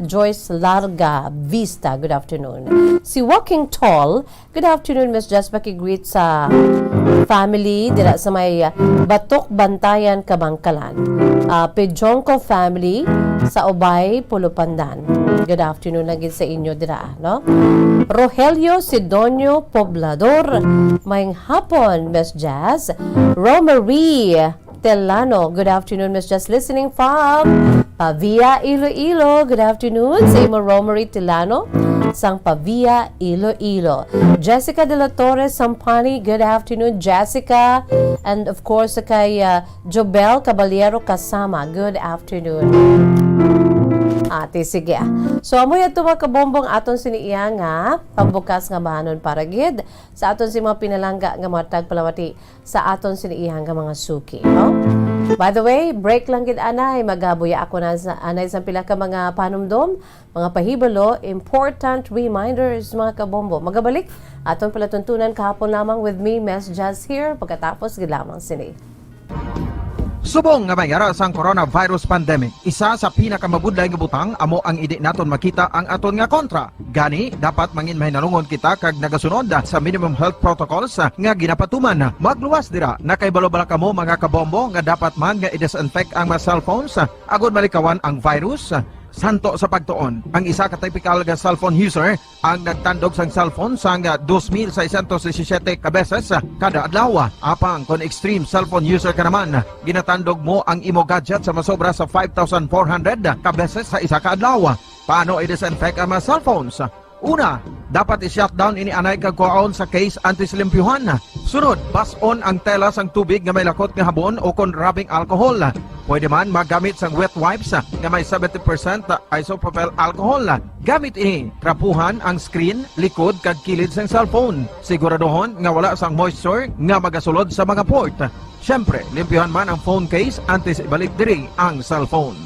Joyce Larga Vista, good afternoon. Si Walking Tall, good afternoon, Miss Jess, paki-greet sa family dira sa may, ah, Batok Bantayan, Kabangkalan. Ah, Pidjongco family sa Ubay, Pulupandan. Good afternoon lagi sa inyo dira, no? Rogelio Sidonio Poblador, maayong hapon, Miss Jess. Romery Telano, good afternoon, Miss Jess, listening from Pavia, Iloilo. Good afternoon sa imo, Romery Telano, sang Pavia, Iloilo. Jessica de la Torre Sampani, good afternoon, Jessica. And of course, kay, uh, Jobel Caballero Kasama, good afternoon. Ate, sige. So, amo yan to, mga kabombo, ang aton sini iya nga pambukas nga bahanon para gid sa aton si mga pinalangga nga mga tagpalamati sa aton sini iyang nga mga suki, no? By the way, break lang gid anay, magabuya ako na sa, anay sa pila ka mga panumdom, mga pahibalo, important reminders, mga kabombo. Magabalik, aton palatuntunan kahapon lamang with me, Miss Jazz here, pagkatapos gid lamang sini. Subong nga may ara sang coronavirus pandemic, isa sa pinakamabudlay nga butang amo ang indi naton makita ang aton nga kontra. Gani, dapat mangin mahinalungon kita kag nagasunod sa minimum health protocols nga ginapatuman. Magluwas dira, nakahibalo bala kamo, mga kabombo, nga dapat man nga i-disinfect ang mga cellphones agod malikawan ang virus? Santo sa pagtuon, ang isa ka typical nga cellphone user ang nagtandog sang cellphone sang dos mil seiscientos disisiete ka beses kada adlaw. Apang kon extreme cellphone user ka naman, ginatandog mo ang imo gadget sa masobra sa five thousand four hundred ka beses sa isa ka adlaw. Paano i-disinfect ang mga cellphones? Una, dapat i-shutdown ini anay kag kuhaon sa case antes limpyuhan. Sunod, bas-on ang tela sang tubig nga may lakot nga habon o kon rubbing alcohol. Pwede man magamit sang wet wipes nga may seventy percent isopropyl alcohol. Gamit ini, trapuhan ang screen, likod, kag kilid sang cellphone. Siguraduhon nga wala sang moisture nga magasulod sa mga port. Siyempre, limpyuhan man ang phone case antes ibalik diri ang cellphone.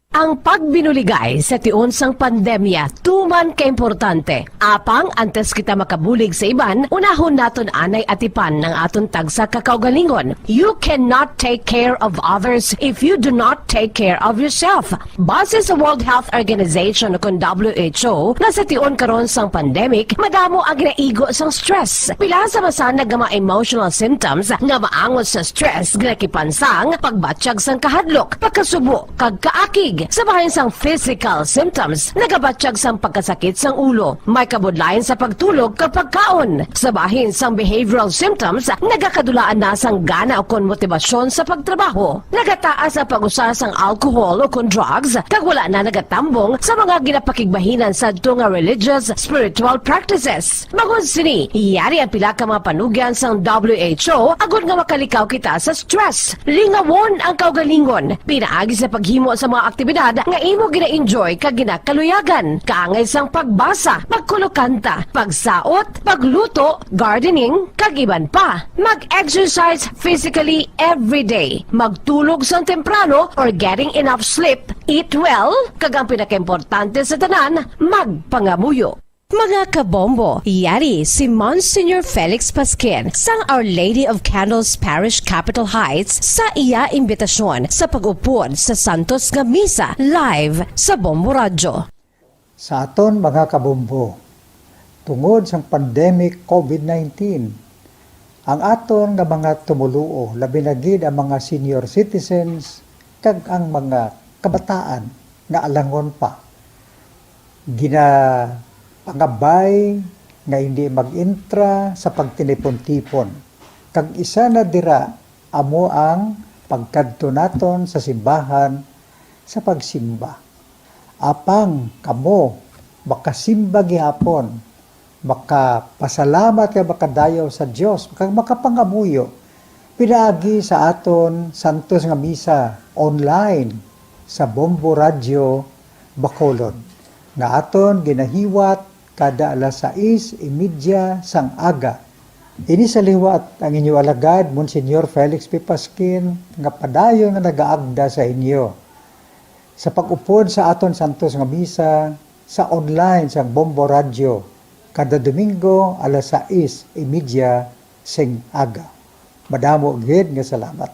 Ang pagbinuligay sa tion sang pandemya tuman kaimportante. Apang antes kita makabulig sa iban, unahon naton anay atipan ang aton tagsa ka kaugalingon. You cannot take care of others if you do not take care of yourself. Base sa World Health Organization, kon W H O, nga sa tion karon sang pandemic, madamo ang ginaigo sang stress. Pila sa masanag nga mga emotional symptoms nga maangot sa stress ginakipan sang pagbatyag sang kahadlok, pagkasubo, kag kaakig. Sa bahin sang physical symptoms, nagabatyag sang pagkasakit sang ulo, may kabudlayan sa pagtulog kag pagkaon. Sa bahin sang behavioral symptoms, nagakadulaan na sang gana ukon motibasyon sa pagtrabaho. Nagataas ang pag-usa sang alcohol ukon drugs, kag wala na nagatambong sa mga ginapakigbahinan sadto nga religious, spiritual practices. Bangod sini, yari ang pila ka mga panugyan sang W H O agod nga makalikaw kita sa stress. Lingawon ang kaugalingon pinaagi sa paghimo sa mga aktibidad nga imo gina-enjoy kag ginakaluyagan, kaangay sang pagbasa, pagkulokanta, pagsaot, pagluto, gardening, kag iban pa. Mag-exercise physically every day. Magtulog sang temprano or getting enough sleep. Eat well, kag ang pinakaimportante sa tanan, magpangamuyo. Mga kabombo, yari si Monsignor Felix Pasquin sang Our Lady of Candles Parish, Capitol Heights, sa iya imbitasyon sa pag-upod sa Santos nga Misa live sa Bombo Radyo. Sa aton mga kabombo, tungod sang pandemic COVID nineteen, ang aton nga mga tumoluo, labi na gid ang mga senior citizens kag ang mga kabataan nga alangon pa, ginapangabay nga hindi mag-intra sa pagtinipon-tipon, kag isa na dira amo ang pagkadto naton sa simbahan sa pagsimba. Apang kamo makasimba gihapon, makapasalamat kag makadayaw sa Dios, kag makapangamuyo Pinaagi sa aton santos nga misa online sa Bombo Radyo Bacolod, nga aton ginahiwat kada alas sais y media sang aga. Ini sa liwat ang inyo alagad, Monsignor Felix P. Pasquin, nga padayon nga nagaagda sa inyo. Sa pag-upod sa aton santos nga misa sa online sang Bombo Radyo, kada Domingo alas sais y media sing aga. Madamo gid nga salamat.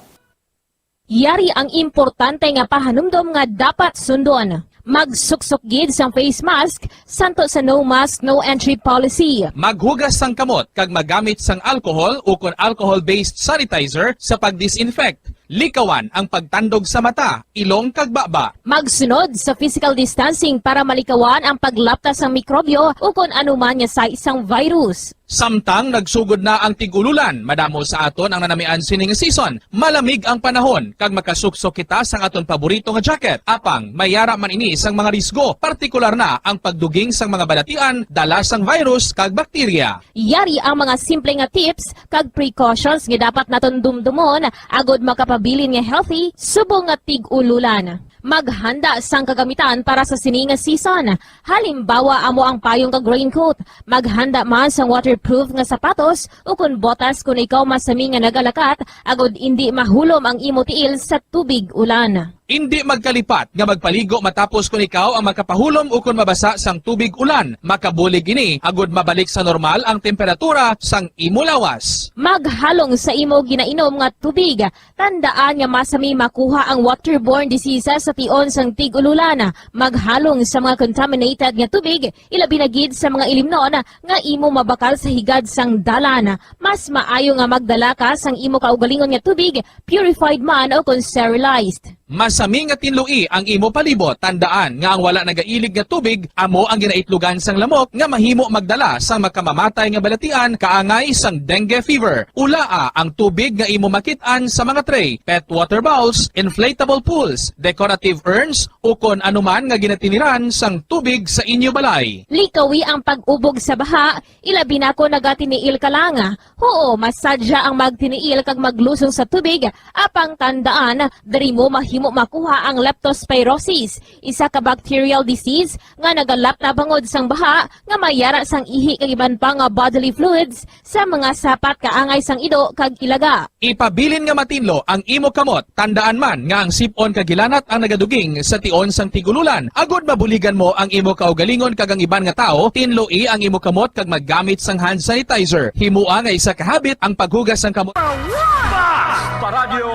Yari ang importante nga pahanumdom nga dapat sundon. Magsuksok gid sang face mask, santo sa no mask, no entry policy. Maghugas sang kamot kag magamit sang alcohol ukon alcohol-based sanitizer sa pag-disinfect. Likawan ang pagtandog sa mata, ilong kag baba. Magsunod sa physical distancing para malikawan ang paglapta sang mikrobyo ukon anuman nga sais sang virus. Samtang nagsugod na ang tig-ululan, madamo sa aton ang nanamian sining season. Malamig ang panahon, kag makasuksok kita sang aton paborito nga jacket. Apang, may ara man ini sang mga risgo, partikular na ang pagduging sang mga balatian dala sang virus kag bakterya. Yari ang mga simple nga tips kag precautions nga dapat naton dumdumon agod makapabilin nga healthy subong nga tig-ululan. Maghanda sang kagamitan para sa sini nga season. Halimbawa, amo ang payong kag raincoat. Maghanda man sang waterproof nga sapatos ukon botas kon ikaw masami nga nagalakat agod indi mahulom ang imo tiil sa tubig ulan. Indi magkalipat nga magpaligo matapos kon ikaw ang makapahulom ukon mabasa sang tubig ulan. Makabulig ini agod mabalik sa normal ang temperatura sang imo lawas. Maghalong sa imo ginainom nga tubig. Tandaan nga masami makuha ang waterborne diseases sa tion sang tig-ululan. Maghalong sa mga contaminated nga tubig, ilabi na gid sa mga ilimnon nga imo mabakal sa higad sang dalan. Mas maayo nga magdala ka sang imo kaugalingon nga tubig, purified man o kon sterilized. Masami nga tinloi ang imo palibot. Tandaan nga ang wala nagailig nga tubig amo ang ginaitlogan sang lamok nga mahimo magdala sang makamamatay nga balatian kaangay sang dengue fever. Ulaa ang tubig nga imo makit-an sa mga tray, pet water bowls, inflatable pools, decorative urns, ukon anuman nga ginatiniran sang tubig sa inyo balay. Likawi ang pag-ubog sa baha, ilabi na kon nagatiniil ka lang. Huo, masadya ang magtiniil kag maglusong sa tubig, apang tandaan, diri mo mahimo makuha ang leptospirosis, isa ka bacterial disease nga nagalapta bangod sang baha nga may ara sang ihi kag iban pa nga bodily fluids sa mga sapat kaangay sang ido kag ilaga. Ipabilin nga matinlo ang imo kamot. Tandaan man nga ang sip-on kag hilanat ang nagaduging sa tion sang tig-ululan. Agod mabuligan mo ang imo kaugalingon kag ang iban nga tawo, tinloi ang imo kamot kag maggamit sang hand sanitizer. Himoa nga isa ka habit ang paghugas sang kamot. Basta Radyo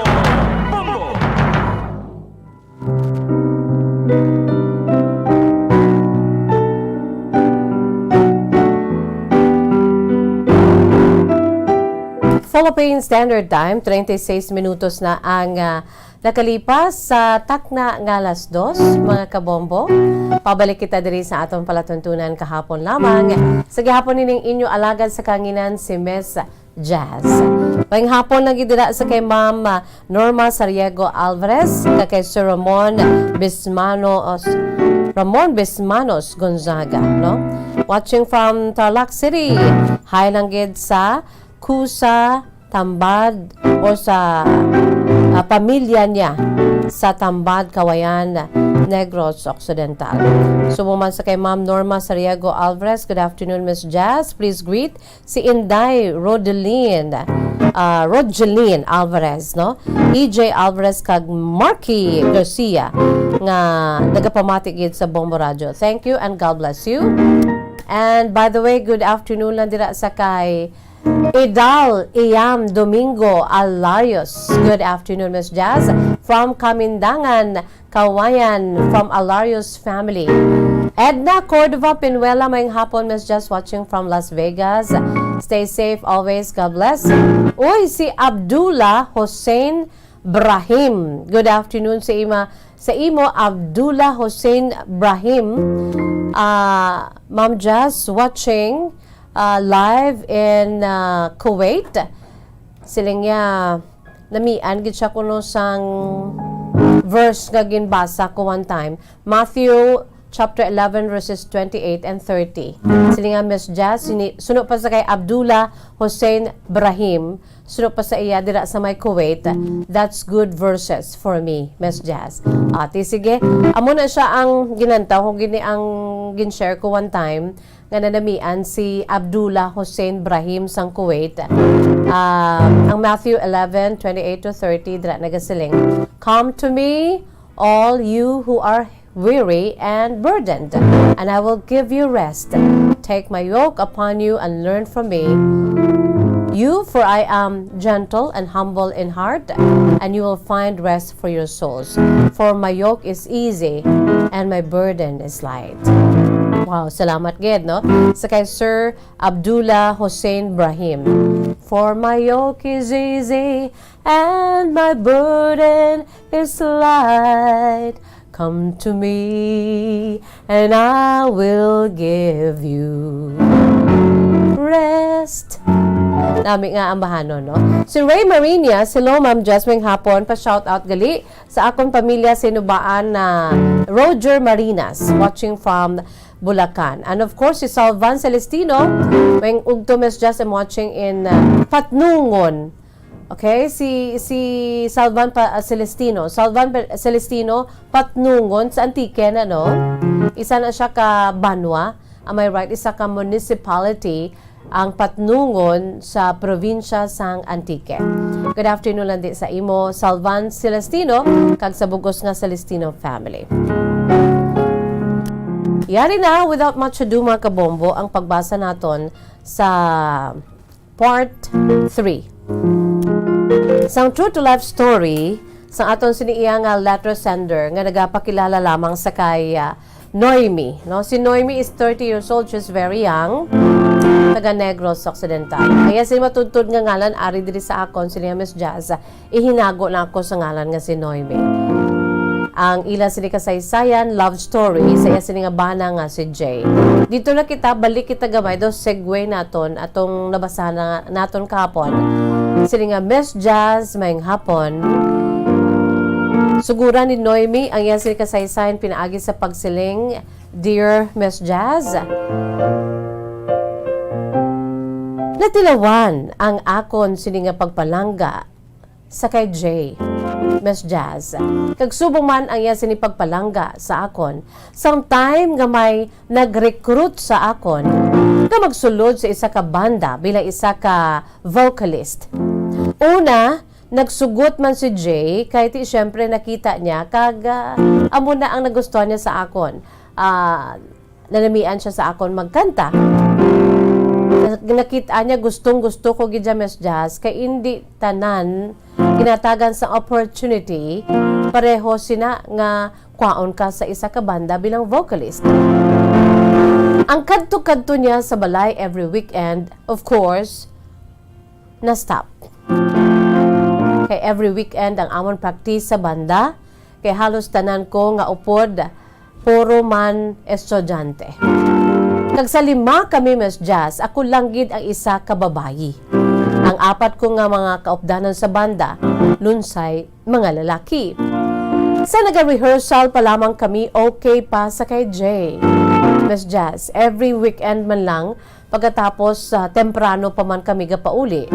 Bombo! Philippine Standard Time, treinta y seis minutos na ang, ah, nakalipas sa takna nga alas dos, mga kabombo. Pabalik kita diri sa aton palatuntunan kahapon lamang. Sa gihapon nining inyo alagad sa kanginan, si Miss Jazz. Maayong hapon lagi dira sa kay Ma'am, ah, Norma Sariego Alvarez, kag kay Sir Ramon Bismano, os-, Ramon Bismanos Gonzaga, no? Watching from Tarlac City. Hi lang gid sa Kusa Tambad o sa, ah, pamilya niya sa Tambad, Kawayan, Negros Occidental. Subong man sa kay Ma'am Norma Sariego Alvarez, "Good afternoon, Miss Jazz. Please greet si Inday Rodeline, ah, Rogeline Alvarez, no? E J Alvarez kag Marky Garcia nga nagapamati gid sa Bombo Radyo. Thank you and God bless you." And by the way, good afternoon lang dira sa kay Idal Iam Domingo Alarios. "Good afternoon, Miss Jazz. From Kamindangan, Kawayan, from Alarios family." Edna Cordova Pinuela, "Maayong hapon, Miss Jazz, watching from Las Vegas. Stay safe always. God bless." Uy, si Abdullah Hussein Brahim. "Good afternoon sa ima, sa imo, Abdullah Hussein Brahim." Ah, Ma'am Jazz, watching, ah, live in, ah, Kuwait. Siling niya, namian gid siya kuno sang verse nga ginbasa ko one time. Matthew chapter eleven, verses twenty-eight and thirty. Sini nga, Miss Jazz, sini, suno pa sa kay Abdullah Hussein Brahim, suno pa sa iya dira sa may Kuwait, that's good verses for me, Miss Jazz. Ati, sige. Amo na siya ang ginantaw ko, gini ang gin-share ko one time, nga nanamian si Abdullah Hussein Brahim sang Kuwait. Ah, ang Matthew eleven, twenty-eight to thirty, dira nagasiling, "Come to me, all you who are weary and burdened, and I will give you rest. Take my yoke upon you and learn from me. You, for I am gentle and humble in heart, and you will find rest for your souls. For my yoke is easy and my burden is light." Wow, salamat gid, no? Sa kay Sir Abdullah Hussein Brahim. "For my yoke is easy and my burden is light. Come to me and I will give you rest." Nami nga ambahanon, no? Si Ray Marinia, "Hello, Ma'am Jazz, maayong hapon. Pa-shout out gali sa akon pamilya sa Inubaan na Roger Marinas, watching from Bulacan." And of course, si Salvan Celestino, "Maayong udto, Miss Jazz, I'm watching in, uh, Patnungon." Okay, si, si Salvan pa, uh, Celestino. Salvan Pe-, Celestino, Patnungon sa Antique, ano? Isa na siya ka banwa. Am I right? Isa ka municipality ang Patnungon sa probinsya sang Antique. Good afternoon lang di sa imo, Salvan Celestino, kag sa bug-os nga Celestino family. Yari na, without much ado, mga kabombo, ang pagbasa naton sa part three. Sang true to life story, sang aton sini iya nga letter sender nga nagapakilala lamang sa kay, ah, Noemi, no? Si Noemi is thirty years old, she's very young. Taga Negros Occidental. Kaya sini matudtod nga ngalan ari diri sa akon, sini nga Miss Jazz. Ihinago na ako sa ngalan nga si Noemi. Ang ila sini kasaysayan, love story, sa iya sini nga bana nga si Jay. Dito na kita, balik kita gamay daw, segue naton, atong nabasa na naton kahapon. Sini nga, "Miss Jazz, maayong hapon." Suguran ni Noemi ang iya sini kasaysayan pinaagi sa pagsiling, "Dear Miss Jazz, natilawan ang akon sini nga pagpalangga sa kay Jay, Miss Jazz. Kag subong man ang iya sini pagpalangga sa akon, sang time nga may nag-recruit sa akon nga magsulod sa isa ka banda bilang isa ka vocalist. Una, nagsugot man si Jay, kay ti siyempre nakita niya, kag, ah, amo na ang nagustuhan niya sa akon. Ah, nanamian siya sa akon magkanta. Na-, nakit-an niya, gustong-gusto ko gid siya, Miss Jazz, kay indi tanan ginatagan sa opportunity, pareho sina nga kwaon ka sa isa ka banda bilang vocalist. Ang kadto-kadto niya sa balay every weekend, of course, na-stop. Kay every weekend ang amon practice sa banda, kay halos tanan ko nga upod, puro man estudyante. Kag sa lima kami, Miss Jazz, ako lang gid ang isa ka babayi. Ang apat ko nga mga kaupdanan sa banda, lunsay mga lalaki. Sa naga-rehearsal pa lamang kami, okay pa sa kay Jay. Miss Jazz, every weekend man lang, pagkatapos, ah, temprano pa man kami gapauli.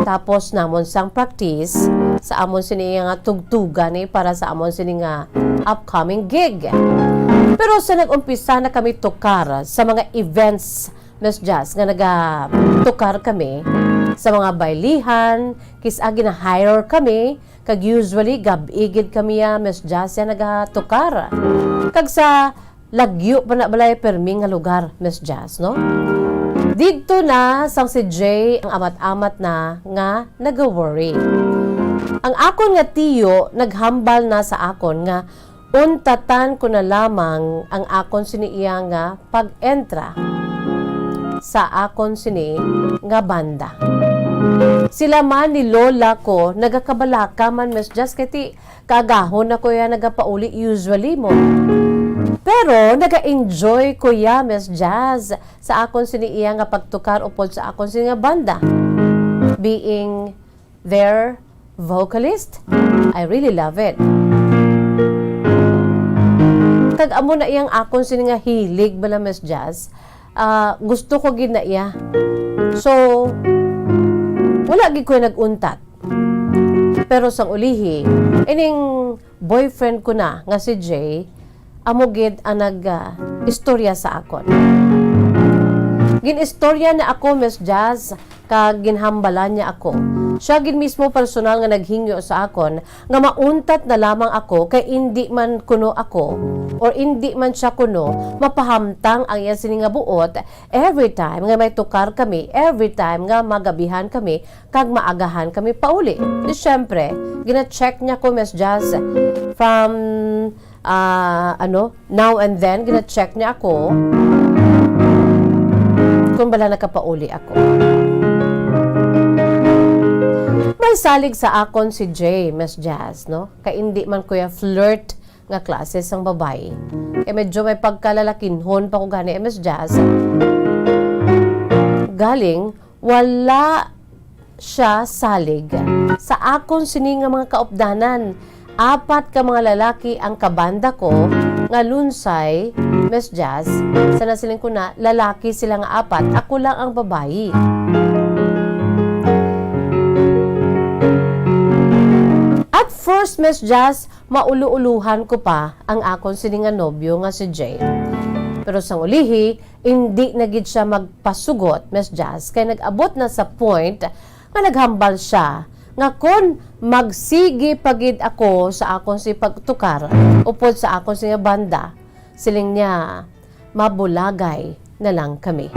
Tapos namon sang practice sa amon sini nga tugtugan, eh, para sa amon sini nga upcoming gig. Pero sa nag-umpisa na kami tukar sa mga events, Miss Jazz, nga nagatukar kami sa mga baylihan, kis-a gina-hire kami, kag usually gab-i gid kami, ah, Miss Jazz, ya nagatukar. Kag sa lagyo pa na balay permi nga lugar, Miss Jazz, no? Didto na sang si Jay ang amat-amat na nga naga-worry. Ang akon nga tiyo naghambal na sa akon nga untatan ko na lamang ang akon sini iya nga pag-entra sa akon sini nga banda. Sila man ni lola ko nagakabalaka man, Miss Jazz, kay ti kaagahon na ko ya nagapauli usually mo. Pero naga-enjoy ko ya, Miss Jazz, sa akon sini iya nga pagtukar upod sa akon sini nga banda. Being their vocalist, I really love it. Kag amo na iyang akon sini nga hilig bala, Miss Jazz. Ah, gusto ko gid na iya. So, wala gid ko nag-untat. Pero sang ulihi, ining boyfriend ko na nga si Jay, amo gid ang nag, ah, istorya sa akon. Gin-istorya na ako, Miss Jazz, kag ginhambalan niya ako. Siya gid mismo personal nga naghingyo sa akon nga mauntat na lamang ako kay indi man kuno ako or indi man siya kuno mapahamtang ang iya sini nga buot every time nga may tukar kami, every time nga magabihan kami kag maagahan kami pauli. Di syempre, gina-check niya ko, Miss Jazz, from, ah, ano, now and then, gina-check niya ako kung bala nakapauli ako. May salig sa akon si Jay, Miss Jazz, no? Kay indi man ko ya flirt nga klase sang babayi. Kay medyo may pagkalalakinhon pa ko gani, eh, Miss Jazz. Galing, wala siya salig sa akon sini nga mga kaupdanan. Apat ka mga lalaki ang kabanda ko nga lunsay, Miss Jazz. Sa nasiling ko na, lalaki sila nga apat, ako lang ang babayi. At first, Miss Jazz, mauluuluhan ko pa ang akon sini nga nobyo nga si Jay. Pero sang ulihi, indi na gid siya magpasugot, Miss Jazz, kay nag-abot na sa point nga naghambal siya nga kon magsigi pa gid ako sa akon si pagtukar upod sa akon si nga banda, siling niya, mabulagay na lang kami.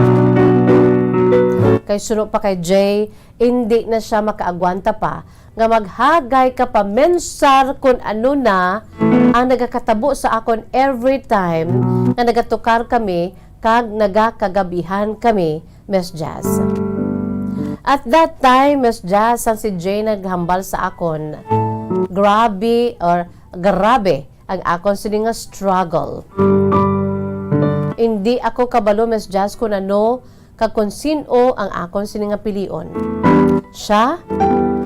Kay suno pa kay Jay, indi na siya makaagwanta pa nga maghagay ka pa mensar kun ano na ang nagakatabo sa akon every time nga nagatukar kami kag nagakagabihan kami, Miss Jazz. At that time, Miss Jazz, ang si Jay naghambal sa akon, grabe or grabe ang akon sini nga struggle. Indi ako kabalo, Miss Jazz, kun ano kag kun sin-o ang akon sini nga pilion. Siya,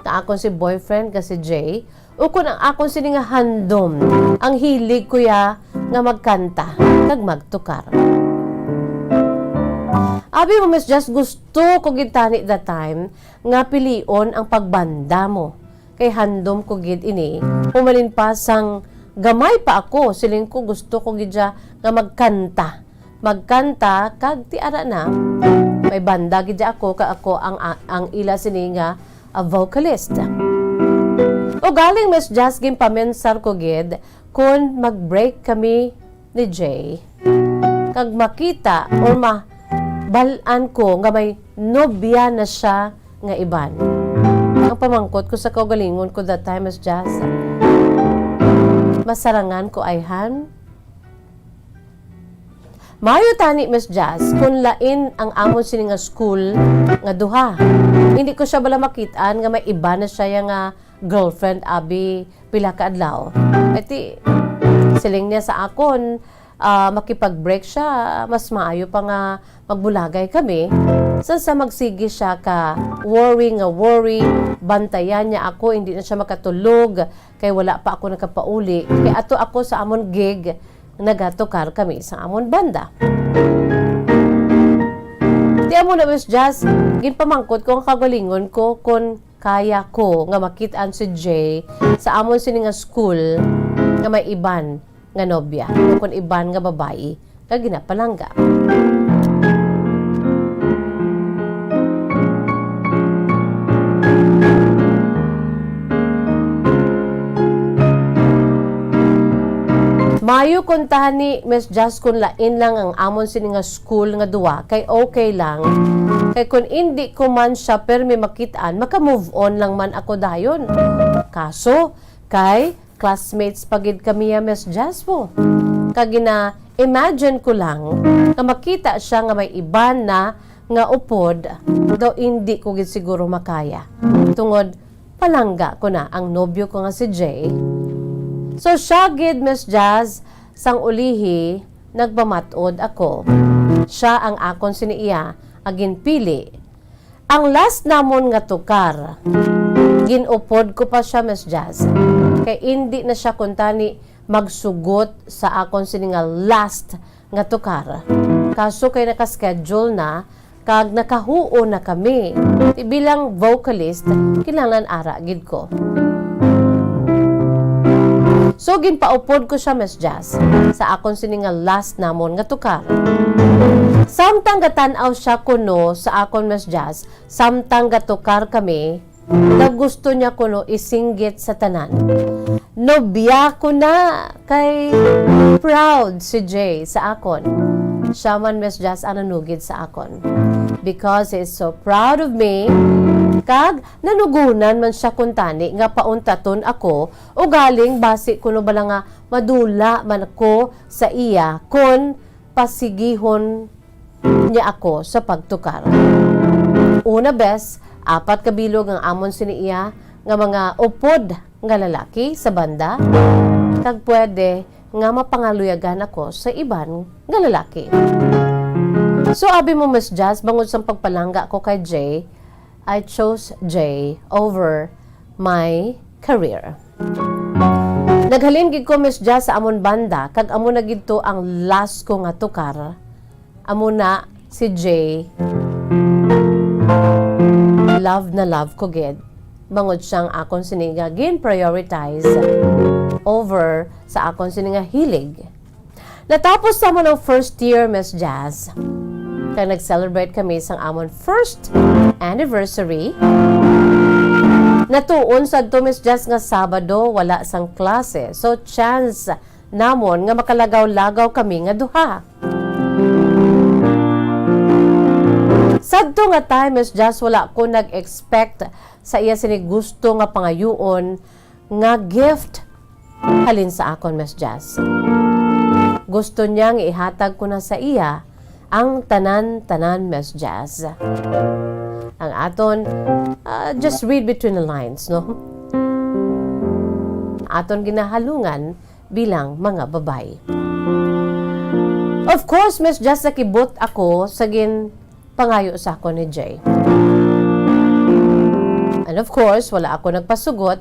nga akon si boyfriend nga si Jay, ukon ang akon sini nga handom, ang hilig ko ya nga magkanta kag magtukar. Abi mo, Miss Jazz, gusto ko gid tani that time nga pilion ang pagbanda mo. Kay handom ko gid ini, humalin pa sang gamay pa ako, siling ko gusto ko gid siya nga magkanta. Magkanta, kag ti ara na, may banda gid ako, kag ako ang, ang ila sini nga, ah, vocalist. Ugaling Miss Jazz, ginpamensar ko gid kun mag-break kami ni Jay, kag makita or ma-, bal-an ko nga may nobya na siya nga iban. Ang pamangkot ko sa kaugalingon ko that time, Miss Jazz, masarangan ko ayhan? Maayo tani, Miss Jazz, kun lain ang amon sini nga school nga duha. Hindi ko siya bala makit-an nga may iba na siya ya nga girlfriend, abi, pila ka adlaw. Eti, siling niya sa akon, ah, makipag-break siya, mas maayo pa nga magbulagay kami. Sa, sa magsigi siya ka worry nga worry, bantayan niya ako, hindi na siya makatulog, kay wala pa ako nakapauli. Kay ato ako sa amon gig, nagatukar kami sa amon banda. Ti amo na, Miss Jazz, ginpamangkot ko ang kagalingon ko kun kaya ko nga makit-an si Jay sa amon sini nga school nga may iban nga nobya, o kon iban nga babayi nga ginapalangga. Maayo kuntani, Miss Jazz, kun lain lang ang amon sini nga school nga duwa, kay okay lang. Kay kun indi ko man siya permi makit-an, maka-move on lang man ako dayon. Kaso, kay classmates pa gid kami ya, Miss Jazz, po. Kag gina-imagine ko lang nga makita siya nga may iban na nga upod, daw indi ko gid siguro makaya. Tungod, palangga ko na ang nobyo ko nga si Jay. So, siya gid, Miss Jazz, sang ulihi, nagpamat-od ako. Siya ang akon sini iya nga ginpili. Ang last namon nga tukar, gin-upod ko pa siya, Miss Jazz. Kay indi na siya kuntani magsugot sa akon sini nga last nga tukar. Kaso kay naka-schedule na kag nakahuo na kami. Ti bilang vocalist, kinahanglan ara gid ko. So, ginpaupod ko siya, Miss Jazz, sa akon sini nga last namon nga tukar. Samtang gatan-aw siya kuno sa akon, Miss Jazz, samtang gatukar kami, daw gusto niya kuno isinggit sa tanan. Nobya ko na kay proud si Jay sa akon. Siya man, Miss Jazz, ang nanugid sa akon. Because he is so proud of me, kag nanugunan man siya kuntani nga pauntaton ako, ugaling basi kuno bala nga madula man ako sa iya kon pasigihon niya ako sa pagtukar. Una, bes, apat ka bilog ang amon sini iya nga mga upod nga lalaki sa banda, kag pwede nga mapangaluyagan ako sa iban nga lalaki. So, abi mo, Miss Jazz, bangod sang pagpalangga ko kay Jay, I chose Jay over my career. Naghalin gid ko, Miss Jazz, sa amon banda, kag amo na gid to ang last ko nga tukar. Amo na si Jay. Love na love ko gid. Bangod siyang akon sini nga gin-prioritize over sa akon sini nga hilig. Natapos naman ang first year, Miss Jazz. Kag nag-celebrate kami sang amon first anniversary. Natuon sadto, Miss Jazz, nga Sabado, wala sang klase. So, chance namon nga makalagaw-lagaw kami nga duha. Sadto nga time, Miss Jazz, wala ko nag-expect sa iya sini gusto nga pangayuon nga gift halin sa akon, Miss Jazz. Gusto niya nga ihatag ko na sa iya ang tanan-tanan, Miss Jazz. Ang aton, ah, just read between the lines, no? Aton ginahalungan bilang mga babayi. Of course, Miss Jazz, nakibot ako sa gin pangayo sa akon ni Jay. And of course, wala ako nagpasugot.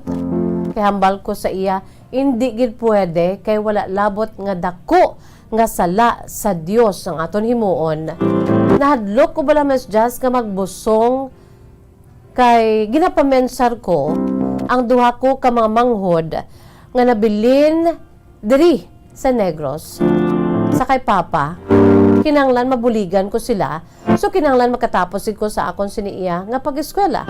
Kay hambal ko sa iya, hindi gid pwede kay wala labot nga dako nga sala sa Dios ang aton himuon. Nahadlok ko bala, Miss Jazz, nga magbusong kay ginapamensar ko ang duha ko ka mga manghod nga nabilin diri sa Negros, sa kay Papa, kinahanglan mabuligan ko sila, so kinahanglan makatapos gid ko sa akon sini iya nga pag-eskwela.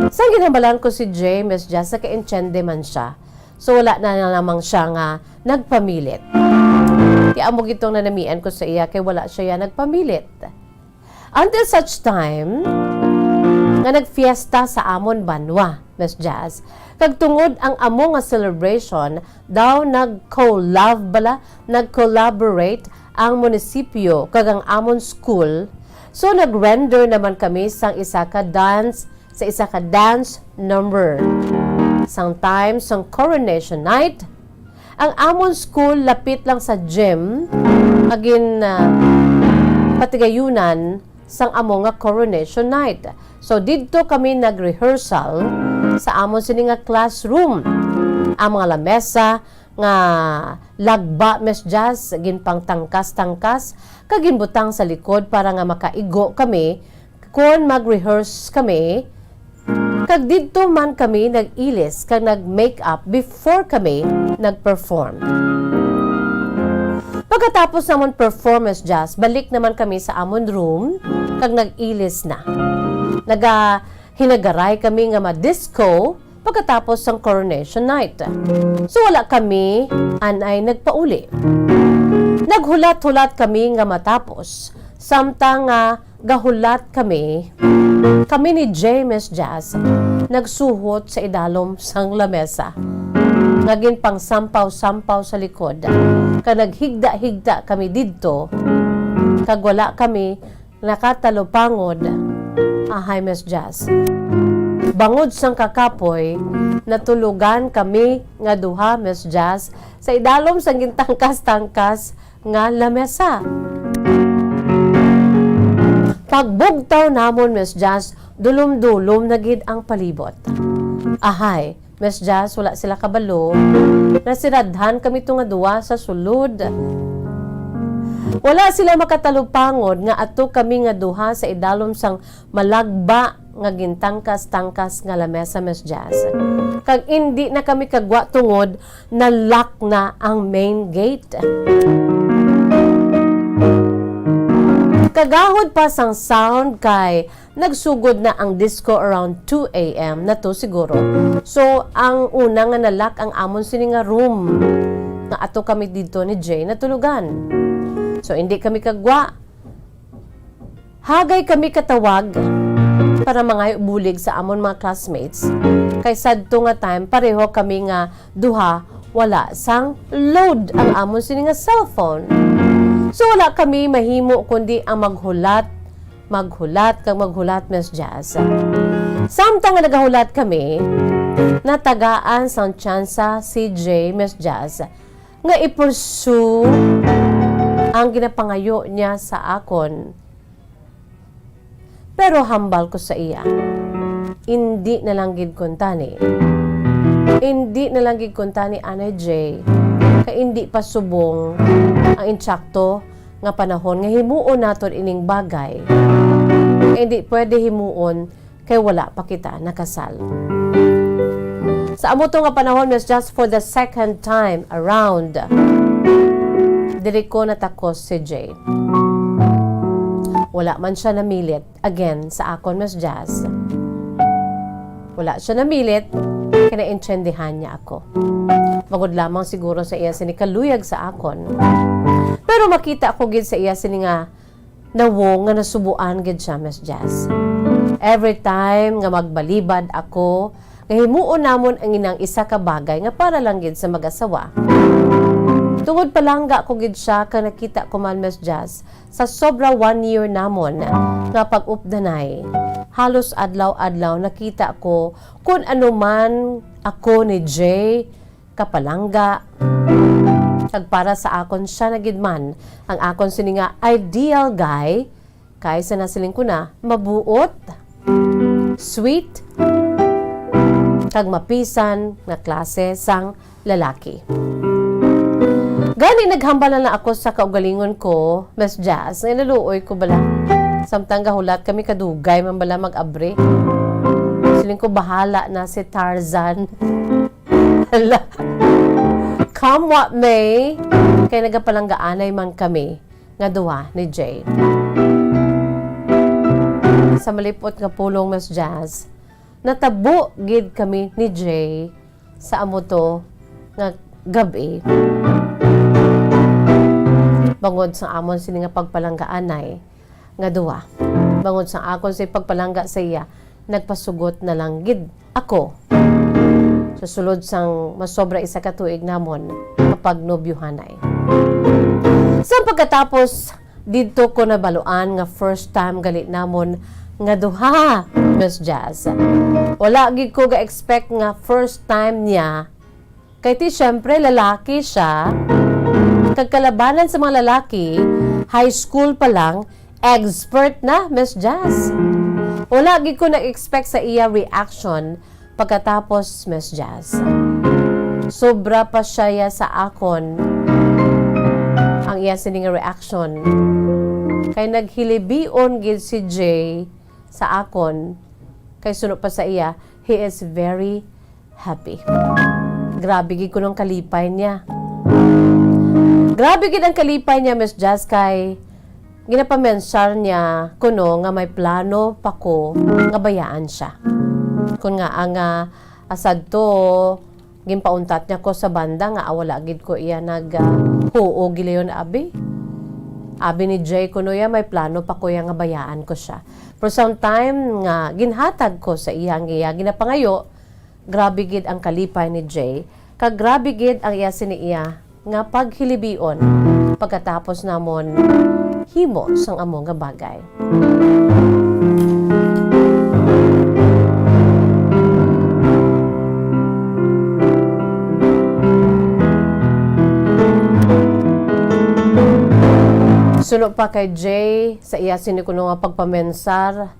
Sang ginhambalan ko si Jay, Miss Jazz, nakaintiende man siya. So, wala na lamang siya nga nagpamilit. Ti amo gid tong nanamian ko sa iya kay wala siya ya nagpamilit. Until such time nga nagfiesta sa amon banwa, Miss Jazz, kag tungod ang amo nga celebration daw nag-collab bala, nag-collaborate ang munisipyo kag ang amon school, so nag-render naman kami sang isa ka dance, sa isa ka dance number. Sang time sang coronation night, ang amon school lapit lang sa gym nga gin, ah, patigayunan sang amo nga coronation night. So, didto kami nag-rehearsal sa amon sini nga classroom. Ang mga lamesa nga lagba, Miss Jazz, ginpangtangkas-tangkas kag ginbutang sa likod para nga makaigo kami kon mag-rehearse kami, kag didto man kami nag-ilis kag nag-make up before kami nag-perform. Pagkatapos namon performance, Jazz, balik naman kami sa amon room kag nag-ilis na. Naga-, hinagaray kami nga ma-disco pagkatapos sang coronation night. So, wala kami anay nagpauli. Naghulat-hulat kami nga matapos, samtang nga gahulat kami, kami ni Jay, Miss Jazz, nagsuhot sa idalom sang lamesa nga ginpangsampaw-sampaw sa likod, kag naghigda-higda kami didto, kag wala kami nakatalupangod. Ahay, Miss Jazz. Bangod sang kakapoy, natulugan kami nga duha, Miss Jazz, sa idalom sang gintangkas-tangkas nga lamesa. Pagbugtaw namon, Miss Jazz, dulom-dulom na gid ang palibot. Ahay, Miss Jazz, wala sila kabalo. Nasiradhan kami tunga duha sa sulod. Wala sila makatalupangod nga ato kami nga duha sa idalom sang malagba nga gintangkas-tangkas nga lamesa, Miss Jazz. Kag indi na kami kagwa tungod na-lock na ang main gate. Kagahod pa sang sound kay nagsugod na ang disco around two a m na to siguro. So, ang una nga na-lock ang amon sini nga room nga ato kami didto ni Jay natulugan. So, hindi kami kagwa. Hagay kami katawag para mangayo bulig sa amon mga classmates. Kay sadto nga time, pareho kami nga duha wala sang load ang amon sini nga cellphone. So, wala kami mahimo kundi ang maghulat, maghulat, kag maghulat, Miss Jazz. Samtang nga nagahulat kami, natagaan sang tsansa si Jay, Miss Jazz, nga i-pursue ang ginapangayo niya sa akon. Pero hambal ko sa iya, indi na lang gid kuntani. Indi na lang gid kuntani, anay Jay, kay indi pa subong ang insakto nga panahon nga himuon naton ining bagay. Kay indi pwede himuon kay wala pa kita nakasal. Sa amo to nga panahon, Miss Jazz, for the second time around, diri ko natakos si Jay. Wala man siya namilit again sa akon, Miss Jazz. Wala siya namilit, kay naintindihan niya ako. Bangod lamang siguro sa iya sini kaluyag sa akon. Pero makita ko gid sa iya sini nga nawong nga nasubuan gid siya, Miss Jazz. Every time nga magbalibad ako, nga himuon namon ang inang isa ka bagay nga para lang gid sa mag-asawa. Tungod palangga ko gid siya, kag nakita ko man, Miss Jazz, sa sobra one year namon nga pag-updanay, halos adlaw-adlaw nakita ko kun ano man ako ni Jay kapalangga. Kag para sa akon, siya na gid man ang akon sini nga ideal guy, kay sa nasiling ko na, mabuot, sweet, kag mapisan nga klase sang lalaki. Gani, naghambal na lang ako sa kaugalingon ko, Miss Jazz, nga naluoy ko bala. Samtang gahulat kami, kadugay man bala mag-abri. Siling ko, bahala na si Tarzan. Hala. Come what may, kay nagapalanggaanay man kami nga duha ni Jay. Sa malipot nga pulong, Miss Jazz, natabo gid kami ni Jay sa amo to nga gab-i. Bangod sa amon sini nga pagpalanggaanay nga duha. Bangod sa akon sa pagpalangga sa iya, nagpasugot na lang gid ako sa sulod sang masobra isa ka tuig namon nga pagnobyuhanay. Sa pagkatapos, didto ko nabaluan nga first time gali namon nga duha, Miss Jazz. Wala gid ko ga-expect nga first time niya. Kay ti, syempre, lalaki siya. Kag kalabanan sa mga lalaki, high school pa lang, expert na, Miss Jazz. Wala gid ko nag-expect sa iya reaction pagkatapos, Miss Jazz. Sobra pa siya ya sa akon ang iya sining reaction. Kay naghilibion gid si Jay sa akon. Kay suno pa sa iya, he is very happy. Grabe gid kuno ang kalipay niya. Grabe gid ang kalipay niya, Miss Jazz, kay ginapamensar niya kuno nga may plano pa ko nga bayaan siya. Kun nga ang, ah, asad to, ginpauntat niya ko sa banda nga, ah, wala gid ko iya nag, ah, huo gilayon, abi. Abi ni Jay kuno iya, may plano pa ko iya nga bayaan ko siya. Pero sometime nga ginhatag ko sa iya ang iya ginapangayo, grabe gid ang kalipay ni Jay, kag grabe gid ang iya sini iya nga paghilibion pagkatapos namon himo sang amo nga bagay. Suno pa kay Jay, sa iya sini kuno nga pagpamensar,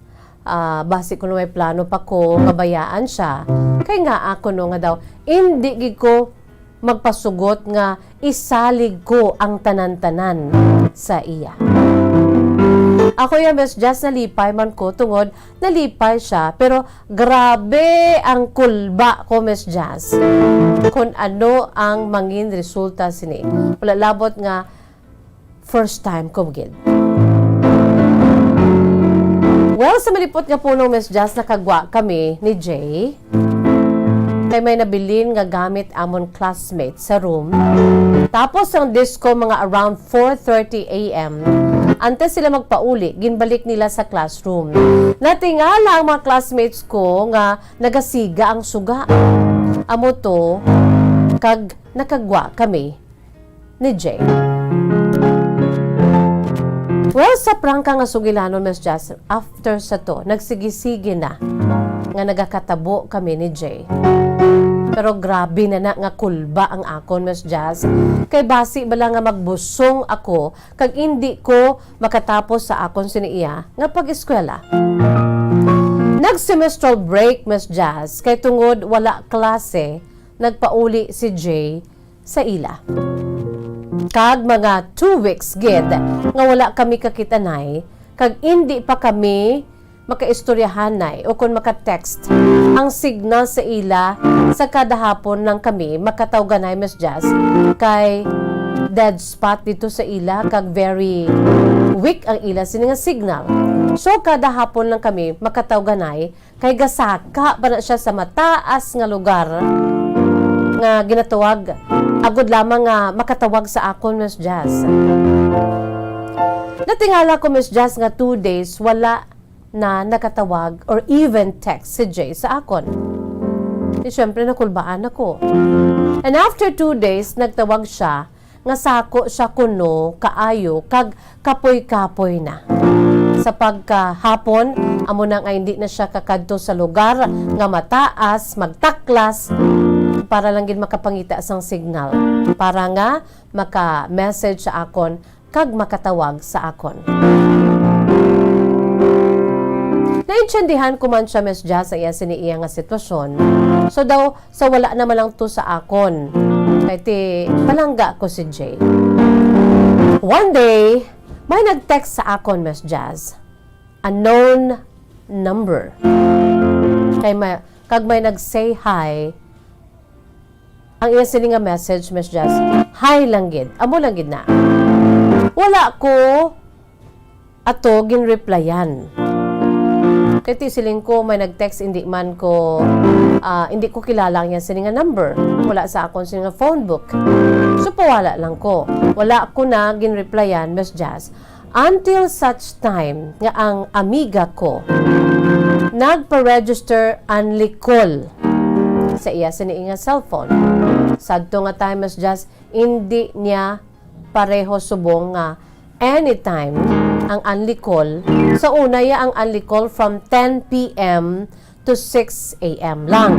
ah, basi kuno may plano pa ko nga bayaan siya. Kay nga ako no nga daw, indi gid ko magpasugot nga isalig ko ang tanan-tanan sa iya. Ako ya, Miss Jazz, nalipay man ko tungod nalipay siya, pero grabe ang kulba ko, Miss Jazz, kung ano ang mangin resulta sini. Wala labot nga first time ko gid. Well, sa malipot nga pulong, Miss Jazz, nakagwa kami ni Jay. Kay may nabilin nga gamit amon classmate sa room. Tapos ang disco mga around four thirty a m. Antes sila magpauli, ginbalik nila sa classroom. Natingala ang mga classmates ko nga nagasiga ang suga. Amo to, kag nakagwa kami ni Jay. Well, sa prangka nga sugilanon, Miss Jazz, after sa to, nagsigi-sige na nga nagakatabo kami ni Jay. Pero grabe na na nga kulba ang akon, Miss Jazz. Kay basi bala nga magbusong ako kag indi ko makatapos sa akon sini iya nga pag-eskwela. Nag-semestral break, Miss Jazz, kay tungod wala klase, nagpauli si Jay sa ila. Kag mga two weeks gid nga wala kami kakitanay, kag indi pa kami makaistoryahanay o kon maka-text. Ang signal sa ila sa kada hapon lang kami makatawganay, Miss Jazz, kay dead spot dito sa ila, kag very weak ang ila sini nga signal. So, kada hapon lang kami makatawganay, kay gasaka pa na siya sa mataas nga lugar nga ginatawag, agod lamang nga makatawag sa akon, Miss Jazz. Natingala ko, Miss Jazz, nga two days wala na nakatawag or even text si Jay sa akon. Di syempre, nakulbaan ako. And after two days, nagtawag siya nga sako siya kuno kaayo kag kapoy-kapoy na. Sa pagkahapon, amo na nga hindi na siya kakadto sa lugar nga mataas, magtaklas, para lang gid makapangita sang signal, para nga maka-message sa akon kag makatawag sa akon. Naintindihan ko man siya, Miss Jazz, sa iya sini iya nga sitwasyon. So daw, sa wala naman lang to sa akon. Kay ti, palangga ko si Jay. One day, may nag-text sa akon, Miss Jazz. Unknown number. Kay may, kag may nag-say hi. Ang iya sini nga message, Miss Jazz, "Hi lang gid." Amo lang gid na. Wala ko ato ginreplyan. Kay ti siling ko, may nag-text, hindi man ko, ah, hindi ko kilala ang iya sini nga number. Wala sa akon sini nga phone book. So, pawala lang ko. Wala ko na ginreplyan, Miss Jazz. Until such time nga ang amiga ko nagpa-register unli call sa iya sini nga cellphone. Sadto nga time, Miss Jazz, hindi niya pareho subong nga anytime ang unli call. Sa una, ya ang unli call from ten p m to six a m lang.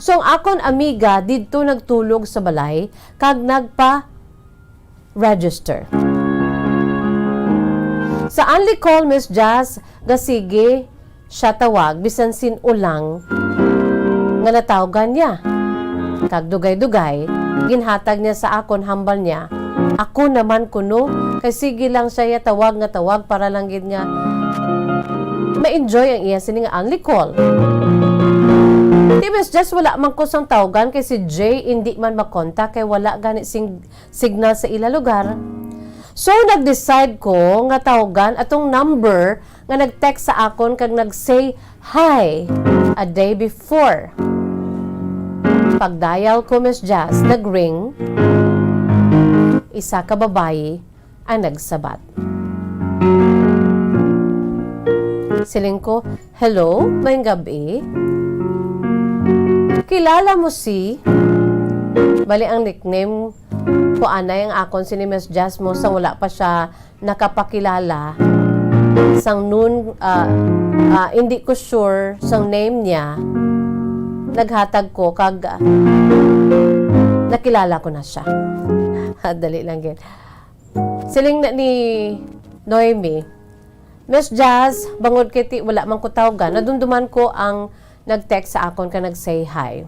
So, ang akon amiga didto nagtulog sa balay kag nagpa register. Sa unli call, Miss Jazz, gasigi siya tawag, bisan sin-o lang nga natawgan niya. Kag dugay-dugay, ginhatag niya sa akon hambal niya, "Ako naman kuno," kay sige lang siya ya tawag nga tawag para lang gid nga ma-enjoy ang iya sini nga unli call. Ti, Miss Jazz, wala man ko sang tawgan kay si Jay indi man makontak kay wala gani sing signal sa ila lugar. So, nag-decide ko nga tawgan atong number nga nag-text sa akon kag nag-say hi a day before. Pag-dial ko, Miss Jazz, nag-ring. Isa ka babayi ang nagsabat. Siling ko, "Hello, maayong gab-i. Kilala mo si," bali ang nickname ko anay ang akon sini Miss Jazz mo sa wala pa siya nakapakilala sang nun, ah, ah, hindi ko sure sang name niya. Naghatag ko kag, ah, nakilala ko na siya. Dali lang gid. Siling na ni Noemi, Miss Jazz, bangod kay ti wala man ko tawgan, nadumduman ko ang nag-text sa akon ka nag-say hi.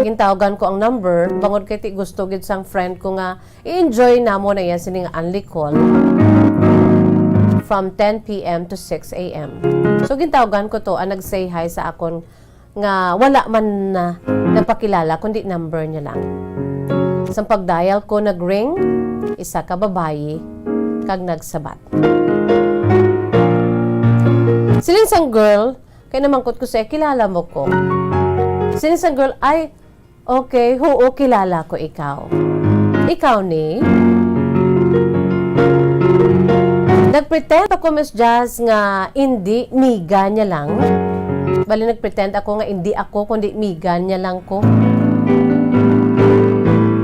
Gintawgan ko ang number, bangod kay ti gusto gid sang friend ko nga i-enjoy namo na iya sini nga only call from ten p m to six a m. So, gintawgan ko to, ang nag-say hi sa akon nga wala man na nagpakilala, kundi number niya lang. Sang pag-dial ko, nag-ring, isa ka babayi, kag nagsabat. Siling sang girl, kay namangkot ko sa iya, "Kilala mo ko?" Siling sang girl, "Ay, okay, huo, kilala ko ikaw." "Ikaw ni?" Nagpretend ako, Miss Jazz, nga indi, miga niya lang. Bali, nagpretend ako nga indi ako, kundi miga niya lang ko.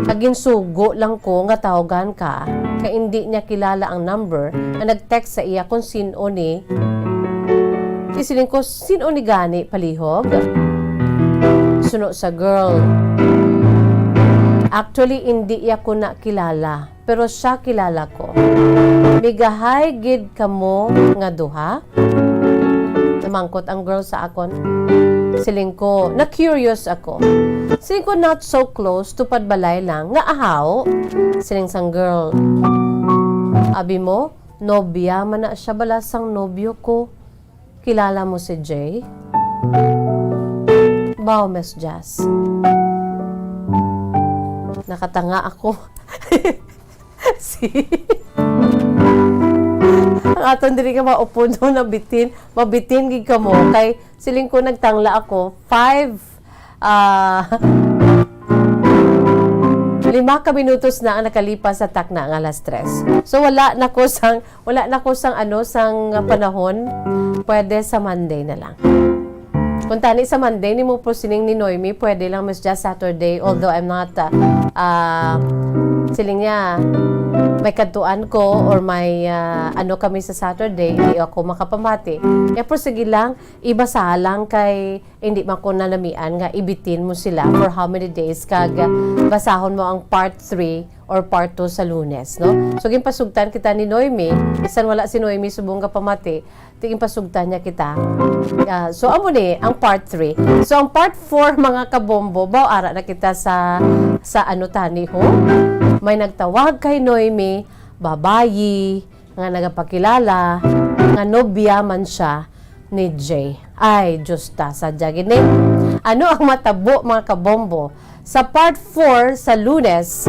Kag ginsugo lang ko nga tawgan ka, kay indi niya kilala ang number nga nag-text sa iya kung sin-o ni. Isiling ko, "Sin-o ni gani, palihog?" Suno sa girl, "Actually, indi iya ko na kilala, pero siya kilala ko." "Migahay gid kamo nga duha?" Namangkot ang girl sa akon. Siling ko, na-curious ako. Siling ko, "Not so close, tupad balay lang, nga ahaw?" Siling sang girl, "Abi mo, nobya man na siya bala sang nobyo ko. Kilala mo si Jay?" Baw, Miss Jazz. Nakatanga ako. Si, ang aton diri nga mga upuno, nabitin, mabitin gid kamo. Kay siling ko, nagtangla ako, five, ah, lima ka minutos na ang nakalipas sa takna nga alas tres. So, wala na ko sang, wala na ko sang, ano, sang panahon. Pwede sa Monday na lang. Kung tani sa Monday nimo po sining ni Noemi, pwede lang, Miss Jazz, Saturday, although I'm not, ah, ah, siling niya, may kadtuan ko or may, ah, ano kami sa Saturday, hindi ako makapamati. Kaya po, sige lang, ibasa lang kay hindi man ko nanamian nga ibitin mo sila for how many days, kag basahon mo ang part three or part two sa Lunes, no? So, ginpasugtan kita ni Noemi, bisan wala si Noemi subong nga pamati, ti ginpasugtan niya kita. Ah, so, amo ni ang part three. So, ang part four, mga kabombo, baw ara na kita sa, sa ano tani, ho? May nagtawag kay Noemi, babayi, nga nagapakilala nga nobya man siya ni Jay. Ay, Diyos ta, sadya gid ni. Ano ang matabo, mga kabombo? Sa part four, sa Lunes,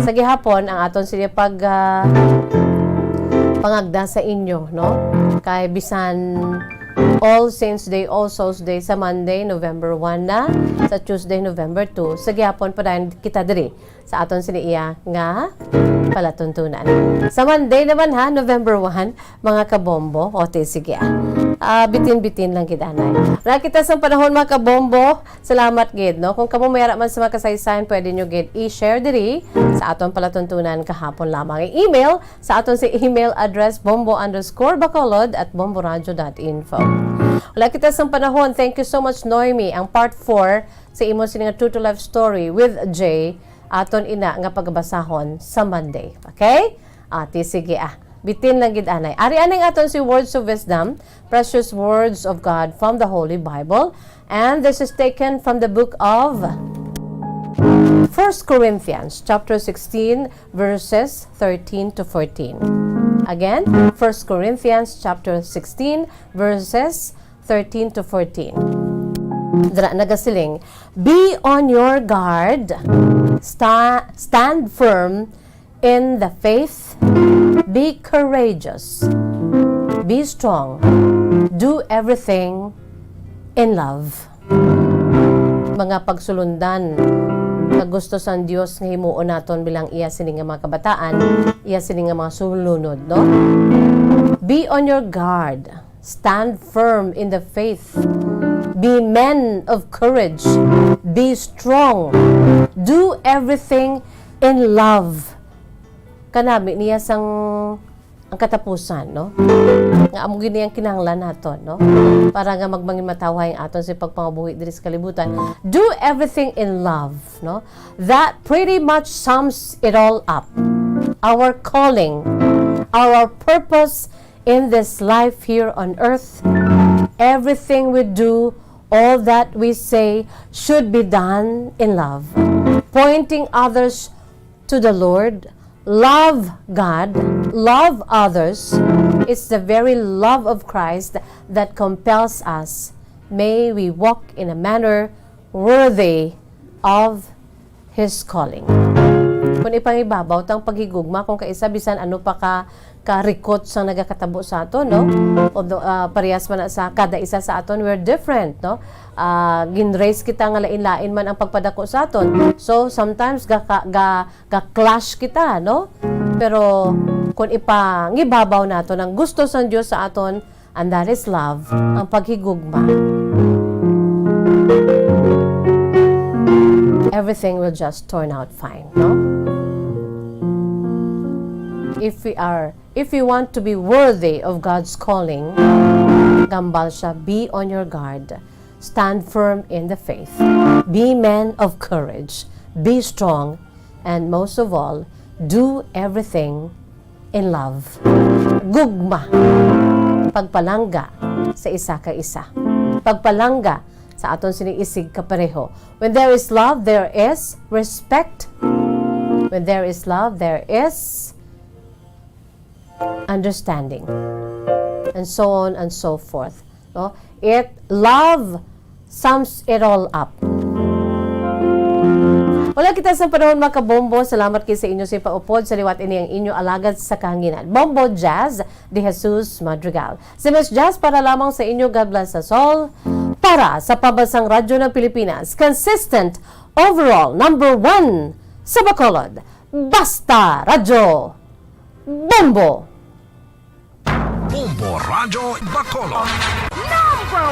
sa gihapon, ang aton sini pag, ah, pangagda sa inyo, no? Kay bisan All Saints Day, All Souls Day sa Monday, November one na, sa Tuesday, November two, sa gihapon pa rin kita diri sa aton sini iya nga palatuntunan. Sa Monday naman ha, November one, mga kabombo. O, ti, sige, ah. Ah, bitin-bitin lang gid anay. Wala kita sang panahon, mga kabombo. Salamat gid, no? Kung kamo may ara man sa mga kasaysayan, pwede nyo gid i-share diri sa aton palatuntunan kahapon lamang. I-email sa aton si email address, bombo underscore bacolod at bomboradio dot info. Wala kita sang panahon. Thank you so much, Noemi. Ang part four sa imo sini nga True to Life Story with Jay, aton ina nga pagabasahon sa Monday. Okay? Ati, sige, ah. Bitin lang gid anay. Ari anay aton si Words of Wisdom, Precious Words of God from the Holy Bible. And this is taken from the book of First Corinthians chapter sixteen, verses thirteen to fourteen. Again, First Corinthians chapter sixteen, verses thirteen to fourteen. Dira nagasiling, "Be on your guard, sta-, stand firm in the faith, be courageous, be strong, do everything in love." Mga pagsulundan nga gusto sang Dios nga himuon naton bilang iya sini nga mga kabataan, iya sini nga mga sumulunod, no? Be on your guard. Stand firm in the faith. Be men of courage. Be strong. Do everything in love. Kanami niya sang ang katapusan, no? Nga amo gid ang kinahanglan naton, no? Para nga magmangin matawhay ang aton sa pagpangabuhi diri sa kalibutan. Do everything in love, no? That pretty much sums it all up. Our calling, our purpose in this life here on earth, everything we do, all that we say, should be done in love. Pointing others to the Lord, love God, love others. It's the very love of Christ that compels us. May we walk in a manner worthy of His calling. Kung ipangibabaw tang paghigugma, kung kaisa bisan ano pa ka karikot sang nagakatabo sa aton, no? Although, ah, parehas man na sa kada isa sa aton, we're different, no? Ah, gin-raise kita nga lain-lain man ang pagpadako sa aton. So, sometimes ga, ga, ga-clash kita, no? Pero kung ipangibabaw naton ang gusto sang Dios sa aton, and that is love, ang paghigugma, everything will just turn out fine, no? If we are, if we want to be worthy of God's calling, gambal siya, be on your guard. Stand firm in the faith. Be men of courage. Be strong. And most of all, do everything in love. Gugma. Pagpalangga sa isa ka isa. Pagpalangga sa aton sini isig kapareho. When there is love, there is respect. When there is love, there is understanding. And so on and so forth. No? It, love sums it all up. Wala kita sa panahon, mga kabombo. Salamat kay sa inyo sa paupod. Sa liwat ini ang inyo alagad sa kahanginan, Bombo Jazz de Jesus Madrigal. Si Miss Jazz para lamang sa inyo. God bless us all. Para sa Pambansang Radyo ng Pilipinas, consistent, overall, number one sa Bacolod. Basta Radyo, Bombo! Bombo Radyo Bacolod. Number